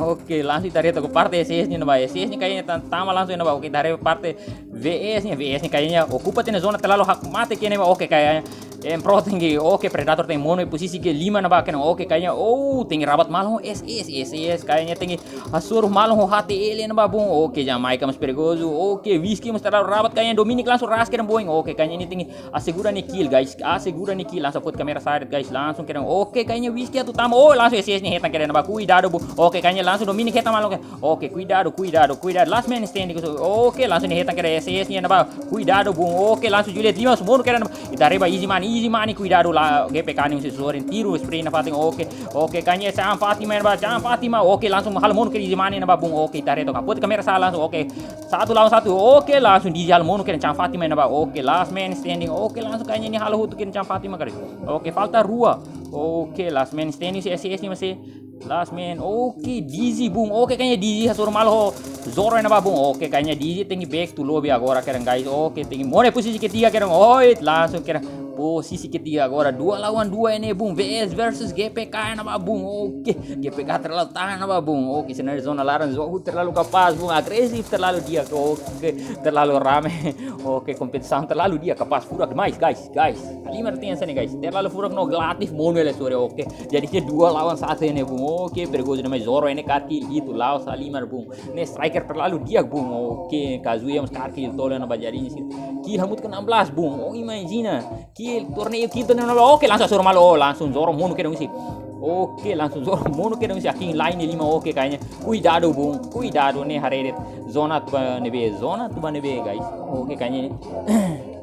Oke, langsung ita haree took parte S S ne'e iha ne'ebá. S S ne'e kayaknya tan-, tama langsung iha ne'ebá. Oke, ita haree parte V S ne'e, V S ne'e kayaknya okupa tiha ona zona terlalu hakmatek iha ne'ebá. Oke, kayaknya Em Pro tenke, oke, Predator tenke monu iha pozisi kelima ne'ebá kedan. Oke, kayaknya, oh, tenke rabat malu ho S S, S S, kayaknya tenke hasoru malu ho H T L ne'ebá bun. Oke, Jamaica mós perigozu. Oke, Whisky mós terlalu rabat, kayaknya Dominic langsung ras kedan boin. Oke, kayaknya ne'e tenke asegura nia kill, guys. Asegura nia kill, langsung foti kamera sa'e de'it, guys. Langsung kedan. Oke, kayaknya Whisky atu tama. Oh, langsung S S nia hetan kedan ne'ebá. Kuidadu, bun. Oke, kayaknya langsung Dominic hetan malu. Oke, kuidadu, kuidadu, kuidadu. Last man standing. Oke, langsung nia hetan kedan S S nia ne'ebá. Kuidadu, bun. Oke, langsung Juliet lima, monu kedan. Ita haree ba Easy Money, Easy Money, kuidadu la, G P K nia husi sorin, tiru spray nafatin. Oke, oke, kayaknya Cham Fatima ne'ebá, Cham Fatima. Oke, langsung halo monu kedan Easy Money ne'ebá, bun. Oke, ita haree took. Foti kamera sa'e langsung. Oke, satu lawan satu. Oke, langsung Dizzy halo monu kedan Cham Fatima ne'ebá. Oke, last man standing. Oke, langsung kayaknya nia halo hotu kedan Cham Fatima kali. Oke, falta rua. Oke, last man standing husi S S nia masih. Last man. Oke, Dizzy, bun. Oke, kayaknya Dizzy hasoru malu ho Zoro ne'ebá, bun. Oke, kayaknya Dizzy tenke back to lobby agora kedan, guys. Oke, tenke monu iha pozisi ketiga kedan. Oi, langsung kedan. Pozisi ketiga agora dua lawan dua ne'e, bun. V S versus G P K ne'ebá, bun. Oke, G P K terlalu tahan ne'ebá, bun. Oke, senario zona laran, jogu terlalu kapás, bun. Agresif terlalu di'ak. Oke, terlalu rame. Oke, kompetisaun terlalu di'ak, kapás, furak demais, guys. Guys, halimar ita-nia hanesan ne'e, guys. Terlalu furak no Gladys monu hela, sorry. Oke, jadinya dua lawan satu ne'e, bun. Oke, perigozu demais. Zoro ne'e kaer kill hitu, la'ós halimar, bun. Ne'e striker terlalu di'ak, bun. Oke, Kazuya mós kaer kill tolu ne'ebá, jadinya sira kill hamutuk enam belas, bun. Oh, imajina. Kill torneiu kill torneiu ne'ebá. Oke, langsung hasoru malu. Oh, langsung Zoro monu kedan husi. Oke, langsung Zoro monu kedan husi Akin Lai nia lima. Oke, kayaknya. Kuidadu, bun. Kuidadu, ne'e haree de'it. Zona atu ba ne'ebé, zona atu ba ne'ebé, guys. Oke, kayaknya.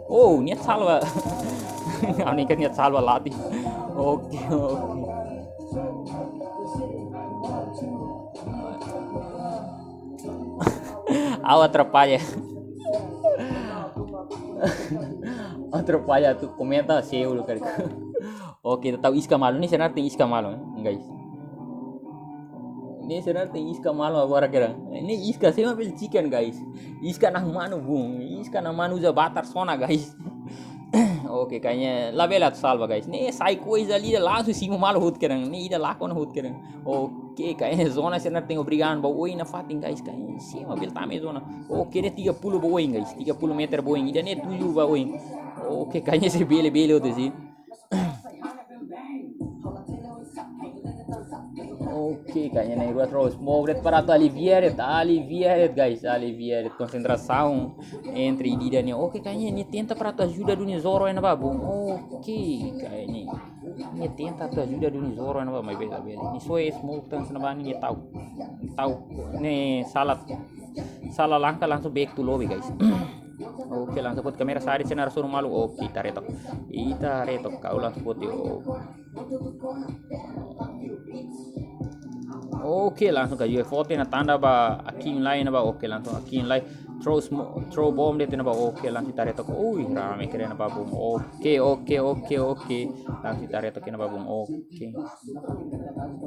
Oh, niat salva. Ha'u-nia niat salva latih. Oke, oke. Ha'u atrapalla. Atrapalla atu komenta seu kali. Oke, ita tau iska malu. Ne'e sebenarnya tenke iska malu, eh, guys. Ne'e sebenarnya tenke iska malu agora kedan. Ne'e iska, sé mak bele chicken, guys. Iska na'an manu, bun. Iska na'an manu uza batar sona, guys. Oke, kayaknya labele atu salva, guys. Ne'e sai koiza ida, langsung simu malu hotu kedan. Ne'e ida lakon hotu kedan. Oke, kayaknya zona sebenarnya tenke obriga an ba oin nafatin, guys. Kayaknya sé mak bele tama iha zona. Oke, ne'e tiga puluh ba oin, guys. Tiga puluh meter ba oin. Ida-ne'e tujuh ba oin. Oke, kayaknya sé bele-bele hotu sih. Oke, kayaknya na'in-rua terus. Move de'it para atu alivia de'it, alivia de'it, guys, alivia de'it. Konsentrasaun entre ida-ne'e. Oke, kayaknya nia tenta para atu ajuda duni Zoro ne'ebá, bun. Oke, kayaknya nia tenta atu ajuda duni Zoro ne'ebá, maibé labele. Nia soe smoke tan sana bani, nia tau. Tau, ne'e sala, sala langkah, langsung back to lobby, guys. Oke, langsung foti kamera sa'e de'it, senar hasoru malu. Oke, ita haree took. Ita haree took, kau langsung foti. Oh. Oke, langsung Kazuya foti, nia tanda ba Akin Lai ne'ebá. Oke, langsung Akin Lai throw smo-, throw bomb de'it ne'ebá. Oke, langsung ita haree took. Ui, rame kedan ne'ebá, bun. Oke, oke, oke, oke. Langsung ita haree took ne'ebá, bun. Oke.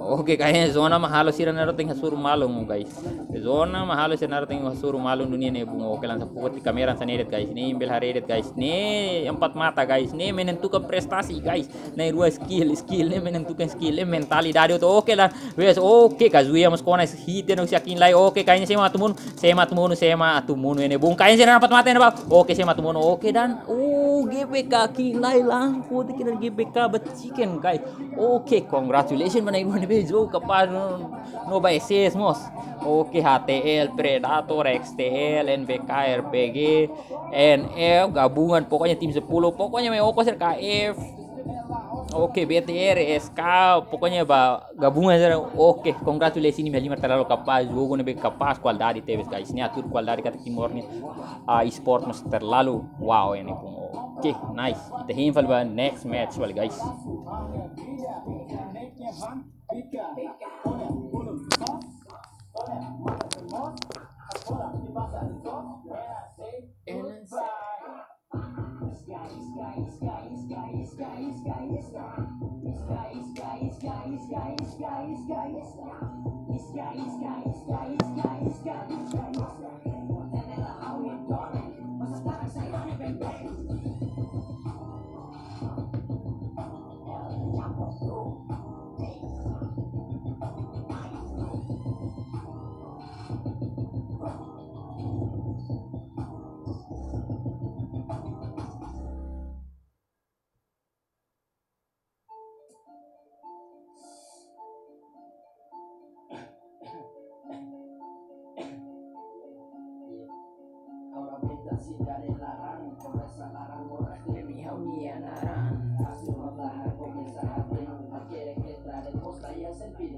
Oke, kayaknya zona mak halo sira na'in-rua tenke hasoru malu, guys. Zona mak halo sira na'in-rua tenke hasoru malu duni ne'e, bun. Oke, langsung foti kamera hanesan ne'e de'it, guys. Ne'e bele haree de'it, guys. Ne'e empat mata, guys. Ne'e menentukan prestasi, guys. Na'in-rua skill, skill. Ne'e menentukan skill. Ne'e mentalidade. Oke, oke, lae. Wes, oke, Kazuya mós kona hit ne'e husi Akin Lai. Oke, kayaknya sé mak atu monu, sé mak atu monu, sé mak atu monu ne'e, bun. Kayaknya sé mak atu monu ne'ebá. Oke, sé mak atu monu. Oke, dan, oh, G P K Akin Lai langsung foti kedan, G P K ba chicken, guys. Oke, congratulations ba na'in-rua ne'ebé jogu kapás no, no ba S S mós. Oke, H T L, Predator, X T L, N B K, R P G, N F, gabungan, pokoknya tim sepuluh, pokoknya me oko serka F. Oke, B T R, S K, pokoknya ba gabungan sira. Oke, congratulations, imi halimar terlalu kapás, jogu ne'ebé kapás, kualidade tebes, guys. Ne'e atu kualidade katak Timor nia, ah, esporte mós terlalu wow ne'e, bun. Oke, nice. Ita hein fali ba next match fali, guys.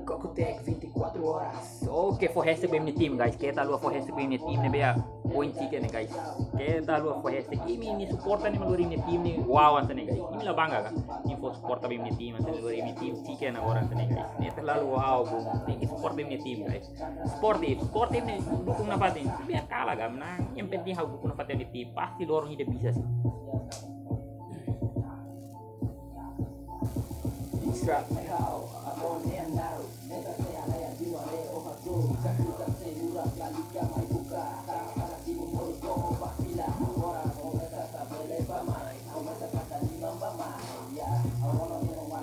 Kokutek vinte e quatro horas. Oke, fó hashtag ba imi-nia tim, guys. Keta haluha fó hashtag ba imi-nia tim ne'ebé oin ticket ne'e, guys. Keta haluha fó hashtag. Imi, imi suporta ne'e mak lori imi-nia tim ne'e. Wow, hanesan ne'e, guys. Imi la bangga ka? Imi fó suporta ba imi-nia tim, hanesan ne'e lori imi-nia tim ticket agora, hanesan ne'e, guys. Ne'e terlalu wow, bro. Tenke suporta imi-nia tim, guys. Sportif, sportif ne'e dukung nafatin. Biar kalah ka, menang. Yang penting ha'u dukung nafatin imi-nia tim. Pasti loron ida bisa sih. Bisa.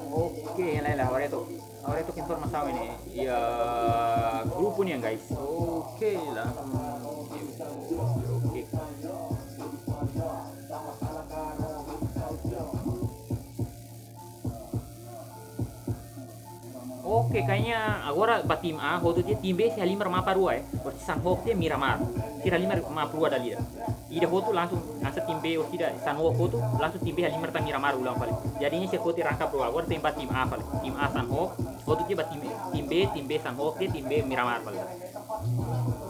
Oke, ya, ya, ya, agora itu. Agora itu informasaun ne'e. Ya, grupu nian, guys. Oke, langsung. Oke. Oke, kayaknya agora ba tim A hotu tiha, tim B sei halimar mapa rua, eh. Orsida Sanhok tiha Miramar. Sira halimar mapa rua dala ida. Ida hotu langsung, hanesan tim B orsida Sanhok hotu, langsung tim B halimar tan Miramar ulang fali. Jadinya sei foti rangkap rua, agora sei ba tim A fali. Tim A Sanhok, hotu tiha ba tim, tim B, tim B Sanhok tiha, tim B Miramar fali.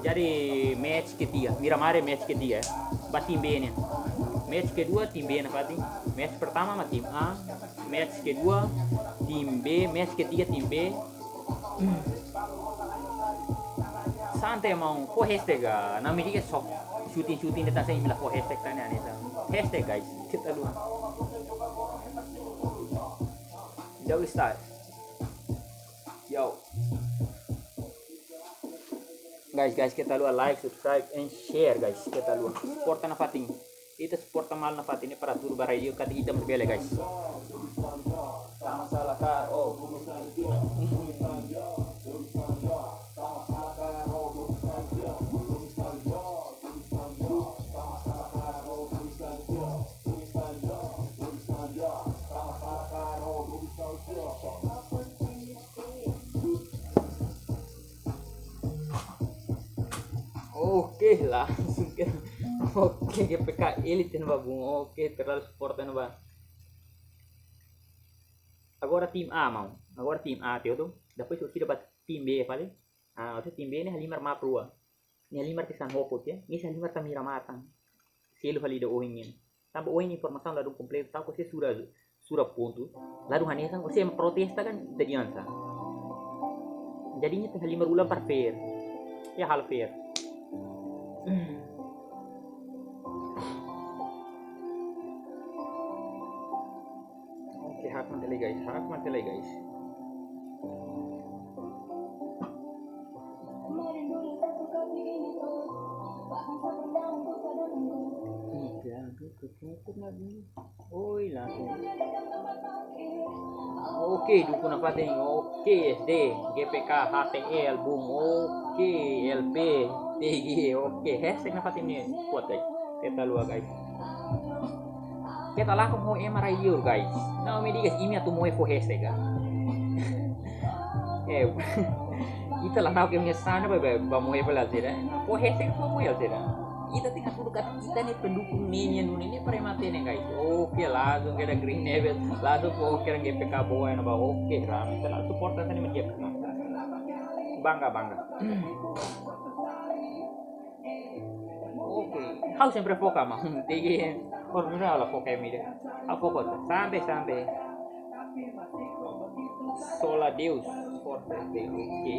Jadi match ketiga, Miramar ne'e match ketiga, eh. Ba tim B nian. Match kedua tim B nafatin. Match pertama mak tim A, match kedua tim B, match ketiga tim B. Santai maun, fó hashtag ka. Nami dia sok shooting-shooting de'it, hanesan imi la fó hashtag, hanesan ne'e, hanesan. Hashtag, guys. Keta haluha. Double style. Yo. Guys, guys, keta haluha like, subscribe, and share, guys. Keta haluha. Suporta nafatin. Ita suporta malu nafatin ne'e para tuur ba rai liur katak ita mak bele, guys. Sama salah ka, oh. Oke, langsung ke. Oke, G P K Elite ne'ebá bun. Oke, terlalu support ne'ebá. Agora tim A, maun. Agora tim A, teu tu. Depois orsida ba tim B fali. Ah, orsida tim B ne'e halimar mapa rua. Ne'e halimar tiha Sanhok tiha, ne'e sei halimar tan Miramar tan. Selu fali ida ohin nian. Tanba ohin informasaun ladún kompletu, tanba se sura, sura pontu. Ladún hanesan, se protesta kan, ita diansa. Jadinya ita halimar ulang para fair. Ya, halo fair. Oke, hakmatek lai, guys, hakmatek lai, guys. Iya, aku kekutuk lagi. Oi, langsung. Oke, dukun nafatin. Oke, S D, G P K, H T L, bung. Oke, L P, T G. Oke, hashtag nafatin ne'e kuat, guys. Keta haluha, guys. Keta langsung ho ema rai liur, guys. Nah, imi digas imi atu moe fó hashtag ka. Eh, ita la nau ke imi sana ba, ba, ba moe fali sira. Fó hashtag ba moe sira. Ita tenke hatudu katak ita ne'e pendukung ne'e nian duni ne'e para mate ne'e, guys. Oke, langsung ke green ne'ebé, langsung fó ke G P K boa ne'ebá. Oke, rame. Ita la suporta hanesan ne'e mak di'ak. Bangga, bangga. Oke. Ha'u sempre foka, maun. Tege. Por mira la foka imi ida. Ha'u foka. Santai, santai. Sola Deus. Forte. Oke.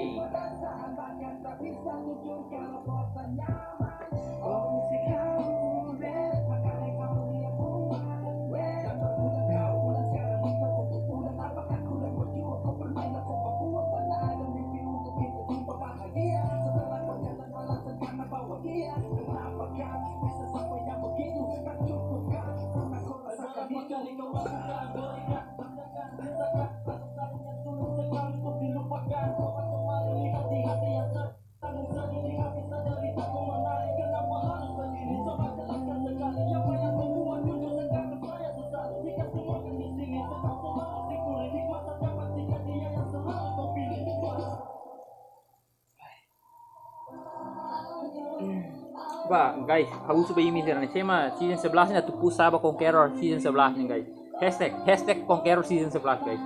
Ba, guys, ha'u husu ba imi sira-ne'e, sé mak season sebelas ne'e atu push ba Conqueror season sebelas ne'e, guys. Hashtag, hashtag Conqueror season sebelas, guys.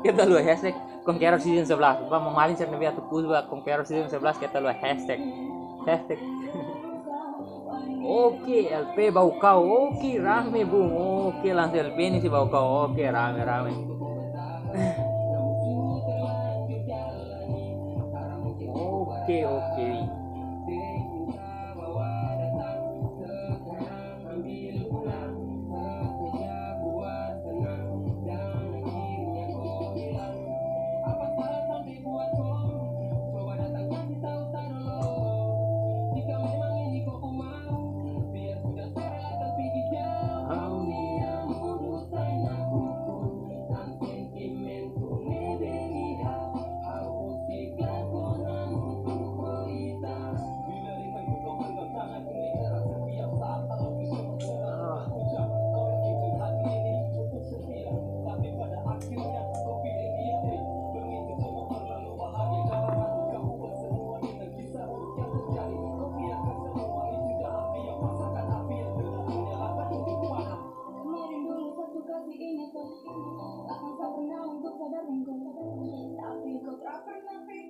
Keta haluha hashtag Conqueror season sebelas. Ba, maun-alin sira ne'ebé atu push ba Conqueror season sebelas, keta haluha hashtag. Hashtag. Oke, L P Baucau. Oke, rame, bung. Oke, langsung L P ne'e si Baucau. Oke, rame, rame. Oke, oke.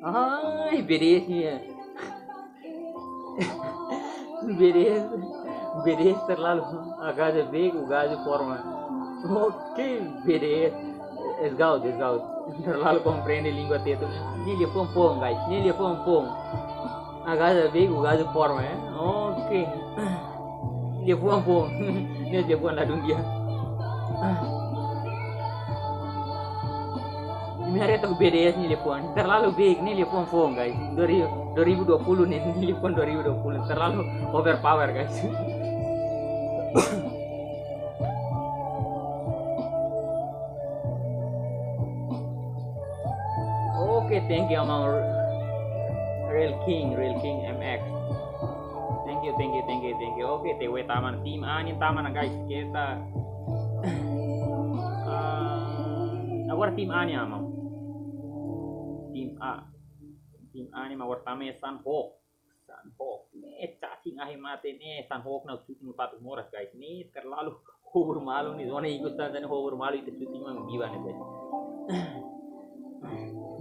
Ai, B D S ne'e. B D S, B D S terlalu. Agaza bek, gaza forma. Oke, B D S. Esgaut, esgaut. Terlalu komprende língua Tetun. Ne'e liafuan foun, guys. Ne'e liafuan foun. Agaza bek, gaza forma, eh. Oke. Liafuan foun. Ne'e liafuan ladún di'ak. Imi haree took B D S nia liafuan. Terlalu big, ne'e liafuan foun, guys. Dua ribu, dua ribu dua puluh ne'e, ne'e liafuan dua ribu dua puluh. Terlalu overpower, guys. Oke, thank you, Amang Real King, Real King M X. Thank you, thank you, thank you, thank you. Oke, T W tama ona, tim A nian tama ona, guys. Keta. Ah, agora tim A nian, Amang. Tim A. Tim A nian, agora tama ona Sanhok. Sanhok. Ne'e cacing ahi mate ne'e, Sanhok ne'e shooting fatuk moras, guys. Ne'e terlalu hobur malu ne'e, zona ikus tan ne'e hobur malu ita shooting mak biban ne'e, guys.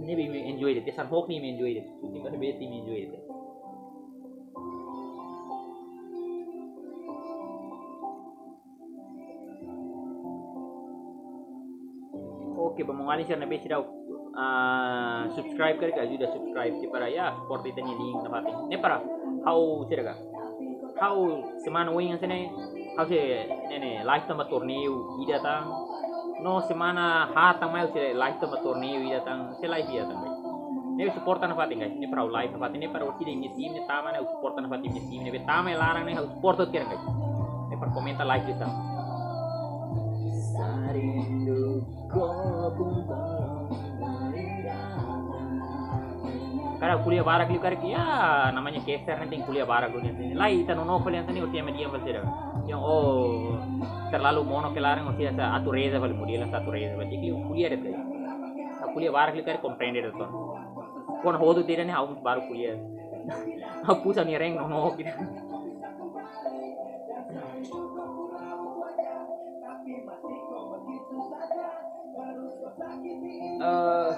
Ne'ebé imi enjoy de'it, Sanhok ne'e imi enjoy de'it. Shooting kan beti imi enjoy de'it. Oke, ba maun-alin sira ne'ebé seidauk, ah, subscribe karik, ajuda subscribe, de'it para ya, support ita-nia link nafatin. Ne'e para ha'u sira ka. Ha'u semana oin hanesan ne'e, ha'u sei ne'e ne'e, live tanba torneiu ida tan. No semana haat tan mai ha'u sei live tanba torneiu ida tan, sei live ida tan, guys. Ne'e support nafatin, guys. Ne'e para ha'u live nafatin, ne'e para ha'u ida imi sim ne'e tama ne'e ha'u support nafatin imi sim ne'ebé tama iha laran ne'e ha'u support tiha, guys. Ne'e para komenta live ida tan. Kada ko'alia barak liu karik, ya, namanya caster ne'e tenke ko'alia barak liu ne'e. Lae, ita nonook fali hanesan ne'e, orsida media fali sira. Yang, oh, terlalu mono ke laran, orsida atu reza fali, model atu reza fali. Tenke ko'alia de'it, guys. Ko'alia barak liu karik komprende de'it ona. Kuandu hotu tiha ne'e ha'u baru ko'alia. Ha'u pusa nia rank nonook. Eh,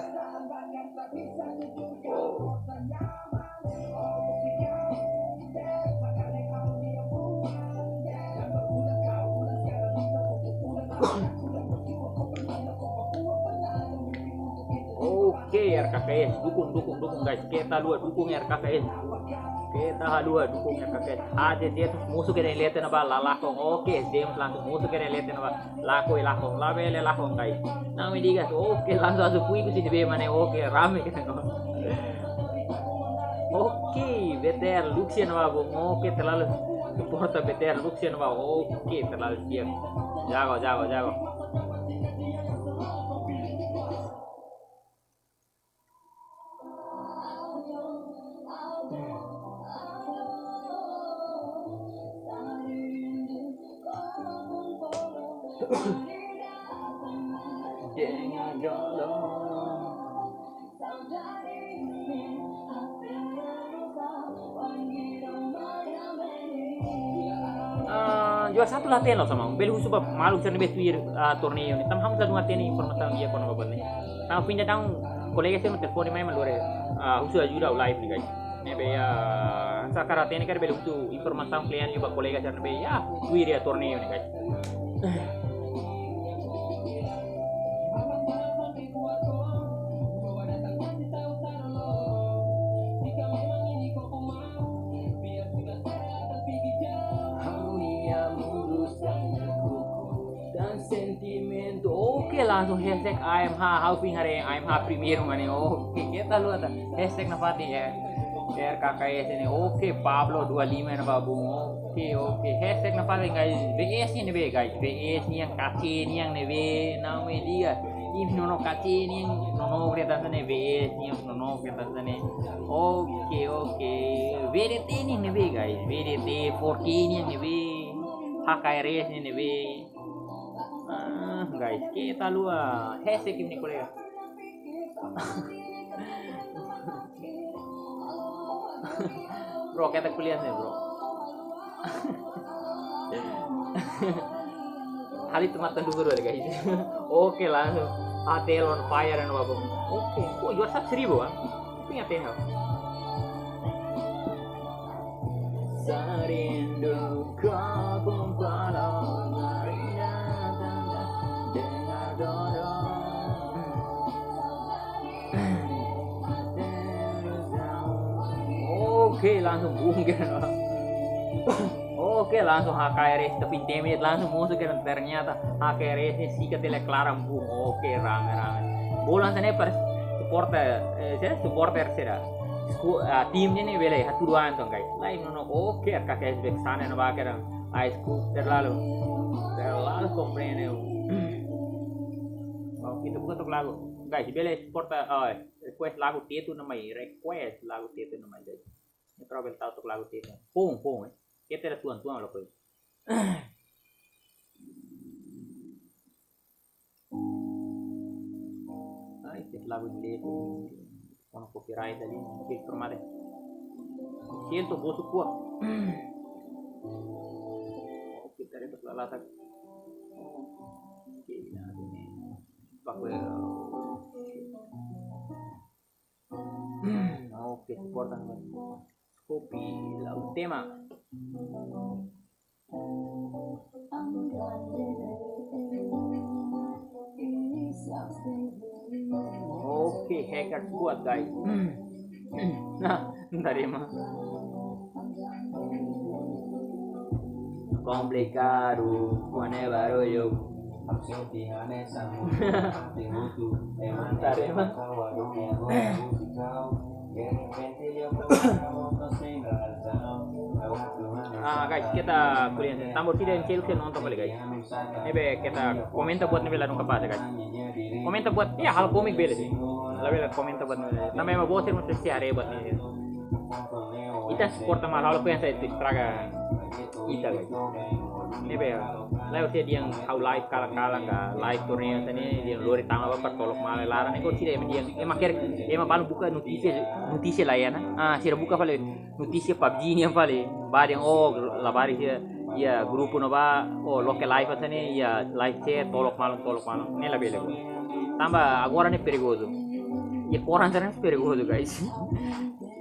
Oke, R K K S, dukung, dukung, dukung, guys. Keta haluha dukung R K K S. Keta haluha dukung R K K S. H D D tu musuh kena lete na ba la lakon. Oke, James langsung musuh kena lete na ba. Lakon, lakon, labele lakon, guys. Nami digas, oke, langsung atu pui ku sini be mana, oke, rame kena. Oke, B T R Luxian ba, bung. Oke, terlalu support B T R Luxian ba. Oke, terlalu siap. Jago, jago, jago. Dengan jolong. Juara satu la hatene loos, maun. Bele husu ba maluk sira ne'ebé tuir, ah, torneiu ne'e. Tanba ha'u la hatene informasaun di'ak kona-ba bola ne'e. Tanba foin daudaun kolega sira ne'e telefone mai mak lori, ah, husu ajuda ha'u live ne'e, guys. Ne'ebé, ah, se karik hatene karik bele husu informasaun kle'an liu ba kolega sira ne'ebé, ah, tuir iha torneiu ne'e, guys. Oke, langsung hashtag A M H, ha'u foin haree A M H primeiru, mane. Oke, keta haluha atu hashtag nafatin, ya. R K K S ne'e. Oke, Pablo dua lima ne'e ba bun. Oke, oke. Hashtag nafatin, guys. B S ne'ebé, guys. B S nian, K C nian ne'ebé. Nau me dia. Imi nonook K C nian, nonook de'it hanesan ne'e, B S nian, nonook de'it hanesan ne'e. Oke, oke. V D T nian ne'ebé, guys. V D T, four K nian ne'ebé. H K R S nian ne'ebé. Ah, guys, keta haluha. Hashtag imi-nia kolega. Bro, keta ko'alia ne'e, bro. Hali tu mata dulu, guys. Oke, langsung. H T L on fire ne'e ba bun. Oke. Oh, juara satu seribu, ah. Itu yang T H. Serindu kau pun pala marina tanda dengar dodong. Oke, langsung bung kan. Oke, langsung H K R S, tapi demet langsung masuk kan, ternyata H K R S ne'e sikat tele klaran bung. Oke, rame, rame. Bola hanesan ne'e para supporter, eh, sira supporter sira. Sku-, ah, tim ne'e bele hatudu an tong, guys. Lain nono, oke, R K K S back sana na bakar. Ai, sku-, terlalu, terlalu komprende. Oke, ita buka tok lagu. Guys, bele supporter, oh, request lagu Tetu na mai, request lagu Tetu na mai, guys. Ne'e para bele tau tok lagu Tetu. Pung, pung, eh. Keta tuan-tuan lo, guys. Ai, ke lagu inglés. Kona copyright ali, ke formate. Siento bosu kuak. Oke, tadi tu lalatak. Oke, nah, ini. Pakai. Oke, suporta. Kopi, la última. Oke, hacker kuat, guys. Nah, dari mana? Komplikadu, kone barullu. Dari mana? Ah, guys, keta ko'alia. Tanba ida yang kecil ke nonton kali, guys. Ne'ebé keta komenta buat ne'ebé ladún kapás, guys. Komenta buat, ya, hal komik bele sih. Labele komenta buat ne'ebé. Tanba ema boot sira mesti haree buat ne'e. Ita suporta malu, halo ku yang saya estraga ita, guys. Ne'ebé, la, oke, dehan ha'u live kalan-kalan ka, live torneiu hanesan ne'e, dehan lori tama ba para tolok malu laran, ne'e ko sira ema dehan, ema ker, ema balu buka notísia, notísia la iha ona. Ah, sira buka fali notísia PUBG nian fali. Ba dehan, oh, labarik iha, iha grupu ne'ebá, oh, loke live hanesan ne'e, iha live chat, tolok malu, tolok malu. Ne'e labele. Tanba agora ne'e perigozu. Iha koran hanesan ne'e perigozu, guys.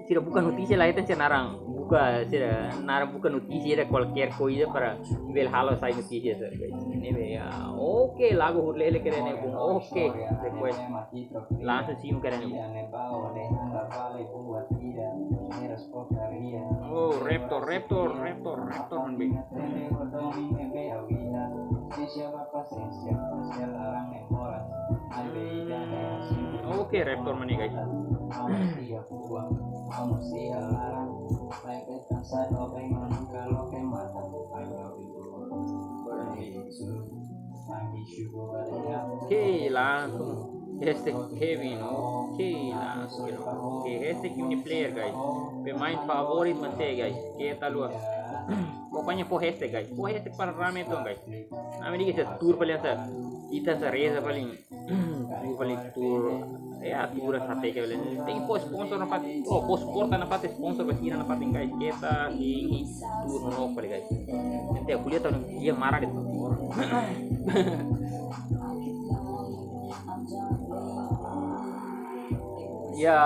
Sira buka notísia la hetan, sira naran buka, sira naran buka notísia ida kualkér koiza para bele halo sai notísia, sira, guys. Ne'ebé, ya. Oke, lagu Hurlele keren ne'e, bom. Oke, depois langsung simu keren ne'e, bom. Oh, Raptor, Raptor, Raptor, Raptor, man, be. Oke, Raptor mana, guys? Oke, langsung hashtag Kevin. Oke, langsung. Oke, hashtag ini player, guys. Pemain favorit mante, guys. Keta haluha. Pokoknya fó hashtag, guys. Fó hashtag para rame tu, guys. Ami dehan ke sa tur paling sa. Ita sa reza paling. Tur paling tur. Ya, atu ura sate ke bele. Tenke fó sponsor nafatin. Oh, fó suporta nafatin, sponsor ba sira nafatin, guys. Keta, tenke tuur no fali, guys. Entaun ko'alia tau dia mara de. Ya,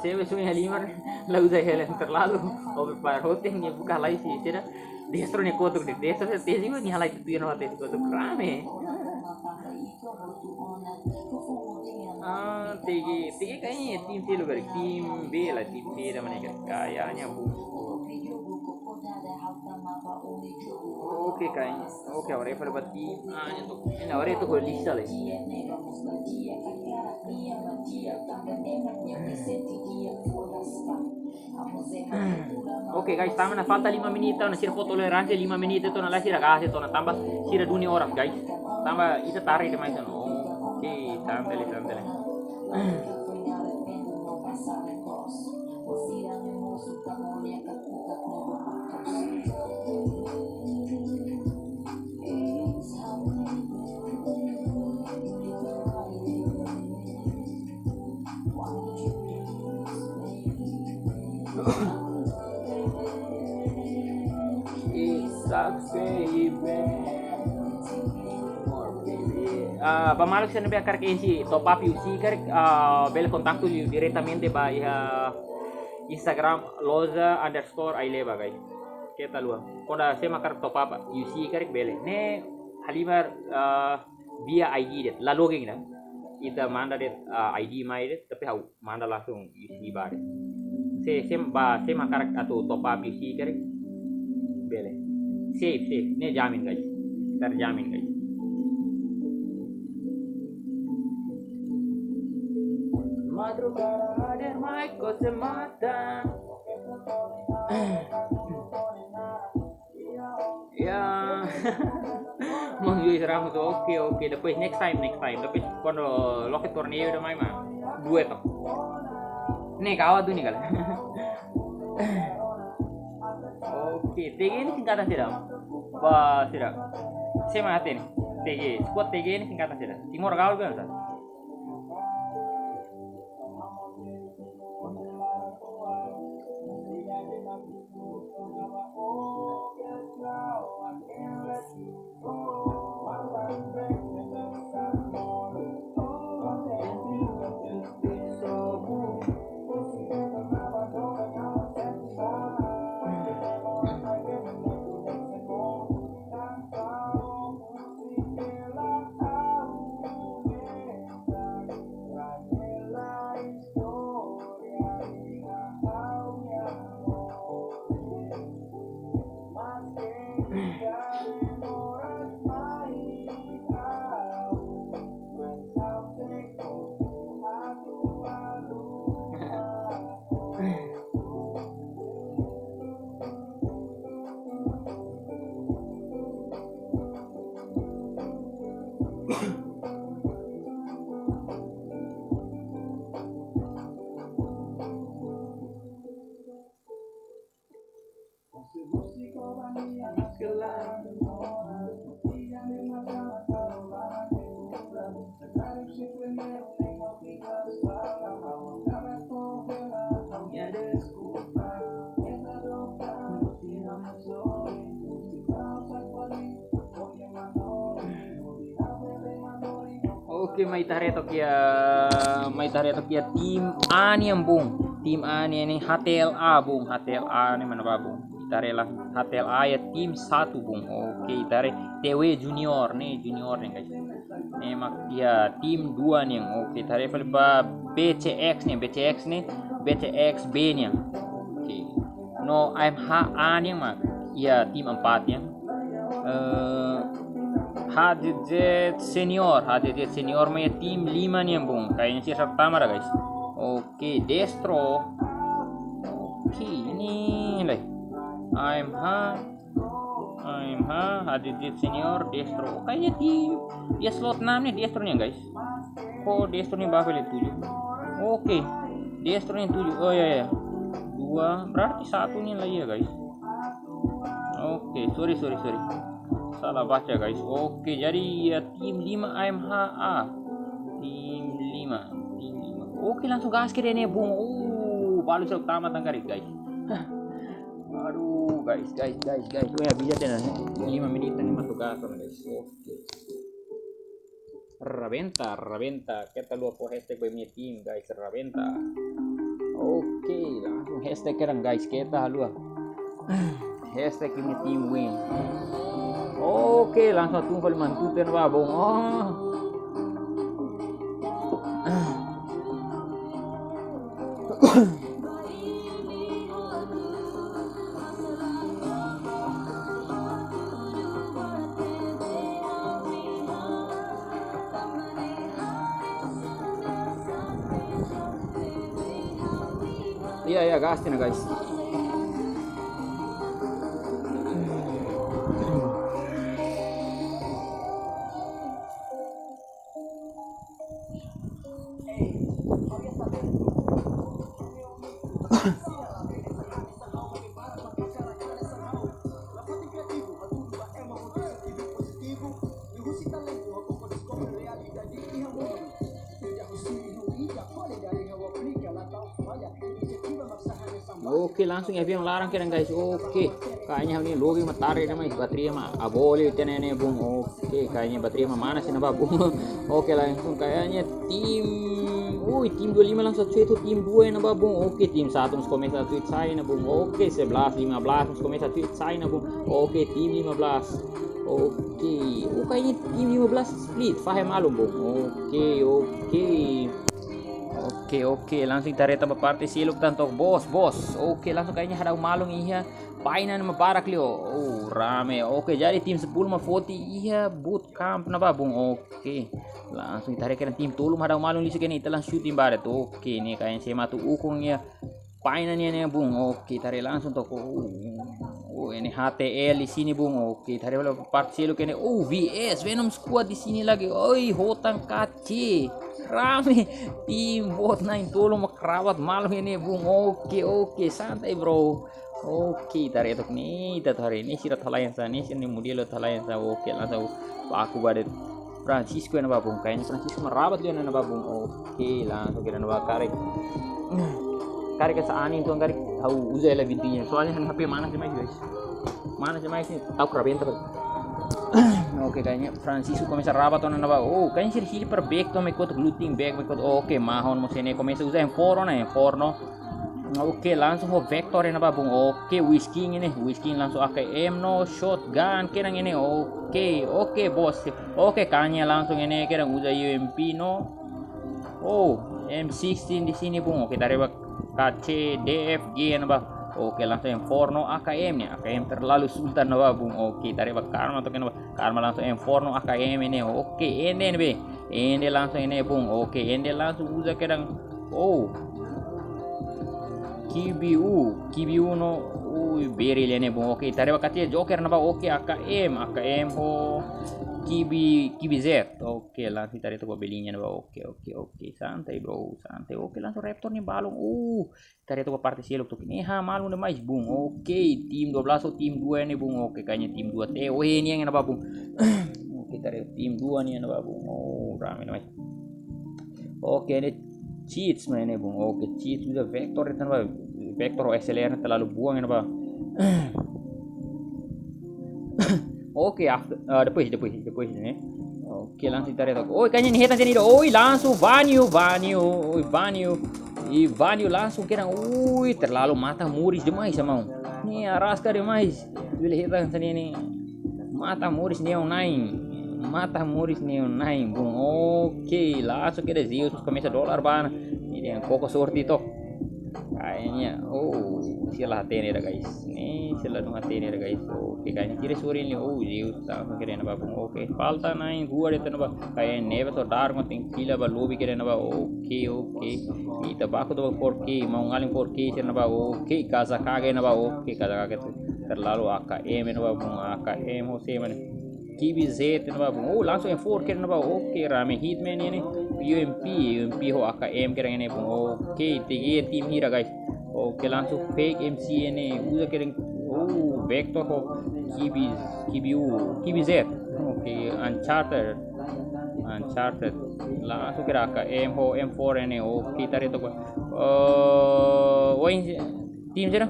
se me sumi Halimar, la uza helm terlalu, overpower hotu, nia buka lai si, sira. Destro nia kotuk de, destro se tesi, nia halai tuir no tesi kotuk rame. Ah, tege, tege kayaknya tim selu, karik, tim B lah, tim C dah mana, karik, kayaknya bu. Oke, kayaknya. Oke, agora fala ba tim A nia to'o. Ina, agora itu ho lista lah. Oke, guys, tanba ona falta lima menit, tanba ona sira fó toleransia lima menit, tanba ona la sira gase, tanba ona tanba sira duni oras, guys. Tanba ita tarde demais, no. Oke, santai, santai. Isak, baby. Ah, ba maluk sira ne'ebé hakarak isi top up U C karik, ah, bele kontaktu liu diretamente ba iha Instagram loja underscore aileba, guys. Keta haluha. Kuandu sé mak hakarak top up U C karik bele. Ne'e Halimar, ah, via I D de'it, la login ona. Ita manda de'it, ah, I D mai de'it, tapi ha'u manda langsung U C ba de'it. Sé, sé, ba, sé mak hakarak atu top up U C karik bele. Safe, safe. Ne'e jamin, guys. Terjamin, guys. Madrugada hadir mai ko se mata. Ya. Mang Yus Ramos, oke, oke. Depois next time, next time. Depois kuandu loke torneiu ida mai, ma. Duetu. Ne'e kawan tu ni kala. Oke, T G ne'e singkatan saida? Ba, saida? Sé mak hatene. T G, skuad T G ne'e singkatan saida? Timor Gaul kan, sa? Oke, mai ita haree took iha, mai ita haree took iha tim A nian bung. Tim A nian ne'e H T L A bung, H T L A ne'e mana bá bung. Ita haree lai H T L A iha tim satu bung. Oke, ita haree T W Junior ne'e, Junior ne'e guys. Ne'e mak iha tim dua nian. Oke, ita haree fali ba B C X ne'e, B C X ne'e, B C X B nian. Oke. No A M H A nian mak iha tim empat nian. Eh, H Z Z Senior, H Z Z Senior mak iha tim lima nian bung. Kayaknya sira satu tama dah guys. Oke, Destro. Oke, ini lai. A M H, A M H, H Z Z Senior, Destro. Kayaknya tim iha slot enam ne'e Destro nian guys. Ko Destro ne'e bá fali tujuh. Oke. Destro ne'e tujuh. Oh ya ya. Dua, berarti satu ne'e lagi ya guys. Oke, sorry, sorry, sorry. Salah baca guys. Oke, jadi ya tim lima A M H A. Tim lima. Tim lima. Oke, langsung gas kedan ne'e, bung. Oh, balu sel tama tanggarik, guys. Aduh, guys, guys, guys, guys. Weh, bisa tena. Lima menit tadi masuk gas, guys. Oke. Rabenta, rabenta. Keta haluha fó hashtag ba imi-nia tim, guys. Rabenta. Oke, langsung hashtag kedan, guys. Keta haluha. Hashtag imi-nia tim win. Oke, langsung tun fali mantu ten ba bung. Oh. Iya, iya, gas tena, guys. Oke, langsung aviaun laran kedan, guys. Oke, kayaknya ini lobi matahari nama bateria ma aboli tena ne'e, bung. Oke, kayaknya bateria ma mana sih napa, bung? Oke, langsung kayaknya tim, ui, tim dua lima langsung tweet, tim dua ne'e ba, bung. Oke, tim satu mesti komesa tweet sai ne'e, bung. Oke, sebelas lima belas mesti komesa tweet sai ne'e, bung. Oke, tim lima belas. Oke, oh, kayaknya tim lima belas split, fahe malu, bung. Oke, oke. Oke, oke, langsung ita haree ba parte seluk tan to'ok, bos, bos. Oke, langsung kayaknya hadau malu iha paina ne'e mak barak liu. Oh, rame. Oke, jadi tim sepuluh mak foti iha boot camp ne'ebá, bung. Oke. Langsung ita haree kedan tim tolu mak hadau malu liu, seke ne'e ita langsung shooting baret. Oke, ne'e kayaknya sema atu ukun iha paina nian ne'e, bung. Oke, ita haree langsung to'ok. Oh, oh, ne'e H T L di sini, bung. Oke, ita haree ba parte seluk ne'e. Oh, V S, Venom Squad di sini lagi. Oi, Hotan K C. Rame. Tim bot na'in tolu mak krabat malu ne'e, bung. Oke, oke, santai, bro. Oke, ita haree to'ok ne'e, ita haree ne'e, sira atu halo hanesan ne'e, sira-nia modelu atu halo hanesan. Oke, langsung baku ba de'it Francisco ne'ebá, bung. Kayaknya Francisco mak rabat liu ne'ebá, bung. Oke, langsung kedan ne'ebá karik. Karik hanesan anin tuan karik. Ha'u uza hela bintinya. Soalnya ha'u-nia H P manas demais, guys. Manas demais ne'e, tau rabenta, bro. Oke, kayaknya Francisco komesa rabat ona ne'ebá. Oh, kayaknya sira hili para back to me kot, looting back, me kot. Oke, mahon mós ne'e, komesa uza M four ona, M four no. Oke, langsung ho Vector ne'ebá, bung. Oke, Whisking ne'e, Whisking langsung A K M no, shotgun kedan ne'e. Oke, oke, bos. Oke, kayaknya langsung ne'e kedan uza U M P no. Oh, M sixteen di sini, bung. Oke, ita haree ba K C D F G ne'ebá. Oke, langsung M four no A K M ne'e. A K M terlalu sultan ne'ebá, bung. Oke, ita haree ba Karma to'ok ne'ebá. Karma langsung M four no A K M ne'e. Oke, ende ne'ebé. Ende langsung ne'e, bung. Oke, ende langsung uza kedan. Oh. Q B U, Q B U no. Ui, beri liu ne'e, bung. Oke, ita haree ba K C Joker ne'ebá. Oke, A K M, A K M ho Q B, Q B Z. Oke, langsung ita haree to'ok ba belinya ne'ebá. Oke, oke, oke. Santai, bro, santai. Oke, langsung Raptor nia balun. Uh, ita haree to'ok ba parte seluk to'ok ne'e. Ha, malu demais, bung. Oke, tim dua belas ho tim dua ne'e, bung. Oke, kayaknya tim dua T O ne'e ne'ebá, bung. Oke, ita haree tim dua ne'e ne'ebá, bung. Oh, rame demais. Oke, ne'e Cheats mak ne'e, bung. Oke, Cheats uza Vector ne'ebá. Vector ho S L R ne'e terlalu buang ne'ebá. Oke, after, ah, depois, depois, depois ne'e. Oke, langsung ita haree to'ok. Oi, kayaknya ne'e hetan tadi. Oi, langsung Vanyu, Vanyu, oi, Vanyu. I Vanyu langsung kedan. Ui, terlalu mata moris demais, maun. Ne'e araska demais. Bele hetan hanesan ne'e. Mata moris neon na'in. Mata moris neon na'in, bung. Oke, langsung kedan Zeus komesa dolar bá ona. Ne'e dehan koko sorte to'ok. Kayaknya, oh, sira la hatene ida, guys. Ne'e, sira la dún hatene ida, guys. Oke, kayaknya tira sore ne'e, oh, Zeus, langsung kedan ne'ebá, bung. Oke, falta na'in rua de'it ne'ebá. Kayaknya ne'ebé to'o Dark mak tenke fila ba lobby kedan ne'ebá. Oke, oke. Ita baku to'o ba four K, maun-alin four K sira ne'ebá. Oke, Kazekage ne'ebá. Oke, Kazekage terlalu A K M ne'ebá, bung. A K M ho sé mak ne'e. Q B Z ne'ebá, bung. Oh, langsung M four kedan ne'ebá. Oke, rame Hitman ne'e. U M P, U M P ho A K M kedan ne'e, bung. Oke, T G tim hira, guys. Oke, langsung fake M C ne'e. Uza kedan. Oh, Vector ho Q B, Q B U, Q B Z. Oke, Uncharted. Uncharted. Langsung kerak A K M ho M four ne'e. Oke, ita haree took ba. Oh, oin tim sira?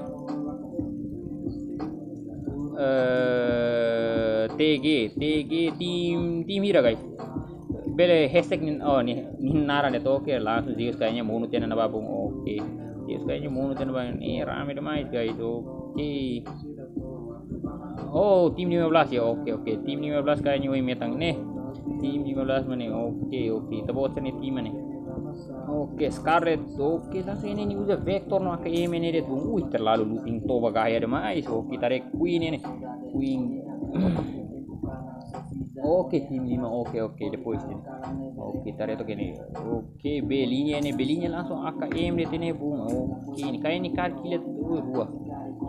Eh, T G, T G tim, tim hira, guys? Bele hashtag nia, oh, nia, nia naran de'it. Oke, langsung Zeus kayaknya monu tiha ona ba bun. Oke. Zeus kayaknya monu tiha ona ba. Ne'e rame demais, guys. Oke. Oh, tim lima belas ya. Oke, oke. Tim lima belas kayaknya oin metan ne'e. Tim lima belas mana? Oke, oke. Ita bot ne'e tim mana? Oke, Skarlet. Oke, langsung ne'e, nia uza Vector no A K M ne'e de'it bun. Ui, terlalu looting toba gaya demais. Oke, ita haree Queen ne'e. Queen. Oke, tim lima. Oke, oke. Depois tim. Oke, ita haree took ne'e. Oke, B línea ne'e. B línea langsung A K M de'it ne'e bun. Oke, ne'e kayaknya kar kila tu rua.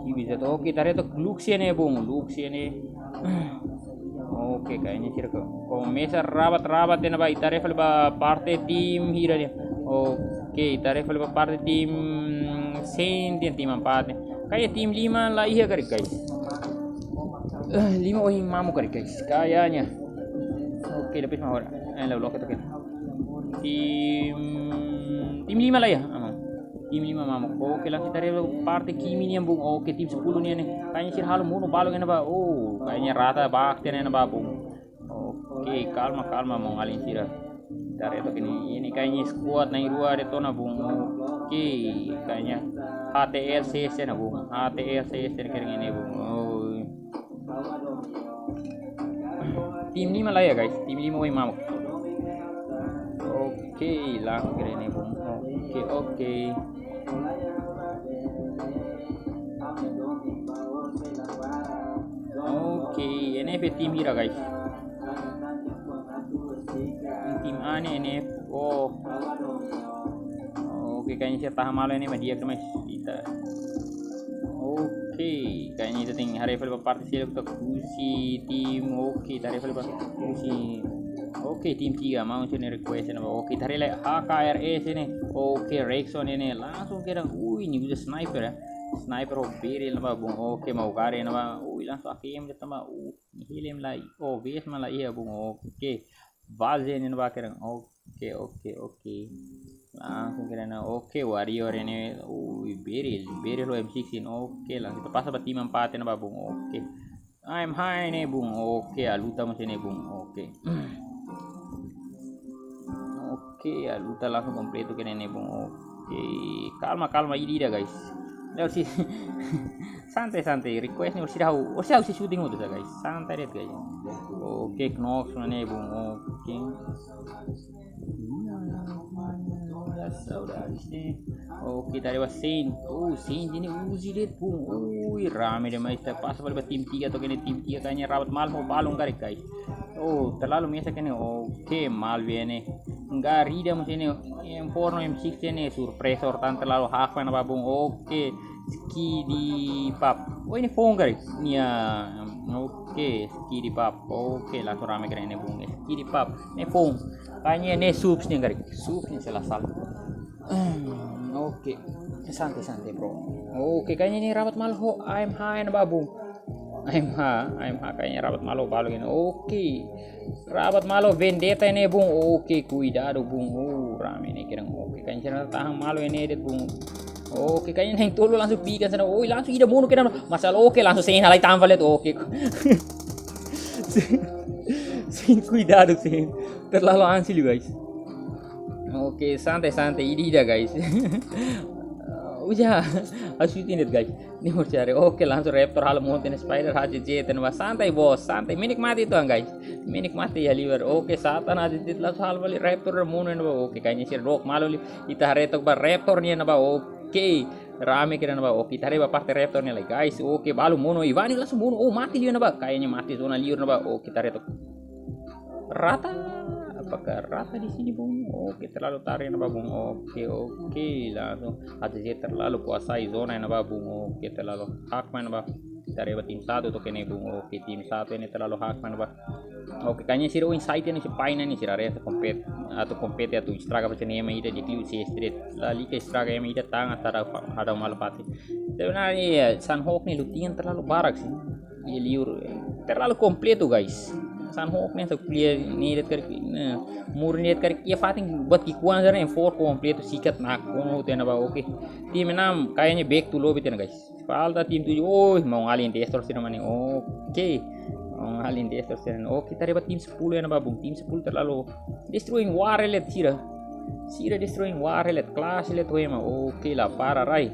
Ki bisa took. Oke, ita haree took Luxia ne'e bun. Luxia ne'e. Oke, kayaknya sira ko-, komesa rabat-rabat tiha ona ba. Ita haree fali ba parte tim hira de'it. Oke, ita haree fali ba parte tim Saint, tim empat ne'e. Kayaknya tim lima la iha karik, guys. Eh, lima ohin mamuk karik, guys. Kayaknya. Oke, depois mau. Eh, la loke took. Tim, tim lima la iha, aman. Tim lima mamuk. Oke, langsung ita haree parte Kimi nian bun. Oke, tim sepuluh nian ne'e. Kayaknya sira halo monu balu ona ba. Oh, kayaknya rata bak tiha ona ba bun. Oke, kalma, kalma, maun-alin sira. Ita haree took ne'e, ne'e kayaknya squad na'in-rua de'it ona bun. Oke, kayaknya H T L C S na bun. H T L C S keren ne'e bun. Oh. Tim lima la iha, guys. Tim lima oin mamuk. Oke, langsung keren ne'e bun. Oke, oke. Oke, N F tim hira, guys? Tim A ne'e N F. Oh. Oke, kayaknya sira tahan malu ne'e, mak di'ak demais ita. Oke, kayaknya ita tenke haree fali ba parte sira, ita husi tim. Oke, ita haree fali ba husi. Oke, tim tiga, maun sira-nia request ona ba. Oke, ita haree lai H K R S ne'e. Oke, Rexon ne'e langsung kedan. Ui, nia uza sniper ya. Sniper ho barrel ona ba bun. Oke, mau gare ona ba. Ui, langsung A K M de'it ona ba. Uh, nia helm la iha. Oh, vest mós la iha bun. Oke. Vaze ne'e ona ba kedan. Oke, oke, oke. Langsung kedan ona. Oke, Warrior ne'e. Ui, barrel, barrel ho M sixteen. Oke, langsung ita pasa ba tim empat ne'e ba bun. Oke. Aim high ne'e bun. Oke, Aluta mós ne'e bun. Oke. Oke, Aluta langsung kompletu kedan ne'e bun. Oke, kalma, kalma, ida-ida, guys. Ne'e hosi santai, santai. Request ne'e hosi ha'u, hosi ha'u sei shooting hotu sa, guys. Santai de'it, guys. Oke, Knox ne'e bun. Oke. Saudades ne'e. Oke, ita haree ba Saint. Oh, Saint ne'e Uzi de'it bun. Ui, rame demais. Ita pasa fali ba tim tiga took ne'e, tim tiga kayaknya rabat malu ho balun karik, guys. Oh, terlalu mesak ne'e. Oke, Malvi ne'e. Garida mós ne'e. M four no M sixteen ne'e. Suppressor tan terlalu hak mana ba bun. Oke. Skidipap. Oh, ne'e foun karik. Nia. Oke, Skidipap. Oke, langsung rame keren ne'e bun. Skidipap. Ne'e foun. Kayaknya ne'e Subs ne'e karik. Subs ne'e se la sala. Hmm, oke. Santai, santai, bro. Oke, kayaknya ne'e rabat malu ho A M H ne'e ba bun. A M H, A M H kayaknya rabat malu ho balun ne'e. Oke. Rabat malu ho Vendetta ne'e bun. Oke, kuidadu bun. Oh, rame ne'e kedan. Oke, kayaknya sira tahan malu ne'e de'it bun. Oke, kayaknya na'in-tolu langsung pikan sana. Oi, langsung ida monu kedan. Masalah, oke, langsung Saint halai tanpa lihat. Oke. Saint, kuidadu, Saint. Terlalu ansi liu, guys. Oke, santai, santai. Ida-ida, guys. Uza, asu tinit, guys. Ne'e mau cari. Oke, langsung Raptor halo monu tiha ona, Spider H J Z tiha ona ba. Santai, bos, santai. Menikmati itu, guys. Menikmati ya, liver. Oke, Satan H J Z langsung halo fali Raptor monu tiha ona ba. Oke, kayaknya sira dook malu liu. Ita haree took ba Raptor nian ona ba. Oke. Rame kedan ona ba. Oke, ita haree ba parte Raptor ne'e lai, guys. Oke, balu monu. Ivani langsung monu. Oh, mate liu ona ba. Kayaknya mate zona liur ona ba. Oke, ita haree took. Rata. Apakah rata di sini, bung? Oke, terlalu tarik ona ba, bung. Oke, oke, langsung H T Z terlalu kuasai zona ona ba, bung. Oke, terlalu hak main ona ba. Ita haree ba tim satu took ne'e, bung. Oke, tim satu ne'e terlalu hak main ona ba. Oke, kayaknya sira oin site ne'e, sira paina ne'e, sira haree atu kompet, atu kompete, atu estraga ba sira-nia ema ida, di'ak liu C S straight. Lalika estraga ema ida tan atu hada, hada malu pate. Sebenarnya ya, Sanhok ne'e looting terlalu barak sih. Iha liur, eh, terlalu kompletu, guys. San hok ne sa clear ni det kar na mur ni det kar ia fatin buat ki'ikoan sira ne'e for kompletu sikat nak kono tena ba. Oke. Tim enam kayaknya back to lobby tena, guys. Falta tim tujuh. Oh, mau ngalin destroy sira mane. Oke. Mau ngalin destroy sira. Oke, ita haree ba tim sepuluh ya na ba bung. Tim sepuluh terlalu destroying war elet sira. Sira destroying war elet, clash elet ho ema. Oke, la para rai.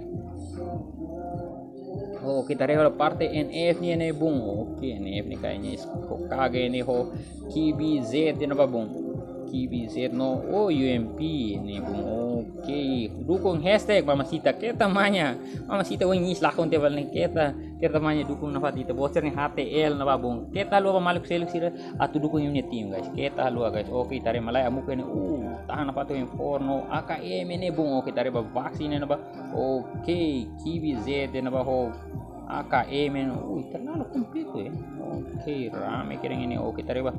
Oh, ita haree ba parte N F nian ne'e bung. Oke, N F nian kayaknya is-, Hokage ne'e ho Q B Z ne'e ba bung. Q B Z no, oh, U M P ne'e bung. Oke, dukung hashtag Mamacita. Keta manya. Mamacita weng is lakon te bal ne'e keta. Keta manya dukung nafatin ita-boot sira ne'e H T L ne'e ba bung. Keta haluha ba maluk seluk sira atu dukung imi-nia tim, guys. Keta haluha, guys. Oke, ita haree malae Amuka ne'e. Uh, tahan nafatin weng for no A K M ne'e bung. Oke, ita haree ba vaksin ne'e ba. Oke, Q B Z ne'e ba ho A K M ne'e. Uh, terlalu komplit ya. Oke, rame keren ini. Oke, ita haree ba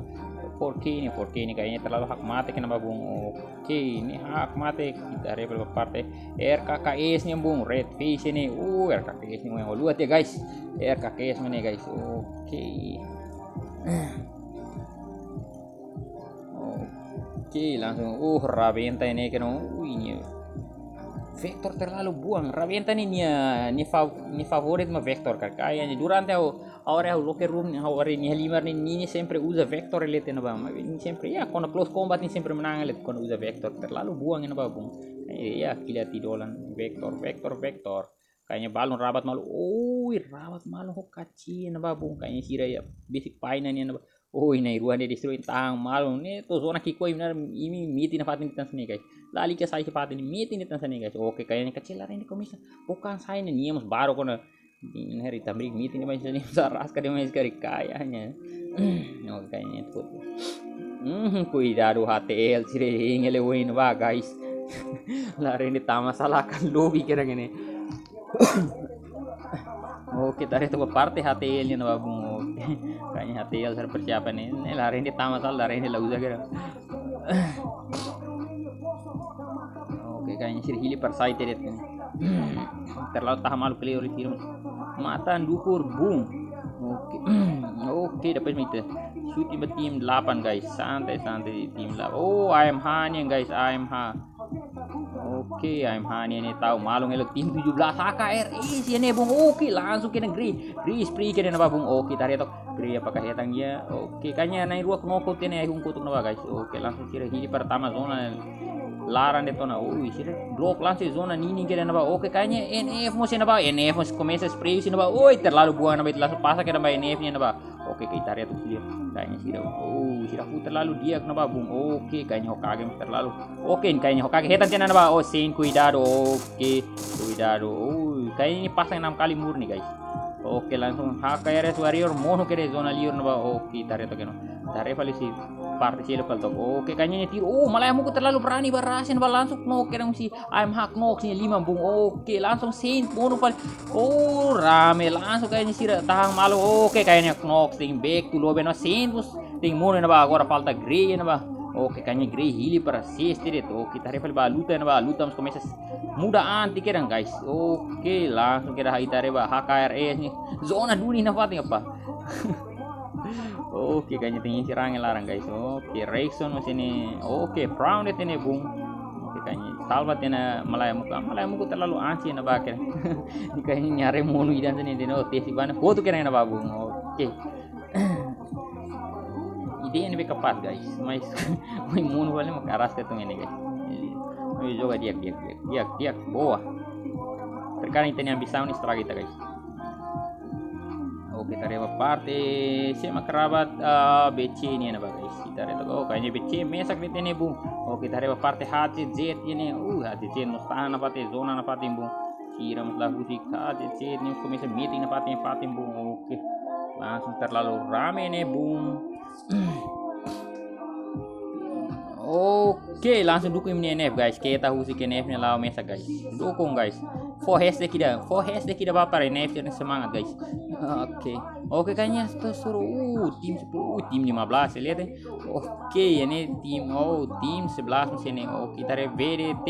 four K ne'e, four K ne'e kayaknya terlalu hak mate kena ba bung. Oke, ne'e hak mate. Ita haree ba parte R K K S ne'e bung, Red Face ne'e. Uh, R K K S ne'e weng luat ya, guys. R K K S ne'e, guys. Oke. Oke, langsung. Uh, Rabenta ne'e kena. Uh, ini Vector terlalu buang. Rabenta ne'e nia, nia fav-, nia favorit mak Vector, karik. Kayaknya durante ha'u, ha'u haree ha'u locker room, ha'u haree nia halimar ne'e, nia, nia sempre uza Vector elet ne'e ba. Mas nia sempre, ya, kuandu close combat nia sempre menang elet kuandu uza Vector. Terlalu buang ne'e ba bung. Eh, ya, kila ti dolan. Vector, Vector, Vector. Kayaknya balun rabat malu. Oi, rabat malu ho kaci ne'e ba bung. Kayaknya sira ya besik paina ne'e ba. Oi, na'in-rua ne'e destroy tang malu. Ne'e to'o zona ki'ikoan imi, imi miti nafatin de'it hanesan ne'e, guys. Lalika sai ke fatin miti de'it hanesan ne'e, guys. Oke, kayaknya kecil lah ini komisa. Bukan saya ne'e, nia mós baru kona. Ini hari tamrik miti ne'e mais ne'e sa raska de mais kari kayaknya. Oke, kayaknya itu. Hmm, kuidadu H T L sira ingele win ba, guys. Larende tama salakan lobby kira gini. Oke, ita haree ba parte H T L ne'e ba bung. Oke. Kayaknya H T L sira persiapan ne'e. Ne'e larende tama sala, larende la uza kira. Oke, kayaknya sira hili para sai de'it ne'e. Terlalu tahan malu player di film. Matan dukur bung. Oke. Oke, dapat mita. Shooting ba tim delapan, guys. Santai, santai tim delapan. Oh, A M H ne'e, guys, A M H. Oke, A M H ne'e, ne'e tau malu elo tim tujuh belas H K R S ne'e bung. Oke, langsung kena Grey. Grey spray kena ne'e ba bung. Oke, ita haree tok. Grey apakah hetan dia? Oke, kayaknya na'in-rua knock out ne'e ai hungko tuk ne'e ba, guys. Oke, langsung sira hili pertama zona laran de'it ona. Ui, sira block langsung zona ninin kena ne'e ba. Oke, kayaknya N F mós ne'e ba. N F mós komesa spray sira ne'e ba. Oi, terlalu buang ne'e ba, langsung pasa kena ba N F ne'e ba. Oke, ke ita haree tok sira. Kayaknya sira. Oh, sira hu terlalu di'ak ne'e ba bung. Oke, kayaknya Hokage terlalu. Oke, kayaknya Hokage hetan tiha ona ne'e ba. Oh, Saint kuidadu. Oke, kuidadu. Oh, kayaknya ini pasang enam kali murni, guys. Oke, langsung H K R S Warrior mono kena zona liur ne'e ba. Oke, ita haree tok kena. Ita haree fali husi parte seluk fali tok. Oke, kayaknya ini tiro. Oh, malae Amuka terlalu berani ba rasen ba langsung knock kena husi A M H knock sini lima bung. Oke, langsung Saint mono fali. Oh, rame langsung kayaknya sira tahan malu. Oke, kayaknya knock sing back to lobby no Saint bus. Ting mono ne'e ba, agora falta Grey ne'e ba. Oke, kayaknya Grey hili para assist de'it. Oke, ita haree fali ba Luta ne'e ba, Luta mós komesa muda anti kira, guys. Oke, langsung kira ita haree ba H K R S ne'e. Zona duni nafatin apa? Oke, kayaknya tinggi sirang laran, guys. Oke, Rexon mós ne'e. Oke, Brown de'it ne'e bung. Oke, kayaknya salva tiha ona malae Amuka. Malae Amuka terlalu ansi ne'e ba kira. Kayaknya nyare mono ida hanesan ne'e, no, tesi bana. Foto kira ne'e ba bung. Oke. Ide ne'ebé kapás, guys. Mas, mas mono fali mak araska tun ne'e, guys. Mas joga di'ak, di'ak, di'ak, di'ak, di'ak, boa. Terkadang ita-nia ambisaun ne'e estraga ita, guys. Oke, ita haree ba parte, sé mak rabat, ah, B C nian ne'e ba, guys. Ita haree tok, oh, kayaknya B C mesak de'it ne'e bung. Oke, ita haree ba parte H Z Z ne'e. Uh, H Z Z mós tahan nafatin, zona nafatin bung. Sira mós la husik, H Z Z ne'e komesa meeting nafatin, fatin bung. Oke. Langsung terlalu rame ne'e bung. Oke, langsung dukung imi-nia N F, guys. Keta husik N F ne'e la'o mesak, guys. Dukung, guys. Fó hashtag ida, fó hashtag ida ba para N F ne'e semangat, guys. Oke. Oke, kayaknya ita suru, uh, tim sepuluh, uh, tim lima belas, lihat ya. Oke, ini tim, oh, tim sebelas mós ne'e. Oke, ita haree V D T.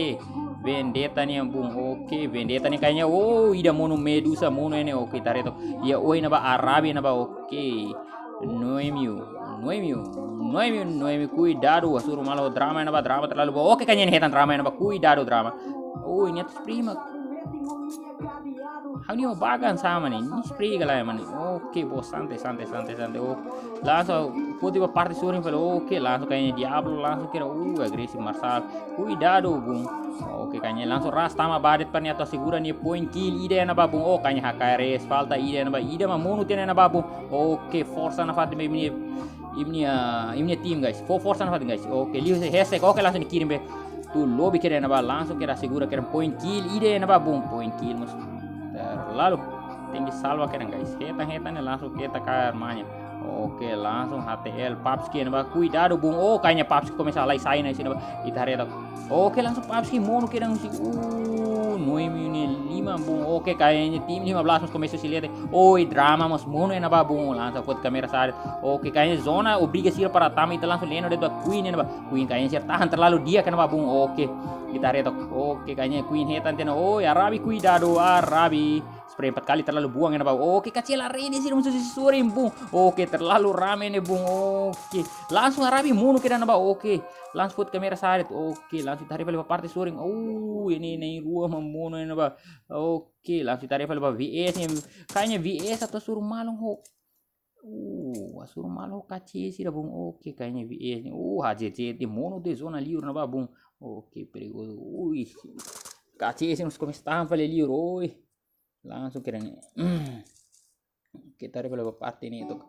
Vendetta nian bung. Oke, Vendetta nian kayaknya, oh, ida mono Medusa mono ne'e. Oke, ita haree tok. Ya, oh, ne'e ba Arabia ne'e ba. Oke. Noemio. Noemi, Noemi, Noemi, kuidadu, hasoru malu ho Drama iha ne'ebá, Drama terlalu boot. Oke, kayaknya nia hetan Drama iha ne'ebá, kuidadu Drama. Oh, ini atas prima. Ha'u-nia bagan sama ne'e, nia spray ka lae, mano. Oke, bos, santai, santai, santai, santai. Oh, langsung foti ba parte sorin fali. Oke, langsung kayaknya Diablo, langsung kira, uh, agresif Marshall. Kuidadu, bung. Oke, kayaknya langsung ras tama ba de'it para nia atu asegura nia point kill ida iha ne'ebá, bung. Oh, kayaknya H K R S, falta ida iha ne'ebá, ida mak monu tiha iha ne'ebá, bung. Oke, forsa nafatin ba imi-nia, imi-nia, imi-nia tim, guys. Fó forsa nafatin, guys. Oke, liu sei hesek. Oke, langsung nia kirim be. Tu lobi kira iha ne'ebá, langsung kira asegura kira point kill ida iha ne'ebá, bung. Point kill mós terlalu. Tenke salva kira, guys. Hetan, hetan ne'e langsung keta kaer manya. Oke, langsung H T L, Papski iha ne'ebá, kuidadu, bung. Oh, kayaknya Papski komesa halai sai ona iha ne'ebá. Ita haree tok. Oke, langsung Papski monu kira husi. Uh, Noemi nia lima, bung. Oke, kayaknya tim lima belas mós komesa sei lete. Oi, Drama mós monu iha ne'ebá, bung. Langsung foti kamera sa'e. Oke, kayaknya zona obriga sira para tama, ita langsung leno de'it ba Queen iha ne'ebá. Queen kayaknya sira tahan terlalu di'ak iha ne'ebá, bung. Oke. Ita haree tok. Oke, kayaknya Queen hetan tiha ona. Oi, Arabi, kuidadu, Arabi. Spray empat kali terlalu buang iha ne'ebá. Oke, Katie la Reine sira mós sei sorin, bung. Oke, terlalu rame ne'e, bung. Oke. Langsung Arabi monu kira iha ne'ebá. Oke. Langsung foti kamera sa'e de'it. Oke, langsung ita haree fali ba parte sorin. Oh, ini, ini rua mak monu iha ne'ebá. Oke, langsung ita haree fali ba V S ne'e. Kayaknya V S atu hasoru malu ho. Uh, hasoru malu ho Katie sira, bung. Oke, kayaknya V S ne'e. Uh, H Z Z ne'e monu tiha zona liur iha ne'ebá, bung. Oke, perigozu. Ui, Katie sira mós komesa tahan fali liur, oi. Langsung kira ne'e. Oke, ita haree fali ba parte ne'e tok.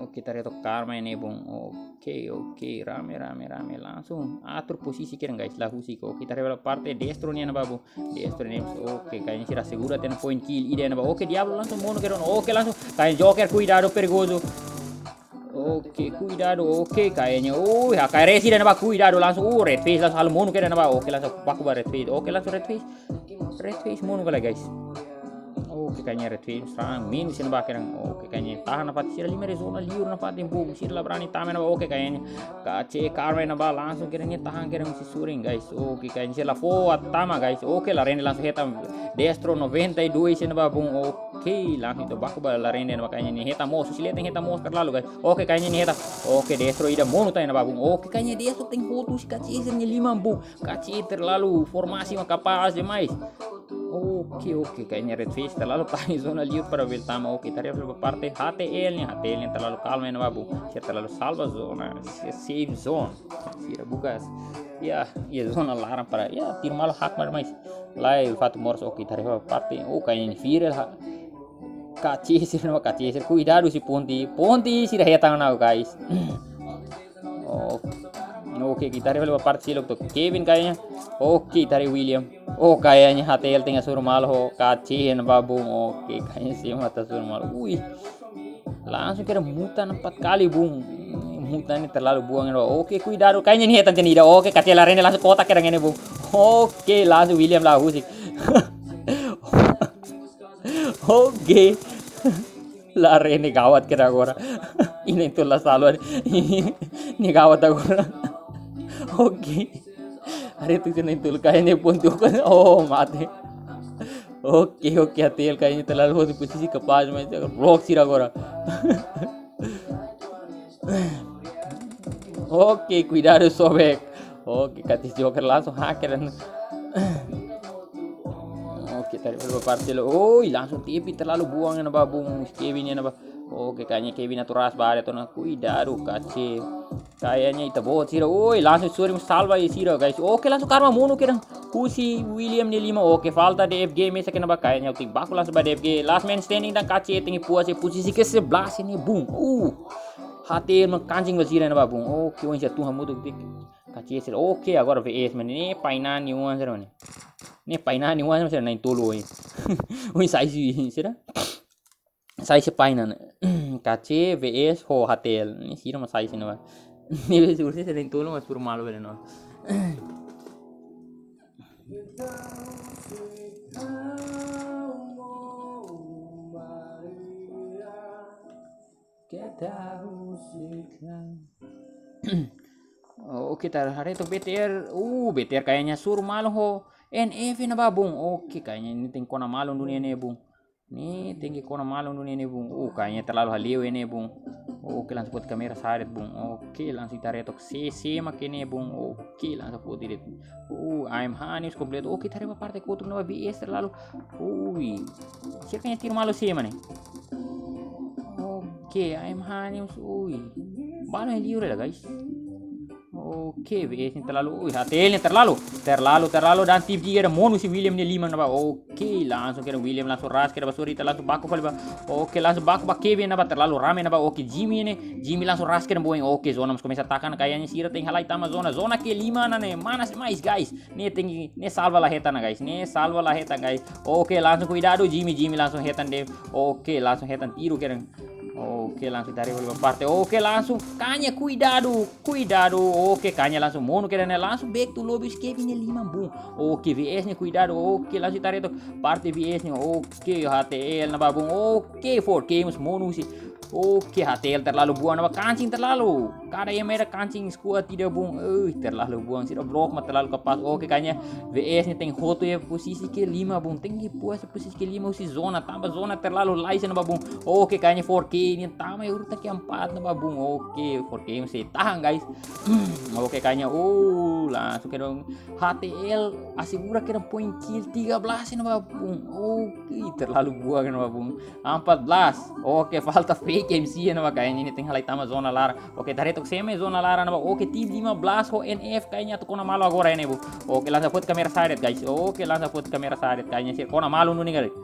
Oke, ita haree tok Karma iha ne'e, bung. Oke, oke, rame, rame, rame. Langsung atur posisi kira, guys. La husik. Oke, ita haree fali ba parte Destro nian ne'ebá, bung. Destro nian. Oke, kayaknya sira asegura tiha ona point kill ida iha ne'ebá. Oke, Diablo langsung monu kira. Oke, langsung. Kayaknya Joker, kuidadu, perigozu. Oke, kuidadu. Oke, kayaknya. Oh, H K R S iha ne'ebá, kuidadu langsung. Oh, Red Face langsung halo monu kira iha ne'ebá. Oke, langsung baku ba Red Face. Oke, langsung Red Face. Red Face monu kala, guys. Oke, kayaknya Red Face serang minus iha ne'ebá kira. Oke, kayaknya tahan nafatin sira lima iha zona liur nafatin, bung. Sira la berani tama iha ne'ebá. Oke, kayaknya Katie Karma iha ne'ebá langsung kira nia tahan kira husi sorin, guys. Oke, kayaknya sira la fó tama, guys. Oke, la Reine langsung hetan Destro noventa e dois iha ne'ebá, bung. Oke, langsung ita baku ba la Reine iha ne'ebá, kayaknya nia hetan moos. Husi leten hetan moos terlalu, guys. Oke, kayaknya nia hetan. Oke, Destro ida monu tiha iha ne'ebá, bung. Oke, kayaknya Destro tenke hotu husi Katie sira-nia liman, bung. Katie terlalu formasi mak kapás demais. Oke, oke, kayaknya Red Face terlalu tahan iha zona liur para bele tama. Oke, ita haree fali ba parte H T L nian, H T L nian terlalu kalma iha ne'ebá, bung. Sira terlalu salva zona, sira safe zone. Sira buka, ya, ya zona laran para, ya, tiru malu hakmatek mais. Lae, ulfatu moras. Oke, ita haree fali ba parte. Oh, kayaknya ini viral ha. Katie sira, no, Katie sira. Kuidadu husi ponte. Ponte sira hetan ona, guys. Oh. Oke, ita haree fali ba parte seluk tok. Kevin kayaknya. Oke, ita haree William. Oh, kayaknya H T L tenke hasoru malu ho Katie iha ne'ebá, bung. Oke, kayaknya sira mak atu hasoru malu. Ui. Langsung kira muta empat kali, bung. Muta ne'e terlalu buang, no. Oke, kuidadu. Kayaknya nia hetan tiha ona ida. Oke, Katie la Reine langsung kotak kira ne'e, bung. Oke, langsung William la husik. Oke. La Reine gawat kira agora. Ida ne'e tu la salva. Ne'e gawat agora. Oke. Haree tok, ida ne'e tu kayaknya ponte. Oh, mate. Oke, oke, H T L kayaknya terlalu hotu posisi kapás, mais block sira agora. Oke, kuidadu, sobek. Oke, Katie Joker langsung hacker dan. Oke, ita haree fali ba parte seluk. Oi, langsung T P terlalu buang iha ne'ebá, bung. Kevin iha ne'ebá. Oke, kayaknya Kevin atu ras ba de'it ona, kuidadu, Katie. Kayaknya ita-boot sira. Oi, langsung sorin salva sira, guys. Oke, langsung Karma monu kira husi William nia lima. Oke, falta D F G mesak iha ne'ebá, kayaknya. Oke, baku langsung ba D F G. Last man standing dan Katie tenke puas iha posisi ke sebelas ne'e, bung. Uh. H T L mak kancing ba sira iha ne'ebá, bung. Oke, oinsá atu hamutuk tik. Katie sira. Oke, agora V S, mano. Ne'e painan nia oan sira, mano. Ne'e painan nia oan sira, na'in-tolu, oi. Oi, sai si, sira. Sai si painan. Katie V S ho H T L. Ne'e sira mak sai si, no. Ne'e V S ursi sira na'in-tolu mak hasoru malu bele, no. Oke, ita haree tok B T R. Uh, B T R kayaknya hasoru malu ho N F iha ne'ebá, bung. Oke, kayaknya nia tenke kona malu dunia ne'e, bung. Ne'e tenke kona malu duni ne'e bun. Oh, kayaknya terlalu hale'u ne'e bun. Oke, langsung foti kamera sa'e de'it bun. Oke, langsung ita haree took sé, sé mak ne'e bun. Oke, langsung foti de'it. Oh, A M H news kompletu. Oke, ita haree ba parte kotuk ne'ebá V S terlalu. Ui. Sira kayaknya tiru malu sé mak ne'e. Oke, A M H news. Ui. Balu yang liur lah, guys. Oke, V S ne'e terlalu. Ui, H T L ne'e terlalu. Terlalu, terlalu. Dan tim tiga ada Monu husi William ne'e liman ne'ebá. Oke, langsung kedan William, langsung ras kedan ba suri, ita langsung baku fali ba. Oke, langsung baku ba Kevin ne'ebá, terlalu rame ne'ebá. Oke, Jimmy ne'e. Jimmy langsung ras kedan ba oin. Oke, zona mós komesa takan, kayaknya sira tenke halai tama zona. Zona kelima ne'e, mana mais, guys. Ne'e tenke, ne'e salva la hetan ona, guys. Ne'e salva la hetan, guys. Oke, langsung kuidadu Jimmy, Jimmy langsung hetan de'it. Oke, langsung hetan tiru kedan. Oke, langsung tarik bola ba parte. Oke, langsung Kanye, kuidadu, kuidadu. Oke, Kanye langsung Monu kedan ne'e, langsung back to lobby, Kevin ne'e liman bun. Oke, V S ne'e kuidadu. Oke, langsung tarik took parte V S ne'e. Oke, H T L ne'ebá bun. Oke, four K mós Monu husi. Oke, H T L terlalu buang ne'ebá, kancing terlalu. Kada yang merah kancing, squad tidak bun. Eh, terlalu buang, sira blok mak terlalu kapás. Oke, kayaknya V S ne'e tenke hotu iha posisi kelima bun. Tenke puas posisi kelima husi zona, tanba zona terlalu lais ne'ebá bun. Oke, kayaknya four K ne'e tama iha urutan keempat ne'ebá bun. Oke, four K masih tahan, guys. Oke, kayaknya, oh, langsung kedan H T L asegura kedan poin kill tiga belas ne'ebá bun. Oke, terlalu buang ne'ebá bun. Empat belas. Oke, falta fake M C ne'ebá, kayaknya ne'e tenke halai tama zona laran. Oke, ita haree took sé mak zona laran ne'ebá. Oke, tim lima belas ho N F kayaknya atu kona malu agora ne'e bun. Oke, langsung foti kamera sa'e de'it, guys. Oke, langsung foti kamera sa'e de'it, kayaknya sira kona malu duni, guys.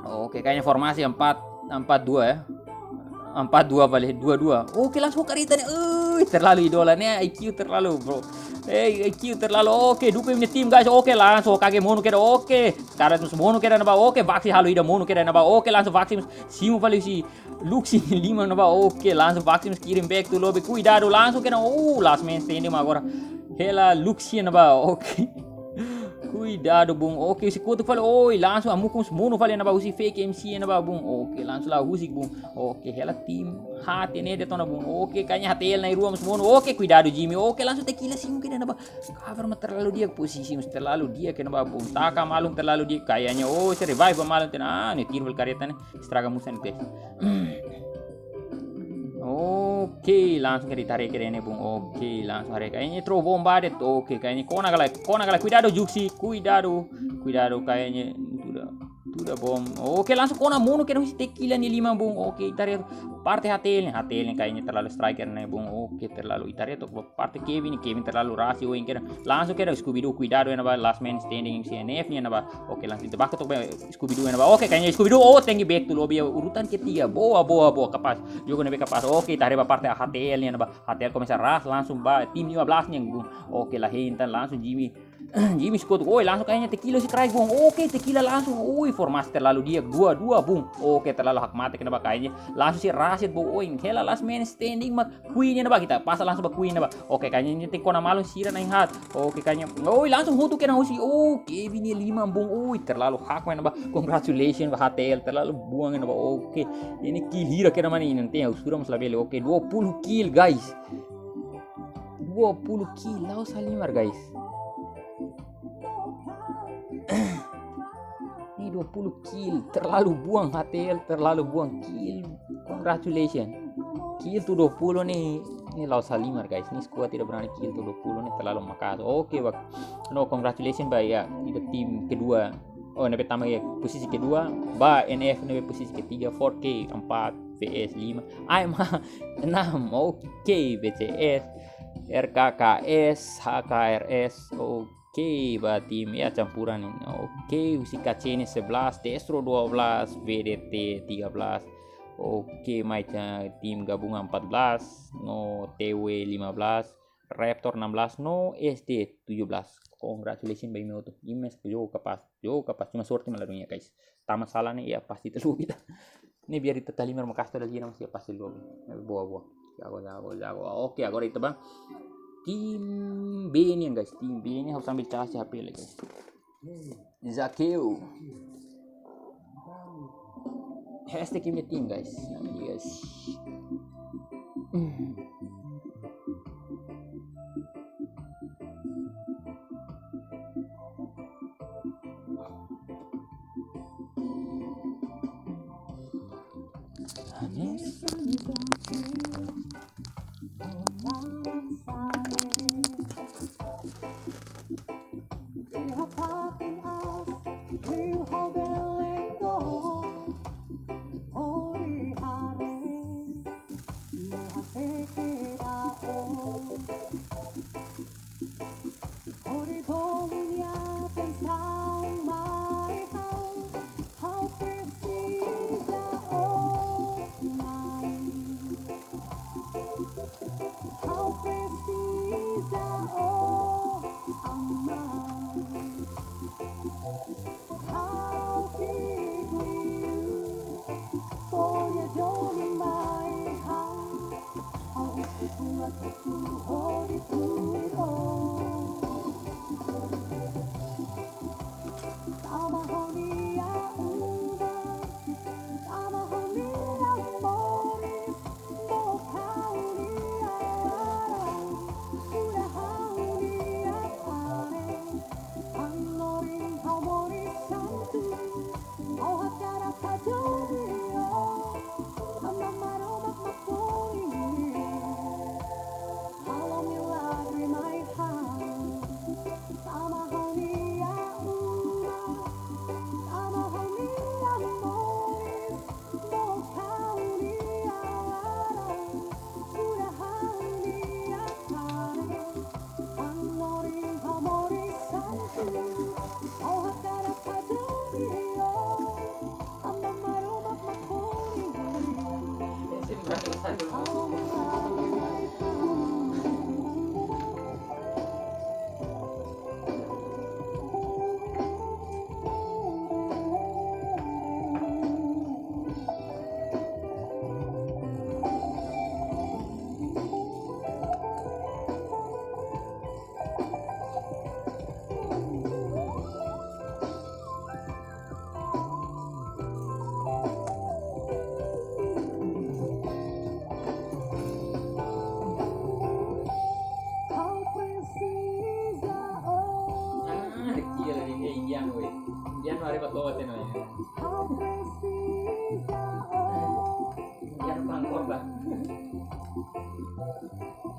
Oke, kayaknya formasi empat, empat dua ya. Empat dua fali, dua dua. Oke, langsung kareta ne'e. Ui, terlalu idola ne'e, I Q terlalu, bro. Eh, I Q terlalu. Oke, duku imi-nia tim, guys. Oke, langsung Kage Monu kedan. Oke, karet mós Monu kedan ne'ebá. Oke, Vaxi halo ida Monu kedan ne'ebá. Oke, langsung Vaxi mós simu fali husi Luxi liman ne'ebá. Oke, langsung Vaxi mós kirim back to lobby. Kuidadu, langsung kedan. Oh, last man standing mak agora. Hela Luxi ne'ebá. Oke. Kuidadu bun. Oke, husi kotuk fali. Oi, langsung Amuku mós Monu fali ne'ebá husi fake M C ne'ebá bun. Oke, langsung la husik bun. Oke, hela tim H T L ne'e detona bun. Oke, kayaknya H T L na'in-rua mós Monu. Oke, kuidadu Jimmy. Oke, langsung Tequila simu kedan ne'ebá. Cover mak terlalu di'ak, posisi mós terlalu di'ak kedan ne'ebá bun. Taka malun terlalu di'ak kayaknya. Oh, sira revive ba malun tiha ona. Ah, ne'e tiru fali kareta ne'e. Estraga musan, guys. Oke, langsung ke ditarik ke ne'e bun. Oke, langsung haree. Kayaknya throw bomb ba de'it. Oke, kayaknya kona ka lae, kona ka lae. Kuidadu Juksi, kuidadu. Kuidadu, kayaknya itu dah. Itu dah bom. Oke, langsung kona Monu kedan husi Tequila ne'e liman bun. Oke, ita haree parte H T L ne'e. H T L ne'e kayaknya terlalu striker ne'e bun. Oke, terlalu, ita haree took ba parte Kevin ne'e. Kevin terlalu rasik, oh, yang kedan. Langsung kedan Scooby-Doo, kuidadu ne'ebá, last man standing M C N F ne'e ne'ebá. Oke, langsung ita baku took ba Scooby-Doo ne'ebá. Oke, kayaknya Scooby-Doo, oh, tenke back to lobby, urutan ketiga. Boa, boa, boa, kapás. Jogu ne'ebé kapás. Oke, ita haree ba parte H T L ne'e ne'ebá. H T L komesa ras, langsung ba tim lima belas ne'e bun. Oke, la hein tan, langsung Jimmy. Jimmy Scott, oi, langsung kayaknya Tequila husi kraik bun. Oke, Tequila langsung, oi, formasi terlalu di'ak, dua dua bun. Oke, terlalu hakmatek ne'ebá kayaknya. Langsung sira ras de'it bun, oi, hela last man standing mak Queen ne'ebá, ita pasa langsung ba Queen ne'ebá. Oke, kayaknya ne'e tenke kona malu sira na'in-haat. Oke, kayaknya, oi, langsung hotu kedan husi. Oke, Kevin ne'e liman bun. Oi, terlalu hakmatek ne'ebá. Congratulations ba H T L, terlalu buang ne'ebá. Oke, ne'e kill hira kedan mak ne'e, ne'e tenke usura mós labele. Oke, dua puluh kill, guys. Dua puluh kill, la'ós halimar, guys. Ne'e dua puluh kill, terlalu buang H T L, terlalu buang kill. Congratulations. Kill to'o dua puluh ne'e, ne'e la'ós halimar, guys. Ne'e squad tidak berani kill to'o dua puluh ne'e, terlalu maka'as. Oke, bak. No, congratulations ba, ya, ita tim kedua. Oh, ne'ebé tama iha posisi kedua, ba N F ne'ebé posisi ketiga, four K empat, V S lima, A M H enam, oke, B C S, R K K S, H K R S, oke, ba tim ya campuran ne'e. Oke, husi K C N sebelas, Destro dua belas, V D T tiga belas. Oke, mai ta tim gabungan empat belas, no T W lima belas, Raptor enam belas, no S D tujuh belas. Congratulations ba imi hotu. Imi jogu kapás, jogu kapás. Cuma sorte mak la duni, guys. Tama sala ne'e, ya pasti ita lobby ita. Ne'e biar ita halimar maka'as to'o lagi, ne'e masih pasti lobby. Boa, boa. Jago, jago, jago. Oke, agora ita ba tim B nian, guys. Tim B nian, ha'u sambil cas H P lai, guys. Zakeu. Hashtag imi-nia tim, guys. Nama dia, guys. Hmm. Hori bolu nia atensaun mai ha'u, ha'u presiza ó mai. Ha'u presiza ó, Aman. Ha'u ki'ik liu, ko'alia duni mai ha'u. Ha'u husu buat hotu hodi tuir ó. Tama ha'u-nia uma, tama ha'u-nia moris, book ha'u-nia laran, furak ha'u-nia haree. Hanorin ha'u moris santu, ha'u hakarak hadomi ó. Aman Maromak mak ko'alia, halo milagre mai ha'u. Tama ha'u-nia uma, tama ha'u-nia moris, book ha'u-nia laran, furak ha'u-nia haree. Hanorin ha'u moris santu, ha'u hakarak hadomi ó. Aman Maromak mak ko'alia, halo milagre mai ha'u. Ha'u presiza ó. Ah, aqui, ela vem de indiano, ué. Indiano, arriba todo, não é? Ha'u presiza ó. Indiano, bang, korban.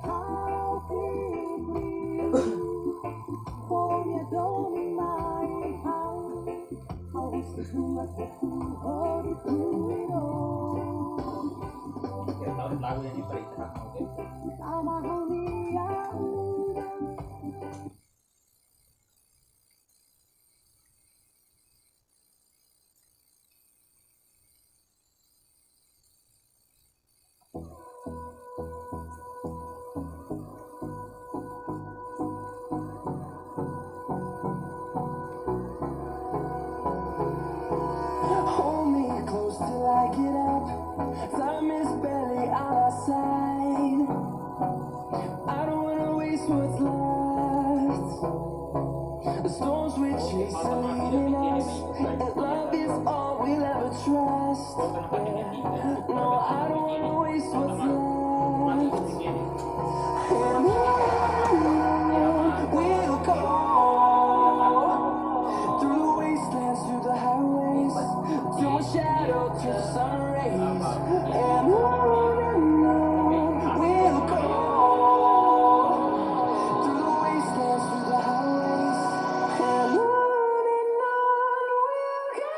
Ha'u ki'ik liu, ko'alia duni mai ha'u. Ha'u husu buat hotu hodi tuir ó. Kita tahu lagu yang diperintah, oke. Tama ha'u-nia uma. Hold me close till I get up. Time is barely on our side. I don't wanna waste what's left. The storms we chase are leading us, and love is all we'll ever trust. No, I don't wanna waste what's left. And on we'll go, through the wastelands, through the highways, till my shadow turns to sun rays. And on and on we'll go, through the wastelands, through the highways. And on and on we'll go.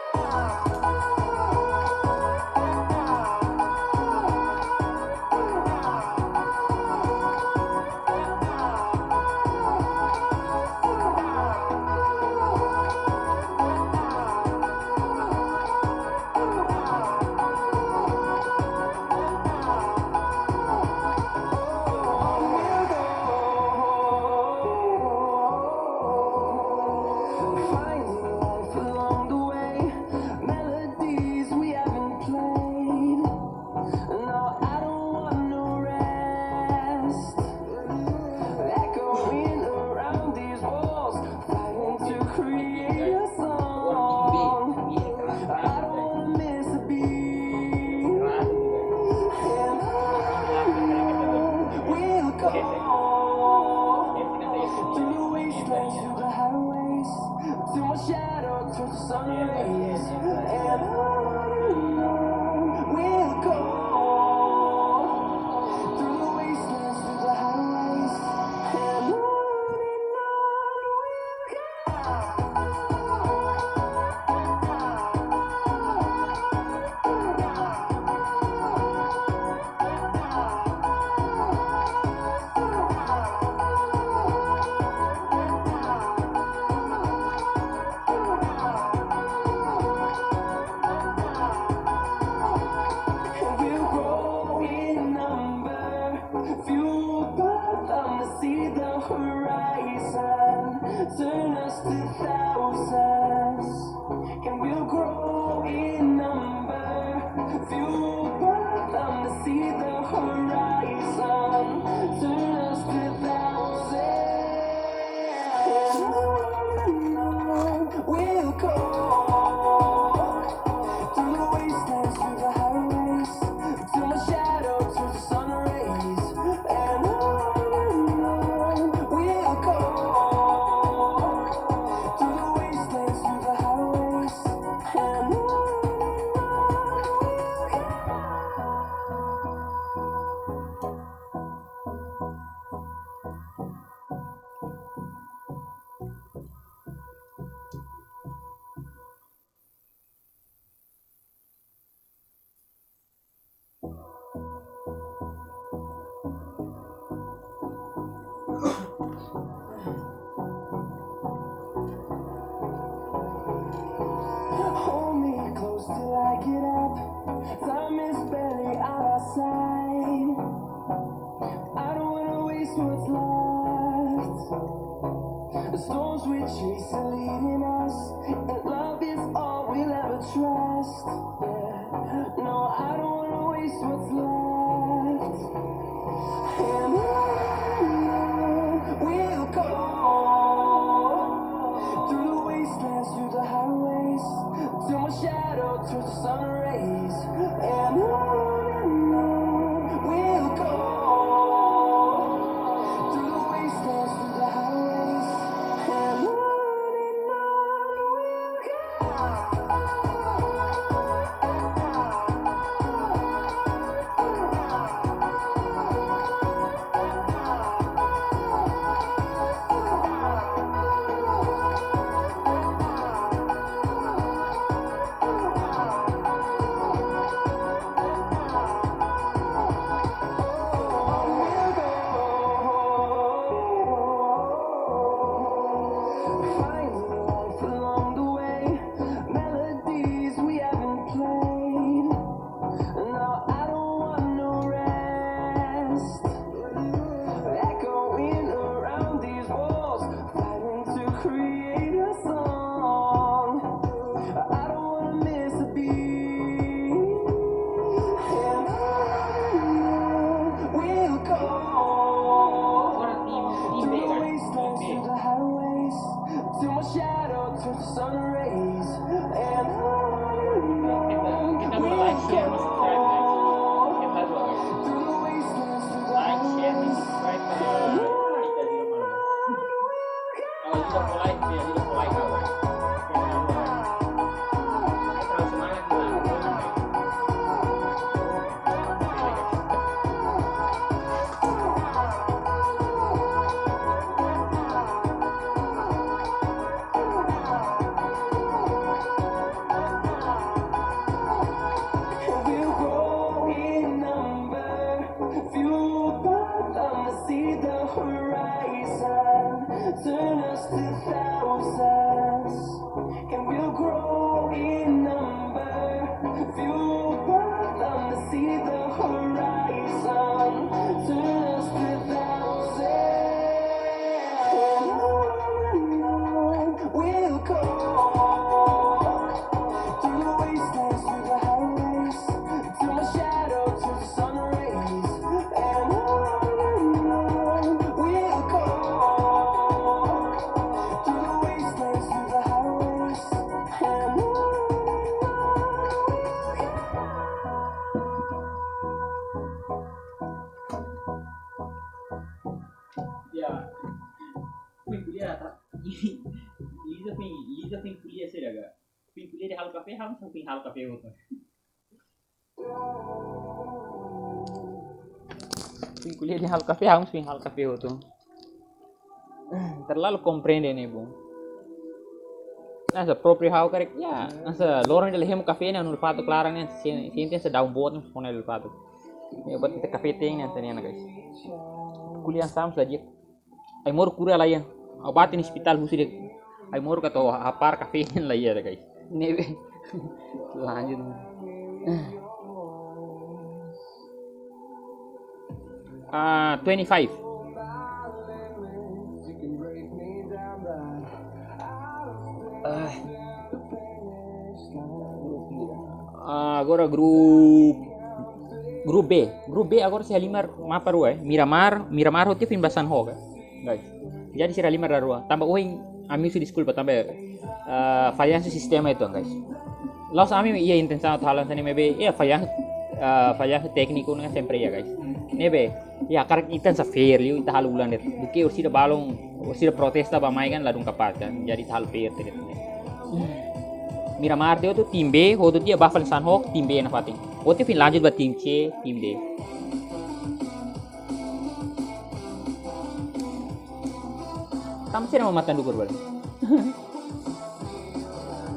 Finding life along the way, melodies we haven't played. No, I don't want no rest. Echoing around these walls, fighting to create a song. I don't wanna miss a beat. And on we'll go, through the wastelands, through the highways, till my shadow turns to sun rays. And on and on we'll go. Through the sun rays, and on and on we'll go. Through the wastelands, through the highways, and on and on we'll go. Finding life along the way, melodies we haven't played. No, I don't want no rest. Echoing around these walls, fighting to create a song. I don't wanna miss a beat. And on we'll go. Through the wastelands, through the highways, till my shadow turns to sun rays. And on we'll go. Through the wastelands, through the highways. We'll grow in number, fueled by them to see the horizon. Turn us to thousands, and we'll grow in number, fueled by them to see the horizon. Turn us to thousands, and on and on we'll go. Through the wastelands, through the highways, till my shadow turns to sun rays. And on and on we'll go. Through the wastelands, through the highways, and on and on we'll go. Ya. Foin ko'alia ta. Liza foin, Liza foin ko'alia saida ka? Foin ko'alia dehan halo kafé, ha'u foin halo kafé hotu. Foin ko'alia dehan halo kafé, ha'u foin halo kafé hotu. Terlalu komprende ne'e, bun. Hanesan própriu ha'u karik, ya, hanesan loron ida la hemu kafé ne'e, anu fatuk laran ne'e, sente hanesan daun boot ne'e, fó ona hela fatuk. Ya, buat ita kafé te'in ne'e, hanesan ne'e, guys. Ko'alia hanesan saida. Ai-moruk kura laiha. Ha'u bá tiha ona ospitál husu de'it. Ai-moruk atu hapara kafé laiha ida, guys. Ne'ebé. Lanjut. Ah, twenty-five. Ah. Ah, agora grupu, grupu B. Grupu B agora sei halimar mapa rua, eh. Miramar, Miramar hotu foin ba Sanhok, eh. Guys. Jadi sira halimar dala rua. Tanba ohin ami husu deskulpa tanba, eh, fallansu sistema uitoan, guys. La'ós ami iha intensaun atu halo hanesan ne'e maibé, iha fallansu, eh, fallansu tékniku ne'e sempre iha, guys. Ne'ebé, ya, karik ita hanesan fair liu, ita halo ulang de'it. Duké orsida balun, orsida protesta bá-mai kan ladún kapás kan. Jadi ita halo fair de'it. Miramar tiha hotu, tim B hotu tiha, bá fali Sanhok, tim B nafatin. Hotu foin lanjut ba tim C, tim D. Tanba sira mak matan dukur bali.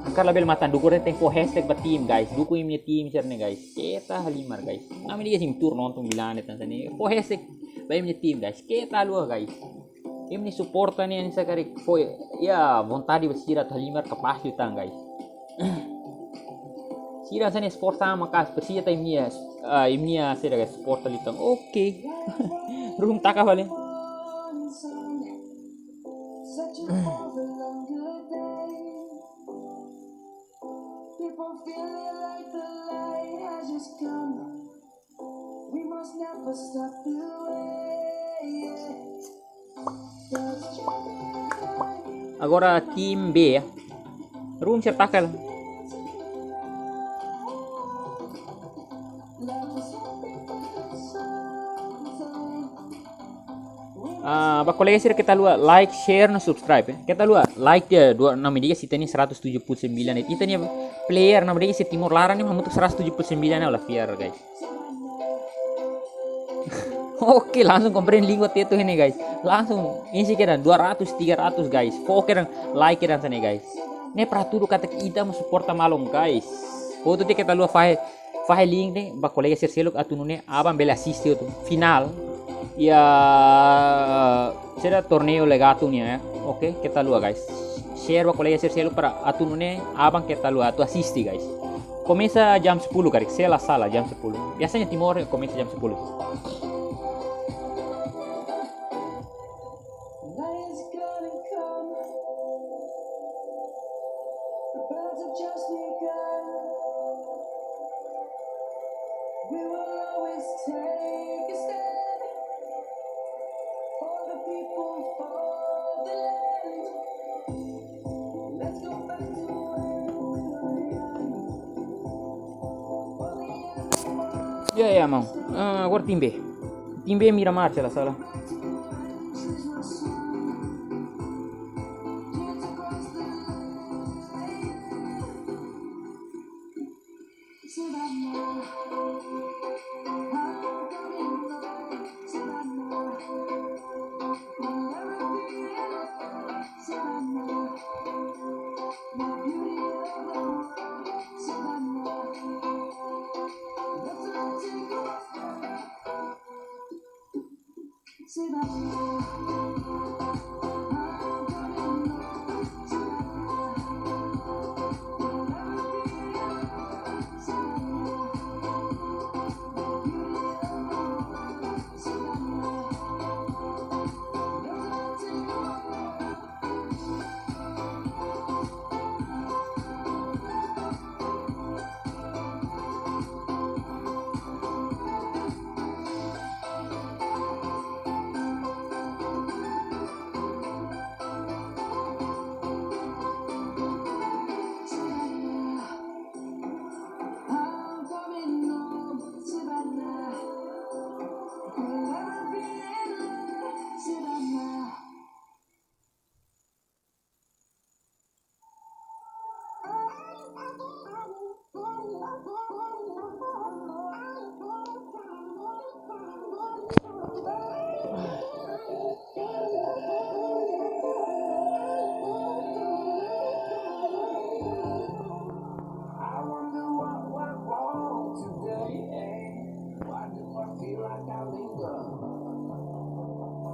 Hakarak labele matan dukur, tenke fó hashtag ba tim, guys. Dukung imi-nia tim sira-ne'e, guys. Keta halimar, guys. Ami diga sim tur nonton bilan de'it hanesan ne'e. Fó hashtag ba imi-nia tim, guys. Keta haluha, guys. Imi-nia suporta ne'e hanesan karik fó, ya, vontade ba sira atu halimar, kapás liután, guys. Sira hanesan ne'e esforsa maka'as, presiza ita-nia, ah, imi-nia sira, guys, suporta liután. Oke. Ruma taka fali. People feeling like the light has just come. We must never stop the way, yeah. Agora tim B, ya. Ruma sira taka. Ah, ba kolega sira, keta haluha like, share no subscribe, eh. Keta haluha like tiha, dua, nama dia si teni seratus tujuh puluh sembilan, eh. Ita-nia player nama dia si Timor laran ne'e hamutuk seratus tujuh puluh sembilan, eh, la fiar, guys. Oke, langsung komprende língua teto ini, guys. Langsung isi kedan dua ratus, tiga ratus, guys. Fó kedan like kedan sana, guys. Ne'e para hatudu katak ita mak suporta malu, guys. Hotu tiha, keta haluha fahe, fahe link ne'e ba kolega sira seluk atu nune'e aban bele asiste hotu. Final. Ya, sira torneiu Legato nian, ya. Oke, keta haluha, guys. Share ba kolega sira seluk para atu nune'e aban, keta haluha, atu asiste, guys. Komesa jam sepuluh karik, se la sala jam sepuluh. Biasanya Timor komesa jam sepuluh. Ya, ya, mau. Ah, agora timbe. Timbe Miramar, se la sala. I wonder what went wrong today, eh? Why do I feel like I linger?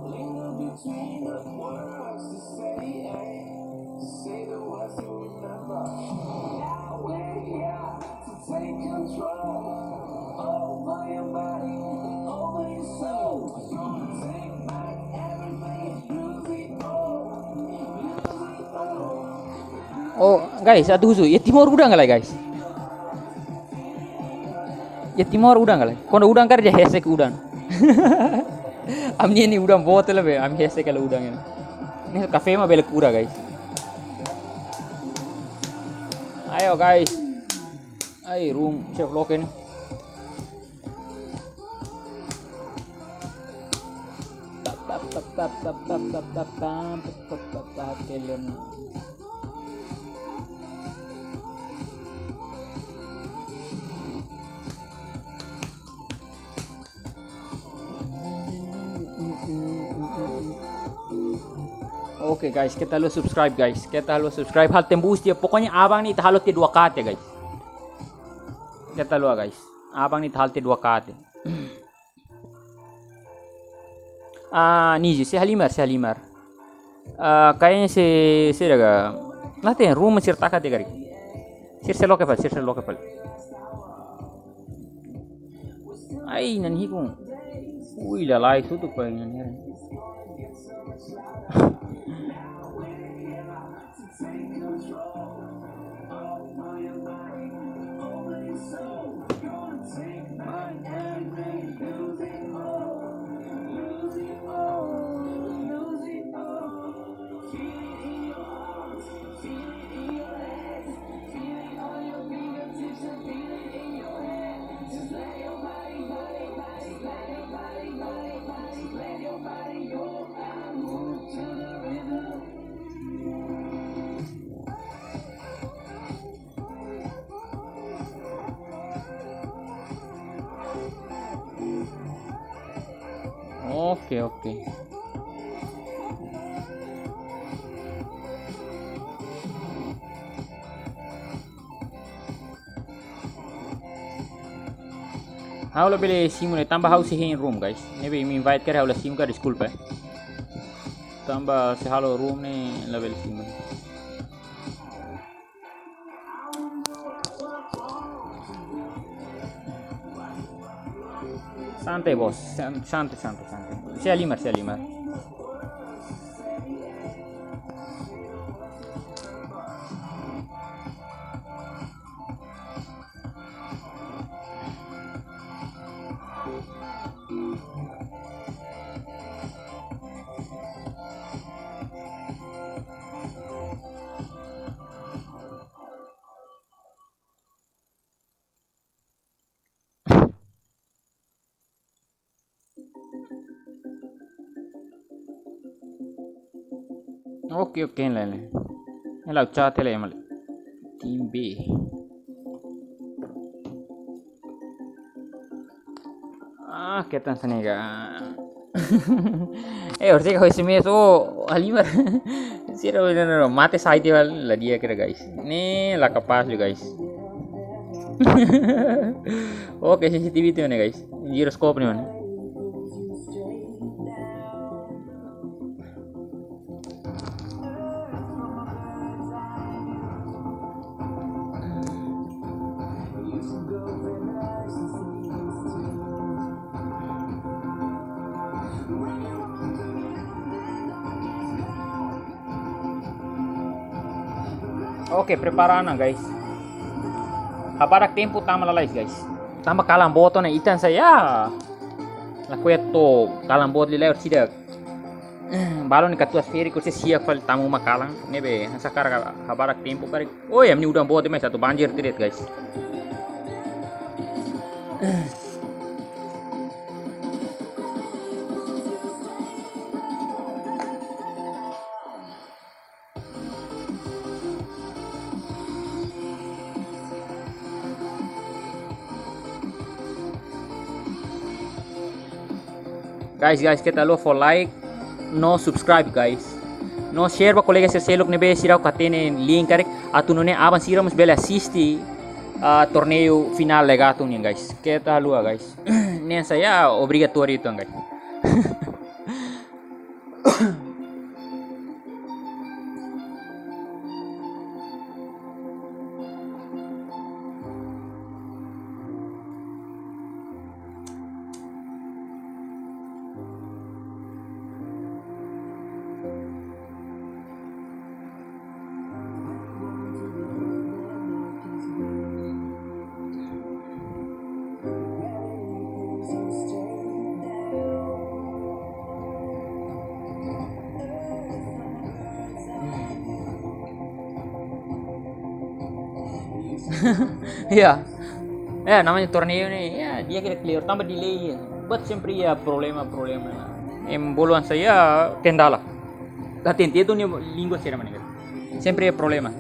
Linger between the words to say, eh? Say the words you remember. Now we're here to take control over your body, over your soul. Gonna take back everything, lose it all, lose it all. Oh, guys, atu husu, iha Timor udan ka lae, guys? Iha Timor udan ka lae? Kuandu udan karik hela hesek udan. Ami-nia ne'e udan boot hela be, ami hesek hela udan ne'e. Ne'e kafé mak bele kura, guys. Ayo, guys. Ai, room, chef loke ne'e. Tap, tap, tap, tap, tap, tap, tap, tap, tap, tap, tap, tap, tap, tap, tap, tap, tap, tap. Oke, guys, keta haluha subscribe, guys. Keta haluha subscribe, halo tembus tiha. Pokoknya aban ne'e ita halo tiha dua K tiha, guys. Keta haluha, guys. Aban ne'e ita halo tiha dua K tiha. Ah, Nizi, sei halimar, sei halimar. Ah, kayaknya sei, sei daga. Nanti rumah cerita ka tiha karik. Sira sei loke fali, sira sei loke fali. Ai, nan hikun. Ui, lalais tutu pa nan heren. Oke, oke. Ha'u labele simu ne'e tanba ha'u sei hein room, guys. Ne'ebé imi invite karik ha'u la simu ka, deskulpa, eh. Tanba se halo room ne'e labele simu. Sante, bos. San-, sante, sante, sante. Sei halimar, sei halimar. Oke, oke, lele. Hela chat, hela, ema. Tim B. Ah, ketan sanega. Eh, orsi ka hoisi mes, oh, halimar. Sira, no, no, no, mate sai tiwal la di'ak ida, guys. Ne'e la kapás, guys. Oke, C C T V tiha ona, guys. Giroskop ne'e, mana? Oke, prepara ona, guys. Habadak tempu tama lalais, guys. Tanba kalan boot ona, ita-nia, ya. Lakohi atu kalan boot liu lai, orsida balun ne'e katuas ferik, orsida siap fali tama uma kalan. Ne'ebé, hanesan hakarak habadak tempu karik. Oh ya, ami-nia udan boot, mais atu banjir tiha de'it, guys. Guys, guys, keta haluha fó like no subscribe, guys. No share ba kolega sira seluk ne'ebé sira hatene link karik, atu nune'e aban sira mós bele asiste, ah, torneiu finál Legato nian, guys. Keta haluha, guys. Ne'e hanesan obrigatóriu uitoan, guys. Ya. Ya, namanya torneiu ne'e, ya, di'ak ida clear, tanba delay, ya. Buat sempre iha problema, problema. Em boluan saya kendala. Ka tente itu nia língua sira mana. Sempre iha problema.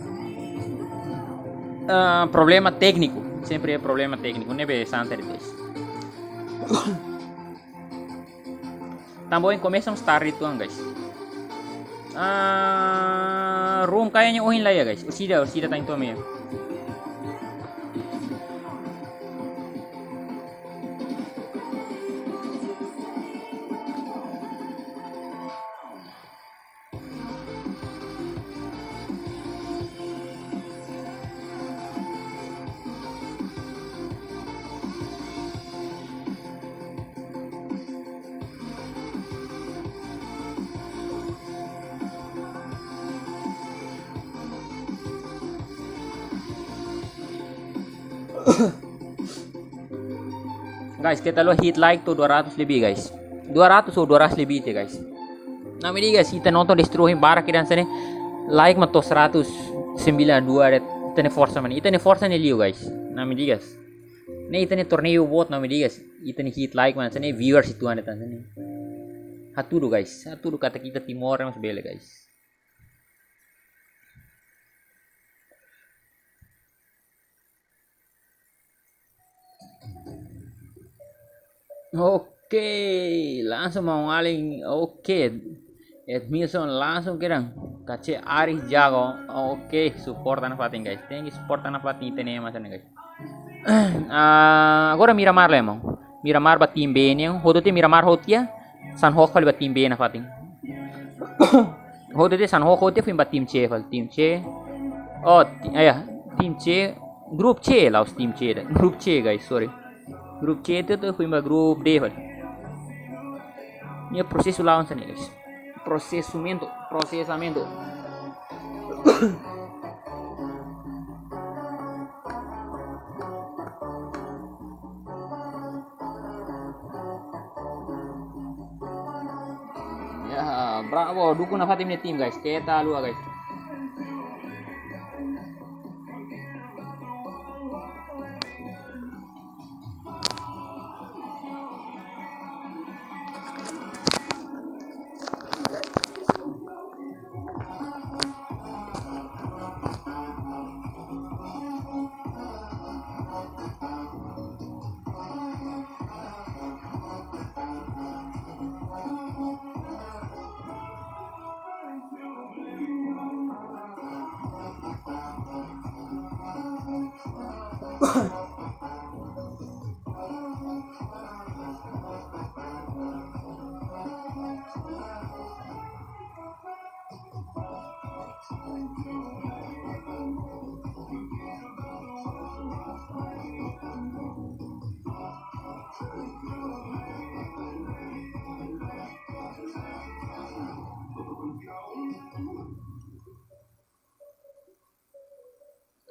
Ah, problema tékniku, sempre iha problema tékniku, ne'ebé santai de'it. Tanba ohin komesa mós tarde uitoan, guys. Ah, room kayaknya ohin la iha, guys. Orsida, orsida tan uitoan, ya. Guys, keta haluha hit like to'o dua ratus lebih, guys. Dua ratus ou dua ratus lebih tiha, guys. Namanya, guys, ita nonton destruhi barak ida hanesan ne'e. Like mak to'o seratus sembilan dua de'it, ita-nia forsa mana. Ita-nia forsa ne'e liu, guys. Namanya, guys. Ne'e ita-nia torneiu boot, namanya, guys. Ita-nia hit like mana hanesan ne'e, viewers uitoan de'it hanesan ne'e. Hatudu, guys. Hatudu katak ita Timor mós bele, guys. Oke. Oke, langsung maun-alin. Oke. Edmilson langsung kedan. Kace Aris jago. Oke, suporta nafatin, guys. Tenke suporta nafatin ita-nia ema sira-ne'e, guys. Ah, agora Miramar lemo. Miramar ba tim B nian. Hotu tiha Miramar hotu tiha. Sanhok fali ba tim B nafatin. Hotu tiha Sanhok hotu tiha foin ba tim C fali. Tim C. Oh, ti-, ah, ya. Tim C. Grup C la'ós tim C ida. Grup C, guys, sorry. Grup C tiha foin ba grup D fali. Nia prosesu la'o hanesan ne'e, guys. Prosesamentu, prosesamentu. Ya, bravo, dukung nafatin imi-nia tim, guys. Keta haluha, guys.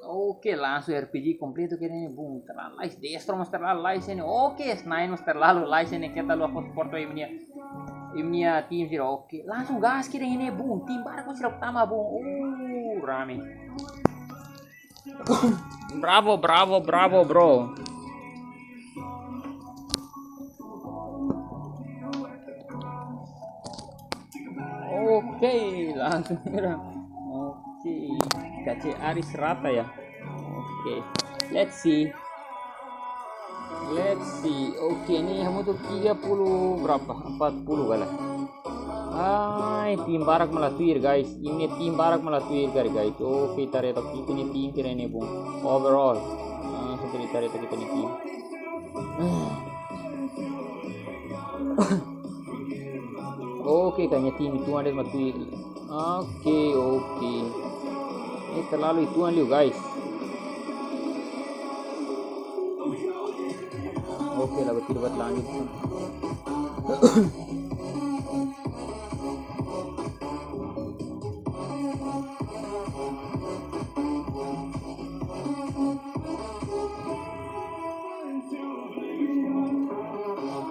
Oke, langsung R P G kompletu kedan ne'e, bun, terlalu lais, Destro mós terlalu lais ne'e. Oke, Sniper mós terlalu lais ne'e, keta haluha fó suporta imi-nia, imi-nia tim sira. Oke, langsung gas kedan ne'e, bun, tim barak mós sira tama, bun. Uh, rame. Bravo, bravo, bravo, bro. Oke, langsung menyerang. Oke, kace Aris rata ya. Oke, let's see. Let's see. Oke, ne'e hamutuk tiga puluh berapa? Empat puluh karik. Ai, tim barak mak la tuir, guys. Imi-nia tim barak mak la tuir karik, guys. Oke, ita haree took ita-nia tim kedan ne'e, bun. Overall. Ah, seperti ita haree took ita-nia tim. Oke, kayaknya tim itu ada mati. Oke, oke. Eh, terlalu itu liu, guys. Oke, lagu tidak buat lanjut.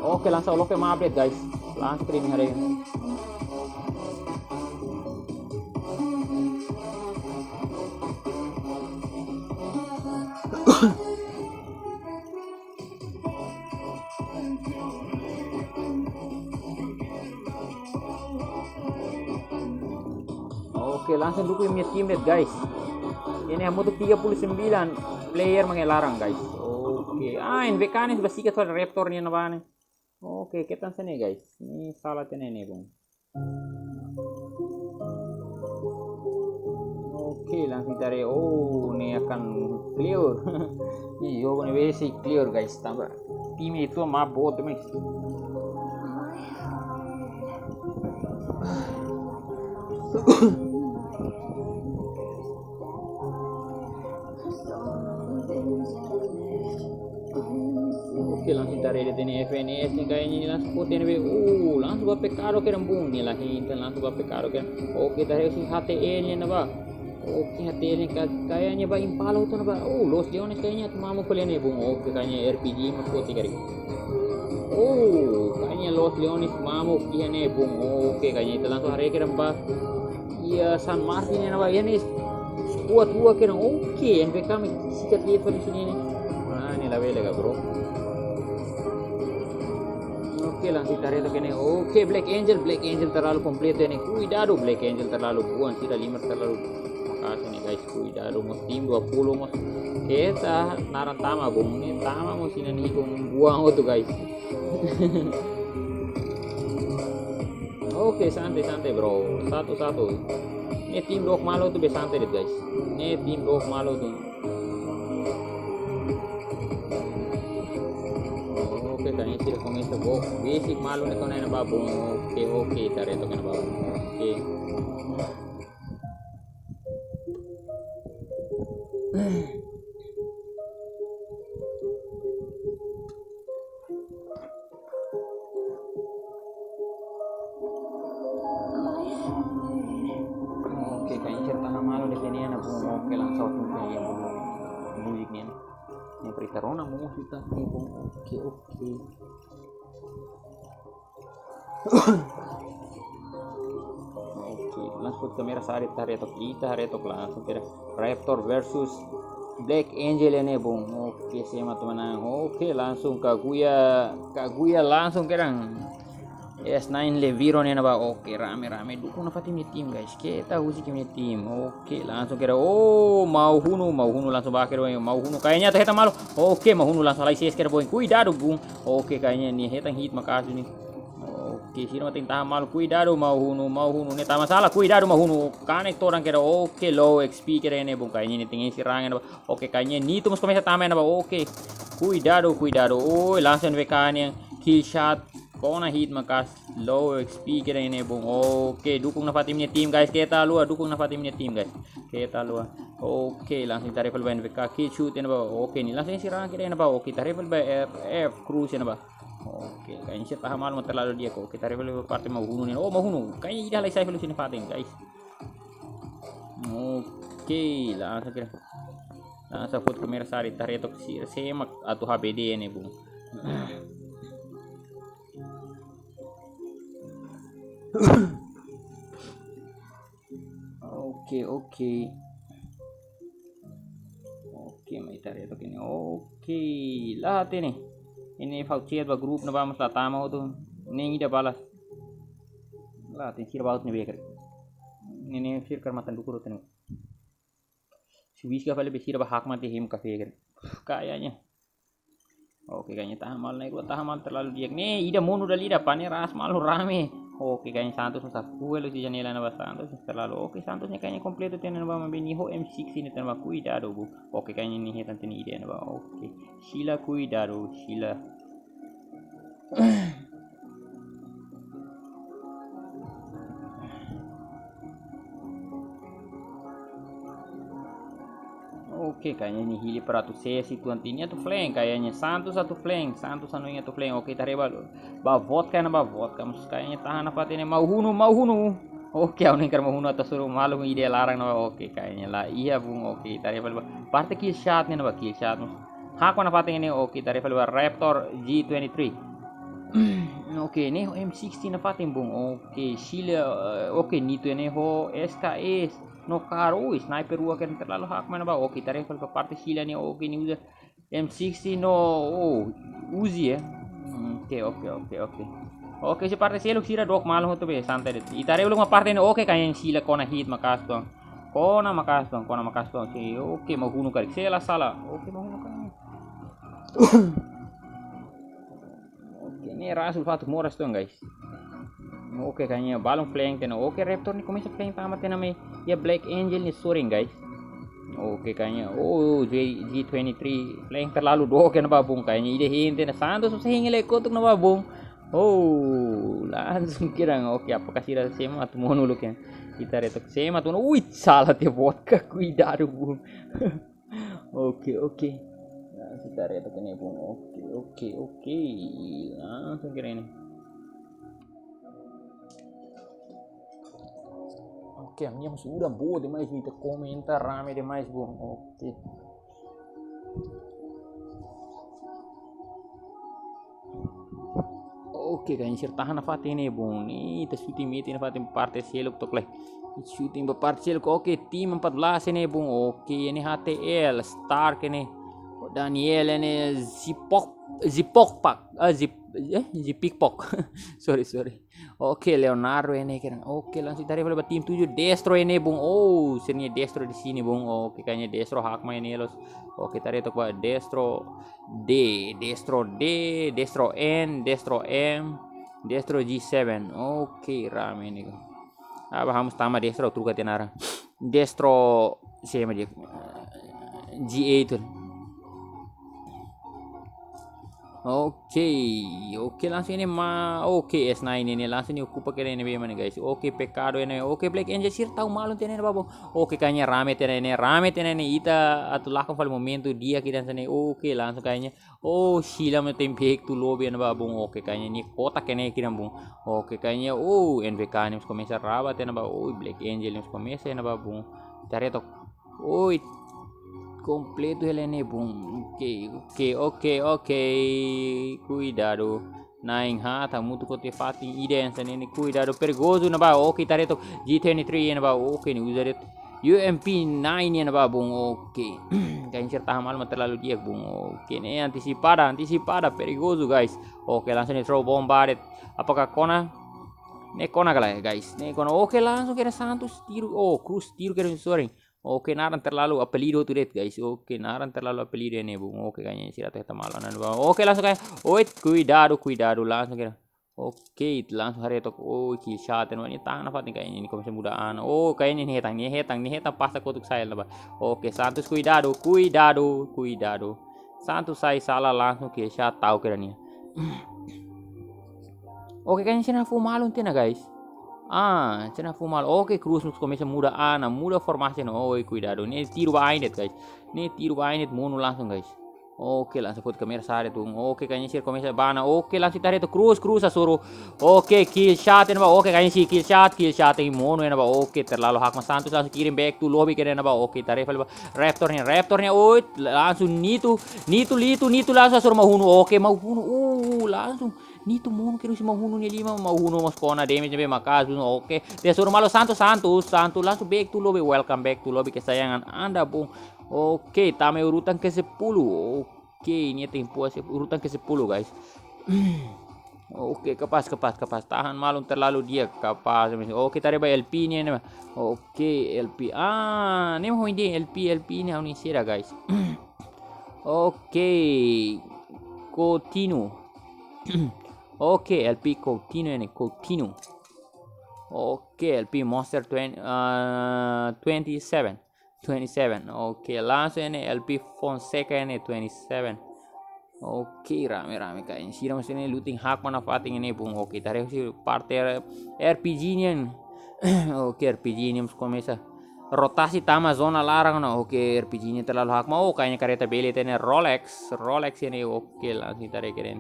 Oke, langsung loke mak update, guys. Langsung krim hari. Oke, langsung dukung imi-nia tim de'it, guys. Ne'e hamutuk tiga puluh sembilan player mak iha laran, guys. Oke. Ah, N B K ne'e ba sikat fali Raptor nian ne'ebá ne'e. Oke, keta hanesan ne'e, guys. Ne'e sala tiha ne'e, bun. Oke, langsung cari. Oh, ne'e akan clear. Ih, jogo ne'e besi clear, guys. Tanba tim itu mak boot, guys. Oke, langsung ita haree de'it ne'e F N S ne'e kayaknya ne'e langsung fó tiha ne'ebé. Uh, langsung ba pekadu kedan, bun, ne'e la hein, entaun langsung ba pekadu kedan. Oke, ita haree husi H T L ne'ebá. Oke, H T L ne'e ka-, kayaknya ba Impala hotu ne'ebá. Uh, Los Leones kayaknya atu mamuk fali ne'e, bun. Oke, kayaknya R P G mak fó tiha karik. Uh, kayaknya Los Leones mamuk iha ne'e, bun. Oke, kayaknya ita langsung haree kedan ba iha San Martin ne'ebá, iha ne'e squad rua kedan. Oke, N B K mak sikat lihat fali sini ne'e. Ah, ne'e labele ka, bro. Oke, langsung ita haree took ne'e. Oke, Black Angel, Black Angel terlalu komplit ne'e. Kuidadu, Black Angel terlalu buan, sira lima terlalu maka'as ne'e, guys. Kuidadu, mós tim dua puluh mós. Keta naran tama, bun, ne'e tama mós sira-ne'e bun, buang hotu, guys. Oke, santai, santai, bro. Satu, satu. Ne'e tim dook malu hotu be santai de'it, guys. Ne'e tim dook malu hotu. Oke, kayaknya sira komesa book. Besik malu ne'e to'o ona iha ne'ebá, bung. Oke, oke, ita haree took iha ne'ebá, bung. Oke. Oke, kayaknya sira tahan malu de'it iha ne'e, bung. Oke, langsung atu ke iha, bung. Musik ne'e. Ne'e presta rona musik ta, bung. Oke, oke. Oke, langsung kamera sa'e ita haree took, ita haree took langsung kedan. Raptor versus Black Angel iha ne'e, bung. Oke, sé mak atu manán. Oke, langsung Kaguya, Kaguya langsung kedan. S nine Leviron iha ne'ebá. Oke, rame, rame. Dukung nafatin imi-nia tim, guys. Keta husik imi-nia tim. Oke, langsung kedan. Oh, Mau Hunu, Mau Hunu langsung bakar, bung. Mau Hunu kayaknya atu hetan malu. Oke, Mau Hunu langsung halai ses kedan, bung. Kuidadu, bung. Oke, kayaknya nia hetan hit maka'as ne'e. Oke, sira mak tenke tahan malu. Kuidadu, Mau Hunu, Mau Hunu. Ne'e tama sala, kuidadu, Mau Hunu. Kanek todan kedan. Oke, low X P kedan iha ne'e, bung. Kayaknya nia tenke serang iha ne'ebá. Oke, kayaknya Nito mós komesa tama iha ne'ebá. Oke. Kuidadu, kuidadu. Oi, langsung N W K nian. Kill shot. Kona hit maka'as. Low X P kedan iha ne'e, bung. Oke, dukung nafatin imi-nia tim, guys. Keta haluha, dukung nafatin imi-nia tim, guys. Keta haluha. Oke, langsung ita haree fali ba N W K. Kill shot iha ne'ebá. Oke, nia langsung serang kedan iha ne'ebá. Oke, ita haree fali ba F F Cruz iha ne'ebá. Oke, kayaknya sira tahan malu mak terlalu di'ak. Oke, ita haree fali ba parte Mau Hunu nian. Oh, Mau Hunu. Kayaknya ida halai sai fali husi nafatin, guys. Oke, langsung kedan. Langsung foti kamera sa'e ita haree took sé, sé mak atu H B D iha ne'e, bung. Oke, oke. Oke, mai ita haree took iha ne'e. Oke, la hatene. Iha ne'e fau chat ba grupu ne'ebá mós la tama hotu. Nein ida balas. La hatene, sira ba hotu ne'ebé karik. Ne'e, ne'e sira karik matan dukur hotu ne'e. Suiska fali be sira ba hakmatek iha hemu kafé karik. Kayaknya. Oke, kayaknya tahan malu, na'in-rua tahan malu terlalu di'ak. Ne'e, ida monu dala ida, pane ras malu rame. Oke, kayaknya Santos mós sapu hela husi janela ne'ebá, Santos terlalu. Oke, Santos ne'e kayaknya kompletu tiha ona ba, maibé nia ho M sixteen tiha ona ba, kuidadu, bung. Oke, kayaknya nia hetan tiha ona ida ne'ebá. Oke. Sila, kuidadu, Sila. Oke, kayaknya nia hili para atu ses uitoan tiha ona, atu flank, kayaknya Santos atu flank, Santos hanoin atu flank. Oke, ita haree ba, ba Vodka iha ne'ebá, Vodka mós kayaknya tahan nafatin iha ne'e, Mau Hunu, Mau Hunu. Oke, ha'u hanoin karik Mau Hunu atu hasoru malu ida iha laran ne'ebá. Oke, kayaknya la iha, bung. Oke, ita haree fali ba parte Kill Shot iha ne'ebá, Kill Shot mós hakmatek nafatin iha ne'e. Oke, ita haree fali ba Raptor G twenty-three. Oke, ne'e ho M sixteen nafatin, bung. Oke, Sila, eh, oke, Nito ne'e ho S K S. No karu, sniper rua kedan terlalu hakmatek iha ne'ebá. Oke, ita haree fali ba parte Sila ne'e. Oke, nia uza M sixteen no, oh, Uzi, eh. Hmm, oke, oke, oke, oke. Oke, husi parte seluk sira dook malu hotu be, santai de'it. Ita haree uluk ba parte ne'e, oke, kayaknya Sila kona hit maka'as uitoan. Kona maka'as uitoan, kona maka'as uitoan. Oke, oke, Mau Hunu karik. Se la sala. Oke, Mau Hunu karik. Oke, ne'e ras uluk fatuk moras uitoan, guys. Oke, kayaknya balun flank tiha ona. Oke, Raptor ne'e komesa flank tama tiha ona mai iha Black Angel nia sorin, guys. Oke, kayaknya, oh, G, G twenty-three flank terlalu dook iha ne'ebá, bung. Kayaknya ida hein tiha ona, Santos mós hein hela kotuk iha ne'ebá, bung. Oh, langsung kedan. Oke, apakah sira sé mak atu monu uluk iha ne'e? Ita haree took sé mak atu monu. Ui, sala tiha Vodka, kuidadu, bung. Oke, oke. Nah, ita haree took iha ne'e, bung. Oke, oke, oke. Langsung kedan ne'e. Oke, ami-nia mós udan boot demais, ita komentar rame demais, bung. Oke. Oke, kayaknya sira tahan nafatin iha ne'e, bung. Ne'e, ita shooting metin nafatin parte seluk took lai. Shooting ba parte seluk. Oke, tim empat belas iha ne'e, bung. Oke, ne'e H T L, Stark iha ne'e. Daniel iha ne'e, Zipok, Zipok Pak. Ah, Zip, eh, Zipik Pok. Sorry, sorry. Oke, Leonardo iha ne'e kedan. Oke, langsung ita haree fali ba tim tujuh, Destro iha ne'e, bung. Oh, sira-nia Destro di sini, bung. Oke, kayaknya Destro hakmatek iha ne'e loos. Oke, ita haree took ba Destro D, Destro D, Destro N, Destro M. Destro G seven. Oke, rame ne'e. Aban ha'u mós tama Destro, troka tiha naran. Destro, siapa dia? G eight. Oke, oke, langsung ne'e mak, oke, S nine ne'e, langsung ne'e okupa kedas ne'ebé mak ne'e, guys. Oke, Pecado ne'e, oke, Black Angel sira tau malu tiha ne'e ba bung. Oke, kayaknya rame tiha ne'e, rame tiha ne'e, ita atu lakon fali momentu di'ak ida hanesan ne'e, oke, langsung kayaknya, oh, sila me tem back to lobby ne'e ba bung, oke, kayaknya ne'e kotak ne'e kiran bung, oke, kayaknya, oh, N V K ne'e mós komesa raba tiha ne'e ba, oh, Black Angel ne'e mós komesa ne'e ba bung, ita haree took, oi, kompletu hela ne'e bung. Oke, oke, oke, oke. Kuidadu. Na'in haat hamutuk ho tiha fatin ida hanesan ne'e. Kuidadu, perigozu ne'e ba. Oke, ita haree took G twenty-three ne'e ba. Oke, ne'e uza de'it U M P nine ne'e ba bung. Oke. Kayaknya sira tahan malu mak terlalu di'ak bung. Oke, ne'e antisipada, antisipada. Perigozu, guys. Oke, langsung ne'e throw bomb ba de'it. Apakah kona? Ne'e kona ka lae, guys. Ne'e kona. Oke, langsung kedas Santos tiru. Oh, Cruz tiru kedas, sorry. Oke, naran terlalu apelidu hotu de'it, guys. Oke, naran terlalu apelidu ne'e bung. Oke, kayaknya sira atu hetan malu ona ba. Oke, langsung kayak, oi, kuidadu, kuidadu, langsung kedas. Oke, langsung haree took, oh, kill shot ne'e, ne'e tahan nafatin kayaknya ne'e komesa muda an. Oh, kayaknya ne'e hetan, ne'e hetan, ne'e hetan pasta kotuk sai ne'e ba. Oke, Santos, kuidadu, kuidadu, kuidadu. Santos sai sala, langsung kill shot tau kedas nia. Oke, kayaknya sira fó malu tiha ona, guys. Ah, sira fó malu. Oke, Cruz mós komesa muda an, muda formasi ona. Oi, kuidadu. Ne'e tiru ba ain de'it, guys. Ne'e tiru ba ain de'it, monu langsung, guys. Oke, langsung foti kamera sa'e de'it. Oke, kayaknya sira komesa bá ona. Oke, langsung ita haree took Cruz, Cruz hasoru. Oke, kill shot ne'e ba. Oke, kayaknya sira kill shot, kill shot ne'e monu ne'e ba. Oke, terlalu hakmatek, Santos langsung kirim back to lobby kedas ne'e ba. Oke, ita haree fali ba. Raptor ne'e, Raptor ne'e. Oi, langsung Nito, Nito, Nito, Nito langsung hasoru Mahunu. Oke, Mahunu. Uh, langsung Nito monu kedas husi Mahunu nia liman, Mahunu mós kona damage ne'ebé maka'as, oke. Nia hasoru malu Santos, Santos, Santos langsung back to lobby, welcome back to lobby kesayangan Anda, bung. Oke, tama iha urutan ke sepuluh. Oke, nia tempu asi urutan ke sepuluh, guys. Oke, kapás, kapás, kapás. Tahan malu terlalu di'ak, kapás. Oke, ita haree ba L P ne'e, ne'e. Oke, L P. Ah, ne'e mak ohin dehan L P, L P ne'e ha'u-nia sira, guys. Oke, Coutinho. Oke, L P Coutinho ne'e, Coutinho. Oke, L P Monster twenty, ah, twenty-seven. Twenty-seven. Oke, langsung ne'e L P Fonseca ne'e twenty-seven. Oke, rame, rame kayaknya. Sira mós ne'e looting hakmatek nafatin ne'e bung. Oke, ita haree husi parte R P G nian. Oke, R P G nian mós komesa rotasi tama zona laran ona. Oke, R P G ne'e terlalu hakmatek. Oh, kayaknya kareta bele tiha ne'e, Rolex. Rolex ne'e, oke, langsung ita haree keren.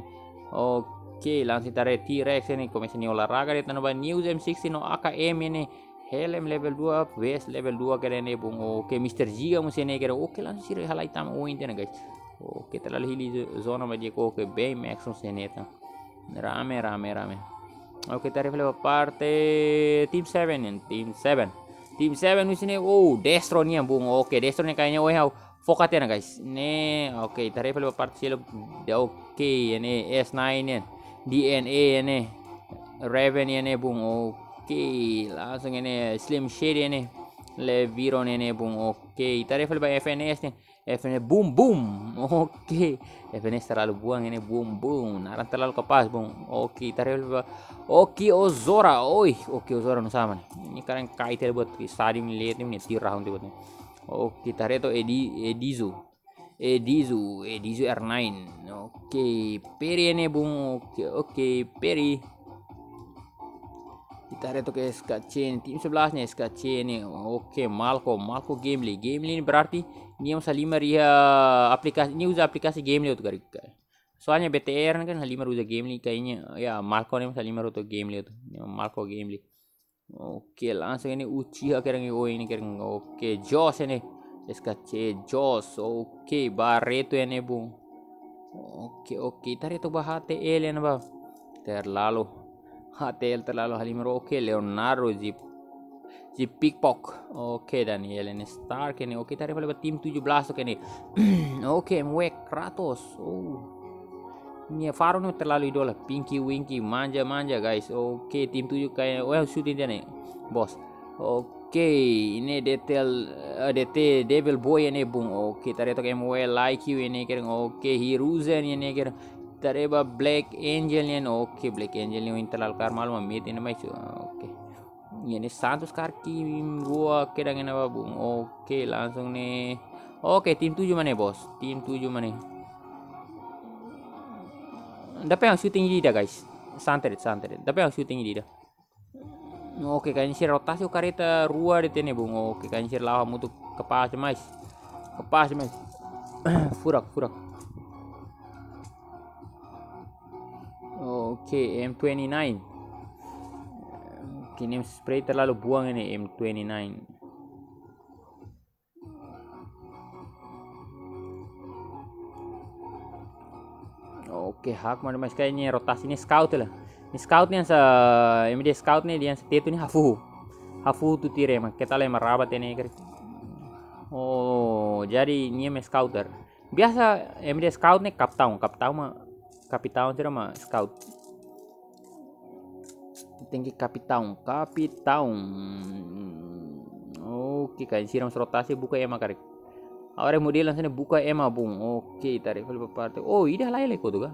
Oke, langsung ita haree T-Rex ne'e komesa nia olahraga de'it, tanba ne'e uza M sixteen no A K M ne'e. Helm level dua, vest level dua kedas ne'e bung. Oke, Mister Giga mós ne'e kedas. Oke, langsung sira halai tama oin tiha ona, guys. Oke, terlalu hili zo-, zona ba di'ak. Oke, Baymax mós ne'e tan. Rame, rame, rame. Oke, ita haree fali ba parte Team seven ne'e, Team seven. Team seven husi ne'e, oh, Destro nian bung. Oke, Destro ne'e kayaknya, oh, ha'u foka tiha ona, guys. Ne'e, oke, ita haree fali ba parte seluk. Oke, ne'e S nine ne'e, D N A ne'e, Raven ne'e bung. Oke, langsung ne'e Slim Shady ne'e, Leviro ne'e bung. Oke, ita haree fali ba F N S ne'e. F N S, boom, boom. Oke. F N S terlalu buan ne'e, boom, boom. Naran terlalu kapás, bung. Oke, ita haree fali ba. Oke, Ozora. Oi, oke, Ozora no sama ne'e. Ne'e karik kai tiha buat stadium ne'e, lihat ne'e, tiru rahun tiha buat ne'e. Oke, ita haree took Edi-, Edizu. Edizu, Edizu R nine. Oke, Peri ne'e bung. Oke, oke, Peri. Ita haree took S K C ne'e, tim sebelas ne'e, S K C ne'e. Oke, Malco, Malco Gambling. Gambling ne'e berarti nia mós halimar iha aplikasi, nia uza aplikasi Gambling hotu karik. Soalnya B T R kan halimar uza Gambling kayaknya. Ya, Malco ne'e mós halimar hotu Gambling hotu. Ya, Malco Gambling. Oke, langsung ne'e Uchiha kedas, oh, ne'e kedas. Oke, Josh ne'e. S K C Josh. Oke, Barreto ne'e bung. Oke, oke. Ita haree took ba H T L ne'e ba. Terlalu. H T L terlalu halimar. Oke, Leonardo, Zi, Zi Pickpock. Oke, Daniel ne'e, Stark ne'e. Oke, ita haree fali ba tim tujuh belas, oke ne'e. Oke, M W Kratos. Oh. Nia Faro ne'e terlalu idola. Pinky Winky, manja, manja, guys. Oke, tim tujuh kayak, oh, shooting tiha ne'e, bos. Oke, ne'e D T L, eh, D T Devil Boy ne'e bung. Oke, ita haree took M W Like You ne'e kedas. Oke, Hiruzen ne'e kedas. Ita haree ba Black Angel nian, oke, Black Angel nian ohin ita la'o kaer malu mak mete ne'e mai su, oke. Iha ne'e Santos karik rua kedan iha ne'ebá bung, oke, langsung ne'e. Oke, tim tujuh mana, bos? Tim tujuh mana? Dapet shooting ida, guys. Santai de'it, santai de'it. Dapet shooting ida. Oke, kayaknya sira rotasi ho kareta rua de'it ne'e bung. Oke, kayaknya sira la'o hamutuk, kapás demais. Kapás demais. Furak, furak. Oke, M twenty-nine. Oke, ne'e spray terlalu buang ini M twenty-nine. Oke, hakmatek, mas kayaknya rotasi ne'e scout lah. Ne'e scout ne'e hanesan, M D scout ne'e nia hanesan tetu ne'e hafuhu. Hafuhu tuir ema, keta la'o ema raba tiha ne'e karik. Oh, jadi nia mak scouter. Biasa M D scout ne'e kapitaun, kapitaun mak, kapitaun sira mak scout. Tenke kapitaun, kapitaun. Oke, kayaknya sira mós rotasi buka ema karik. Agora model hanesan ne'e buka ema bung. Oke, ita haree fali ba parte. Oh, ida halai lai kotu ka?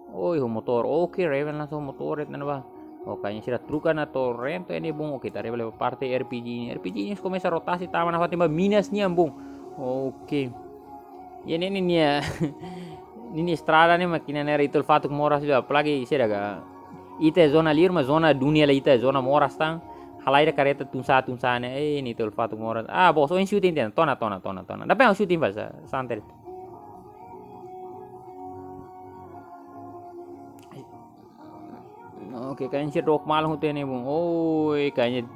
Oh, iha motór. Oke, Raven langsung motór de'it ne'ebá. Oh, kayaknya sira troka ona Torrento ne'e bung. Oke, ita haree fali ba parte R P G ne'e. R P G ne'e komesa rotasi tama nafatin ba minas nian bung. Oke. Iha ne'e nia, nia estrada ne'e mákina ne'e rai tol fatuk moras juga, apalagi sira ka. Ita zona liur, mas zona dunia la ita zona moras tan. Halai ida kareta tun sa'e, tun sa'e ne'e, eh, ne'e tol fatuk moras. Ah, bos, ohin shooting tiha, tona, tona, tona, tona. Dapet shooting fali sa, santai. Oke, kayaknya sira dook malu hotu ne'e bung. Oi, kayaknya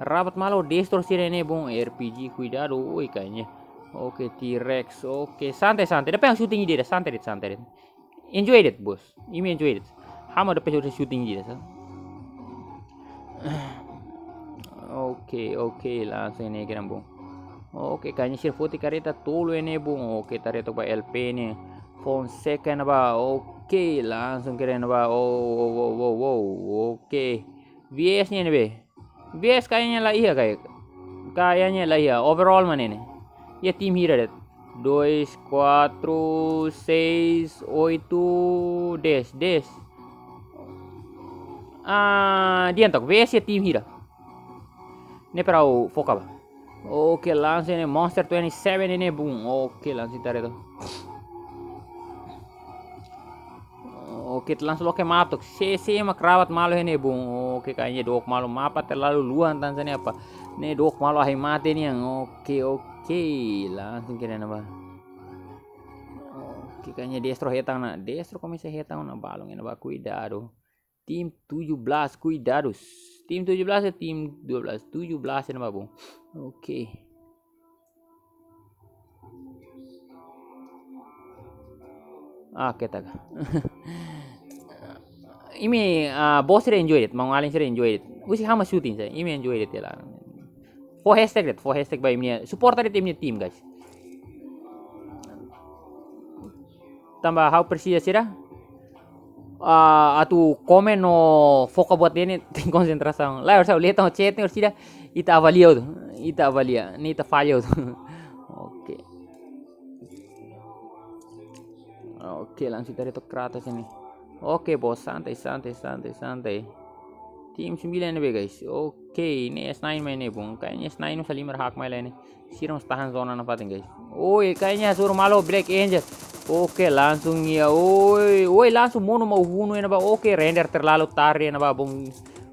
rabat malu destru sira ne'e bung. R P G, kuidadu, oi, kayaknya. Oke, T-Rex, oke, santai, santai. Dapet shooting ida, santai de'it, santai de'it. Enjoy de'it, bos. Imi enjoy de'it. Ha'u mak dapet shooting ida, sa. Oke, oke, langsung ne'e kedan bung. Oke, kayaknya sira foti kareta tolu ne'e bung. Oke, ita haree took ba L P ne'e. Fonseca ne'ebá. Oke, langsung kedan ne'ebá. Oh, oh, oh, oh, oh. Oke. V S ne'e ne'ebé? V S kayaknya la iha, kayak. Kayaknya la iha. Overall mana ne'e? Iha tim hira de'it? Dois, quatro, seis, oito, dez, dez. Ah, di'ak tok, V S iha tim hira? Ne'e para ha'u foka ba. Oke, langsung ne'e Monster twenty-seven ne'e bung. Oke, langsung ita haree took. Oke, ita langsung loke mapa tok. Sé, sé mak rabat malu ne'e bung. Oke, kayaknya dook malu mapa terlalu luan tan hanesan ne'e apa. Ne'e dook malu ahi mate nian. Oke, oke. Langsung kedan ne'ebá. Oke, kayaknya destru hetan ona. Destru komesa hetan ona balun ne'ebá, kuidadu. Tim tujuh belas, kuidadu. Tim tujuh belas ka tim dua belas? Tujuh belas ne'ebá bung. Oke. Ah, keta ka. Imi, ah, bos sira enjoy de'it, maun-alin sira enjoy de'it. Husi ha'u mak shooting sa, imi enjoy de'it hela. Fó hashtag de'it, fó hashtag ba imi-nia, suporta de'it imi-nia tim, guys. Tanba ha'u presiza sira. Ah, atu komen no foka buat ne'e, tenke konsentrasaun. Lae, orsida lee tan chat ne'e, orsida ita avalia hotu. Ita avalia, ne'e ita falla hotu. Oke. Oke, langsung ita haree took Kratos ne'e. Oke, bos, santai, santai, santai, santai. Tim sembilan ne'ebé, guys. Oke, ne'e S nine mai ne'e bung. Kayaknya S nine mós halimar hak mai lai ne'e. Sira mós tahan zona nafatin, guys. Oi, kayaknya hasoru malu Black Angel. Oke, langsung iha. Oi, oi, langsung monu mak hunu iha ne'ebá. Oke, render terlalu tarde iha ne'ebá bung.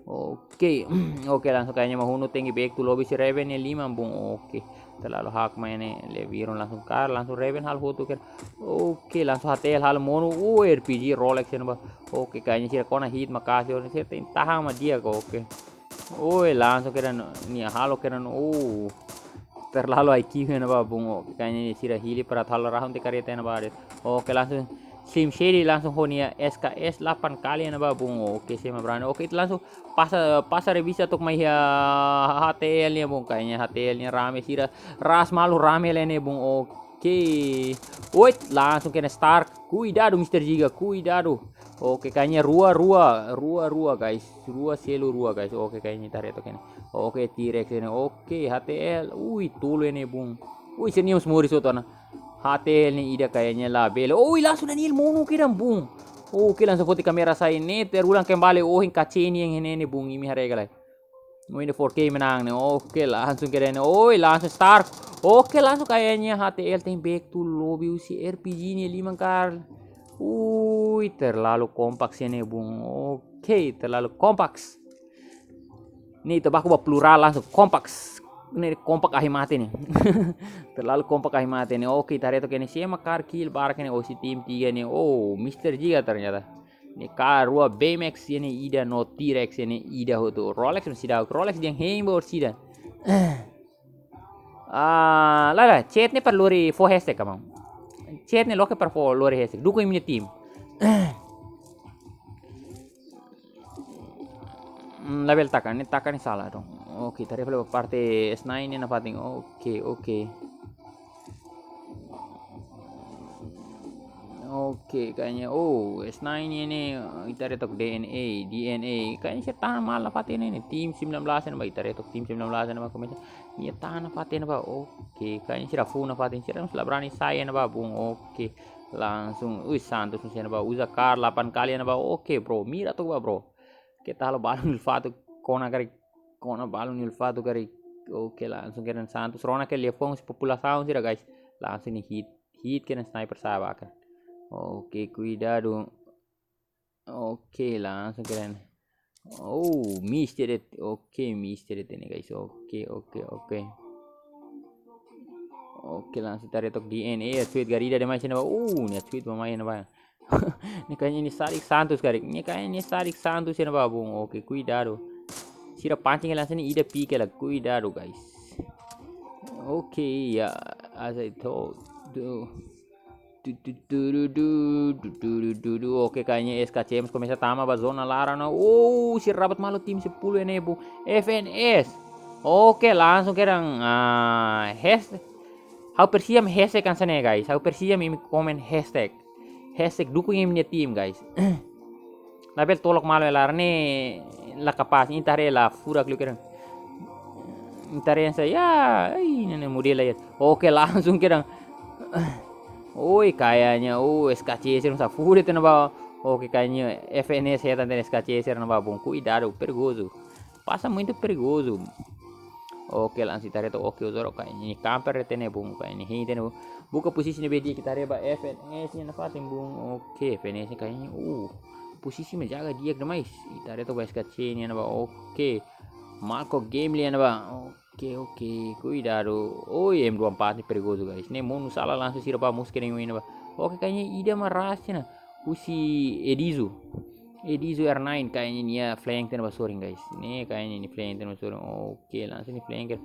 Oke. Oke, langsung kayaknya mak hunu, tenke back to lobby, si Raven ne'e liman bung. Oke. Terlalu hak mai ne'e, Leviron langsung kaer, langsung Raven halo hotu kaer. Oke, langsung H T L halo monu, uh, R P G Rolex iha ne'ebá. Oke, kayaknya sira kona hit maka'as, sira tenke tahan mak di'ak, oke. Oi, langsung kedan, nia halo kedan, uh. Terlalu I Q iha ne'ebá bung, oke, kayaknya sira hili para halo rahun tiha kareta iha ne'ebá de'it. Oke, langsung Slim Shady langsung ho nia S K S delapan kali iha ne'ebá bung, oke, sema berani. Oke, ita langsung pasa, pasa revista tok mai iha H T L nian bung, kayaknya H T L nian rame sira, ras malu rame lai ne'e bung, oke. Wait, langsung kena Stark, kuidadu Mister Giga, kuidadu. Oke, kayaknya rua, rua, rua, rua, guys, rua selu rua, guys. Oke, kayaknya ita haree took ne'e. Oke, T-Rex ne'e, oke, H T L, ui, tolu ne'e bung. Ui, senius muris otona. H T L ne'e ida kayaknya labele. Ui, langsung Daniel monu kedan bung. Oke, langsung foti kamera sai ne'e, terulang kembali, oh, yang kaceni yang ini, ini bung imi haree ka lae. Oh, ini four K menang ne'e. Oke, langsung kira ne'e. Oi, langsung start. Oke, langsung kayaknya H T L tem back to lobby husi R P G ne'e liman kali. Ui, terlalu kompak sini, bung. Oke, terlalu kompak. Ne'e ita baku ba plural langsung kompak. Ne'e kompak ahi mate ne'e. Terlalu kompak ahi mate ne'e. Oke, ita haree took ne'e, sé mak kill barak ne'e, oh, husi tim tiga ne'e. Oh, Mister Jiga ternyata. Ne'e kaer rua B M X ne'e ida no T-Rex ne'e ida hotu. Rolex masih ida, Rolex dehan hein ba orsida. Ah, lae, lae, chat ne'e para lori fó hashtag ka maun. Chat ne'e loke para fó lori hashtag. Dukung imi-nia tim. Hmm, labele taka, ne'e taka ne'e sala dong. Oke, ita haree fali ba parte S nine ne'e nafatin. Oke, oke. Oke, kayaknya, oh, S nine ne'e, eh, ita haree took D N A, D N A. Kayaknya sira tahan malu nafatin ne'e, tim sembilan belas ne'ebá, ita haree took tim sembilan belas ne'ebá, komesa. Nia tahan nafatin ne'ebá, oke, kayaknya sira full nafatin, sira la brani sai ne'ebá, bung, oke. Langsung, ui, Santos ne'ebá, uza kaer delapan kali ne'ebá, oke, bro, mira took ba, bro. Keta halo balun nia olfato, kona karik, kona balun nia olfato karik. Oke, langsung kira Santos rona ke liafuan husi populasaun sira, guys. Langsung ne'e hit, hit kena sniper sa'e ba karik. Oke, kuidadu. Oke, langsung kira. Oh, miss de'it. Oke, miss de'it ne'e, guys. Oke, oke, oke. Oke, langsung ita haree took D N A, sweet garida demais ne'ebá. Uh, nia sweet ba mai ne'ebá. Ne'e kayaknya ne'e sadik Santos karik. Ne'e kayaknya ne'e sadik Santos ne'ebá, bung. Oke, kuidadu. Sira pancing langsung ne'e ida pick hela, kuidadu, guys. Oke, ya, as I told you. Tu, tu, tu, du, du, du, du, du, du, du. Oke, kayaknya S K C mós komesa tama ba zona laran ona. Oh, sira rabat malu tim sepuluh ne'e, bung. F N S. Oke, langsung kira, ah, hashtag. Ha'u presiza mak hashtag hanesan ne'e, guys. Ha'u presiza mak imi komen hashtag. Hashtag dukung imi-nia tim, guys. Labele tolok malu hela, ne'e la kapás, ita haree la furak liu kira. Ita haree sa ya, ai, ne'e, ne'e model ya. Oke, langsung kira. Oi, kayaknya, oh, S K C sira sa furak ne'ebá. Oke, kayaknya F N S hetan S K C sira ne'ebá, bung, kuidadu, perigozu. Pasa muito perigozu. Oke, langsung ita haree took, oke, uza rokka ini camper de'it ne'e, bung, ka ini hein de'it ne'e, bung. Buka posisi ne'ebé di'ak, ita haree ba F N S ne'e nafatin, bung. Oke, F N S ne'e kayaknya, uh, posisi menjaga di'ak demais. Ita haree took ba S K C ne'e ne'ebá, oke. Marco Game ne'e ne'ebá, oke, oke, kuidadu. Oi, M dua empat ne'e perigozu, guys. Ne'e monu sala langsung sira ba mus kena ini ne'ebá. Oke, kayaknya ida mak ras ne'e. Husi Edizu. Edizu R nine kayaknya nia flank tiha ona ba sorin, guys. Ne'e kayaknya nia flank tiha ona ba sorin. Oke, langsung nia flank.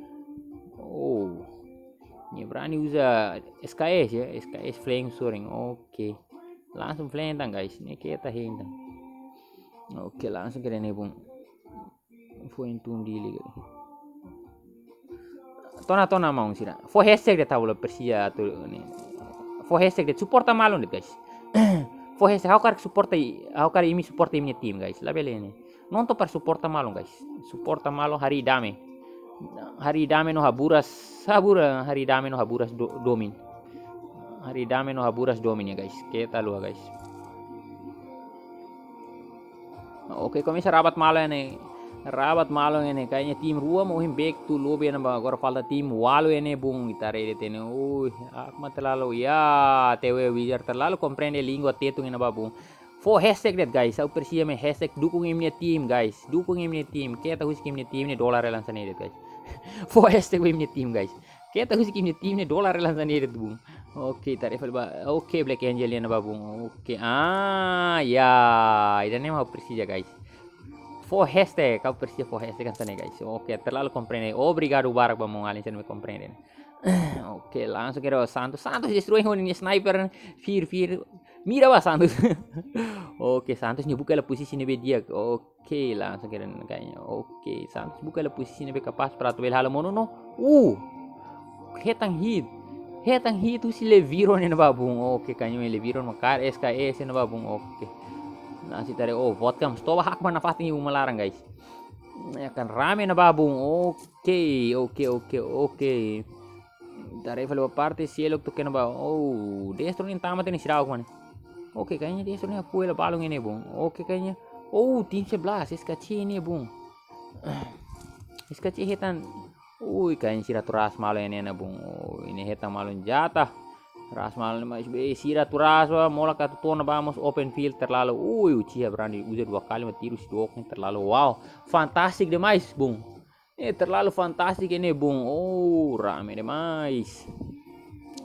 Oh. Nia brani uza S K S ya, S K S flank sorin. Oke. Langsung flank tan, guys. Ne'e keta hein tan. Oke, langsung kira ne'e, bung. Foin tun dili, guys. Tona, tona maun sira. Fó hashtag de'it, ha'u la presiza atu ne'e. Fó hashtag de'it, suporta malu de'it, guys. Fó hashtag, ha'u hakarak suporta, ha'u hakarak imi suporta imi-nia tim, guys. Labele ne'e. Nonton para suporta malu, guys. Suporta malu, harii dame. Harii dame no haburas, haburas, harii dame no haburas do-, domin. Harii dame no haburas domin ya, guys. Keta haluha, guys. Oke, komesa rabat malu ne'e. Rabat malu ne'e. Kayaknya tim rua mak ohin back to lobby ne'ebá. Agora falta tim ualu ne'e, bung. Ita haree de'it ne'e. Ui, Akma terlalu. Ya, T W Wizard terlalu komprende língua Tetun ne'ebá, bung. Fó hashtag de'it, guys. Ha'u presiza mak hashtag dukung imi-nia tim, guys. Dukung imi-nia tim. Keta husik imi-nia tim ne'e dolar hela hanesan ne'e de'it, guys. Fó hashtag ba imi-nia tim, guys. Keta husik imi-nia tim ne'e dolar hela hanesan ne'e de'it, bung. Oke, ita haree fali ba. Oke, Black Angel ne'ebá, bung. Oke, ah, ya. Ida-ne'e mak ha'u presiza, guys. Fó hashtag, ha'u presiza fó hashtag hanesan ne'e, guys. Oke, terlalu komprende. Obrigadu barak ba maun alin sira ne'ebé komprende. Oke, langsung kira Santos. Santos destrui ho nia sniper. Fir, fir. Mira ba Santos. Oke, Santos nia buka hela posisi ne'ebé di'ak. Oke, langsung kira kayaknya. Oke, Santos buka hela posisi ne'ebé kapás para atu bele halo monu no. Uh. Hetan hit. Hetan hit husi Leviro ne'ebá, bung. Oke, kayaknya Leviro mak kaer S K S ne'ebá, bung. Oke. Langsung ita haree, oh, vodka mós toba hak mana fatin uma laran, guys. Ya kan rame ne'ebá, bung. Oke, oke, oke, oke. Ita haree fali ba parte seluk took ne'ebá. Oh, destru ne'e tama tiha ona sira hak mana. Oke, kayaknya Destro ne'e apoia hela balun ne'e, bun. Oke, kayaknya. Oh, tim sebelas, S K C ne'e, bun. S K C hetan. Ui, kayaknya sira atu ras malu ne'e, bun. Oh, ne'e hetan malu jatah. Ras malu ne'e, mais be sira atu ras ba, molak atu tona ba mós open field terlalu. Ui, Uchiha berani uza dua kali, mak tiru husi dook ne'e terlalu. Wow, fantastik demais, bun. Eh, terlalu fantastik ne'e, bun. Oh, rame demais.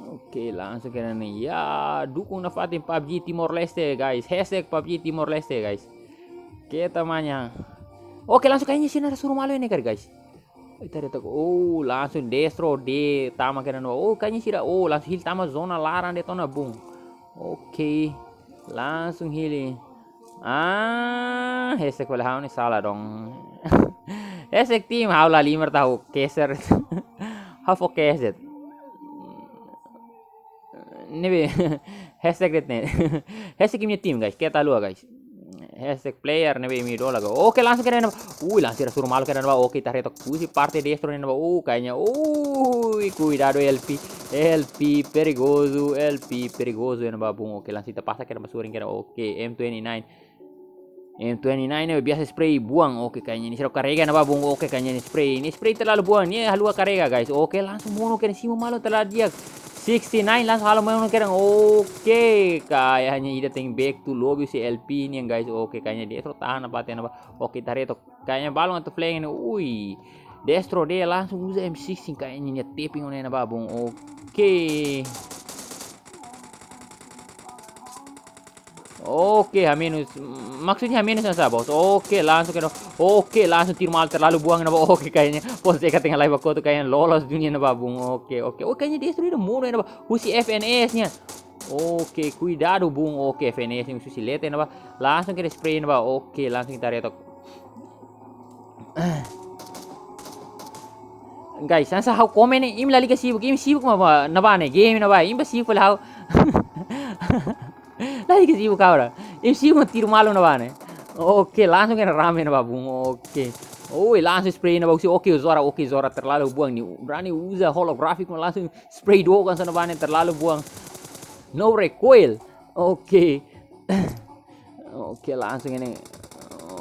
Oke, langsung kedan ne'e. Ya, dukung nafatin PUBG Timor Leste, guys. Hashtag PUBG Timor Leste, guys. Keta manya. Oke, langsung kayaknya sira suru malu ne'e, guys. Ita lihat, oh, langsung Destro de'it tama kedan. Oh, kayaknya sira, oh, langsung hili tama zona laran de'it ona, bun. Oke. Langsung hili. Ah, Hashtag fali ha'u ne'e sala dong. Hashtag tim ha'u la halimar, ha'u keser. Ha'u fó keser. Ne'ebé Hashtag de'it ne'e. Hashtag imi-nia tim, guys. Keta haluha, guys. Hashtag player ne'ebé imi idola, guys. Oke, langsung kedan ne'ebá. Ui, langsung sira suru malu kedan ne'ebá. Oke, ita haree tok husi parte Destro ne'e ne'ebá. Uh, kayaknya. Ui, kuidadu L P. L P perigozu, L P perigozu ne'ebá, bun. Oke, langsung ita pasa kedan ba surin kedan. Oke, M twenty-nine. M twenty-nine ne'e biasa spray buang. Oke, kayaknya ne'e sira karega ne'ebá, bun. Oke, kayaknya ne'e spray. Ne'e spray terlalu buang. Ne'e haluha karega, guys. Oke, langsung monu kedan, simu malu terlalu di'ak. Sixty-nine langsung halo monu kedan. Oke, kayaknya ida tenke back to lobby husi L P nian, guys. Oke, kayaknya Destro tahan apa tena ba. Oke, ita haree tok. Kayaknya balun atu flank ne'e. Ui. Destro de'it langsung uza M sixteen, kayaknya nia tapping ona ne'ebá, bun. Oke. Oke, H minus. Maksudnya H minus yang sabar. Oke, langsung kedan. Oke, langsung tiru malu terlalu buang ne'ebá. Oke, kayaknya Fonseca tengah lai ba kotuk, kayaknya lolos duni ne'ebá, bun. Oke, oke. Oh, kayaknya Destro ida monu ne'ebá. Husi F N S nian. Oke, kuidadu, bun. Oke, F N S nian husi leten ne'ebá. Langsung kedan spray ne'ebá. Oke, langsung ita haree tok. Guys, hanesan ha'u komen ne'e, imi lalika sibuk, imi sibuk mak ba, ne'ebá ne'e, game ne'ebá, imi ba sibuk fali ha'u. Lalika sibuk ha'u ida. Imi sibuk mak tiru malu ne'ebá ne'e. Oke, langsung kedan rame ne'ebá, bun. Oke. Oi, langsung spray ne'ebá husi. Oke, Zora, oke, Zora terlalu buang ne'e. Berani uza holographic mak langsung spray dook hanesan ne'ebá ne'e, terlalu buang. No recoil. Oke. Oke, langsung ne'e.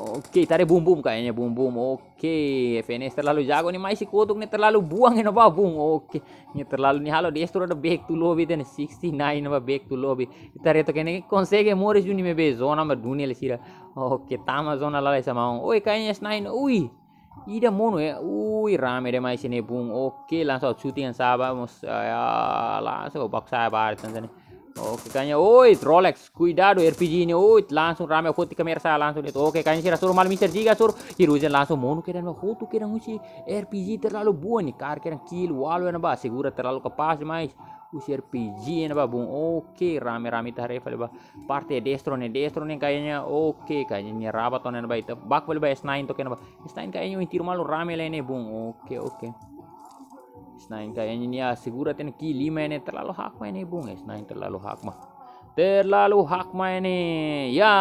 Oke, ita haree Bum Bum kayaknya, Bum Bum. Oke, F N S terlalu jago ne'e, mais husi kotuk ne'e terlalu buang ne'ebá, bun. Oke, ne'e terlalu, ne'e halo Destro ida back to lobby, ne'e sixty-nine ne'ebá back to lobby. Ita haree tok ne'e konsege moris duni, maibé zona mak duni hela sira. Oke, tama zona lalais sama. Oi, kayaknya S nine. Ui. Ida monu, eh. Ui, rame demais ne'e, bun. Oke, langsung shooting yang sabar, mós, ah, ya, langsung baku sabar, tan sini. Oke, kayaknya, oi, Rolex, kuidadu R P G ne'e, oi, langsung rame, foti kamera sa'e langsung de'it. Oke, kayaknya sira suru malu, Mister Giga suru, Hiruzen langsung monu kedan ba, hotu kedan husi R P G terlalu buang ne'e, kaer kedan kill, walu ne'ebá, segura terlalu kapás demais. Husi R P G ne'ebá, bun. Oke, rame-rame ita haree fali ba. Parte Destro ne'e, Destro ne'e kayaknya, oke, kayaknya nia rabat ona ne'ebá, ita baku fali ba S nine to'ok ne'ebá. S nine kayaknya ohin tiru malu rame lai ne'e, bun. Oke, oke. S nine kayaknya nia segura tiha ona kill lima ne'e, terlalu hakmaek ne'e, bun. S nine terlalu hakmaek. Terlalu hakmaek ne'e. Ya,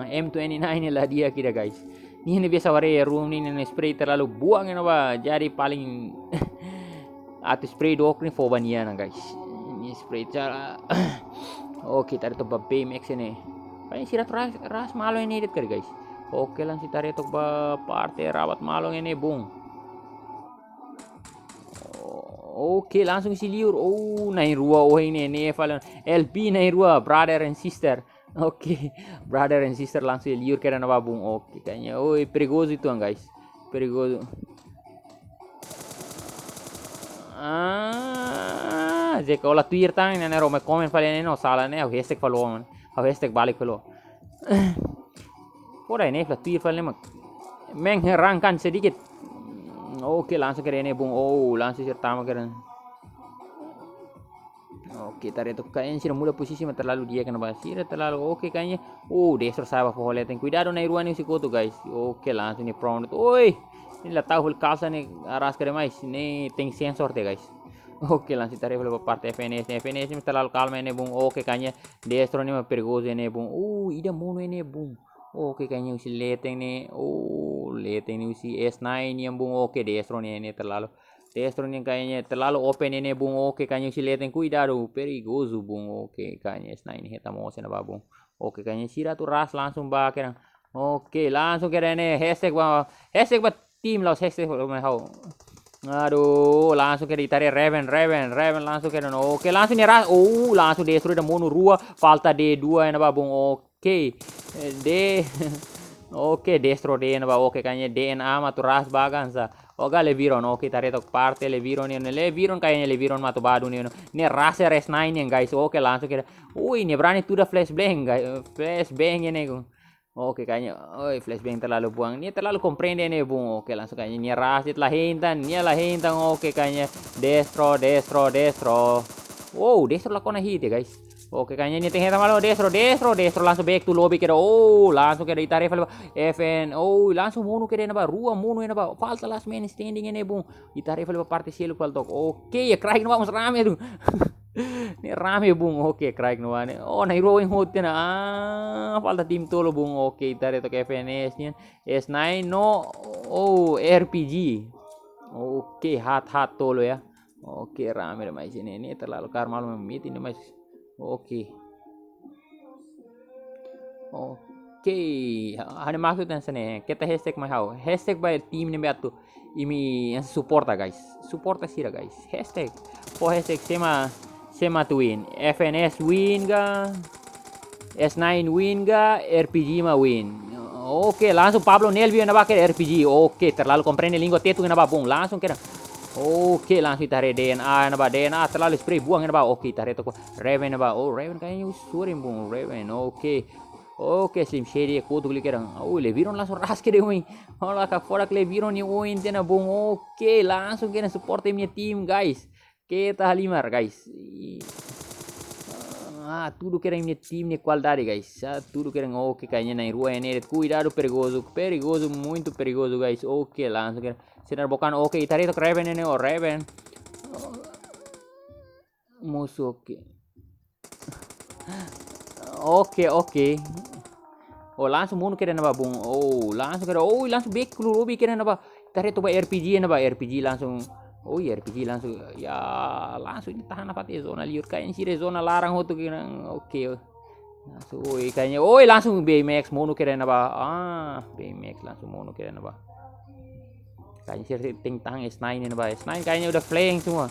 M twenty-nine ne'e la di'ak ida, guys. Nia ne'e biasa waree room ne'e, nia ne'e spray terlalu buang ne'ebá. Jadi paling atu spray dook ne'e fó ba nia ona, guys. Nia spray cara. Oke, ita haree tok ba P M X ne'e. Paling sira atu ras, ras malu ne'e de'it kali, guys. Oke, langsung ita haree tok ba parte rabat malu ne'e, bun. Oke, langsung husi liur. Oh, na'in-rua, oh, ne'e, ne'e fali. L P na'in-rua, brother and sister. Oke, brother and sister langsung liur kedan ne'ebá, bun. Oke, kayaknya, oi, perigozu itu, guys. Perigozu. Ah, jika ola tuir tan, ne'e, ne'e, rome komen fali ne'e, no, sala ne'e, ha'u hashtag fali, ha'u hashtag balik fali. Foda ne'e, fla tuir fali ne'e mak. Mengherankan sedikit. Oke, langsung kedan ne'e, bun. Oh, langsung sira tama kedan. Oke, ita haree tok kayaknya sira muda posisi mak terlalu di'ak ne'ebá. Sira terlalu, oke, kayaknya. Oh, Destro sa'e ba foho leten. Kuidadu na'in-rua ne'e husi kotuk, guys. Oke, langsung ne'e prone. Oi, ne'e la tau full kalsa ne'e, araska demais. Ne'e tenke sensor tiha, guys. Oke, langsung ita haree fali ba parte F N S ne'e. F N S ne'e terlalu kalma ne'e, bun. Oke, kayaknya Destro ne'e mak perigozu ne'e, bun. Oh, ida monu ne'e, bun. Oke, kayaknya husi leten ne'e. Oh, leten ne'e husi S nine nian, bun. Oke, Destro ne'e, ne'e terlalu Destro nian kayaknya terlalu open ne'e bung. Oke, kayaknya husi leten, kuidadu, perigozu bung. Oke, kayaknya S nine hetan mós ne'ebá bung. Oke, kayaknya sira atu ras langsung ba kedan. Oke, langsung kedan ne'e, hashtag ba, hashtag ba tim la'ós hashtag ba mai ha'u. Aduh, langsung kedan, ita haree Raven, Raven, Raven langsung kedan. Oke, langsung nia ras. Oh, langsung destro ida monu rua, falta D dua ne'ebá bung. Oke. Oke, eh, de Oke, Destro de'it ne'ebá. Oke, kayaknya D N A mak atu ras ba hanesan. Oke, Leviron. Oke, ita haree took parte Leviron nian. Leviron, kayaknya Leviron mak atu ba duni. Ne'e ras S nine nian, guys. Oke, langsung kedan. Ui, ne'e berani tuda flashbang, guys. Flashbang ne'e ku. Oke, kayaknya, oi, flashbang terlalu buang. Nia terlalu komprende ne'e bung. Oke, langsung kayaknya nia ras de'it, la hetan, nia la hetan. Oke, kayaknya Destro, Destro, Destro. Wow, Destro la kona hit ya, guys. Oke, kayaknya nia tenke hetan malu. Destro, Destro, Destro langsung back to lobby kedan. Oh, langsung kedan, ita haree fali ba F N. Oh, langsung monu kedan ne'ebá, rua monu ne'ebá. Falta last man standing ne'e bung. Ita haree fali ba parte seluk fali took. Oke, ya, Kraik ne'ebá mós rame tu. Ne'e rame bung. Oke, Kraik ne'ebá ne'e. Oh, na'in-rua oin hotu ona. Ah, falta tim tolu bung. Oke, ita haree took F N S nian. S nine no. Oh, R P G. Oke, haat, haat tolu ya. Oke, rame demais ne'e. Ne'e terlalu kaer malu, metin demais. Oke. Oke. Ha'u-nia maksud hanesan ne'e. Keta hashtag mai ha'u. Hashtag ba tim ne'ebé atu imi hanesan suporta, guys. Suporta sira, guys. Hashtag. Fó hashtag sé mak, sé mak atu win. F N S win ka? S nine win ka? R P G mak win? Oke, langsung Pablo Nelvio ne'ebá kedan, R P G. Oke, terlalu komprende língua Tetun ne'ebá bung. Langsung kedan. Oke, langsung ita haree D N A ne'ebá, D N A terlalu spray buang ne'ebá. Oke, ita haree took Raven ne'ebá. Oh, Raven kayaknya sorin bung, Raven. Oke. Oke, Slim Shady kotuk liu kedan. Oh, Leviron langsung ras kedan oin. Ola, hakfodak Leviron nia oin tiha ona bung. Oke, langsung kedan suporta imi-nia tim, guys. Keta halimar, guys. Ih. Ah, tudu kedan imi-nia tim nia kualidade, guys. Ah, tudu kedan. Oke, kayaknya na'in-rua ne'e de'it. Kuidadu, perigozu, perigozu, muito perigozu, guys. Oke, langsung kedan. Sinar bokan, oke, ita haree took Raven ne'e, oh, Raven. Musuh, oke. Oke, oke. Oh, langsung monu kedan ne'ebá bung. Oh, langsung kedan. Oh, langsung back to lobby kedan ne'ebá. Ita haree took ba R P G ne'ebá, R P G langsung. Oh, ya, R P G langsung. Ya, langsung nia tahan nafatin zona liur. Kayaknya sira zona laran hotu kedan. Oke. Langsung, oi, kayaknya. Oi, langsung B M X monu kedan ne'ebá. Ah, B M X langsung monu kedan ne'ebá. Kayaknya sira tenke tahan S nine ne'ebá. S nine kayaknya udah flank semua.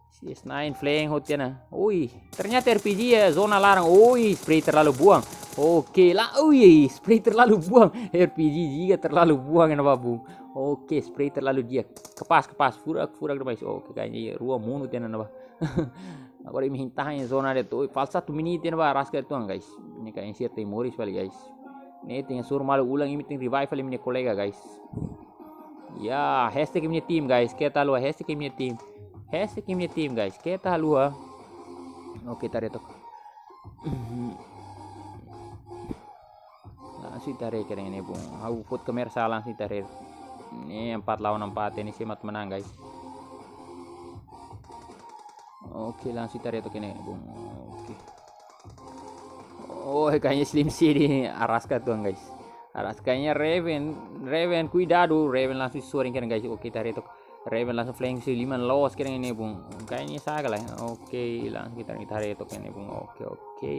Si S nine flank hotu tiha ona. Ui, ternyata R P G ya, zona laran. Ui, spray terlalu buang. Oke, la, ui, spray terlalu buang. R P G juga terlalu buang ne'ebá bung. Oke, spray terlalu di'ak. Kapás, kapás, furak, furak demais. Oke, kayaknya rua monu tiha ona ne'ebá. Agora imi hein tahan zona de'it. Ui, falta satu menit ne'ebá, ras kedan uitoan, guys. Ne'e kayaknya sira tenke moris fali, guys. Ne'e tenke hasoru malu ulang, imi tenke revive fali imi-nia kolega, guys. Ya, hashtag imi-nia tim, guys. Keta haluha, hashtag imi-nia tim. Hashtag imi-nia tim, guys. Keta haluha. Oke, ita haree took. Langsung ita haree kedan ne'e bung. Ha'u foti kamera sala, langsung ita haree. Ne'e empat lawan empat, ne'e sé mak atu manán, guys. Oke, langsung ita haree took ne'e bung. Oke. Oh, kayaknya Slim Shady araska uitoan, guys. Araska, kayaknya Raven, Raven, kuidadu, Raven langsung sorin kedan, guys. Oke, ita haree took. Raven langsung flank husi liman loos kedan ne'e bung. Kayaknya salah lah. Oke, langsung ita, ita haree took ne'e bung. Oke, oke.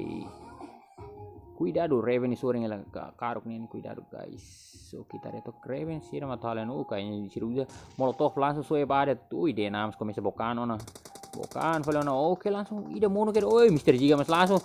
Kuidadu, Raven nia sorin hela ka-, karuk ne'e, kuidadu, guys. Oke, ita haree took Raven sira mak atu halo ne'e, oh, kayaknya sira uza molotov langsung soe ba de'it. Ui, D N A mós komesa bokan ona. Bokan fali ona. Oke, langsung ida monu kedan. Oi, Mister Jiga mós langsung.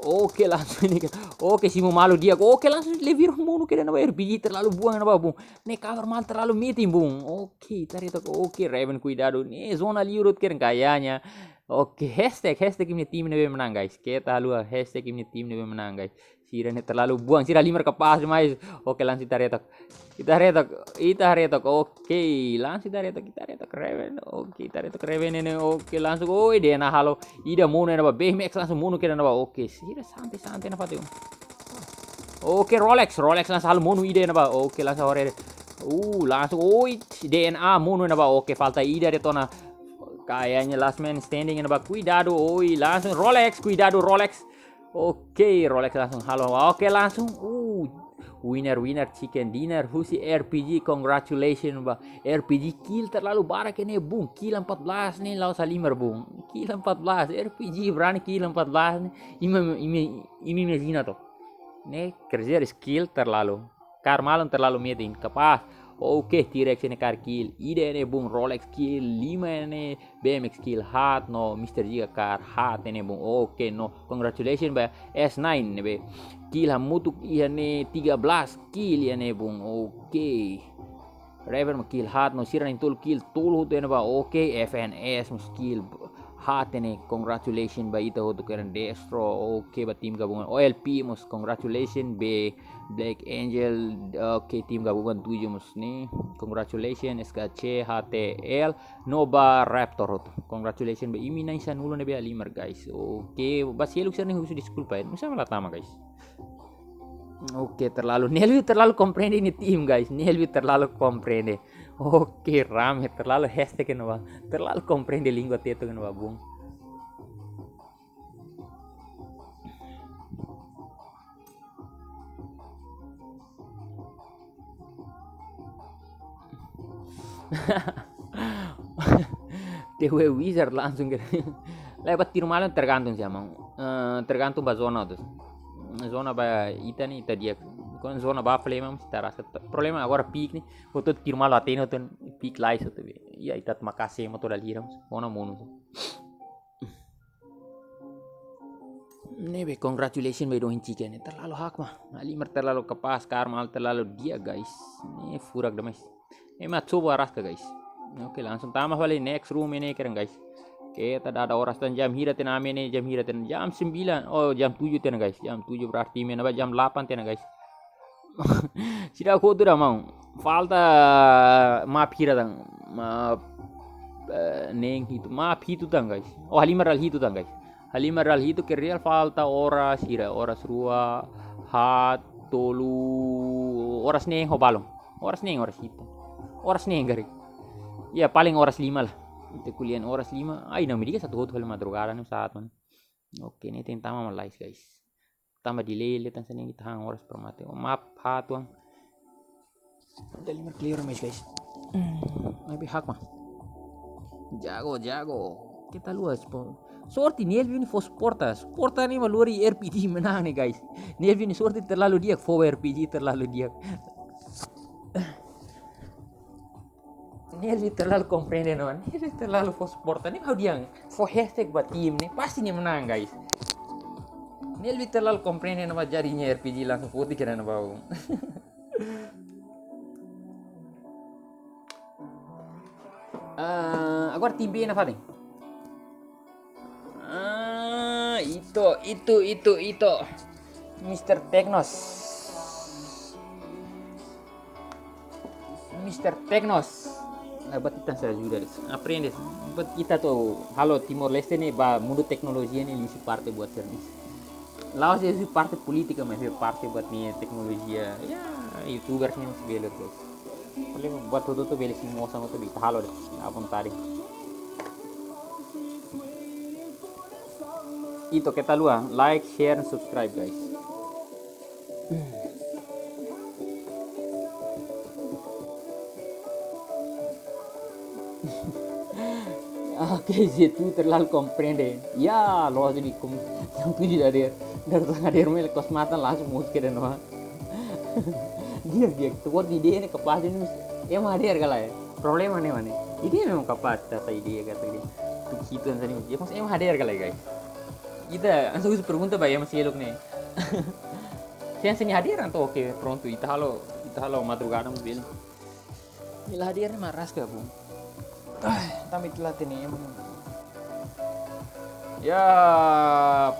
Oke, langsung ini kan. Oke, simu malu di'ak. Oke, langsung Leviron monu kedan ne'ebá, R P G terlalu buang ne'ebá bung. Ne'e cover malu terlalu metin bung. Oke, ita haree took. Oke, Raven kuidadu. Ne'e zona liur hotu kedan kayaknya. Oke, hashtag, hashtag imi-nia tim ne'ebé manán, guys. Keta haluha, hashtag imi-nia tim ne'ebé manán, guys. Sira ne'e terlalu buang, sira halimar kapás demais. Oke, langsung ita haree took. Ita haree took, ita haree took. Oke, langsung ita haree took, ita haree took Raven. Oke, ita haree took Raven ne'e. Oke, langsung. Oi, D N A halo. Ida monu ne'ebá, B M X langsung monu kedan ne'ebá. Oke, sira santai-santai nafatin. Oke, Rolex, Rolex langsung halo monu ida ne'ebá. Oke, langsung hore. Uh, langsung, oi, D N A monu ne'ebá. Oke, falta ida de'it ona. Kayaknya last man standing ne'ebá. Kuidadu, oi, langsung Rolex, kuidadu Rolex. Oke, Rolex langsung halo. Oke, langsung. Uh. Winner, winner, chicken dinner, husi R P G, congratulations ba. R P G kill terlalu barak ne'e bung, kill empat belas ne'e la'ós halimar bung. Kill empat belas, R P G berani kill empat belas ne'e. Imi, imi, imi imajina to'ok. Ne'e kerja skill terlalu. Kaer malu terlalu metin, kapás. Oke, T-Rex ne'e kaer kill. Ida ne'e bung, Rolex kill, lima ne'e, B M X kill haat no, Mister Jika kaer haat ne'e bung. Oke, no, congratulations ba S nine ne'ebé kill hamutuk iha ne'e tiga belas kill iha ne'e bung. Oke. Raven mós kill haat no, sira na'in-tolu kill, tolu hotu iha ne'ebá. Oke, F N S mós kill haat iha ne'e. Congratulations ba ita hotu keren destro. Oke, ba tim gabungan O L P mós congratulations, be Black Angel. Oke, tim gabungan tujuh mós ne'e. Congratulations, S K C, H T L, no ba Raptor hotu. Congratulations ba imi na'in-sanulu ne'ebé halimar, guys. Oke, ba seluk sira ne'e husu deskulpa, eh. Nusá mak la tama, guys. Oke, terlalu, Nelvi terlalu komprende nia tim, guys. Nelvi terlalu komprende. Oke, rame, terlalu hashtag ne'ebá. Terlalu komprende língua teto ne'ebá, bung. T W Wizard langsung ke. La'ós ba tiru malu tergantung sih, maun. Eh, tergantung ba zona tuh. Zona ba ita ne'e ita di'ak. Kuandu zona ba flema mesti ta raska. Problema agora pick ne'e. Hotu tiru malu hatene hotu pick lais hotu be. Ya, ita makasi motor da lira. Ona monu. Ne'ebé, congratulations ba ida-ne'e, chicken ne'e terlalu hakmatek. Halimar terlalu kapás, kaer malu terlalu di'ak, guys. Ne'e furak demais. Ema coba raska, guys. Oke, langsung tama fali next room ne'e keren, guys. Keta dada oras tan, jam hira tiha ona, ne'e jam hira tiha ona, jam sembilan, oh, jam tujuh tiha ona, guys. Jam tujuh berarti ne'e ba jam delapan tiha ona, guys. Sira hotu ida maun. Falta map hira tan. Map, eh, neen hitu. Map hitu tan, guys. Oh, halimar dala hitu tan, guys. Halimar dala hitu, ke real falta oras hira, oras rua, haat, tolu, oras neen ho balun. Oras neen, oras hitu. Oras neen karik. Ya, paling oras lima lah. Ita ko'alia oras lima. Ai, namai di'ak satu hotu fali madrugada ne'e saat mana. Oke, ne'e tenke tama malu lais, guys. Tanba delay, le tan sini ita han oras para mate. Oh, map, haat, tuan. Halimar clear mais, guys. Hmm, maibé hakmatek. Jago, jago. Keta luas, pô. Sorte, Nelvi ne'e fó suporta. Suporta ne'e mak lori R P G menang ne'e, guys. Nelvi ne'e sorte terlalu di'ak, fó R P G terlalu di'ak. Nelvi terlalu komprende ona. Nelvi terlalu fó suporta. Ne'e ha'u dehan fó hashtag ba tim ne'e pasti nia menang, guys. Nelvi terlalu komprende ona, jadi nia R P G langsung foti keren ona ba. Ah, agora tim B nafatin. Ah, ito, ito, ito, ito. Mister Teknos. Mister Teknos. Nah, buat kita saya juga, des. Aprende. Buat kita tuh, halo Timor Leste ne'e ba mundu teknolojia ne'e liuhusi parte buat servis. La'ós liuhusi parte polítika, maibé parte buat ne'e teknolojia. Ya, YouTubers ne'e mesti bele tuh. Problema buat tudo tu bele simu osan tu bita halo de. À vontade. Ito keta haluha, like, share, and subscribe, guys. Oke, Zetu terlalu komprende. Ya, lo jadi kom, yang tu jadi hadeer. Dari tengah hadeer mel kos mata langsung mus ke dan wah. Di'ak, di'ak. Tuh buat ide ne'e kapás ne'e. Ema hadeer ka lae. Problema ne'e mak ne'e. Ide memang kapás, tata ide kata dia. Tu hitu yang tadi. Ya, pas ema hadeer ka lae, guys. Ita, langsung husu pergunta ba ema seluk ne'e. Sen sini hadeer, entaun oke, prontu. Ita halo, ita halo madrugada mós bele. Nia la hadeer ne'e mak raska, bung. Ah, tanba ita la hatene ema. Ya,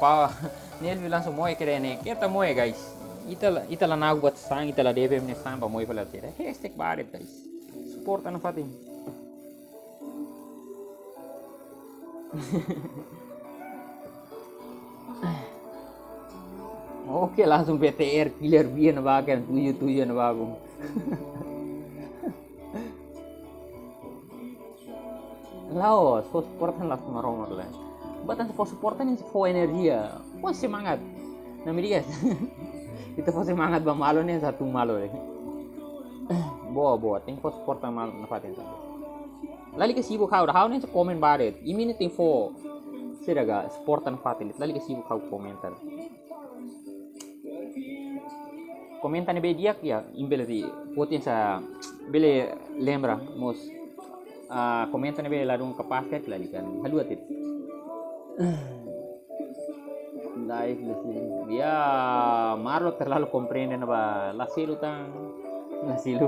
pa, Nelvi langsung moe keren ne'e. Keta moe, guys. Ita la, ita la na'ok buat saan, ita la debe ema nia saan ba moe fali keren. Hashtag baret, guys. Suporta nafatin. Oke, langsung B T R killer bien bagan tujuh tujuh na bagun. La'ós, fó suporta langsung maromak le. Buat ita fó suporta ne'e fó energia, fó semangat. Namai di'ak. Ita fó semangat ba malu ne'e, satu malu de'it. Boa, boa. Tenke fó suporta malu nafatin. Lalika sibuk ha'u, ha'u ne'e só komen ba de'it. Imi ne'e tenke fó, saida ka, suporta nafatin. Lalika sibuk ha'u komentar. Komentar ne'ebé di'ak, ya, imi bele di, potensa bele lembra, mós, ah, komentar ne'ebé ladún kapás de'it, lalika haluha de'it. Live la selu. Ya, Marlo terlalu komprende ne'ebá, la selu tan, la selu.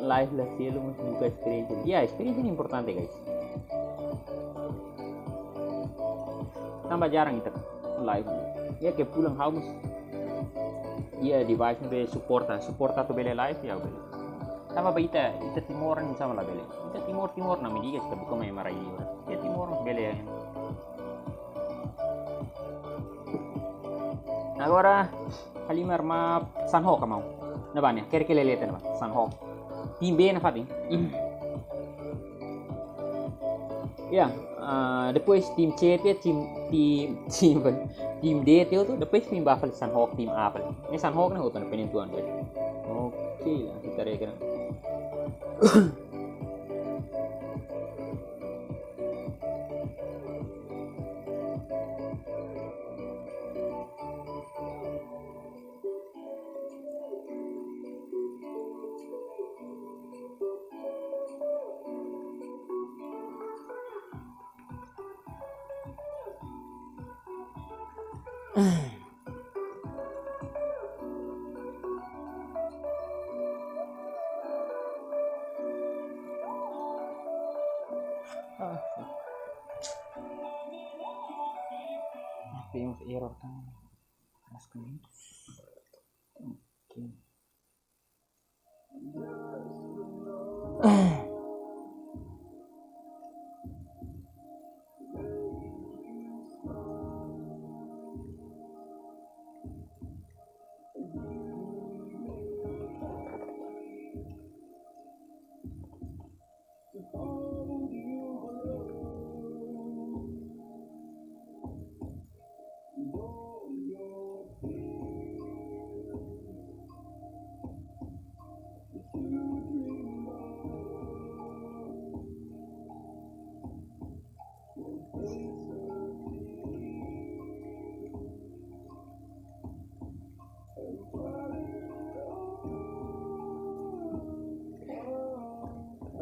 Live la selu, mós buka experience. Ya, experience ne'e importante, guys. Tanba jarang ita live. Ya, ke pulang haus. Ya, device ne'ebé suporta, suporta atu bele live, ya bele. Tanba ba ita, ita Timor ne'e sama labele. Ita Timor, Timor ne'e, imi diga ita buka mai marai ora. Ita Timor ne'e bele. Agora, Halimar, maun Sanhok, maun. Ne'ebá ne'e, kere ke lele ne'ebá, Sanhok. Tim B nafatin. Ya, ah, depois tim C, tim, tim, tim, tim D, tim tu, depois tim ba fali Sanhok, tim A fali. Ne'e Sanhok ne'e hotu ne'e penentuan. Oke, la, ita rega. Temos erro kan. Mas kami. Oke.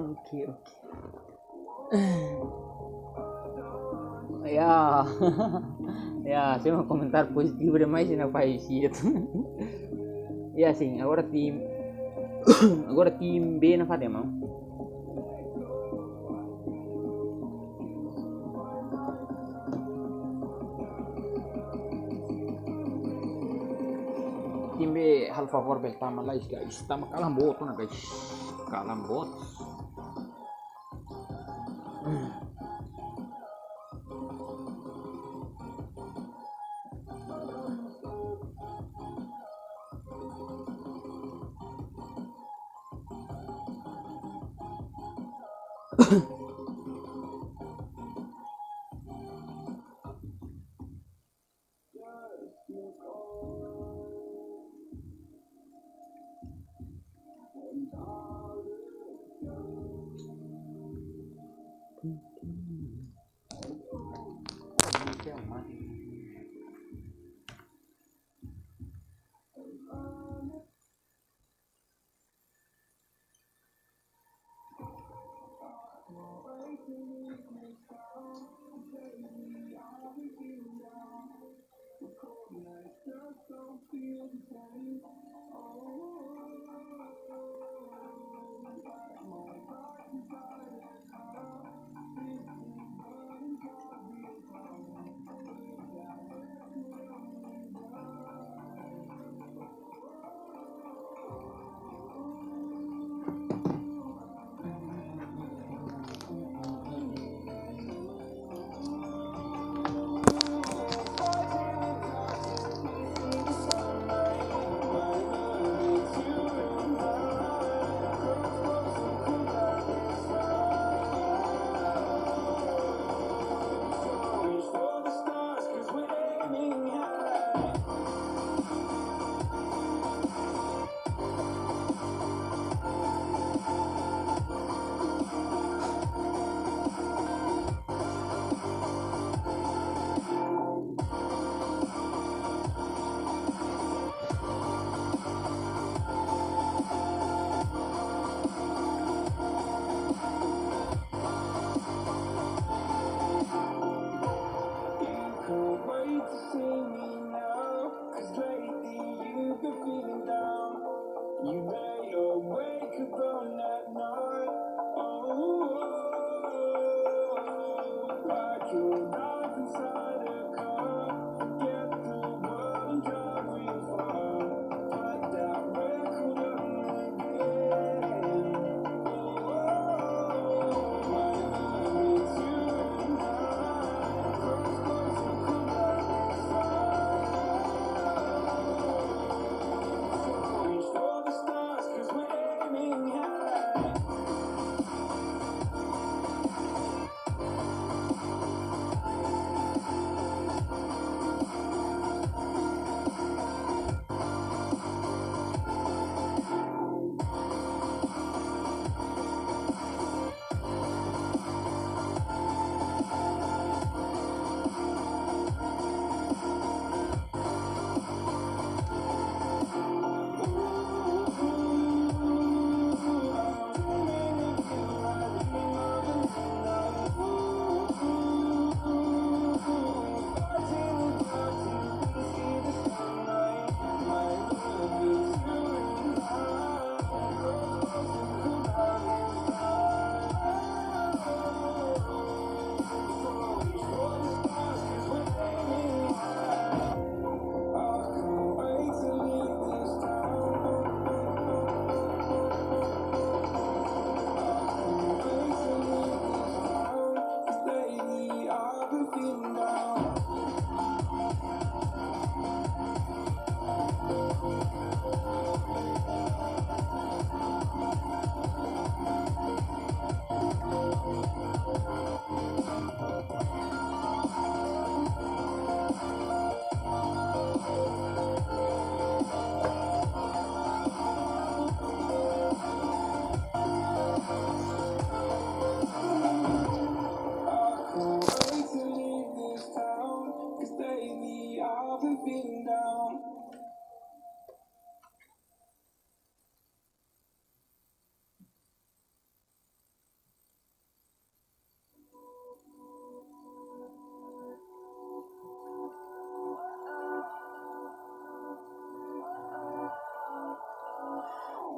Oke, oke. Ya. Ya, só komentáriu pozitivu demais na fai situ. Ya, sin, agora tim, agora tim B nafatin, maun. Tim B, halo favór, bele tama lais, guys. Tama kalan boot ona, guys. Kalan boot. Wait to see me now, 'cause lately you've been feeling down. You lay awake alone at night. Oh, like your life inside a car. Forget the world and drive real far. Put that record on again. Oh, my love, it's you and I. Cross bows and collide inside. So reach for the stars, 'cause we're aiming high.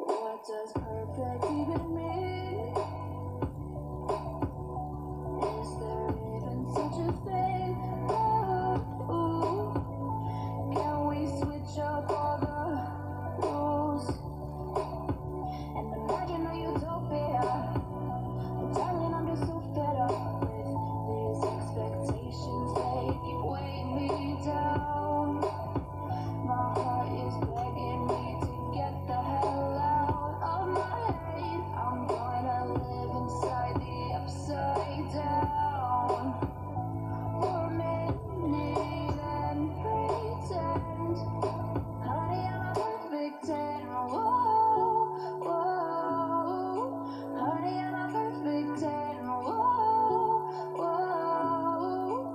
What does perfect even mean? Is there even such a thing? Oh, ooh. Can we switch up all the rules and imagine a utopia? I'm telling, I'm just so fed up with these expectations, they keep weighing me down. My heart is begging me to get the hell out of my head. I'm gonna live inside the upside down for a minute and pretend. Honey, I'm a perfect ten. Whoa, whoa. Honey, I'm a perfect ten. Whoa, whoa.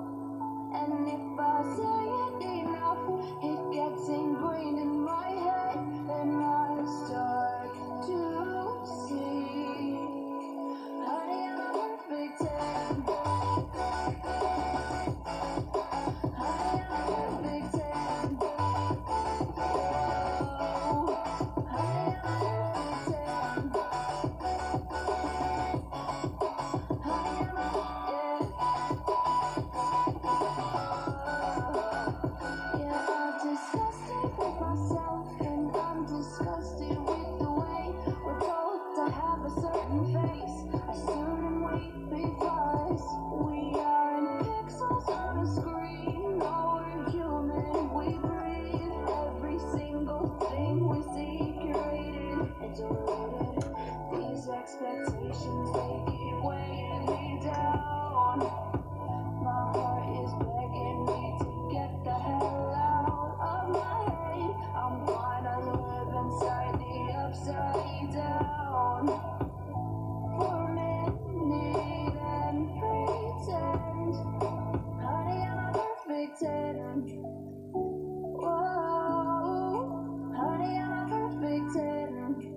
And if I say it enough, it gets ingrained in my head, and I start to see. Honey, I'm a perfect ten. Honey, I'm a perfect ten. Oh, honey, I'm a perfect ten. Yeah, I'm disgusted with myself, and I'm disgusted with the way we're told to have a certain face, a certain weight, because we aren't pixels on a screen. No, we're human, we breathe. Every single thing we see curated, it's ordered. These expectations, they keep weighing me down. My heart is begging me to get the hell out of my head. I'm gonna live inside the upside down for a minute and pretend. Honey, I'm a perfect ten. Whoa, honey, I'm a perfect ten.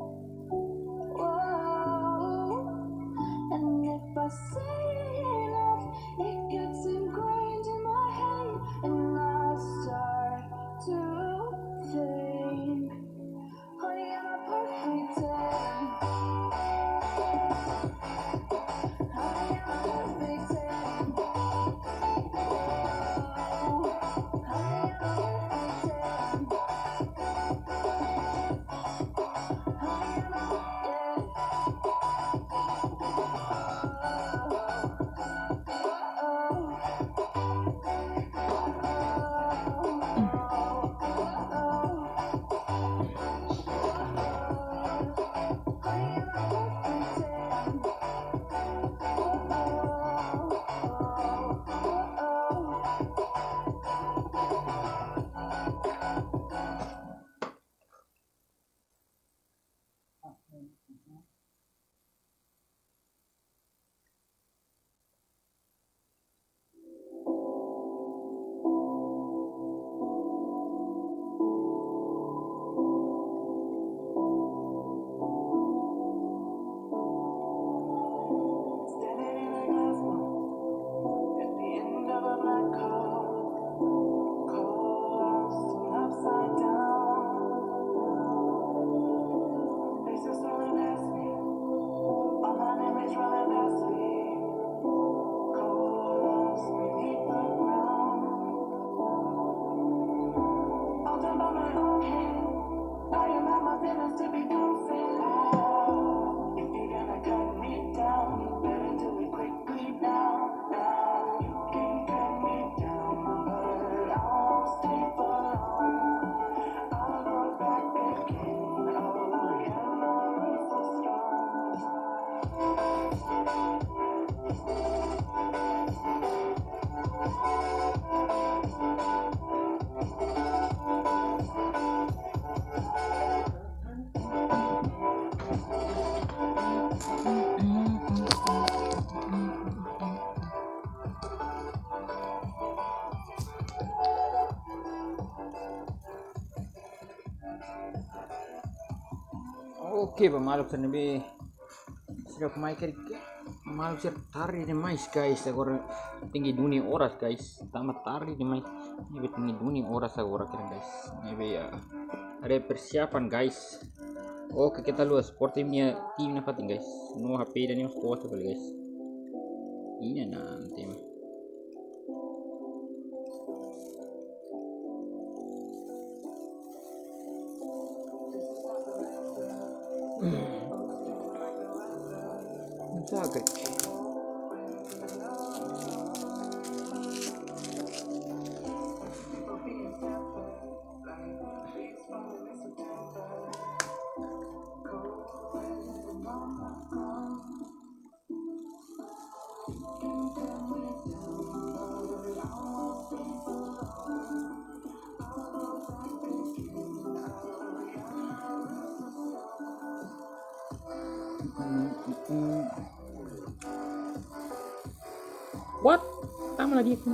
Oke, ba maluk sira ne'ebé sira mai karik, maluk sira, tarde demais, guys. Agora tenke duni oras, guys. Tanba tarde demais. Ne'ebé tenke duni oras agora karik, guys. Ne'ebé ya, ada persiapan, guys. Oke, keta haluha suporta imi-nia tim nafatin, guys. No H P ida-ne'e mós posta, guys. Ina nanti. Zagreb. What? Tama lagi aku.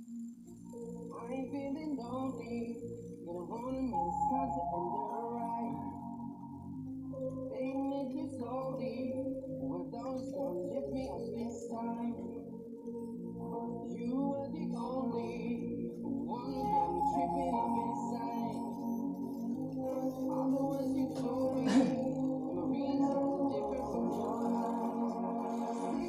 I'm feeling lonely, gonna run in my skies and the right. They make me slowly, without it's gonna lift me up inside. You are the only one that I'm tripping up inside. All the words you told me, my reasons are different from your eyes.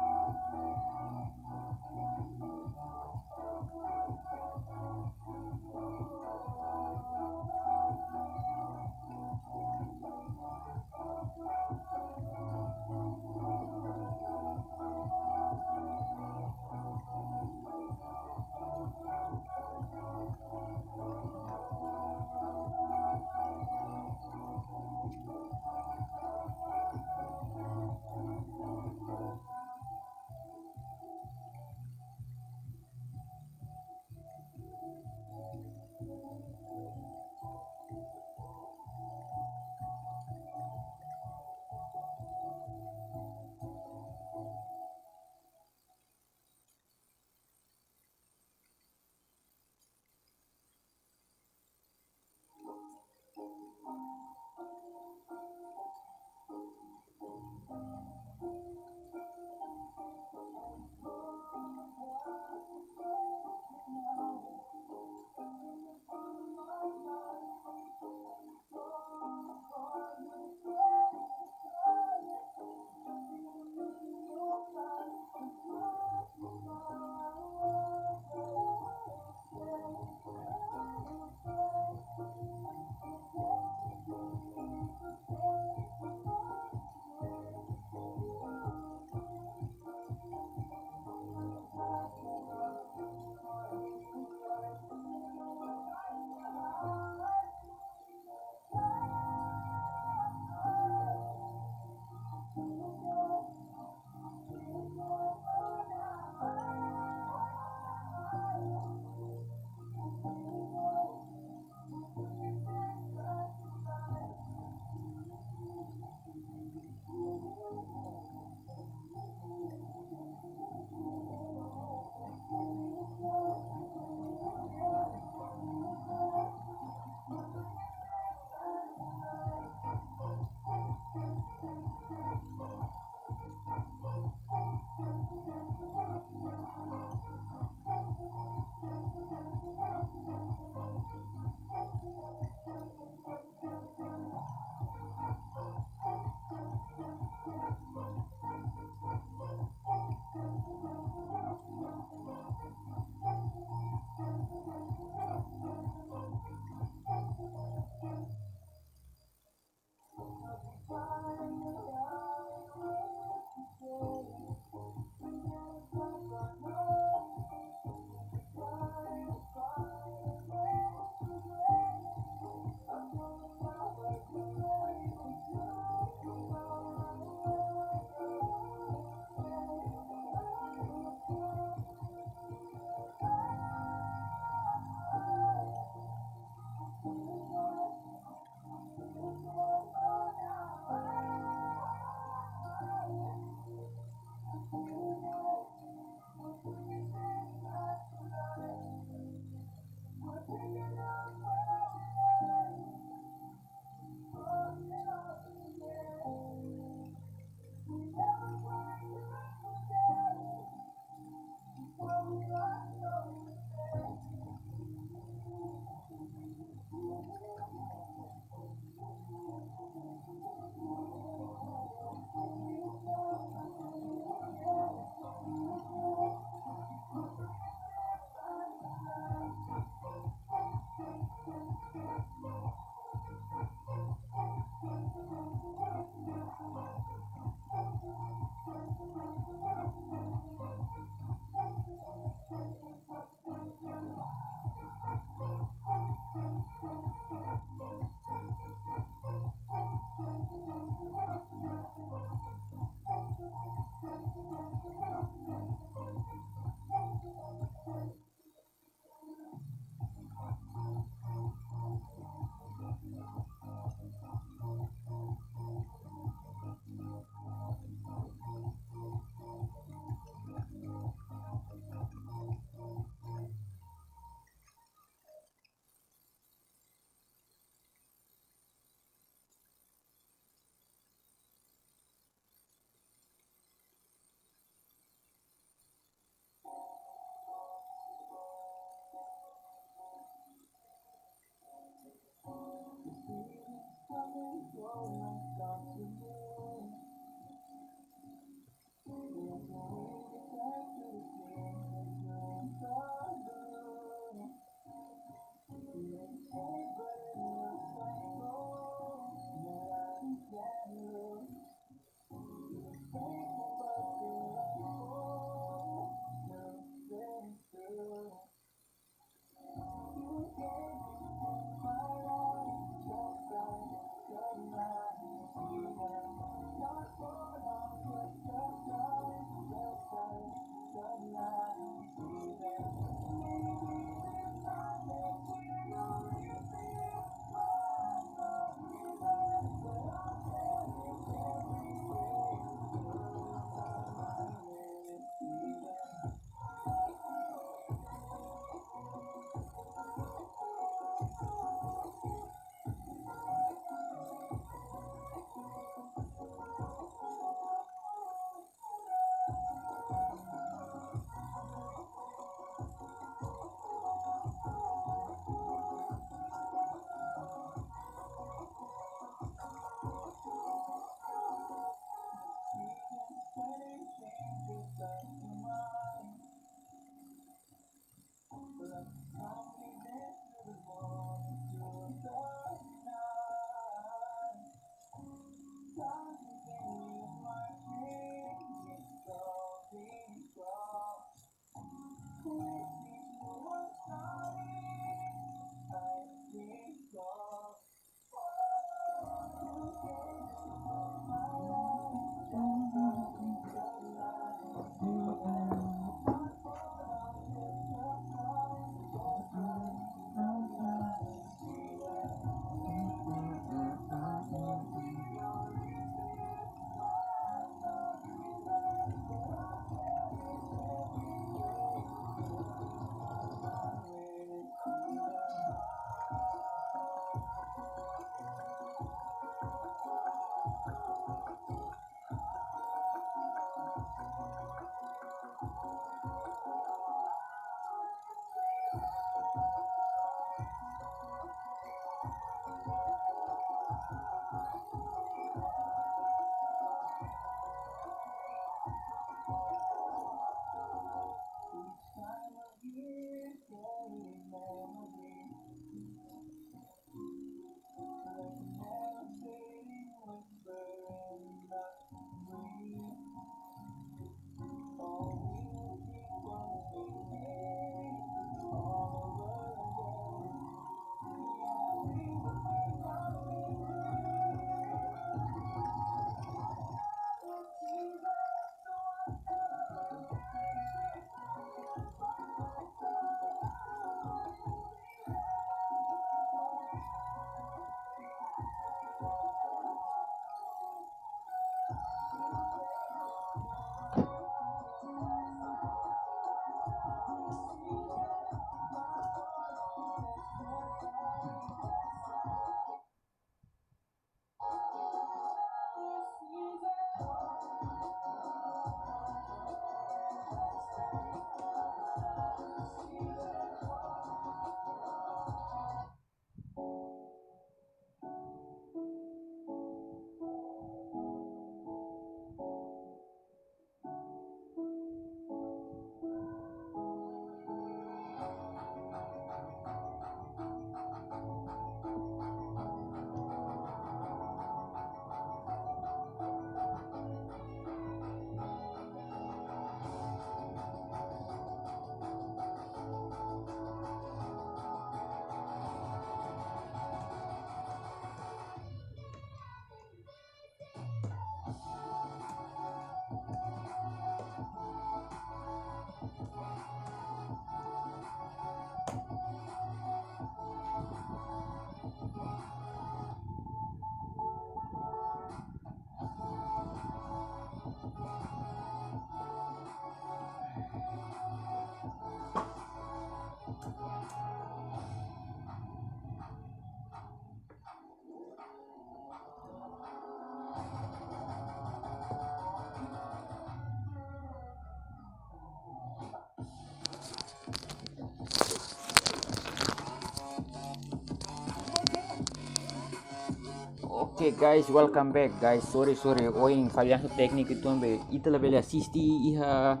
Oke guys, welcome back guys. Sorry, sorry. Ohin fallansu tékniku uitoan be ita labele asiste iha,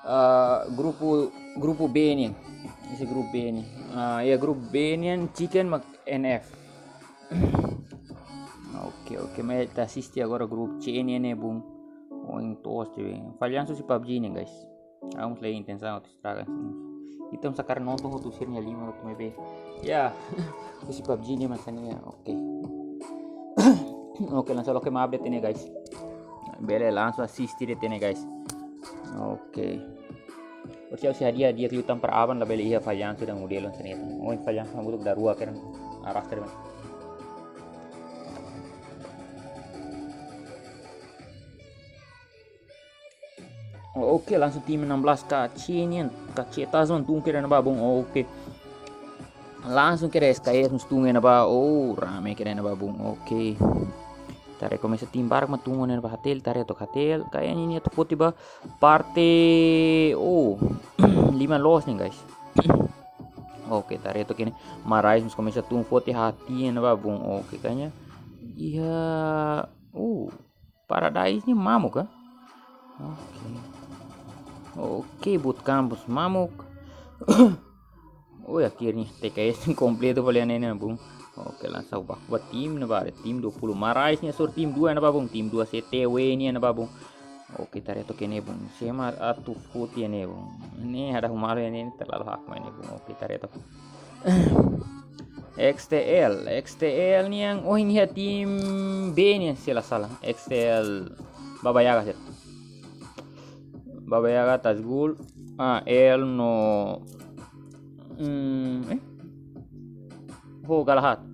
ah, grupu, grupu B nian. Ese grupu B nian. Ah, iha grupu B nian Chicken mak N F. Oke, oke, mai ita asiste agora grupu C nian ne'e bun. Ohin toos tebe. Fallansu husi PUBG nian guys. Ha'u mós la iha intensaun atu estraga. Ita mós hakarak nonton hotu sira-nia liman hotu maibé. Ya, husi PUBG nian mak hanesan ne'e. Oke. Oke, langsung loke maaf de'it ne'e guys. Bele langsung asiste de'it ne'e guys. Oke. Orsida ha'u sei hadi'a, hadi'a liután para aban labele iha fallansu dan modelu hanesan ne'e. Ohin fallansu hamutuk daruak kedan arrastra de'it. Oke, langsung tim enam belas K C nian, K C Tazon tun kedan ne'ebá bun. Oke. Langsung kedan S K S mós tun ne'ebá. Oh, rame kedan ne'ebá bun. Oke. Ita haree komesa tim barak mak tun ne'ebá, H T L, ita haree took H T L. Kayaknya nia atu foti ba parte, oh, liman loos ne'e guys. Oke, ita haree took ne'e. Marais mós komesa tun foti hati ne'ebá bun. Oke, kayaknya iha, oh, Paradise ne'e mamuk ka? Oke. Oke, Boot Camp mós mamuk. Oh, akhirnya T K S kompletu fali ne'e bun. Oke, langsung baku ba tim ne'ebá, tim dua puluh. Marais nia hasoru tim dua ne'ebá bun, tim dua C T W nian ne'ebá bun. Oke, ita haree took ne'e bun. Sé mak atu foti ne'e bun. Ne'e ada humalu ne'e, terlalu hak main ne'e bun. Oke, ita haree took. X T L, X T L nian, oh, iha tim B nian, se la sala. X T L Baba Yaga sira. Baba Yaga, Tazgul, ah, L no, hmm, eh? Oh, Galahad.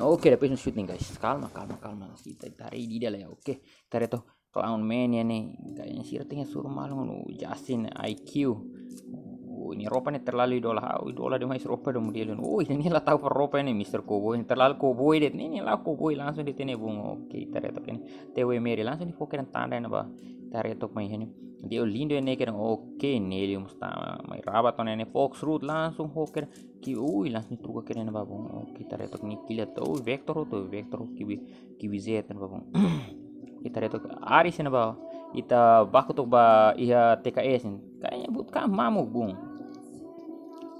Oke, depois no shooting guys. Kalma, kalma, kalma. Ita, ita haree ida-idak lai, oke. Ita haree took Clown Man nian ne'e, kayaknya sira tenke hasoru malu no Justin I Q. Oh, nia roupa ne'e terlalu idola, ha'u idola demais roupa dan modelu. Oh, nia la tau para roupa ne'e, Mister Cowboy, terlalu cowboy de'it, nia, nia la cowboy langsung de'it ne'e bun. Oke, ita haree took ne'e. T W Mary langsung nia fó kedan tanda ne'ebá. Ita haree took mai ne'e. Dia lindo ne'e kedan, oke, Nelly mós tama mai rabat ne'e, Fox Root langsung fó kedan. Ki, ui, langsung troka kedan ne'ebá bun. Oke, ita haree took nia kill atu, ui, Vector hotu, Vector kibi, kibi Z ne'ebá bun. Ita haree took Aris ne'ebá. Ita baku took ba iha T K S ne'e. Kayaknya Boot Camp mamuk bun.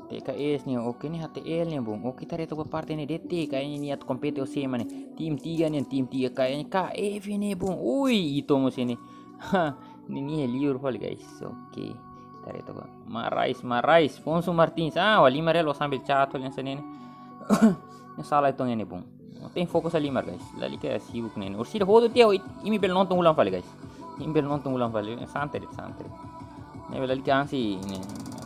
T K S ne'e, oke, ne'e H T L ne'e bun. Oke, ita haree took ba parte ne'e D T, kayaknya nia atu kompete ho sé mak ne'e. Tim tiga ne'e, tim tiga, kayaknya K F ne'e bun. Ui, Ito mós ne'e. Ha, ne'e, ne'e liur fali guys. Oke. Ita haree took. Marais, Marais, Fonso Martins. Ah, wa lima real wa sambil chat fali hanesan ne'e. Ne'e sala uitoan ne'e bun. Tenke fokus halimar guys. Lalika sibuk ne'e. Orsida hotu tiha, imi bele nonton ulang fali guys. Imi bele nonton ulang fali. Santai de'it, santai de'it. Ne'e bele lalika ansi ne'e.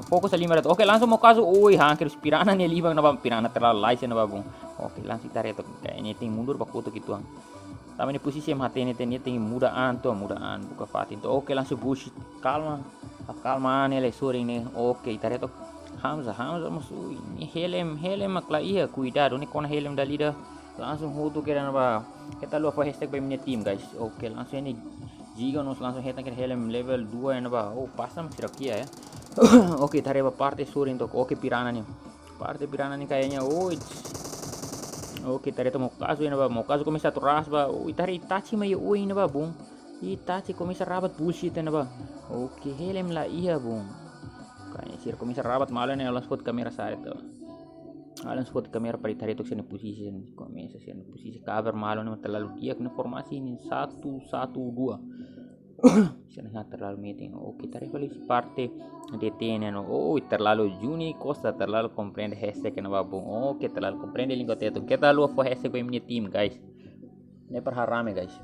Fokus halimar de'it. Oke, langsung Mokazu. Oi, haker husi Piranha nia liman ne'ebá, Piranha terlalu lais ne'ebá bun. Oke, langsung ita haree took. Kayaknya tenke mundur ba kotuk uitoan. Tanba nia posisi M H T ne'e, nia tenke muda an took, muda an buka fatin took. Oke, langsung bullshit. Kalma. Kalma ne'e, le soring ne'e. Oke, ita haree took. Hamza, Hamza mós, ui, nia helm, helm mak la iha, kuidadu, nia kona helm dala ida. Langsung hotu kedan ne'ebá. Keta haluha fó hashtag ba imi-nia tim guys. Oke, langsung ne'e Giga mós langsung hetan kedan helm level dua ne'ebá. Oh, pasa mak sira kiak ya. Oke, ita haree ba parte sorin took. Oke, Piranha ne'e. Parte Piranha ne'e kayaknya, oh, it's-, oke, ita haree took Mokazu ne'ebá, Mokazu komesa atu ras ba, oh, ita haree Itachi mai, oh, ne'ebá bun. Itachi komesa rabat bullshit ne'ebá. Oke, helm la iha bun. Kayaknya sira komesa rabat malu ne'e, langsung foti kamera sa'e took. Langsung foti kamera para ita haree took sira-nia posisi, komesa sira-nia posisi cover malu ne'e terlalu di'ak ne'e formasi ne'e satu satu dua. Sira-ne'e terlalu meeting. Oke, ita haree fali husi parte D T ne'e no. Oh, terlalu Juni Costa, terlalu komprende hashtag ne'ebá bun. Oke, terlalu komprende língua Tetun. Keta haluha fó hashtag ba imi-nia tim guys. Ne'e para harame guys.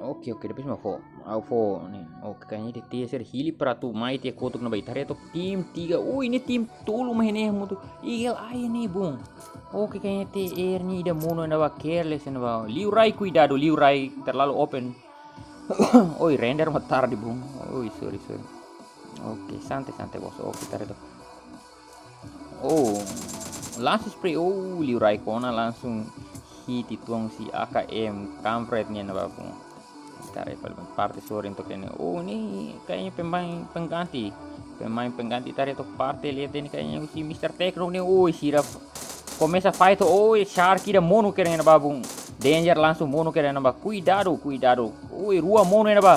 Oke, oke, depois mak fó. Ha'u fó ne'e. Oke, kayaknya D T sira hili para atu mai tiha kotuk ne'ebá, ita haree took tim tiga. Ui, ne'e tim tolu mak ne'e hamutuk. Eagle Eye ne'e bun. Oke, kayaknya T R ne'e ida monu ne'ebá, careless ne'ebá. Liu Rai, kuidadu, Liu Rai terlalu open. Oi, render mak tarde bun. Oi, sorry, sorry. Oke, santai, santai bos. Oke, ita haree took. Oh, langsung spray. Oh, Liu Rai kona, langsung hit uitoan husi A K M, Kampret nian ne'ebá bun. Ita haree fali parte sorin took ne'e. Oh, ne'e kayaknya pemain pengganti. Pemain pengganti ita haree took parte leten ne'e kayaknya husi Mister Tekno ne'e, oi, sira komesa fight, oi, Shark ida monu kedan iha ne'ebá bun. Danger langsung monu kedan iha ne'ebá. Kuidadu, kuidadu. Oi, rua monu iha ne'ebá.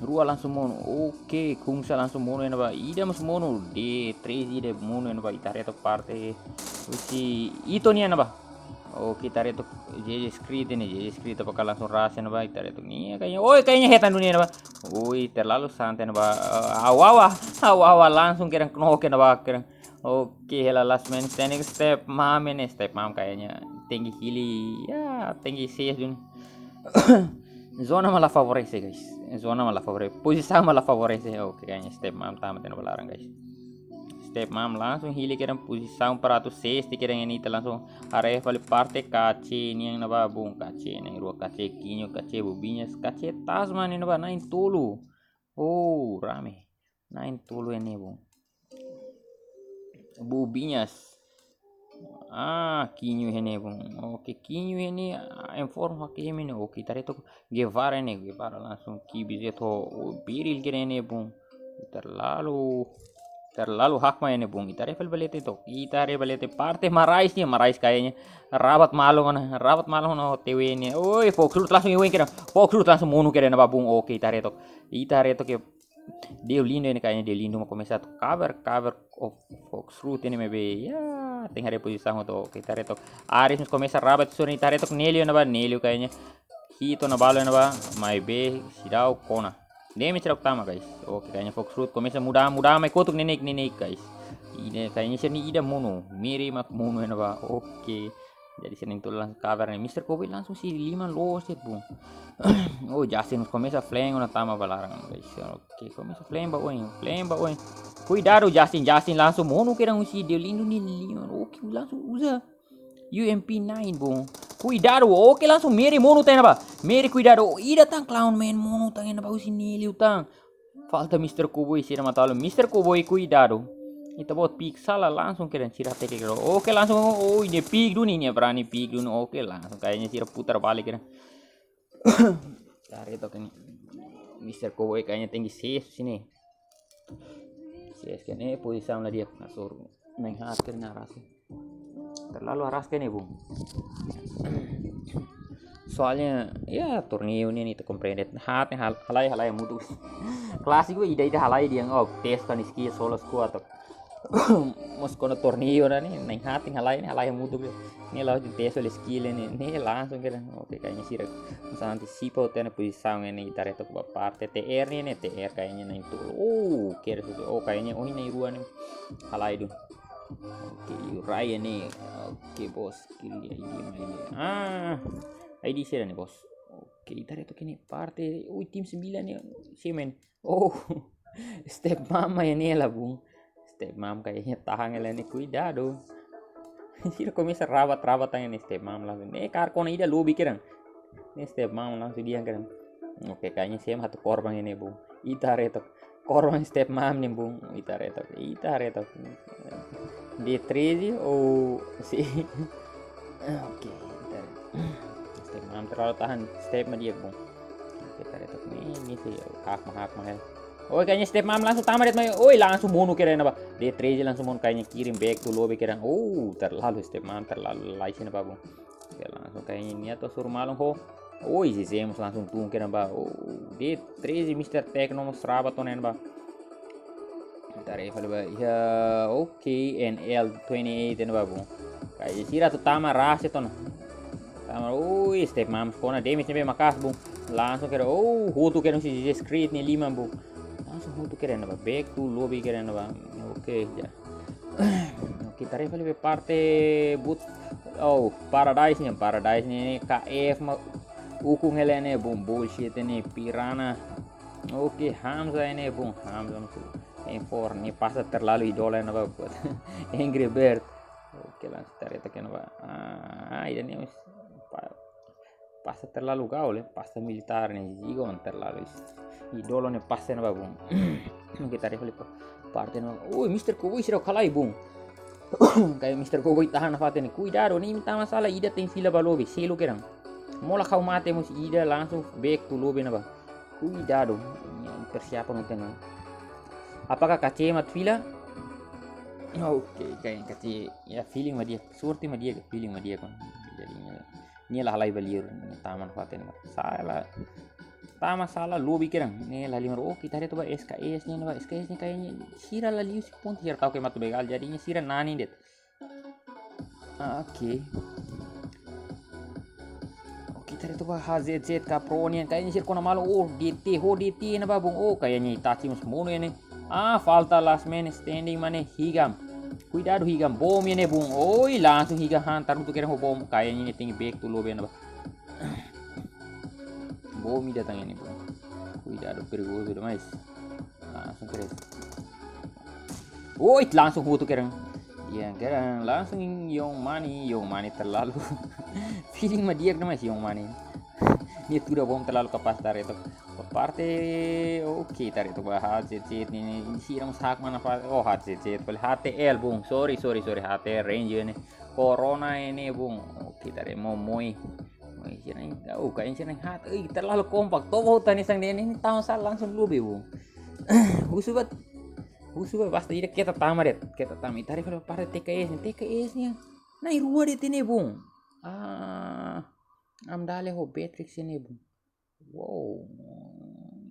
Rua langsung monu. Oke, Kungsa langsung monu iha ne'ebá. Ida mós monu. D treze ida monu iha ne'ebá. Ita haree took parte husi Ito nian iha ne'ebá. Oke, ita haree took J J Screed ne'e, J J Screed apakah langsung ras iha ne'ebá, ita haree took ne'e, kayaknya, oi, kayaknya hetan duni iha ne'ebá. Oi, terlalu santai iha ne'ebá. Eh, awa-awa, awa-awa langsung kedan knock iha ne'ebá, kedan. Oke, hela last man standing, Step Mom ne'e, Step Mom kayaknya tenke hili, ya, tenke sees duni. Zona mak la favorese, guys. Zona mak la favorese. Pozisaun mak la favorese. Oke, kayaknya Step Mom tama tiha ona ba laran, guys. Step Mom langsung hili kedan pozisaun para atu sees tiha kedan, ita langsung haree fali parte Kace nian iha ne'ebá bun. Kace na'in-rua, Kace Kinyo, Kace Bubinhas, Kace Tasman iha ne'ebá, na'in-tolu. Oh, rame. Na'in-tolu iha ne'e bun. Bubinhas. Ah, Kinyo iha ne'e bun. Oke, Kinyo iha ne'e, ah, inform hak imi ne'e. Oke, ita haree took Guevara iha ne'e, Guevara langsung kibis iha took, oh, Beryl kedan iha ne'e bun. Terlalu, terlalu hakmatek iha ne'e bun. Ita haree fali ba leten took. Ita haree ba leten parte Marais ne'e, Marais kayaknya rabat malu ona, rabat malu ona T W ne'e. Oi, Fox Root langsung iha ne'ebá kedan. Fox Root langsung monu kedan iha ne'ebá bun. Oke, ita haree took. Ita haree took ke Deolindo iha ne'e kayaknya, Deolindo mak komesa atu cover, cover of Fox Root ne'e maibé, ya, tenke haree pozisaun took. Oke, ita haree took Ares mós komesa rabat, sira, ita haree took Nelio iha ne'ebá, Nelio kayaknya hi'it ona balu iha ne'ebá, maibé seidauk kona. Damage seidauk tama, guys. Oke, kayaknya Fox Root komesa muda, muda mai kotuk neineik, neineik, guys. Ida kayaknya sira-ne'e ida monu, Mary mak monu iha ne'ebá. Oke. Jadi sira na'in-tolu langsung cover ne'e. Mister Cowboy langsung sei liman loos de'it bun. Oh, Justin komesa flank ona tama ba laran, guys. Oke, komesa flank ba oin, flank ba oin. Kuidadu Justin, Justin langsung monu kedan husi Deolindo nia liman. Oke, langsung uza U M P nine bun. Kuidadu, oke, langsung Mary monu tiha ona ba. Mary kuidadu, oh, ida tan Clown Man monu tiha ona ba husi Nelio tan. Falta Mister Cowboy, sira mata-ulo. Mister Cowboy, kuidadu. Ita-boot pick sala langsung kedan sira teke kedan. Oke, langsung, oh, nia pick duni, nia brani pick duni. Oke, langsung kayaknya sira putar balik kedan. Cari took ne'e. Mister Cowboy kayaknya tenke sees husi ne'e. Sees kedan, pozisaun la di'ak, hasoru. Na'in-haat kedan iha ne'e, haras. Terlalu haras kedan ne'e bun. Soalnya, ya, torneiu ne'e, ita komprende. Haat ne'e hal-, halai, halai hamutuk. Klásiku ida-ida halai dehan, oh, tes kan skill solo squad. Mós kuandu torneiu ne'e, na'in-haat halai ne'e, halai hamutuk. Ne'e la'ós dehan tes fali skill ne'e, ne'e langsung kedan. Oke, kayaknya sira. Mós antisipa tiha ona pozisaun ne'e, ita haree took ba parte T R ne'e, ne'e T R kayaknya na'in-tolu. Oh, kedan, oh, kayaknya, oh, na'in-rua ne'e. Halai duni. Oke, Uriah ne'e. Oke, bos. Kiri, I D mai ne'e. Ah, I D sira ne'e, bos. Oke, ita haree took ne'e parte. Ui, tim sembilan ne'e. Semen. Oh, Step Mom iha ne'e la bun. Step Mom kayaknya tahan hela ne'e, kuidadu. Sira komesa rabat-rabat tiha ona, Step Mom langsung. Ne'e kaer kona ida lobby kedan. Ne'e Step Mom langsung dehan kedan. Oke, kayaknya sira mak atu korban iha ne'e bun. Ita haree took. Korban Step Mom ne'e bun, ita haree took, ita haree took. D treze, oh, si. Oke, ita haree. Step Mom terlalu tahan, Step mak di'ak bun. Oke, ita haree took ne'e, ne'e si hakmatek, hakmatek ya. Oh, kayaknya Step Mom langsung tama de'it mai. Oi, langsung monu kedan iha ne'ebá. D treze langsung monu, kayaknya kirim back to lobby kedan. Oh, terlalu Step Mom, terlalu lalais iha ne'ebá bun. Oke, langsung kayaknya nia atu hasoru malu ho. Oi, Zezé mós langsung tun kedan ba. Oh, D treze Mister Tekno mós rabat ona iha ne'ebá. Ita haree fali ba. Ya, oke, N L twenty-eight iha ne'ebá bun. Kayaknya sira atu tama ras de'it ona. Tama, oi, Step Mom kona, damage ne'ebé maka'as bun. Langsung kedan, oh, hotu kedan husi Zezé Screed nia liman bun. Langsung hotu kedan iha ne'ebá. Back to lobby kedan iha ne'ebá. Oke, ya. Oke, ita haree fali ba parte but. Oh, Paradise ne'e, Paradise ne'e, K F mak ukun hela ne'e, bom, bullshit ne'e, Piranha. Oke, Hamza ne'e, bom, Hamza mak M four ne'e pasa terlalu idola ne'ebá buat. Angry Bird. Oke, langsung ita haree took iha ne'ebá. Ah, ida ne'e pa-, pasa terlalu gaul, eh, pasa militár ne'e, zigon terlalu is-, idolo ne'e pasa iha ne'ebá bun. Ita haree fali pa-, parte ne'ebá. Ui, Mister Cowboy seidauk halai bun. Kayak Mister Cowboy tahan nafatin ne'e. Kuidadu, ne'e imi tama sala, ida tenke fila ba lobby, selu kedan. Molok ha'u mate mós ida langsung back to lobby ne'ebá. Kuidadu, ne'e persiapan hotu ona. Apakah Kace mak atu fila? Oke, kayak Kace, ya, feeling mak di'ak, sorte mak di'ak, feeling mak di'ak kon. Jadi nia, nia la halai ba liur, nia tama ona fatin mak. Sala, tama sala lobby kedan. Nia la liur, oke, ita haree to'ok ba S K S nian ba, S K S nian kayaknya sira la liu si pontu, sira tau ke mak atu begal, jadi nia sira nani de'it. Ah, oke. Oke, ita haree to'ok ba H Z Z ka Pro nian, kayaknya sira kona malu, oh, D T, ho D T ne'ebá bung, oh, kayaknya Itachi mós monu ne'e. Ah, falta last man standing mak ne'e, Higam. Kuidadu Higam, bom ne'e bung, oi, langsung Higam han, tarutu kedan ho bom, kayaknya nia tenke back to lobby ne'ebá. Bom ida tan ne'e bung, kuidadu perigozu demais. Langsung kedan. Woi, langsung hutu kedan. Ya, kedan langsung Young Money, Young Money terlalu feeling mak di'ak demais Young Money. Nia tuda bom terlalu kapás, ita haree to'ok. Parte, oke, ita haree to'ok ba H Z Z nian, sira mós hak mana fa, oh, H Z Z, pale H T L bung, sorry, sorry, sorry, H T L Ranger ne'e. Corona ne'e bung, oke, ita haree Momoi. Momoi sira ne'e, oh, kayak sira ne'e hat, eh, terlalu kompak, toba hutan sang ne'e, ne'e tama sala langsung lobby bung. Husu ba, husu ba, basta ida keta tama de'it, keta tama. Ita haree fali parte T K S nian, T K S nian. Na'in rua de'it ne'e bung. Ah, Amdale ho Beatrix ne'e bung. Wow.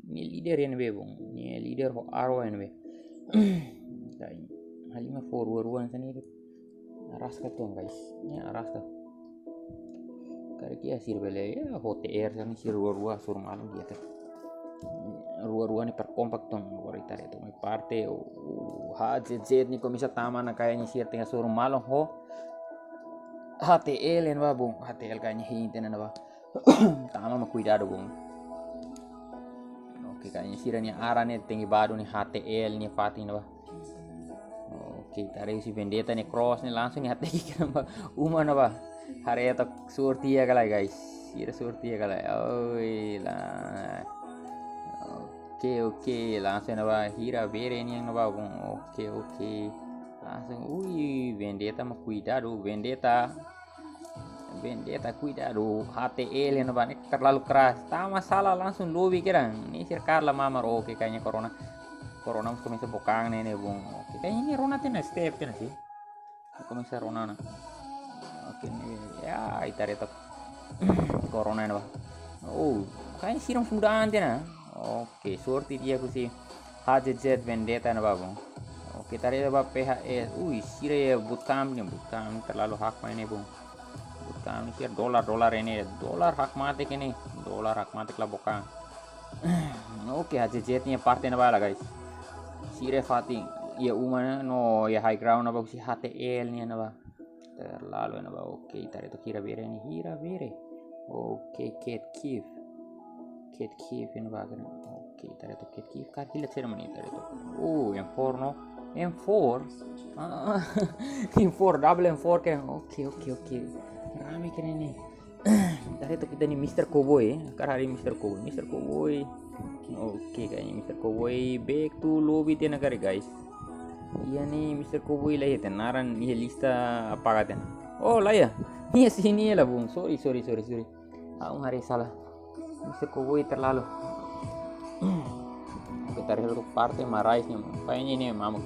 Nia líder ne'ebé bung. Nia líder ho Arrow ne'ebé. Dai. Halimar fó rua-rua hanesan ne'e. Araska tuan, guys. Nia araska. Karik iha sira bele, ya, H T R hanesan ne'e, sira rua-rua hasoru malu di'ak. Rua-rua ne'e per kompak tuan, agora ita haree to'ok mai parte, o, o H Z Z ne'e komesa tama ona, kayaknya sira tenke hasoru malu ho H T L ne'ebá bung, H T L kayaknya hein tiha ona ne'ebá. Tama mak kuidadu bung. Oke, kayaknya sira-nia aran ne'e tenke ba duni H T L nia fatin ne'ebá. Oke, ita haree husi Vendetta nia cross ne'e langsung nia hateke kedan ba uma ne'ebá. Haree to'ok sorte iha ka lae, guys. Sira sorte iha ka lae. Oi, la. Oke, oke, langsung ne'ebá hira bere nian ne'ebá bung. Oke, oke. Langsung, ui, Vendetta mak kuidadu, Vendetta. Vendetta kuidadu, H T L ne'ebá ne'e terlalu keras. Tama sala langsung lobby kedan. Ne'e sira kaer la mamar, oke, kayaknya Corona. Corona mós komesa bokang ne'e, ne'e bung. Oke, kayaknya ne'e rona tiha ona, step tiha ona sih. Komesa rona ona. Oke, ne'e, ya, ita haree to'ok. Corona ne'ebá. Oh, kayaknya sira mós muda tiha ona. Oke, sorte di'ak husi H Z Z Vendetta ne'ebá bung. Oke, ita haree ba P H S. Ui, sira iha bootcamp ne'e, bootcamp ne'e terlalu hak main ne'e bung. Bootcamp ne'e sira dolar, dolar ne'e, dolar hak mate ne'e, dolar hak mate la bokang. Oke, H Z Z nia parte ne'ebá la, guys. Sira fatin iha uma ne'e, no iha high ground ne'ebá husi H T L nian ne'ebá. Terlalu ne'ebá, oke, ita haree to'ok hira bere ne'e, hira bere. Oke, Cat Keith. Cat Keith ne'ebá kedan. Oke, ita haree to'ok Cat Keith, karik hila sira mana ita haree to'ok. Oh, M four no. M four. Ah, M four, double M four kedan. Oke, oke, oke. Rame kedan ne'e. Ita haree to'ok ita-nia Mister Cowboy, eh. Karik haree Mister Cowboy, Mister Cowboy. Oke, kayaknya Mister Cowboy back to lobby tiha ona karik, guys. Iha ne'e Mister Cowboy la iha tiha ona, naran iha lista apaga tiha ona. Oh, la iha. Nia sini la bung. Sorry, sorry, sorry, sorry. Ha'u haree sala. Mister Cowboy terlalu. Oke, ita haree to'ok parte Marais ne'e. Kayaknya ne'e mamuk.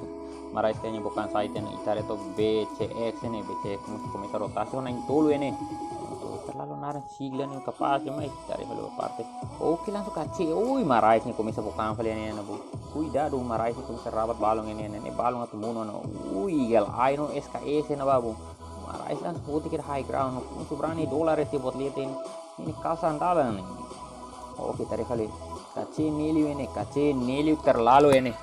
Marais kayaknya bukan site ne'e. Ita haree to'ok B C X ne'e, B C X mós komesa rotasi ona na'in-tolu ne'e. Terlalu naran sigla ne'e kapás demais, ita haree fali parte. Oke, langsung Kace. Ui, Marais ne'e komesa bokang fali ne'e, ne'e bung. Kuidadu, Marais ne'e komesa rabat balun ne'e, ne'e, ne'e balun atu monu ona. Ui, gal ai no S K S ne'ebá bung. Marais langsung huti ke high ground. Sobrang ne'e dolar ese buat lihat ne'e. Ne'e kalsa andalan ne'e. Oke, ita haree fali. Kace neliu ne'e, Kace neliu terlalu ne'e.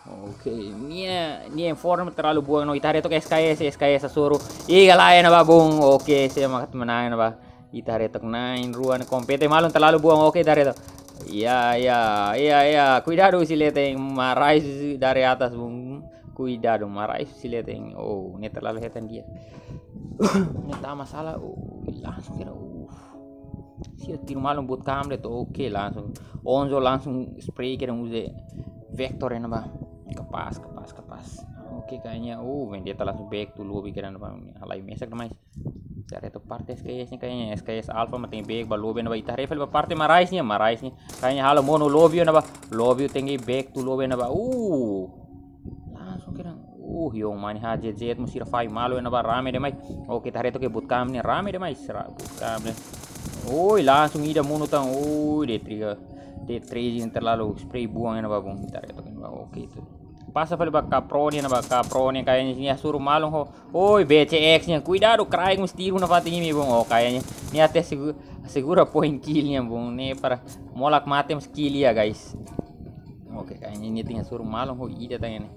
Oke, nia, nia M four terlalu buang no, ita haree to'ok S K S, S K S hasoru. Iha ka lae ne'ebá bung. Oke, se makat menang ne'ebá. Ita haree to'ok na'in-rua ne'e kompete malu terlalu buang. Oke, ita haree to'ok. Ya, ya, ya, ya. Kuidadu husi leten, Marais dari atas bung. Kuidadu, Marais husi leten. Oh, ne'e terlalu hetan di'ak. Ne'e tama sala. Oh, langsung kedan. Uh. Sira tiru malu bootcamp de'it, oke, langsung. Onzo langsung spray kedan uza Vector ne'ebá. Kapás, kapás, kapás. Oke, kayaknya, uh, Vendetta langsung back to lobby kedan ne'ebá. Halai mesak demais. Ita haree took parte S K S nian, kayaknya S K S Alpha mak tenke back ba lobby ne'ebá. Ita haree fali ba parte Marais nian, Marais nian. Kayaknya halo monu lobby ne'ebá. Lobby tenke back to lobby ne'ebá. Uh. Langsung kedan. Uh, Young Money H Z Z mós sira fai malu ne'ebá, rame demais. Oke, ita haree took Bootcamp nian, rame demais. Sira Bootcamp nian. Oi, langsung ida monu tan. Oi, D três. D três yang terlalu spray buang ne'ebá bung. Ita haree took ne'ebá. Oke, itu. Pasa fali ba Capro nian ne'ebá, Capro nian kayaknya nia hasoru malu ho. Oi, B C X nian, kuidadu, crack mós tiru nafatin imi bung. Oh, kayaknya nia até segu-, segura point kill nian bung. Ne'e para molak mate mós kill iha, guys. Oke, kayaknya nia tenke hasoru malu ho ida tan ne'e.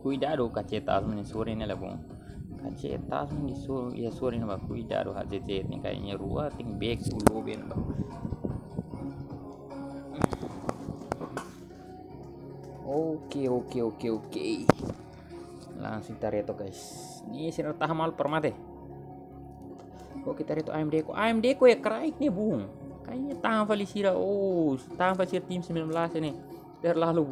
Kuidadu, kaceta asma nia sorin ne'e la bung. Kaceta asma nia so-, iha sorin ne'ebá, kuidadu, H Z Z nian kayaknya rua tenke back to lobby ne'ebá. Oke, oke, oke, oke. Langsung ita haree took, guys. Nia sira tahan malu para mate. Oke, ita haree took A M D ko. A M D ko ya crack ne'e bung. Kayaknya tahan fali sira. Oh, tahan fali sira tim sembilan belas ini. Terlalu.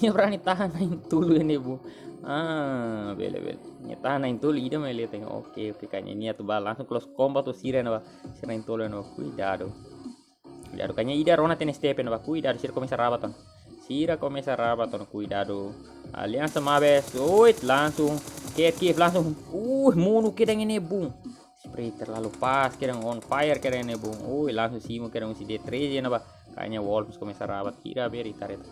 Nia berani tahan na'in-tolu ne'e bung. Ah, bele, bele. Nia tahan na'in-tolu, ida mai leten. Oke, oke, kayaknya nia atu ba langsung close combat ho sira ne'ebá. Sira na'in-tolu ne'ebá. Kuidadu. Kuidadu, kayaknya ida rona tiha nia step ne'ebá. Kuidadu, sira komesa rabat ona. Sira komesa rabat ona, kuidadu. Aliansa Mabes, oit, langsung. Cat Cave langsung. Uh, monu kedan ne'e bung. Spray terlalu pas, kedan on fire kedan ne'e bung. Ui, langsung simu kedan husi D três ne'ebá. Kayaknya Wolf komesa rabat, kira beri taret.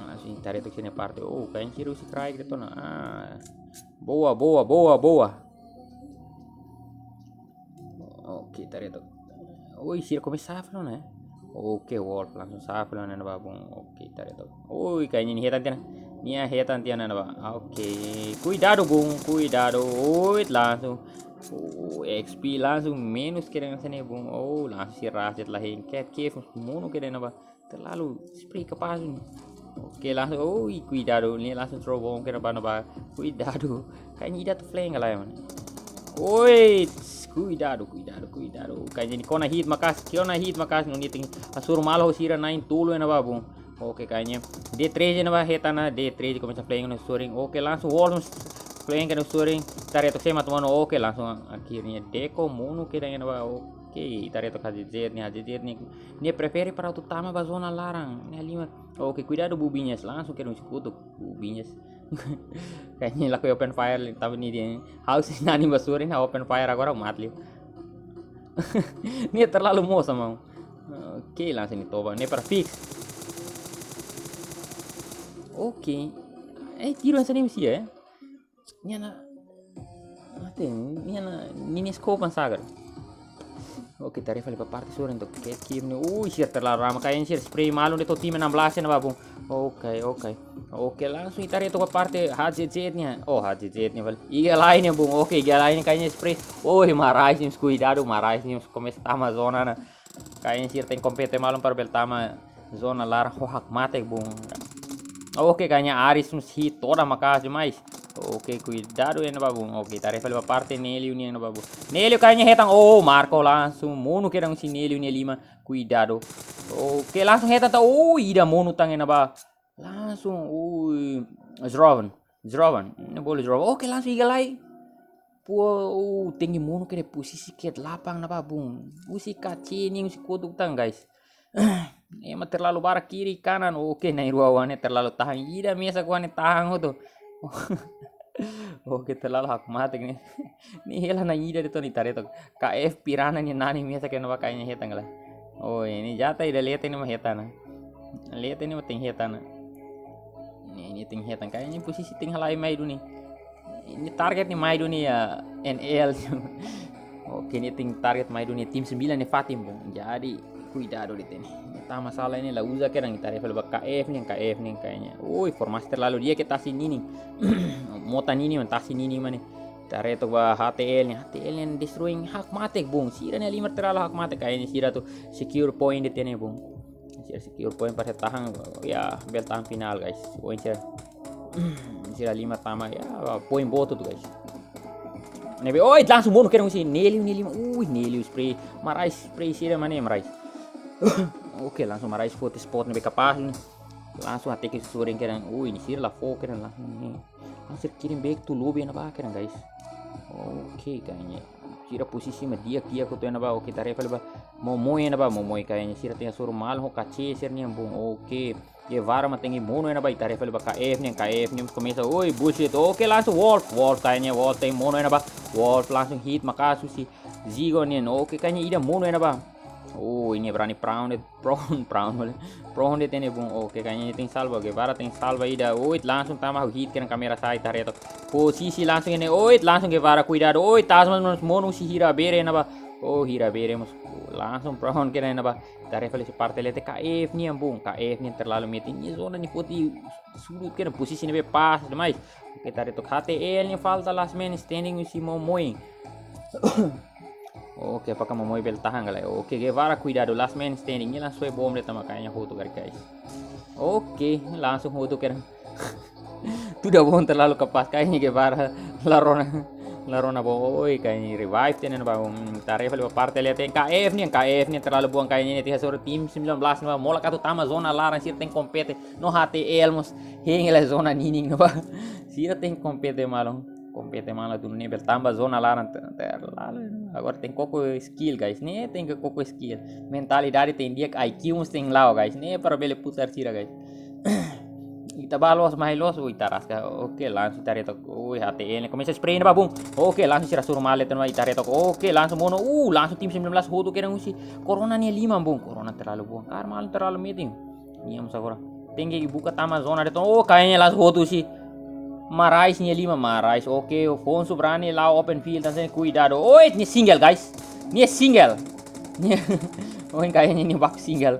Langsung ita haree took sira-nia parte. Oh, kayaknya sira husi crack de'it ona. Ah. Boa, boa, boa, boa. Oke, ita haree took. Oi, sira komesa shuffle ona, eh. Oke, Wolf langsung shuffle ona ne'ebá bung. Oke, ita haree took. Oi, kayaknya nia hetan tiha ona. Nia hetan tiha ona ne'ebá. Oke, kuidadu bung, kuidadu. Oi, langsung. Oh, X P langsung menus kedan hanesan ne'e bung. Oh, langsung sira raset la hein. Cat Cave monu kedan ne'ebá. Terlalu spray kapás ne'e. Oke, langsung. Oi, kuidadu. Nia langsung throw bomb kedan ba ne'ebá. Kuidadu. Kayaknya ida atu flank ka lae, mano. Oi, kuidadu, kuidadu, kuidadu. Kayaknya nia kona hit maka'as, kona hit maka'as, no nia tenke hasoru malu ho sira na'in-tolu ne'ebá bung. Oke, kayaknya D três ne'ebá hetan ona, D três komesa flank no sorin. Oke, langsung Wolf flank no sorin. Ita haree took sema tu mano. Oke, langsung akhirnya Deco monu kedan ne'ebá. Oke, ita haree took H Z Z nian, H Z Z nian. Nia prefere para atu tama ba zona laran. Nia lima. Oke, kuidadu Bubiñas, langsung kedan husi kotuk Bubiñas. Kayaknya lakohi open fire liu, tapi nia dehan ha'u sei nani ba sorin, ha'u open fire agora mate liu. Nia terlalu mosa, maun. Oke, langsung nia toba. Nia para fix. Oke. Eh, tiru hanesan ne'e mós iha, eh. Nia na, mate, nia na, nia nia scope an sagar. Oke, ita haree fali ba parte sorin took. Cat Cave ne'e. Ui, sira terlalu rame. Kayaknya sira spray malu de'it ho tim enam belas ne'ebá bung. Oke, oke. Oke, langsung ita haree took ba parte H Z Z nian. Oh, H Z Z nian fali. Iga lain ne'e bung. Oke, iga lain ne'e kayaknya spray. Oi, Marais ne'e mós kuidadu, Marais ne'e mós komesa tama zona ne'e. Kayaknya sira tenke kompete malu para bele tama zona laran, ho hakmatek bung. Oke, kayaknya Aris mós hit todan maka'as demais. Oke, kuidadu ne'ebá bung. Oke, ita haree fali ba parte Nelio nian ne'ebá bung. Nelio kayaknya hetan. Oh, Marco langsung monu kedan husi Nelio nia lima. Kuidadu. Oke, langsung hetan tan. Oh, ida monu tan ne'ebá. Langsung, ui, Zrovan. Zrovan. Ne'e bolu Zrovan. Oke, langsung iga lai. Pua, uh, tenke monu kedan posisi ke delapan ne'ebá bung. Husi kaci ne'e, husi kotuk tan, guys. Ema terlalu barak kiri kanan. Oke, na'in-rua wan ne'e terlalu tahan. Ida mesak wan ne'e tahan hotu. Oke, terlalu hakmatek ne'e. Nia hela na'in-ida de'it ona, ita haree took. K F Piranha nia nani mesak ne'ebá, kayaknya hetan ka lae. Oh, nia jata ida leten ne'e mak hetan ona. Leten ne'e mak tenke hetan ona. Nia, nia tenke hetan, kayaknya posisi tenke halai mai duni. Nia target nia mai duni iha N L. Oke, nia tenke target mai duni iha tim sembilan nia fatin bung. Jadi, kuidadu de'it ne'e. Nia tama sala ne'e la uza kedan, ita haree fali ba K F nian, K F nian kayaknya. Ui, formasi terlalu di'ak iha tasi ninin. Mota ninin, mano, tasi ninin mak ne'e. Ita haree took ba H T L nian, H T L nian destroying hakmatek bung. Sira-nia lima terlalu hakmatek, kayaknya sira atu secure point de'it ne'e bung. Sira secure point para tahan, ya, bele tahan final, guys. Point sira. Sira lima tama, ya, point boot tu, guys. Ne'ebé, oi, langsung monu kedan husi Nelio nia lima. Ui, Nelio spray. Marais spray sira mak ne'e, Marais. Oke, langsung Marais foti spot ne'ebé kapás ne'e. Langsung hateke sorin kedan. Ui, nia sira la fó kedan langsung ne'e. Langsung kirim back to lobby ne'ebá kedan, guys. Oke, kayaknya. Sira posisi mak di'ak, di'ak hotu ona ba. Oke, ita haree fali ba. Momoe ona ba, Momoe kayaknya. Sira tenke hasoru malu ho Kace sira-nian bun. Oke. Guevara mak tenke monu ona ba, ita haree fali ba K F nian, K F nian komesa. Oi, bullshit. Oke, langsung Wolf. Wolf kayaknya, Wolf tenke monu ona ba. Wolf langsung hit maka'as husi Zigo nian. Oke, kayaknya ida monu ona ba. Oh, ini berani Brown de'it, Brown, Brown wale. Brown de'it ne'e bun. Oke, kayaknya nia tenke salva, Guevara tenke salva ida. Oit, langsung tama hit kedan, kamera sa'e, ita haree took. Posisi langsung ne'e, oit, langsung Guevara kuidadu. Oit, Tasman mós monu husi Hirabere ne'ebá. Oh, Hirabere mós langsung Brown kedan ne'ebá. Ita haree fali husi parte leten K F nian bun. K F nian terlalu metin. Nia zona nia foti sudut kedan, posisi ne'ebé pas demais. Oke, ita haree took H T L nia falta last man standing husi Momoe. Oke, apakah Momoe bele tahan ka lae? Oke, Guevara kuidadu, last man standing. Nia langsung bom de'it, tama kayaknya hotu karik, guys. Oke, langsung hotu kedan. Tuda bom terlalu kapás, kayaknya Guevara la rona, la rona bom. Oi, kayaknya revive tiha ona ba. Hmm, ita haree fali ba parte leten K F nian, K F nian terlalu buang, kayaknya nia tenke hasoru tim sembilan belas ne'ebá. Molak atu tama zona laran, sira tenke kompete. No H T L mós hein hela zona ninin ne'ebá. Sira tenke kompete malu. Kompete malu atu nune'e bele tama zona laran te-, terlalu. Agora tenke koko skill, guys. Ne'e tenke koko skill. Mentalidade tenke di'ak, I Q mós tenke la'o, guys. Ne'e para bele putar sira, guys. Ita bá loos, mai loos, ui, ita araska. Oke, langsung ita haree took. Ui, H T L komesa spray ne'ebá bun. Oke, langsung sira hasoru malu tiha ona, ita haree took. Oke, langsung monu. Uh, langsung tim sembilan belas hotu kedan husi Corona nia liman bun. Corona terlalu buang. Karik malu terlalu metin. Nia mós agora tenke buka tama zona de'it. Oh, kayaknya langsung hotu husi Marais nia liman, Marais. Oke, Afonso berani la'o open field, tansá kuidadu. Oi, nia single, guys. Nia single. Nia, oh, kayaknya nia baku single.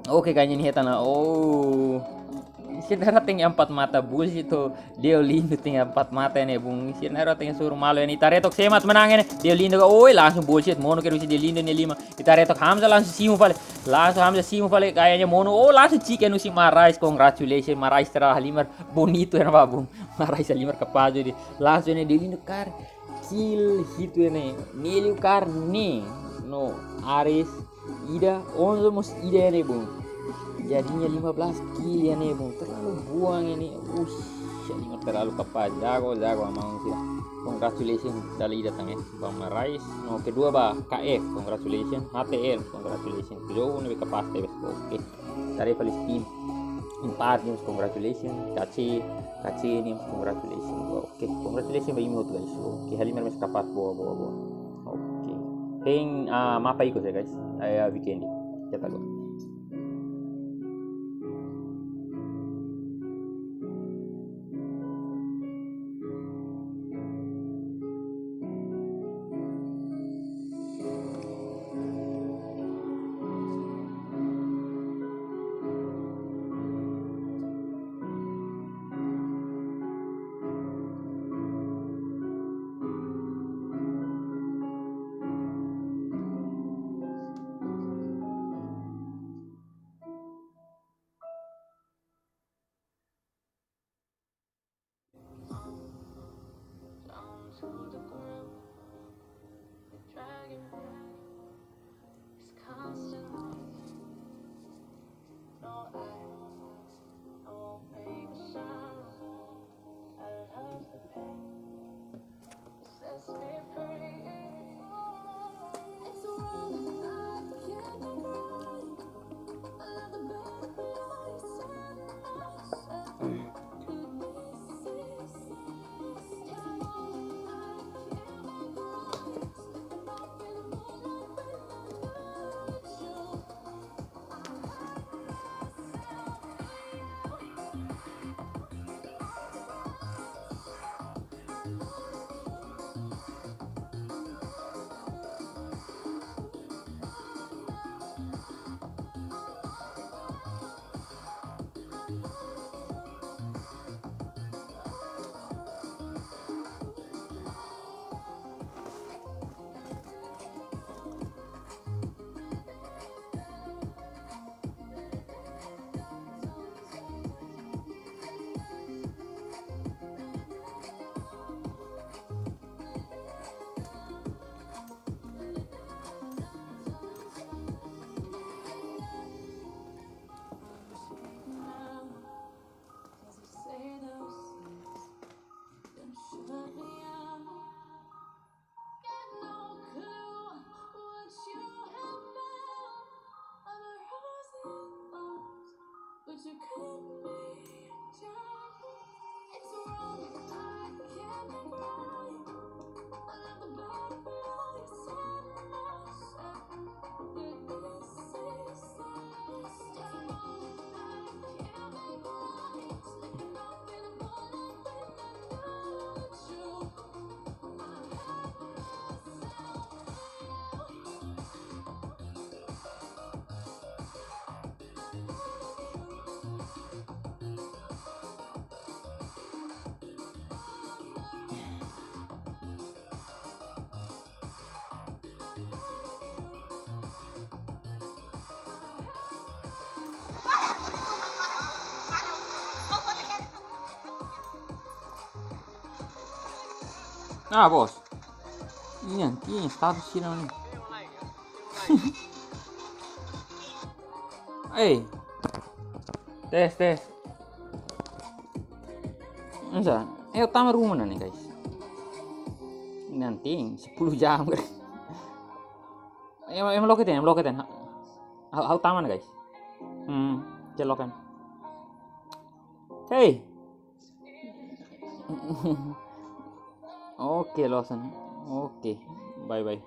Oke, kayaknya nia hetan ona. Oh. Sira na'in-rua tenke empat mata, bullshit. Deolindo tenke empat mata ne'e bun. Sira na'in-rua tenke hasoru malu ne'e. Ita haree took sé mak atu manán ne'e. Deolindo ka, oi, langsung bullshit. Monu kedan husi Deolindo nia liman. Ita haree took Hamza langsung simu fali. Langsung Hamza simu fali, kayaknya monu. Oh, langsung chicken husi Marais. Congratulations, Marais terlalu halimar. Bonitu ona ba bun. Marais halimar kapás de'it. Langsung ne'e Deolindo karik kill hitu ne'e. Nia liu karik ne'e. No, Ares ida, onze mós ida ne'e bun. Jadinya lima belas kill ne'e bun. Terlalu buang ne'e. Ush, halimar terlalu kapás. Jago, jago, amang sira. Congratulations, dala ida tan, eh. Ba Marais. No, kedua ba K F, congratulations. H T L, congratulations. Kedua ne'ebé kapás tebes. Oke. Ita haree fali tim empat ne'e mós, congratulations. Kace, Kace ne'e mós, congratulations. Oke, congratulations ba imi hotu, guys. Oke, halimar mós kapás, boa, boa, boa. Oke. Hein, ah, mapa ikus ya, guys. Aya weekend. Kita lihat. Ah, bos. Iha, iha status sira ne'e. Ei. Tes, tes. Nsa, ha'u tama ruma ona ne'e, guys. Nanti sepuluh jam, guys. Ema, ema loke ten, ema loke ten. Ha'u, ha'u tama ona, guys. Hmm, celokan. Hey. Oke, losan. Oke, bye bye.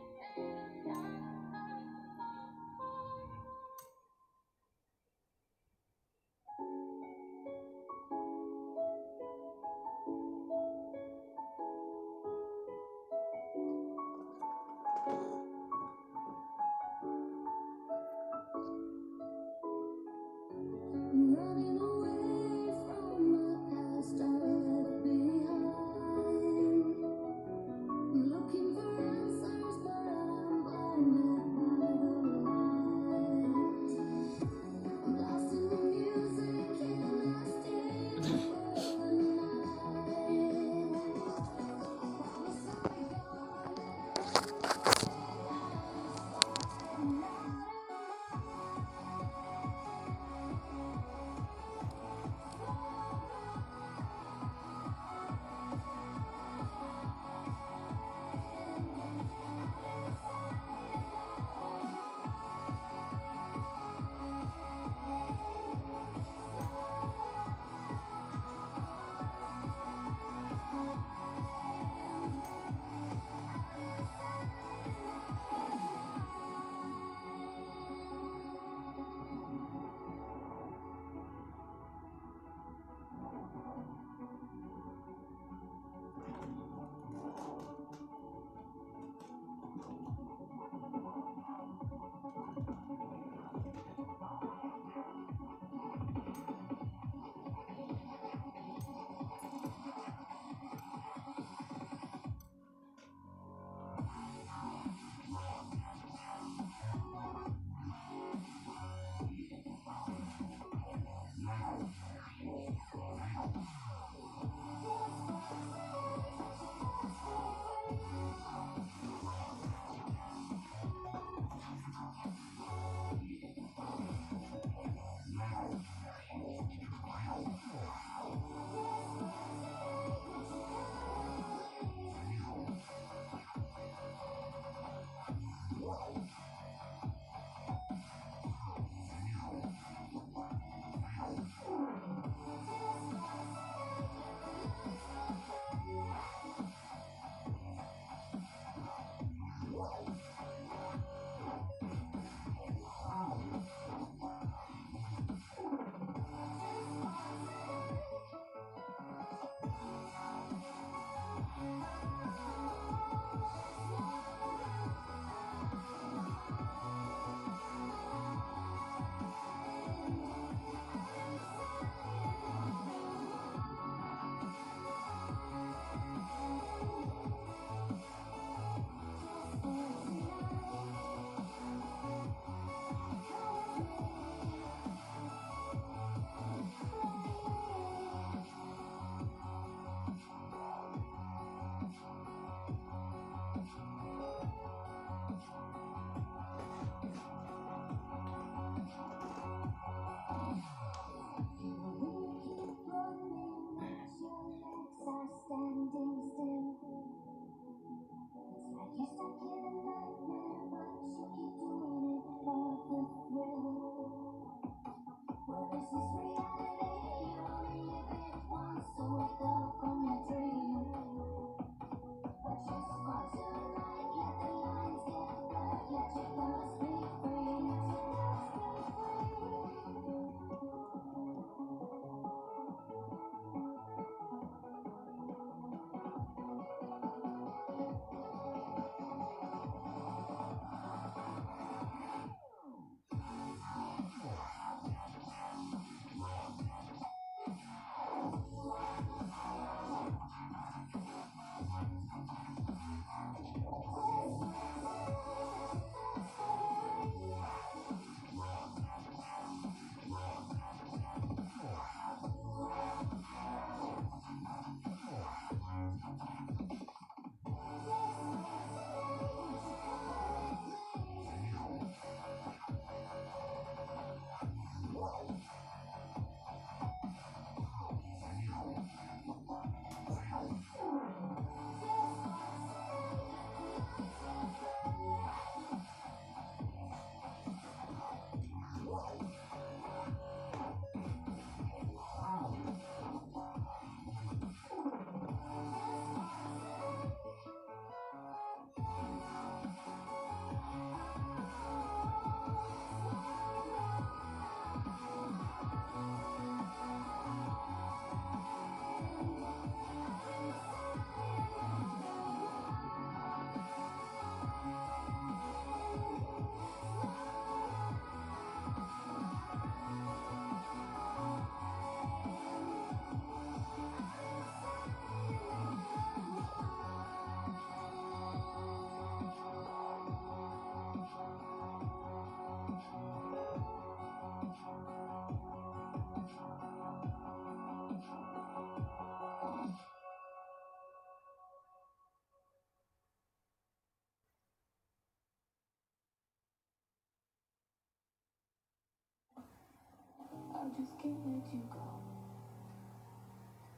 I just can't let you go.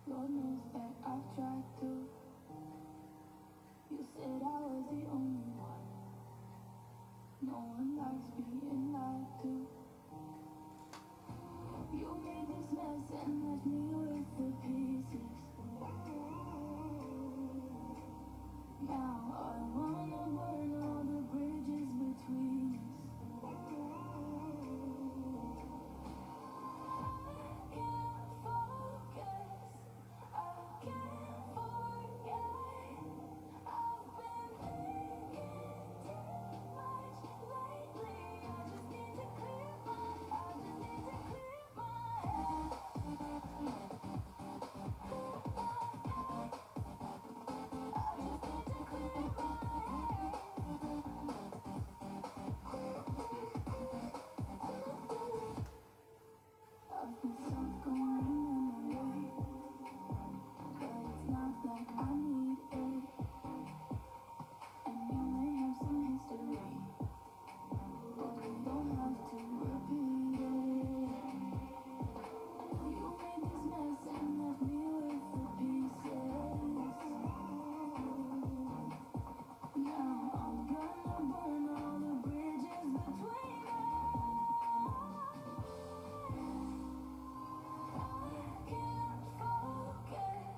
Lord knows that I've tried to. You said I was the only one. No one likes being lied to. You made this mess and left me with the pieces. Now I wanna burn all the bridges between us. I can't focus, I can't forget. I've been thinking too much lately. I just need to clear my, I just need to clear my head. Clear my head. I just need to clear my head. I've been stuck on a memory, but it's not like I need it. And you may have some history, but we don't have to repeat it. You made this mess and left me with the pieces. Now I'm gonna burn all the bridges between us. I can't focus,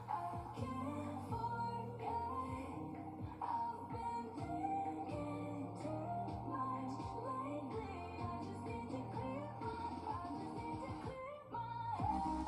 I can't forget. I've been thinking too much lately. I just need to clear my, I just need to clear my head.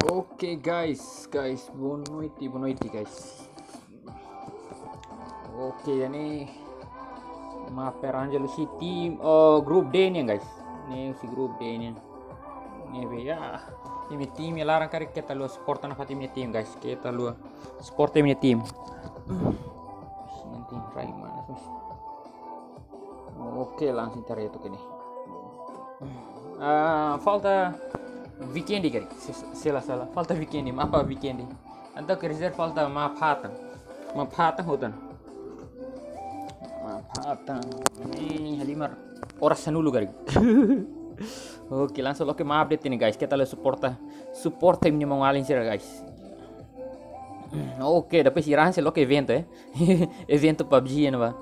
Ok, guys, guys, boa noite, boa noite, guys. Ok, ne'e mapa Angelo City, oh, grupu D nian, guys. Ne'e husi grupu D nian. Ne'ebé, ya, imi-nia tim laran karik keta haluha suporta nafatin imi-nia tim, guys. Keta haluha suporta imi-nia tim. Nanti rai mana, sus. Ok, langsung ita reto ke ne'e. Ah, falta Vikendi karik. Se, se la sala. Falta Vikendi, mapa Vikendi. Entaun quer dizer falta mapa Hatan. Mapa Hatan hotu ona. Mapa Hatan. Ne'e halimar oras sanulu karik. Ok, langsung loke mapa de'it ne'e, guys. Keta haluha suporta. Suporta imi-nia maun-alin sira, guys. Ok, depois Iran sei loke eventu, eh. Eventu PUBG ne'ebá.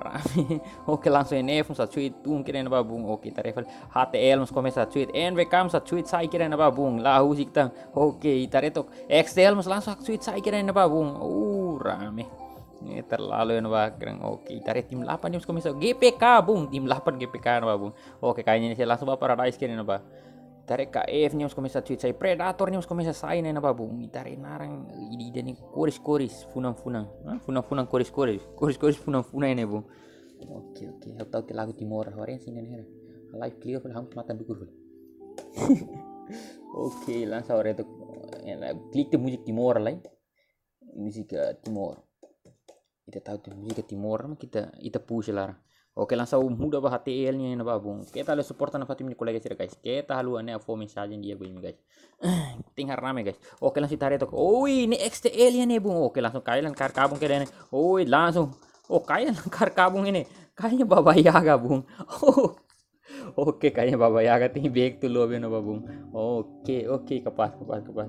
Rame. Ok, langsung N F mós atu tun kira ne'ebá bun. Ok, ita haree fali H T L mós komesa atu. N W K mós atu sai kira ne'ebá bun. La husik tan. Ok, ita haree took X T L mós langsung atu sai kira ne'ebá bun. Uh, rame. Ne'e terlalu ne'ebá keren. Ok, ita haree tim delapan ne'e mós komesa. G P K bun, tim delapan G P K ne'ebá bun. Ok, kayaknya ne'e sei langsung ba Paradise kira ne'ebá. Ita haree K F ne'e mós komesa atu sai, Predator ne'e mós komesa sai ne'ebá bun. Ita haree naran ida-idak ne'e kores-kores, funan-funan. Ah, funan-funan kores-kores. Kores-kores funan-funan ne'e bun. Ok, ok. Ha'u tau ke lagu Timor, ha'u haree sini ne'e. Live clear fali, ha'u matan dukur fali. Ok, langsung ha'u reto. Klik tiha múzika Timor lai. Múzika Timor. Ita tau tiha múzika Timor, mak ita, ita push laran. Ok, langsung muda ba H T L nian ne'ebá bun. Keta haluha suporta nafatin imi-nia kolega sira, guys. Keta haluha, ne'e fó mensajen di'ak ba imi, guys. Tenke rame, guys. Ok, langsung ita haree took. Oi, ne'e X T L nian ne'e bun. Ok, langsung Kailan kaer kabun kira ne'e. Oi, langsung. Oh, Kailan kaer kabun ne'e. Kayaknya Baba Yaga bun. Oh. Ok, kayaknya Baba Yaga tenke back to lobby ne'ebá bun. Ok, ok, kapás, kapás, kapás.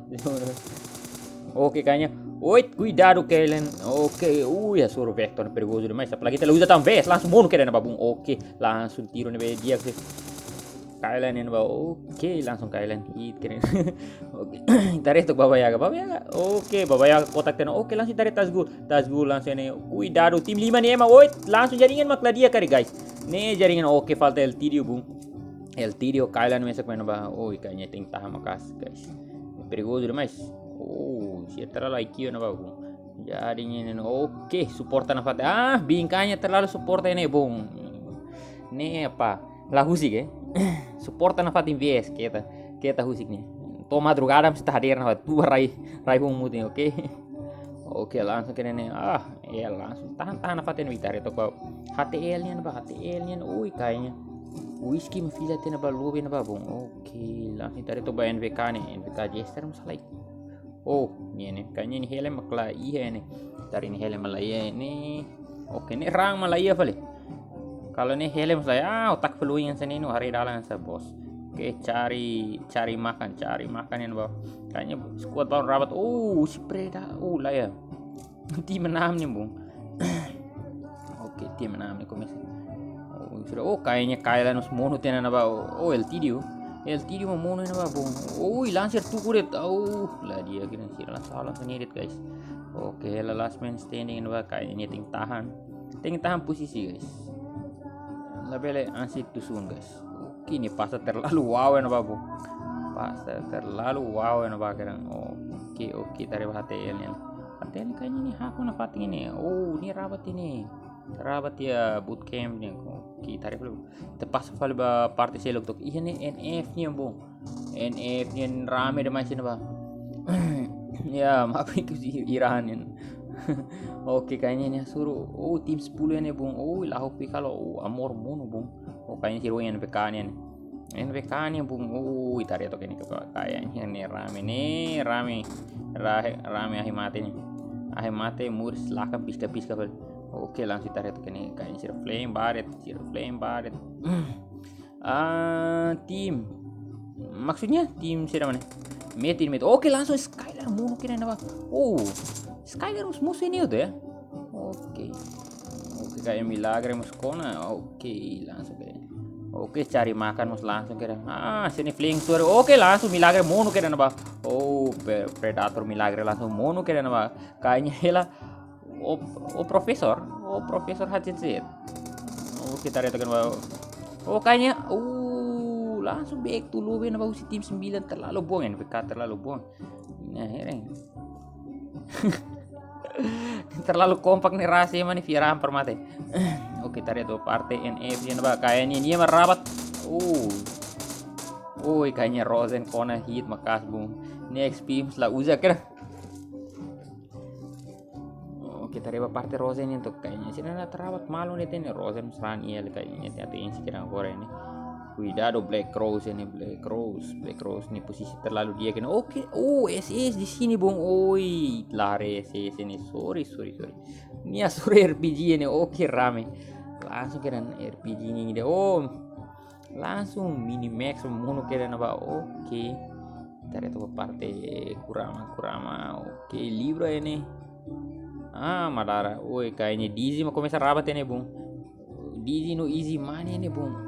Ok, kayaknya. Oi, kuidadu, Kailan. Ok, ui, hasoru Vector perigozu demais. Apalagi ita la uza tan vez, langsung monu kira ne'ebá bun. Ok, langsung tiru ne'ebé di'ak sih. Kailan ne'ebá. Ok, langsung Kailan hit kira. Ok, ita haree took Baba Yaga, Baba Yaga. Ok, Baba Yaga kotak tiha ona. Ok, langsung ita haree Tazgul. Tazgul langsung ne'e. Kuidadu, tim lima ne'e ema. Oi, langsung jaringan mak la di'ak karik, guys. Ne'e jaringan, ok, falta Eltidio bun. Eltidio, Kailan mesak main ba. Oi, kayaknya tenke tahan maka'as, guys. Perigozu demais. Oh, sira terlalu I Q ne'ebá bun. Jaringan ne'e, ok, suporta nafatin. Ah, biin, kayaknya terlalu suporta ne'e bun. Ne'e apa? La husik, eh. Suporta nafatin vez, keta, keta husik ne'e. To'o madrugada mesti ita hadeer nafatin. Tua rai, rai hum mutin, ok. Ok, langsung kira ne'e. Ah, ya, langsung tahan, tahan nafatin, ita haree took ba H T L nian ba, H T L nian. Ui, kayaknya. Whisky mak fila tiha ona ba lobby ne'ebá bun. Ok, langsung ita haree took ba N W K ne'e, N W K Jester mós la iha. Oh, ne'e ne'e. Kayaknya ne'e helm mak la iha ne'e. Ita haree ne'e helm mak la iha ne'e. Ok, ne'e rang mak la iha fali. Kalau ne'e helm mós la iha, ah, otak peluang yang seni nu hari dalan sa, bos. Ok, cari, cari makan, cari makan yang bawah. Kayaknya squad baru rapat. Oh, si Preda. Oh, la iha. Tim enam ne'e bun. Ok, tim enam ne'e komesa. Oh, sudah. Oh, kayaknya Kailan mós monu tiha ona ba. Oh, Eltidio. Eltidio mak monu ne'ebá bun. Ui, langsir tuku de'it. Oh, la di'ak kira sira la salah sendiri, guys. Ok, la last man standing ne'ebá, kayaknya tenke tahan. Tenke tahan posisi, guys. Labele ansik dusun, guys. Ok, ne'e pasta terlalu wow ne'ebá bun. Pasta terlalu wow ne'ebá kira. Ok, ok, ita haree ba H T L nian. H T L kayaknya ne'e hakon nafatin ne'e. Oh, ne'e rabat ne'e. Rabat iha bootcamp nian. Ok, ita haree fali. Ita pasa fali ba parte seluk took. Iha ne'e N F nian bun. N F nian rame demais ne'ebá. Ya, mapa itu si Iran nian. Ok, kayaknya ne'e hasoru. Oh, tim sepuluh ne'e bun. Oh, la hopi kalau. Oh, Amor monu bun. Oh, kayaknya sira N W K nian. N W K nian bun. Oh, ita haree took ne'e, kayaknya ne'e rame, ne'e rame. Rahe-, rame ahi mate ne'e. Ahi mate, muris lakan piska-piska fali. Ok, langsung ita haree took ne'e, kayaknya sira flame ba de'it, sira flame ba de'it. Ah, tim. Maksudnya tim sira mana? Metin, metin. Ok, langsung Skylar monu kira ne'ebá. Oh, Skylar mós musuh ne'e hotu ya. Ok. Ok, kayak milagre mós kona. Ok, langsung kayak. Oke, cari makan mós langsung kedan. Ah, sini fling suara. Oke, langsung milagre monu kedan ne'ebá. Oh, pe-, Predator milagre langsung monu kedan ne'ebá. Kayaknya hela. Oh, oh, Profesor. Oh, Profesor H C Z. Oh, kita lihat kan, wow. Oh, kayaknya, uh, langsung back to lobby ne'ebá husi tim sembilan, terlalu buang N P K, terlalu buang. Nah, ini. Terlalu kompak ne'e, rasa mana Fiera hampir mate. Oke, tarik tuh parte N F ne'ebá, kayak ini, ini merapat. Uh. Oi, kayaknya Rozen kona hit maka'as, bung. Next pims la uza kira. Oke, tarik parte Rozen ne'e, untuk kayaknya sini na terabat malu ne'e, tene Rozen serangan iya kayaknya, tapi yang sekarang gore ne'e. Kuidadu Black Rose ne'e, Black Rose, Black Rose ne'e posisi terlalu di'ak ne'e. Oke, oh, S S di sini, bung. Oi, lari S S ne'e. Sorry, sorry, sorry. Nia suruh R P G ne'e, oke, rame. Langsung kedan R P G ne'e, oh. Langsung mini max monu kedan ne'ebá, oke. Tarik tuh parte Kurama, Kurama, oke, Libra ne'e. Ah, madara, oi, kayaknya Dizzy mak komesa rabat ne'e, bung. Dizzy no Easy Money ne'e, bung.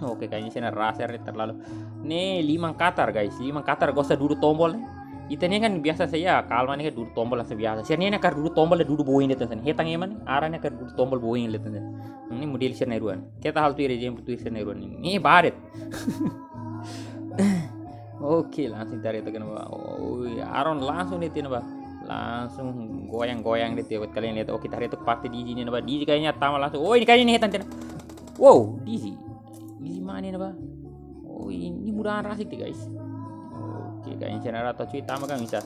Oke, kayaknya sini rasa ne'e terlalu. Ne'e liman Qatar, guys. Liman Qatar gosta dudu tombol ne'e. Ita ne'e kan biasa saja, kalma ne'e kan dudu tombol langsung biasa. Sira ne'e hakarak dudu tombol, dudu boin de'it hanesan. Hetan ema ne'e, hakarak dudu tombol boin de'it hanesan. Ne'e model sira na'in-rua. Kita hal tu ida ezemplu tu sira na'in-rua ne'e. Ne'e baret. Oke, langsung tarik tekan, Pak. Oh, Aaron langsung de'it ne'ebá. Langsung goyang-goyang de'it, buat kalian lihat. Oke, tarik tuh parte Dizzy ne'ebá. Dizzy kayaknya tama langsung. Oh, ini kayaknya ini hetan tena. Wow, Dizzy. Dizzy mana ne'ebá? Oh, ini mudahan rasik tuh, guys. Oke, kayaknya channel atau cuy tama kan bisa.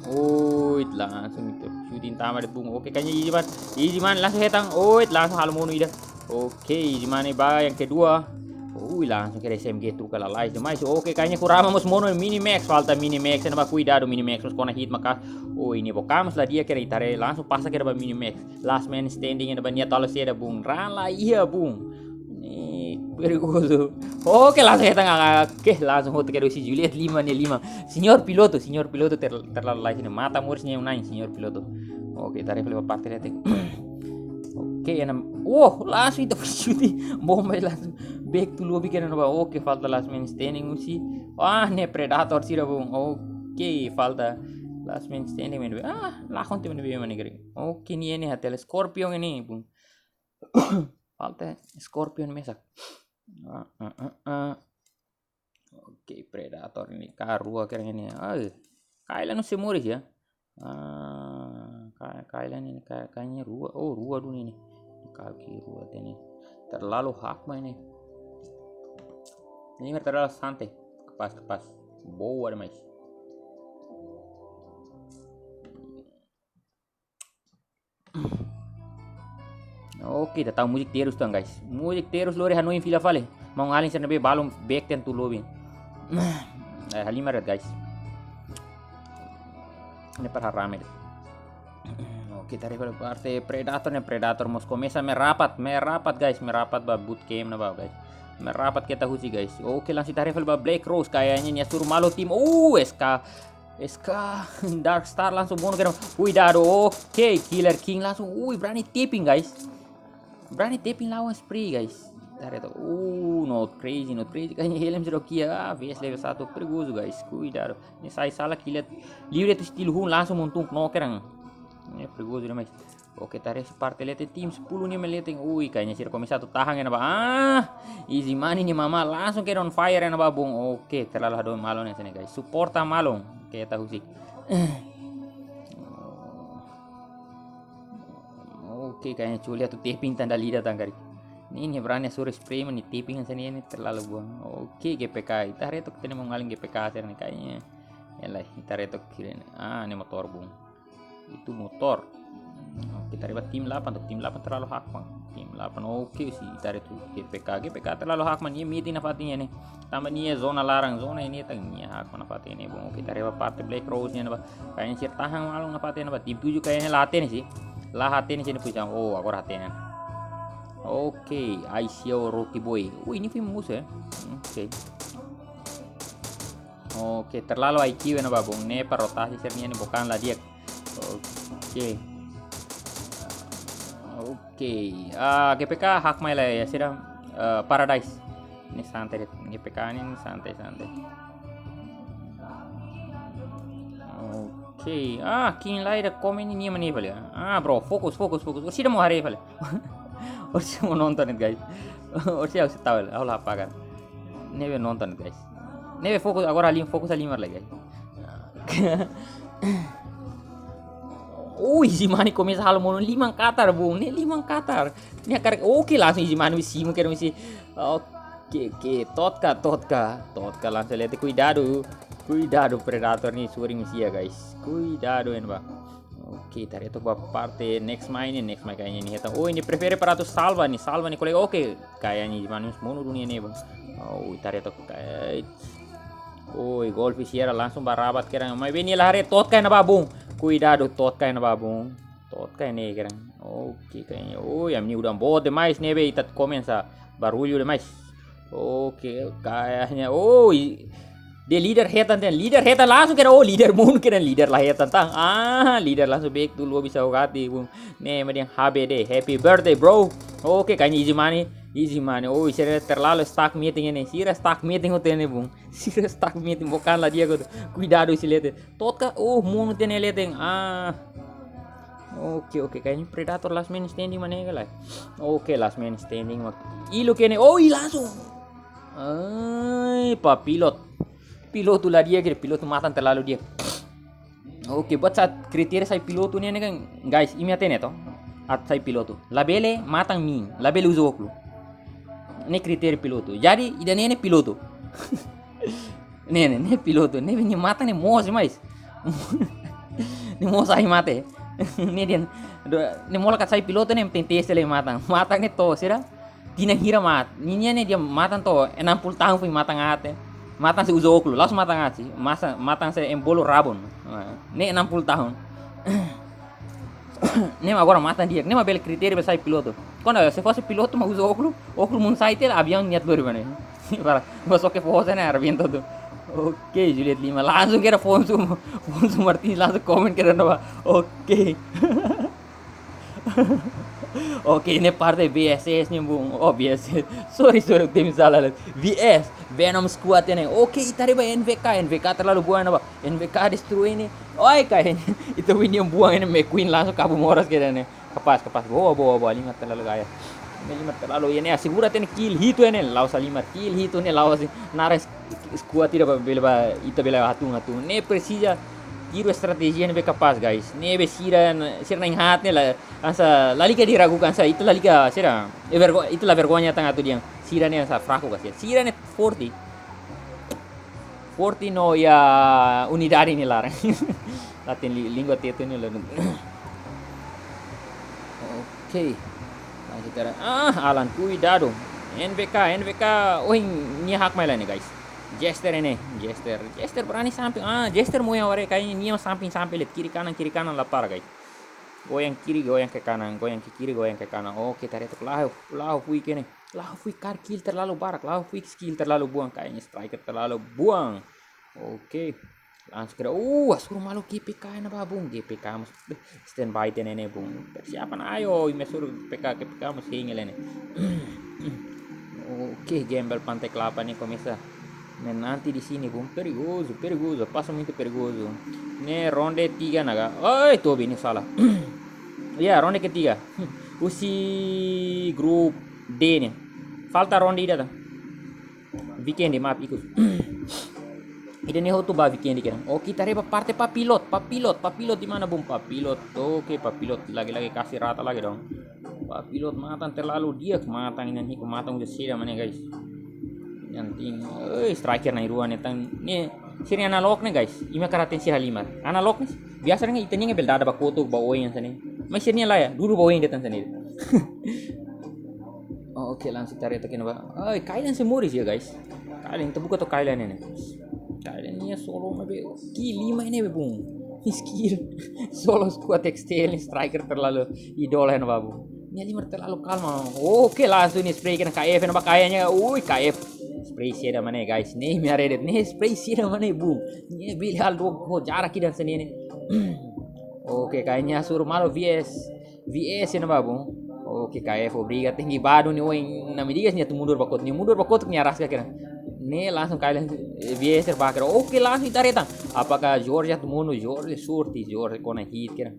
Oi, langsung itu. Shooting tama de'it, bung. Oke, kayaknya Easy Man. Easy Man langsung hetan. Oi, langsung halo monu ida. Oke, Easy Man ne'ebá yang kedua. Ui, langsung kira S M G troka lalais demais. Oke, kayaknya Kurama mós monu, mini max, falta mini max ne'ebá, kuidadu mini max mós kona hit maka'as. Oh, ini bokamas la di'ak kira, ita haree langsung pasa kira ba mini max. Last man standing ne'ebá, nia talo seda, bung. Raan la iha, bung. Ne'e perigozu. Oke, langsung hetan, oke, langsung hotu kira husi Juliet, liman ne'e, liman. Señor piloto, señor piloto ter-, terlalu lalais ne'e, mata moris ne'e na'in, señor piloto. Oke, tarik fali ba parte de'it. Oke, enam. Wow, langsung itu shooting. Bomba langsung back to lobby kedan ne'ebá. Oke, falta last man standing husi. Wah, ne'e Predator sira, bung. Oke, falta last man standing, man. Ah, lakon te, man, man negeri. Oke, ne'e, ne'e, hatela Scorpion ne'e, bung. Falta Scorpion mesak. Ah, ah, ah, ah. Oke, Predator ne'e, ka rua kira ne'e. Ai, Kailan no se moris ya. Ah, Ka-, Kailan ne'e, Ka-, kayaknya rua. Oh, rua dulu ne'e. Kaki rua tene. Terlalu hak main ne'e. Ini terlalu santai. Kepas, kepas. Boa demais. Oke, ita tau musik terus tan, guys. Musik terus, lori hanoin fila fali. Maun-alin sira ne'ebé balun back ten tu lobby. Eh, halimar, guys. Ne'e para rame. Oke, tarik fali parte Predator ne'e, Predator mós komesa merapat, merapat, guys, merapat ba boot camp ne'ebá, guys. Merapat keta husi, guys. Oke, langsung tarik fali ba Black Rose, kayaknya nia suruh malu tim. Uh, S K S K, Dark Star langsung bunuh kena. Kuidadu. Oke, Killer King langsung. Ui, berani tapping, guys. Berani tapping lawan spree, guys. Dari itu. Uh, not crazy, not crazy. Kayaknya helm sudah kia. Ah, V S level satu. Perigoso, guys. Kuidadu. Ne'e sai sala, Killer. Liu itu still hun langsung muntung knocker. Ne'e perigoso demais. Oke, tarik parte leten, tim sepuluh ne'e melihat yang, ui, kayaknya sira komesa atu tahan ya, napa? Ah, Easy Money ne'e, mama, langsung ke on fire ya, napa, bung. Oke, terlalu hadomi malu ne'e sini, guys. Suporta malu. Oke, tahu sih. Oke, kayaknya culi atu tapping tanda lidah tangkari. Ne'e, ne'e berani suruh spree, ne'e tapping sini, ne'e terlalu buang. Oke, G P K. Ita retok tene mau ngaling G P K sira ne'e kayaknya. Yalah, ita retok kira. Ah, ne'e motor, bung. Itu motor. Oke, tarik ba tim delapan tuh. Tim delapan terlalu hak, bang. Tim delapan, oke sih, tarik tuh G P K. G P K terlalu hak, man. Nia meeting nafatin ne'e. Tambah nia zona laran, zona ne'e tang nia hak nafatin ne'e, bung. Oke, tarik ba parte Black Rose ne'e, napa? Kayaknya sira tahan malu nafatin ne'e, napa? Tim tujuh kayaknya la hatene sih. La hatene sih, ne'e punya. Oh, agora hatene. Oke, I C O Rocky Boy. Oh, ini film musuh ya. Oke. Oke, terlalu I Q ya, napa, bung. Ne'e para rotasi sira ne'e, ne'e bukan la di'ak. Oke. Oke. Ah, G P K hak mai la ya, sira. eh, Paradise. Ne'e santai de'it, G P K ne'e santai, santai. Oke. Ah, ki'ik lai ida komen ne'e nia mak ne'e fali. Ah, bro, fokus, fokus, fokus. Orsida mak haree fali. Orsida mak nonton de'it, guys. Orsida ha'u sei tau, ha'u la apaga. Ne'ebé nonton de'it, guys. Ne'ebé fokus, agora halimar, fokus halimar lai, guys. Ui, Easy Money komesa halo monu liman katar, bung. Ne'e liman katar. Ne'e akar, oke, langsung Easy Money simu kira misi. Oke, oke, Totka, Totka. Totka langsung lete, kuidadu. Kuidadu, Predator ne'e sering misi ya, guys. Kuidadu, en ba. Oke, ita haree took ba parte next mai ne'e, next mai kayaknya ne'e hetan. Oh, ne'e prefere para atu salva ne'e, salva ne'e kolega. Oke, kayaknya Easy Money monu dunia ne'e, bung. Oh, ita haree took kayak. Oi, Golf Sierra langsung ba rabat kira. Maibé nia la haree Totka iha ne'ebá, bung. Kuidadu, Totka iha ne'ebá, bung. Totka iha ne'e kira. Oke, kayaknya. Oi, ami-nia udan boot demais ne'ebé ita komesa barullu demais. Oke, kayaknya. Oi, de líder hetan, de líder hetan langsung kira. Oh, líder monu kira, líder la hetan tan. Ah, líder langsung back to lobby, saugati, bung. Ne'e mak dehan H B D, happy birthday, bro. Oke, kayaknya Easy Money, Easy Money. Oh, sira terlalu stuck meeting ne'e. Sira stuck meeting hotu ne'e, bung. Sira stuck meeting, bukan lah dia gitu. Kuidadu, sei lete. Totka, oh, monu tiha ne'e leten. Ah. Oke, oke, kayaknya Predator last man standing mana ya, lah. Oke, last man standing mak ilu kene. Oh, i langsung. Ai, pa pilot. Pilotu la di'ak, kira pilotu matan terlalu di'ak. Oke, buat saat kritéria sai pilotu ne'e, ne'e kan, guys, imi hatene to? Atu sai pilotu, labele matan miin, labele uza ókulu. Ne'e kritéria pilotu. Jadi, ida-ne'e ne'e pilotu. Ne'e, ne'e, ne'e pilotu. Ne'e, nia matan ne'e moos demais. Ne'e moos ai mate. Ne'e dehan, do, ne'e molok atu sai pilotu ne'e tenke teste lai matan. Matan ne'e to'o, sira? Tinan hira mak, ninia ne'e dehan matan to'o enam puluh tahun foin matan aat. Matan sei uza ókulu, la'ós matan aat sih. Masa, matan sei embolo rabun. Ah, ne'e enam puluh tahun. Ne'e mak agora matan di'ak, ne'e mak bele kritéria ba sai pilotu. Kuandu se fosse pilotu mak uza ókulu, ókulu monu sai tiha, aviaun nia atu lori ba ne'e. Para, ba soke foho ne'e arrebenta tuh. Oke, Juliet Lima, langsung kira Fonso, Fonso Martins langsung komen kira ne'ebá. Oke. Oke, ne'e parte V S S ne'e, bung. Oh, V S S. Sorry, sorry, temi salah lah. V S, Venom Squad ne'e. Oke, ita haree ba N V K, N V K terlalu buan ba. N V K destrui ne'e. Oi, kayak ita win yang buang ne'e, McQueen langsung kabu moras kira ne'e. Kapás, kapás. Boa, boa, boa. Halimar terlalu gaya. Ne'e halimar terlalu, ne'e asegura tiha ne'e kill hitu ne'e. La'ós halimar kill hitu ne'e, la'ós naran squad ida ba bele ba, ita bele hatun, hatun. Ne'e presiza tiru estratéjia ne'ebé kapás, guys. Ne'ebé sira, sira na'in-haat ne'e la, hanesan lalika diragukan, hanesan ita lalika sira. É vergo-, ita la vergoña tan atu dehan sira ne'e hanesan fraku ka sira. Sira ne'e forte. Forte no iha unidade nia laran. Latin li-, língua Tetun nia laran. Oke. Nah, kita ada, ah, Alan, kuidadu. N V K, N V K. Oh, nia hakmain lai ne'e, guys. Jester ne'e, Jester. Jester berani samping. Ah, Jester mau yang ware kayaknya nia samping-samping, lihat kiri kanan, kiri kanan, la para, guys. Goyang kiri, goyang ke kanan, goyang ke kiri, goyang ke kanan. Oke, ita haree took, la ho, la ho fuik ne'e. La ho fuik karik kill terlalu barak, la ho fuik kill terlalu buan, kayaknya striker terlalu buan. Oke. Langsung kira, uh, hasoru malu G P K iha ne'ebá, bung, G P K mós. Beh, standby tiha ne'e, bung. Persiapan, ayo, imi hasoru G P K, G P K mós hein hela ne'e. Oke, gembel Pantai Kelapa ne'e komesa. Menanti di sini, bung. Perigoso, perigoso. Pasa muito perigoso. Ne'e ronde tiga ona ka. Oi, tobi, ne'e salah. Ya, ronde ketiga. Husi grup D ne'e. Falta ronde ida tan. Weekend, maaf, ikus. Ida-ne'e hotu ba weekend kira. Oke, ita haree ba parte pa pilot, pa pilot, pa pilot di mana, bung? Pa pilot. Oke, pa pilot lagi-lagi kasih rata lagi dong. Pa pilot matan terlalu di'ak, matan inan hiku, matan udah sida mana, guys. Yang tim, eh, striker na'in-rua ne'e tan ne'e. Sira-nia analog ne'e, guys. Imi hakarak hatene sira halimar. Analog ne'e biasa ne'e ita-nia bele dada ba kotuk, ba oin hanesan ne'e. Mas sira-nia lae, dudu ba oin de'it hanesan ne'e. Oke, langsung ita haree took iha ne'ebá. Ai, Kailan sei moris ya, guys. Kailan, ita buka took Kailan ne'e. Kailan nia solo maibé kill lima ne'e, bung. Skill. Solo squad X T L, striker terlalu idola ne'ebá, bung. Nia halimar terlalu kalma. Oke, langsung nia spray kena K F ne'ebá, kayaknya. Ui, K F. Spray saida mana, guys? Ne'e imi haree de'it. Ne'e spray saida mana, bung? Nia bele halo dua ko jarak ida hanesan ne'e. Oke, kayaknya hasoru malu V S. V S ne'ebá, bung. Oke, K F obriga, tenke badu ni, oi, na medigas nia atu mundur ba kotuk, nia mundur ba kotuk nia araska kira. Ne'e langsung Kylan, eh, V S R ba kira. Oke, langsung ita haree tan. Apakah Jorge atu mundur? Jorge sorte, Jorge kona hit kira.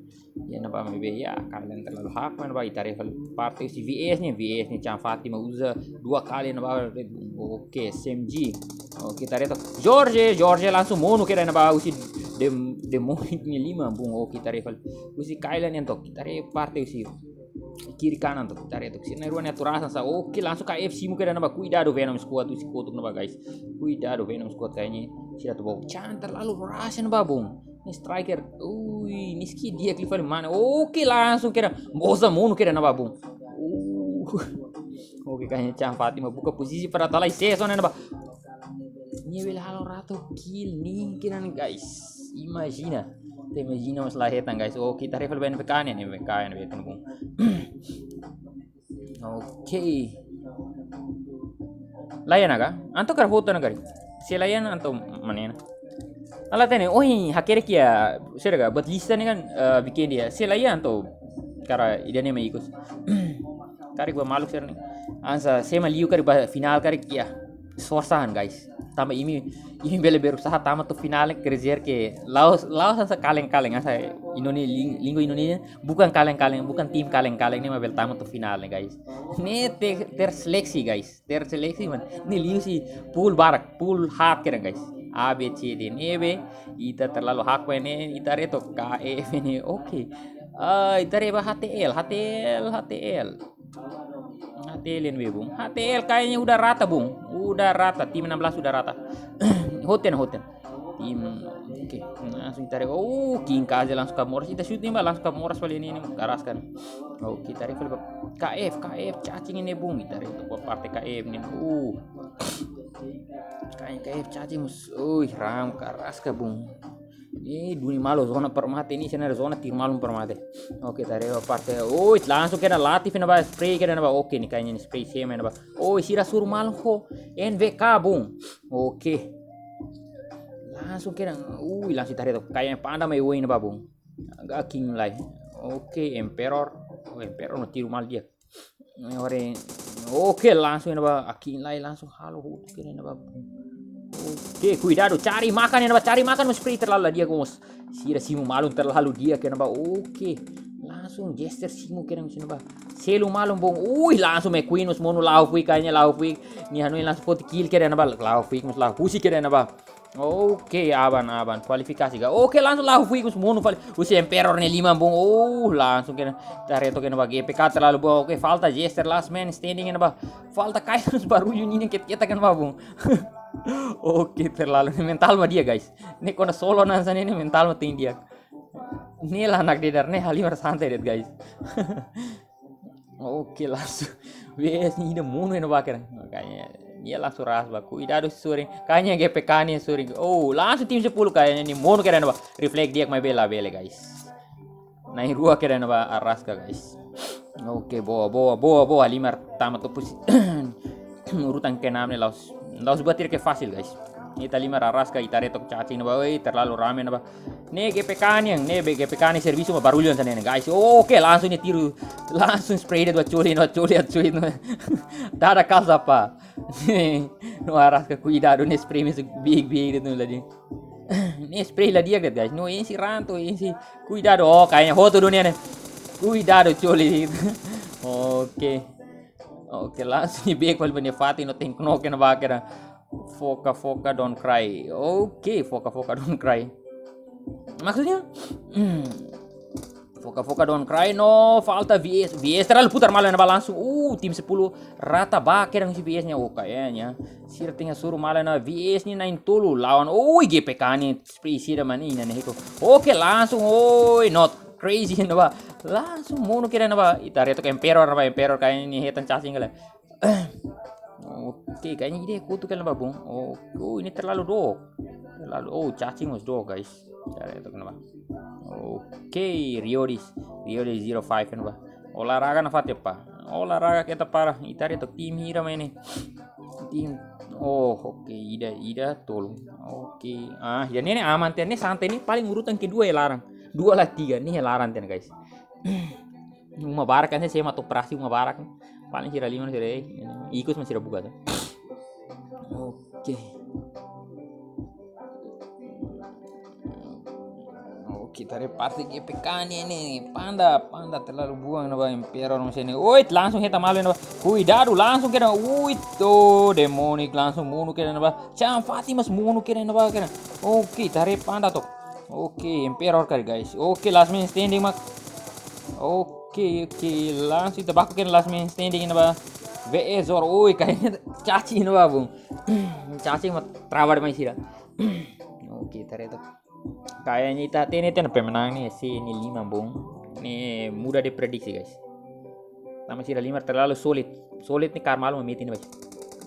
Ya, ne'ebá maibé, ya, Kylan terlalu hakmain ba, ita haree fali parte husi V S nia, V S nia Chan Fatima uza dua kali ne'ebá, oke, S M G. Oke, ita haree to'ok. Jorge, Jorge langsung monu kira ne'ebá husi dem-, demonic nia liman, bung, oke, ita haree fali. Husi Kylan nia to'ok, ita haree parte husi kiri kanan to'ok, ita haree to'ok. Sira na'in-rua nia atu ras hanesan, oke, langsung K F simu kira ne'ebá, kuidadu Venom Squad husi kotuk ne'ebá, guys. Kuidadu Venom Squad kayaknya. Sira atu bau. Chan terlalu ras ne'ebá, bung. Nia striker. Ui, nia skill di'ak liu fali mana. Oke, langsung kira. Bosa monu kira ne'ebá, bung. Uh. Oke, kayaknya Chan Fatima buka posisi para talai season ne'ebá. Nia bele halo ratu kill nia kira, guys. Imajina. Ita imajina mós la hetan, guys. Oke, ita haree fali ba N P K nia, N P K nia, N P K nia, bung. Oke. Laiha ona ka? Entaun kar hotu ona kari. Se laiha ona entaun manena. Ala tene, oi, hakerek iha, sira ka, buat lista ne'e kan, eh, bikin dia. Se laiha entaun, kara ida-ne'e mai ikus. Karik ba maluk sira-ne'e. Hanesan, se mak liu karik ba final karik iha. Esforsa an, guys. Tanba imi, imi bele berusaha tama to'o final, quer dizer que la'ós, la'ós hanesan kaleng-kaleng, hanesan Indone-, ling-, língua Indonesia, bukan kaleng-kaleng, bukan tim kaleng-kaleng ne'e mak bele tama to'o final ne'e, guys. Ne'e ter-, terseleksi, guys. Terseleksi, man. Ne'e liu husi pool barak, pool haat kira, guys. A, B, C, D. Ne'ebé, ita terlalu hakmain ne'e, ita haree to'ok K F ne'e. Oke. Ah, ita haree ba H T L, H T L, H T L. H T L ne'ebé, bung. H T L kayaknya udah rata, bung. Udah rata, tim enam belas udah rata. Hotu ona, hotu ona. Tim, oke. Langsung ita haree. Oh, King Kaze langsung ka moras. Ita shooting ba, langsung ka moras fali nia, nia araska. Oke, ita haree fali ba K F, K F, cacing ne'e, bung. Ita haree to'ok ba parte K F ne'e. Uh. K F, K F, cacing mós. Ui, ram ka araska, bung. Ih, duni malu zona para mate nia, sira-nia zona tiru malu para mate. Oke, ita haree ba parte. Oi, langsung kena Latif ne'ebá, spray kena ne'ebá. Oke, nia kayaknya nia spray sema ne'ebá. Oi, sira suru malu ho N V K, bung. Oke. Langsung kena. Ui, langsung ita haree to'ok. Kayaknya Panda mai oi ne'ebá, bung. Agak King lai. Oke, Emperor. Oh, Emperor no tiru malu di'ak. Ore, oke, langsung ne'ebá, Akin lai langsung halo hotu kira ne'ebá. Oke, kuidadu, cari makan ne'ebá, cari makan mós spray terlalu di'ak mós. Sira simu malu terlalu di'ak ne'ebá. Oke, langsung Jester simu kira ne'ebá. Selu malu, bung. Ui, langsung McQueen mós monu, la'o fuik kayaknya, la'o fuik. Nia hanoin langsung foti kill kira ne'ebá, la'o fuik mós, la'o husi kira ne'ebá. Oke, aban, aban. Kualifikasi ka. Oke, langsung la'o fuik mós monu fali. Husi Emperor nia liman, bung. Oh, langsung kena. Ita haree to'ok kena ba G P K terlalu bau. Oke, falta Jester, last man standing ne'ebá. Falta Kairos, barullu ne'e ket-ketak ne'ebá, bung. Oke, terlalu. Ne'e mental mak di'ak, guys. Ne'e kona solo hanesan ne'e, ne'e mental mak tinggi di'ak. Ne'e la nakdedar, ne'e halimar santai de'it, guys. Oke, langsung. Wes, nia ida monu ne'ebá kira. Makanya, nia langsung ras ba. Kuidadu sorin. Kayaknya G P K nia sorin. Oh, langsung tim sepuluh kayaknya nia monu kira ne'ebá. Reflect di'ak maibé la bele, guys. Na'in-rua kira ne'ebá araska, guys. Oke, boa, boa, boa, boa. Halimar tama to'o posi-, urutan keenam ne'e la'ós, la'ós buat ida ke fasil, guys. Ita halimar araska, ita haree to'ok cacing ne'ebá, oi, terlalu rame ne'ebá. Ne'e G P K nian, ne'ebé G P K nia servisu mak barullu hanesan ne'e, guys. Oke, langsung nia tiru, langsung spray de'it ba Choli, no Choli, Choli, no. Dada kasa pa. No araska, kuidadu, nia spray mós big, big de'it no ladi. Nia spray la di'ak de'it, guys. No ensi ranto, ensi. Kuidadu, oh, kayaknya hotu dunia ne'e. Kuidadu, Choli. Oke. Oke, langsung nia bek fali ba nia fatin, no tenke no kena ba kira. Foka, foka, don't cry. Oke, foka, foka, don't cry. Maksudnya, hmm, foka, foka, don't cry, no, falta V S. V S terlalu putar malu ne'ebá langsung. Uh, tim sepuluh rata ba kira si V S nia. Oh, kayaknya. Sira tenke suru malu ne'e V S nia na'in-tolu lawan. Oi, G P K nia spray sira mana ne'e, ne'e itu. Oke, langsung. Oi, not crazy ne'ebá. Langsung monu kira ne'ebá. Ita haree to'ok Emperor ne'ebá, Emperor kayaknya nia hetan cacing kala. Oke, kayaknya ida kotuk kira ne'ebá, bung. Oh, oh, nia terlalu dook. Terlalu, oh, cacing mós dook, guys. Ita haree to'ok ne'ebá. Oke, Riodis. Riodis zero five ne'ebá. Olahraga nafatin, pa. Olahraga keta para. Ita haree to'ok tim hira mai ne'e. Tim. Oh, oke, ida, ida, tolu. Oke. Ah, ya, ne'e, ne'e aman tiha, ne'e santai, ne'e paling urutan kedua iha laran. Dua la tiga, ne'e iha laran tiha, guys. Uma barak kan, se ema atu operasi uma barak. Paling sira lima sira, eh, ikus mak sira buka to. Oke. Oke, ita haree parte G P K nian ne'e. Panda, panda terlalu buang ne'ebá, Emperor no sene. Oi, langsung hetan malu ne'ebá. Kuidadu, langsung kedan. Ui, to, Demonic langsung monu kedan ne'ebá. Chan Fatima monu kedan ne'ebá kedan. Oke, ita haree panda to. Oke, Emperor karik, guys. Oke, last man standing mak. Oke, oke, langsung ita baku kedan last man standing ne'ebá. V S Zoro, oi, kayaknya cacing ne'ebá, bung. Cacing mak trava mai sira. Oke, ita haree to. Kayaknya ita hatene tiha ona pemenang ne'e, si ne'e lima, bung. Ne'e mudah diprediksi, guys. Tanba sira lima terlalu solid. Solid ne'e kaer malu metin, guys.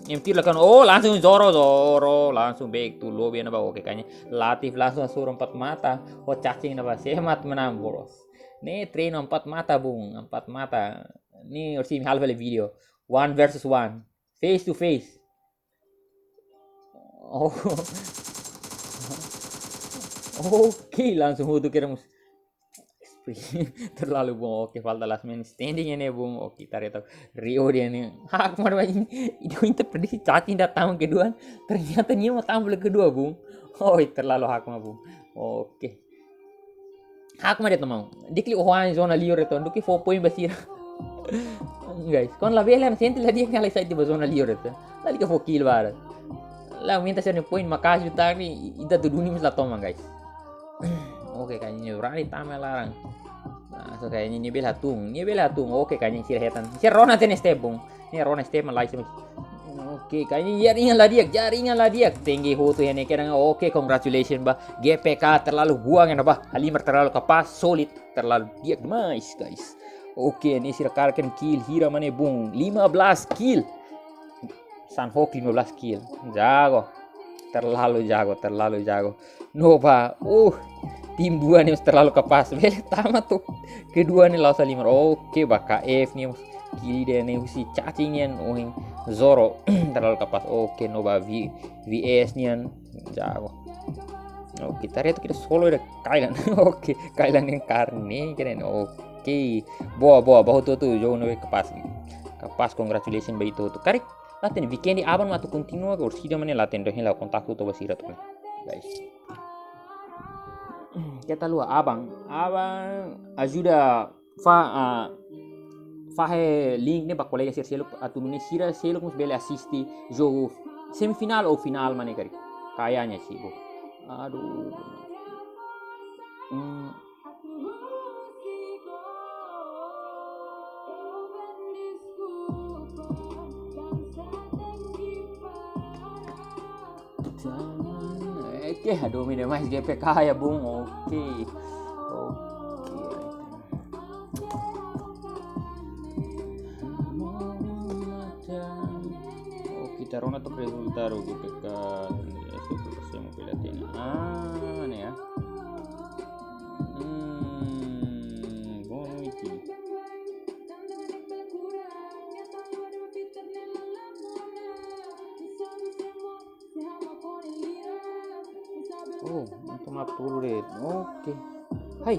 Ne'e tiro lakan, oh, langsung Zoro, Zoro, langsung back to lobby ne'ebá, oke, kayaknya Latif langsung hasoru empat mata. Oh, cacing ne'ebá, semat menang, bros. Ne'e treinu empat mata, bung, empat mata. Ne'e orsida halo fali video. One versus one. Face to face. Oh. Oke, langsung hutu kira mus. Terlalu bom. Oke, falta last man standing ne'e, bung. Oke, ita haree to. Rio dia ne'e. Hakmatek, bung. Itu interpretasi cacing datang kedua. Ternyata nia mak tampil kedua, bung. Oh, terlalu hakmatek, bung. Oke. Hakmatek de'it, maun. Dikli ohan zona liur itu, duké fó poin ba sira. Guys, kuandu labele, sente la di'ak, nia la sai tiha ba zona liur itu. Lalika fó kill barak. La aumenta sira-nia poin, maka'as ita ne'e, ita atu duni mós la toman, guys. Oke, kayaknya nia rani tama laran. Nah, so kayaknya nia bele hatún, nia bele hatún. Oke, kayaknya sira hetan. Sira rona tiha ona step, bung. Nia rona step mak la sai. Oke, kayaknya jaringan la di'ak, jaringan la di'ak. Tenke hotu iha ne'e kedan. Oke, congratulations ba G P K, terlalu buang ne'ebá. Halimar terlalu kapás, solid, terlalu di'ak demais, guys. Oke, ne'e sira karik kill hira mak ne'e, bung. Lima belas kill. Sanhok lima belas kill. Jago. Terlalu jago, terlalu jago. No ba, uh, tim dua ne'e terlalu kapás. Bele tama to. Kedua ne'e la'ós halimar. Oke, ba K F ne'e kill ida ne'e husi cacing nian, ohin Zoro. Terlalu kapás. Oke, no ba V-, V S nian. Jago. Oke, ita haree to, kira solo ida Kailan. Oke, Kailan ne'e kaer ne'e, kira ne'e. Oke. Boa, boa, ba hotu-hotu, jogo ne'e kapás. Kapás, congratulations ba ita hotu. Karik, la hatene, weekend aban mak atu kontinua, ka orsida mak ne'e la hatene, entaun hela kontaktu to ba sira to. Guys. Keta haluha, aban, aban ajuda fa-, ah, fahe link ne'e ba kolega sira seluk, atu nune'e sira seluk mós bele asiste jogu semifinál ou finál mak ne'e karik. Kayaknya sih, bung. Aduh. Hmm. Oke, aduh, mine mais G P K ya, bung. Oke. Oke. Oke, ita rona took rezultadu G P K. Ya, sudah selesai mau pelatin. Ah, ne'e ya. Hmm, bom itu. Oh, untuk map dulu deh. Oke. Hai.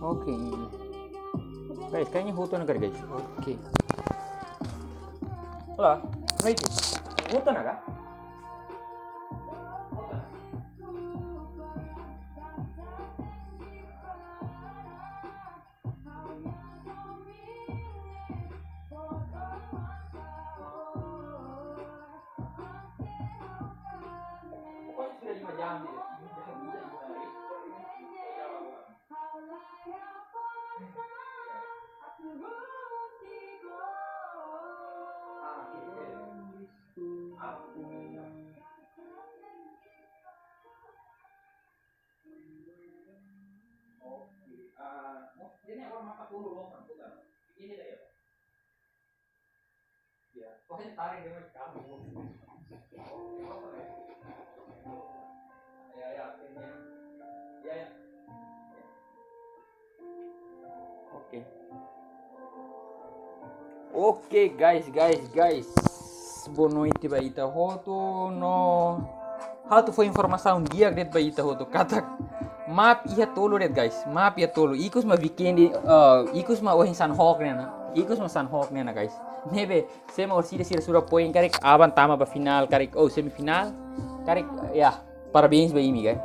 Oke. Guys, kayaknya hotu ona karik, guys. Oke. Hola. Hai. Hotu ona ka? Oke. Oke, guys, guys, guys. Boa noite ba ita hotu, no. Ha'u atu fó informasaun di'ak de'it ba ita hotu. Katak Map iha tolu de'it, guys. Map iha tolu. Ikus mak weekend, eh, ikus mak ohin sanhok ne'e ona. Ikus mak sanhok ne'e ona, guys. Ne'ebé, se ema orsida sira sudah poin karik, aban tama ba final karik, oh, semifinál karik, ya, parabéns ba imi, guys.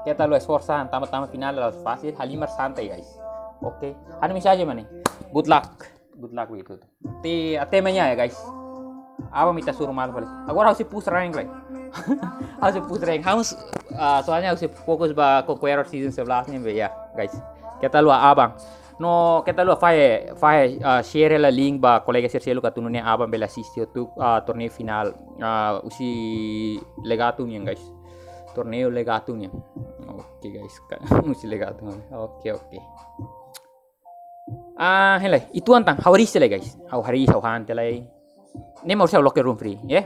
Keta haluha esforsa, tama-tama finál la fasil, halimar santai, guys. Oke. Ha'u-nia mensajen mak ne'e. Good luck. Good luck ba ita hotu. Até, até amanhã ya, guys. Aban mak ita hasoru malu fali. Agora ha'u sei push rank lai. Ha'u sei push rank. Ha'u, ah, soalnya ha'u sei fokus ba Conqueror season sebelas ne'e, ya, guys. Keta haluha aban. No, keta haluha fahe, fahe, ah, share hela link ba kolega sira seluk atu nune'e aban bele asiste hotu, ah, torneiu finál, ah, husi Legato nian, guys. Torneiu Legato nian. Oke, guys. Ka-, husi Legato nian. Oke, oke. Ah, hela, uitoan tan, ha'u hariis lai, guys. Ha'u hariis, ha'u han tiha lai. Ne'e mak orsida ha'u loke room free, ya.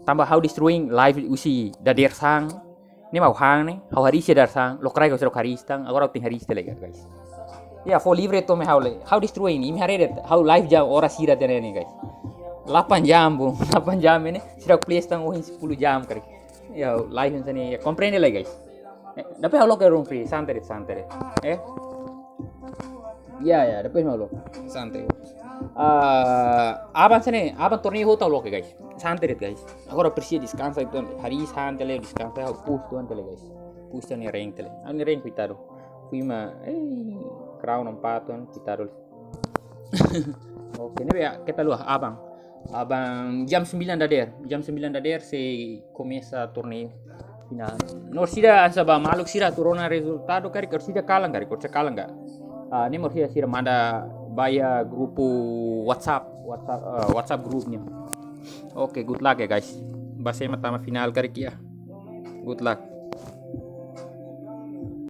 Tanba ha'u destroying life husi dadeer-saan. Ne'e mak ha'u han ne'e, ha'u hariis dadeer-saan, lokraik ha'u sira hariis tan, agora ha'u tenke hariis tiha lai, guys. Ya, fó livre to'o mai ha'u lai. Ha'u destroying, imi haree de'it, ha'u live jam oras hira tiha ne'e, guys. Delapan jam, bro. Delapan jam ne'e, sira please tan ohin sepuluh jam karik. Ya, live hanesan ne'e, ya, komprende lai, guys. Eh, tapi ha'u loke room free, santai de'it, santai de'it. Eh? Ya, ya, depois malu. Santai. Ah, aban hanesan ne'e, aban torneiu hotu ha'u loke, guys. Santai de'it, guys. Agora presiza deskansa uitoan. Hariis han tiha lai, deskansa, ha'u push uitoan tiha lai, guys. Push uitoan nia rank tiha lai. Ha'u-nia rank, koitadu. Fui mak, eh, crown empat uitoan, koitadu. Oke, ne'ebé ya, keta haluha aban. Aban jam sembilan dadeer, jam sembilan dadeer sei komesa torneiu finál. No orsida hanesan ba maluk sira atu rona rezultadu karik, orsida kalan karik, orsida kalan ka. Ah, ne'e mak orsida sira manda ba iha grupu WhatsApp, WhatsApp, ah, WhatsApp group nian. Oke, good luck ya, guys. Ba sé mak tama finál karik ya. Good luck.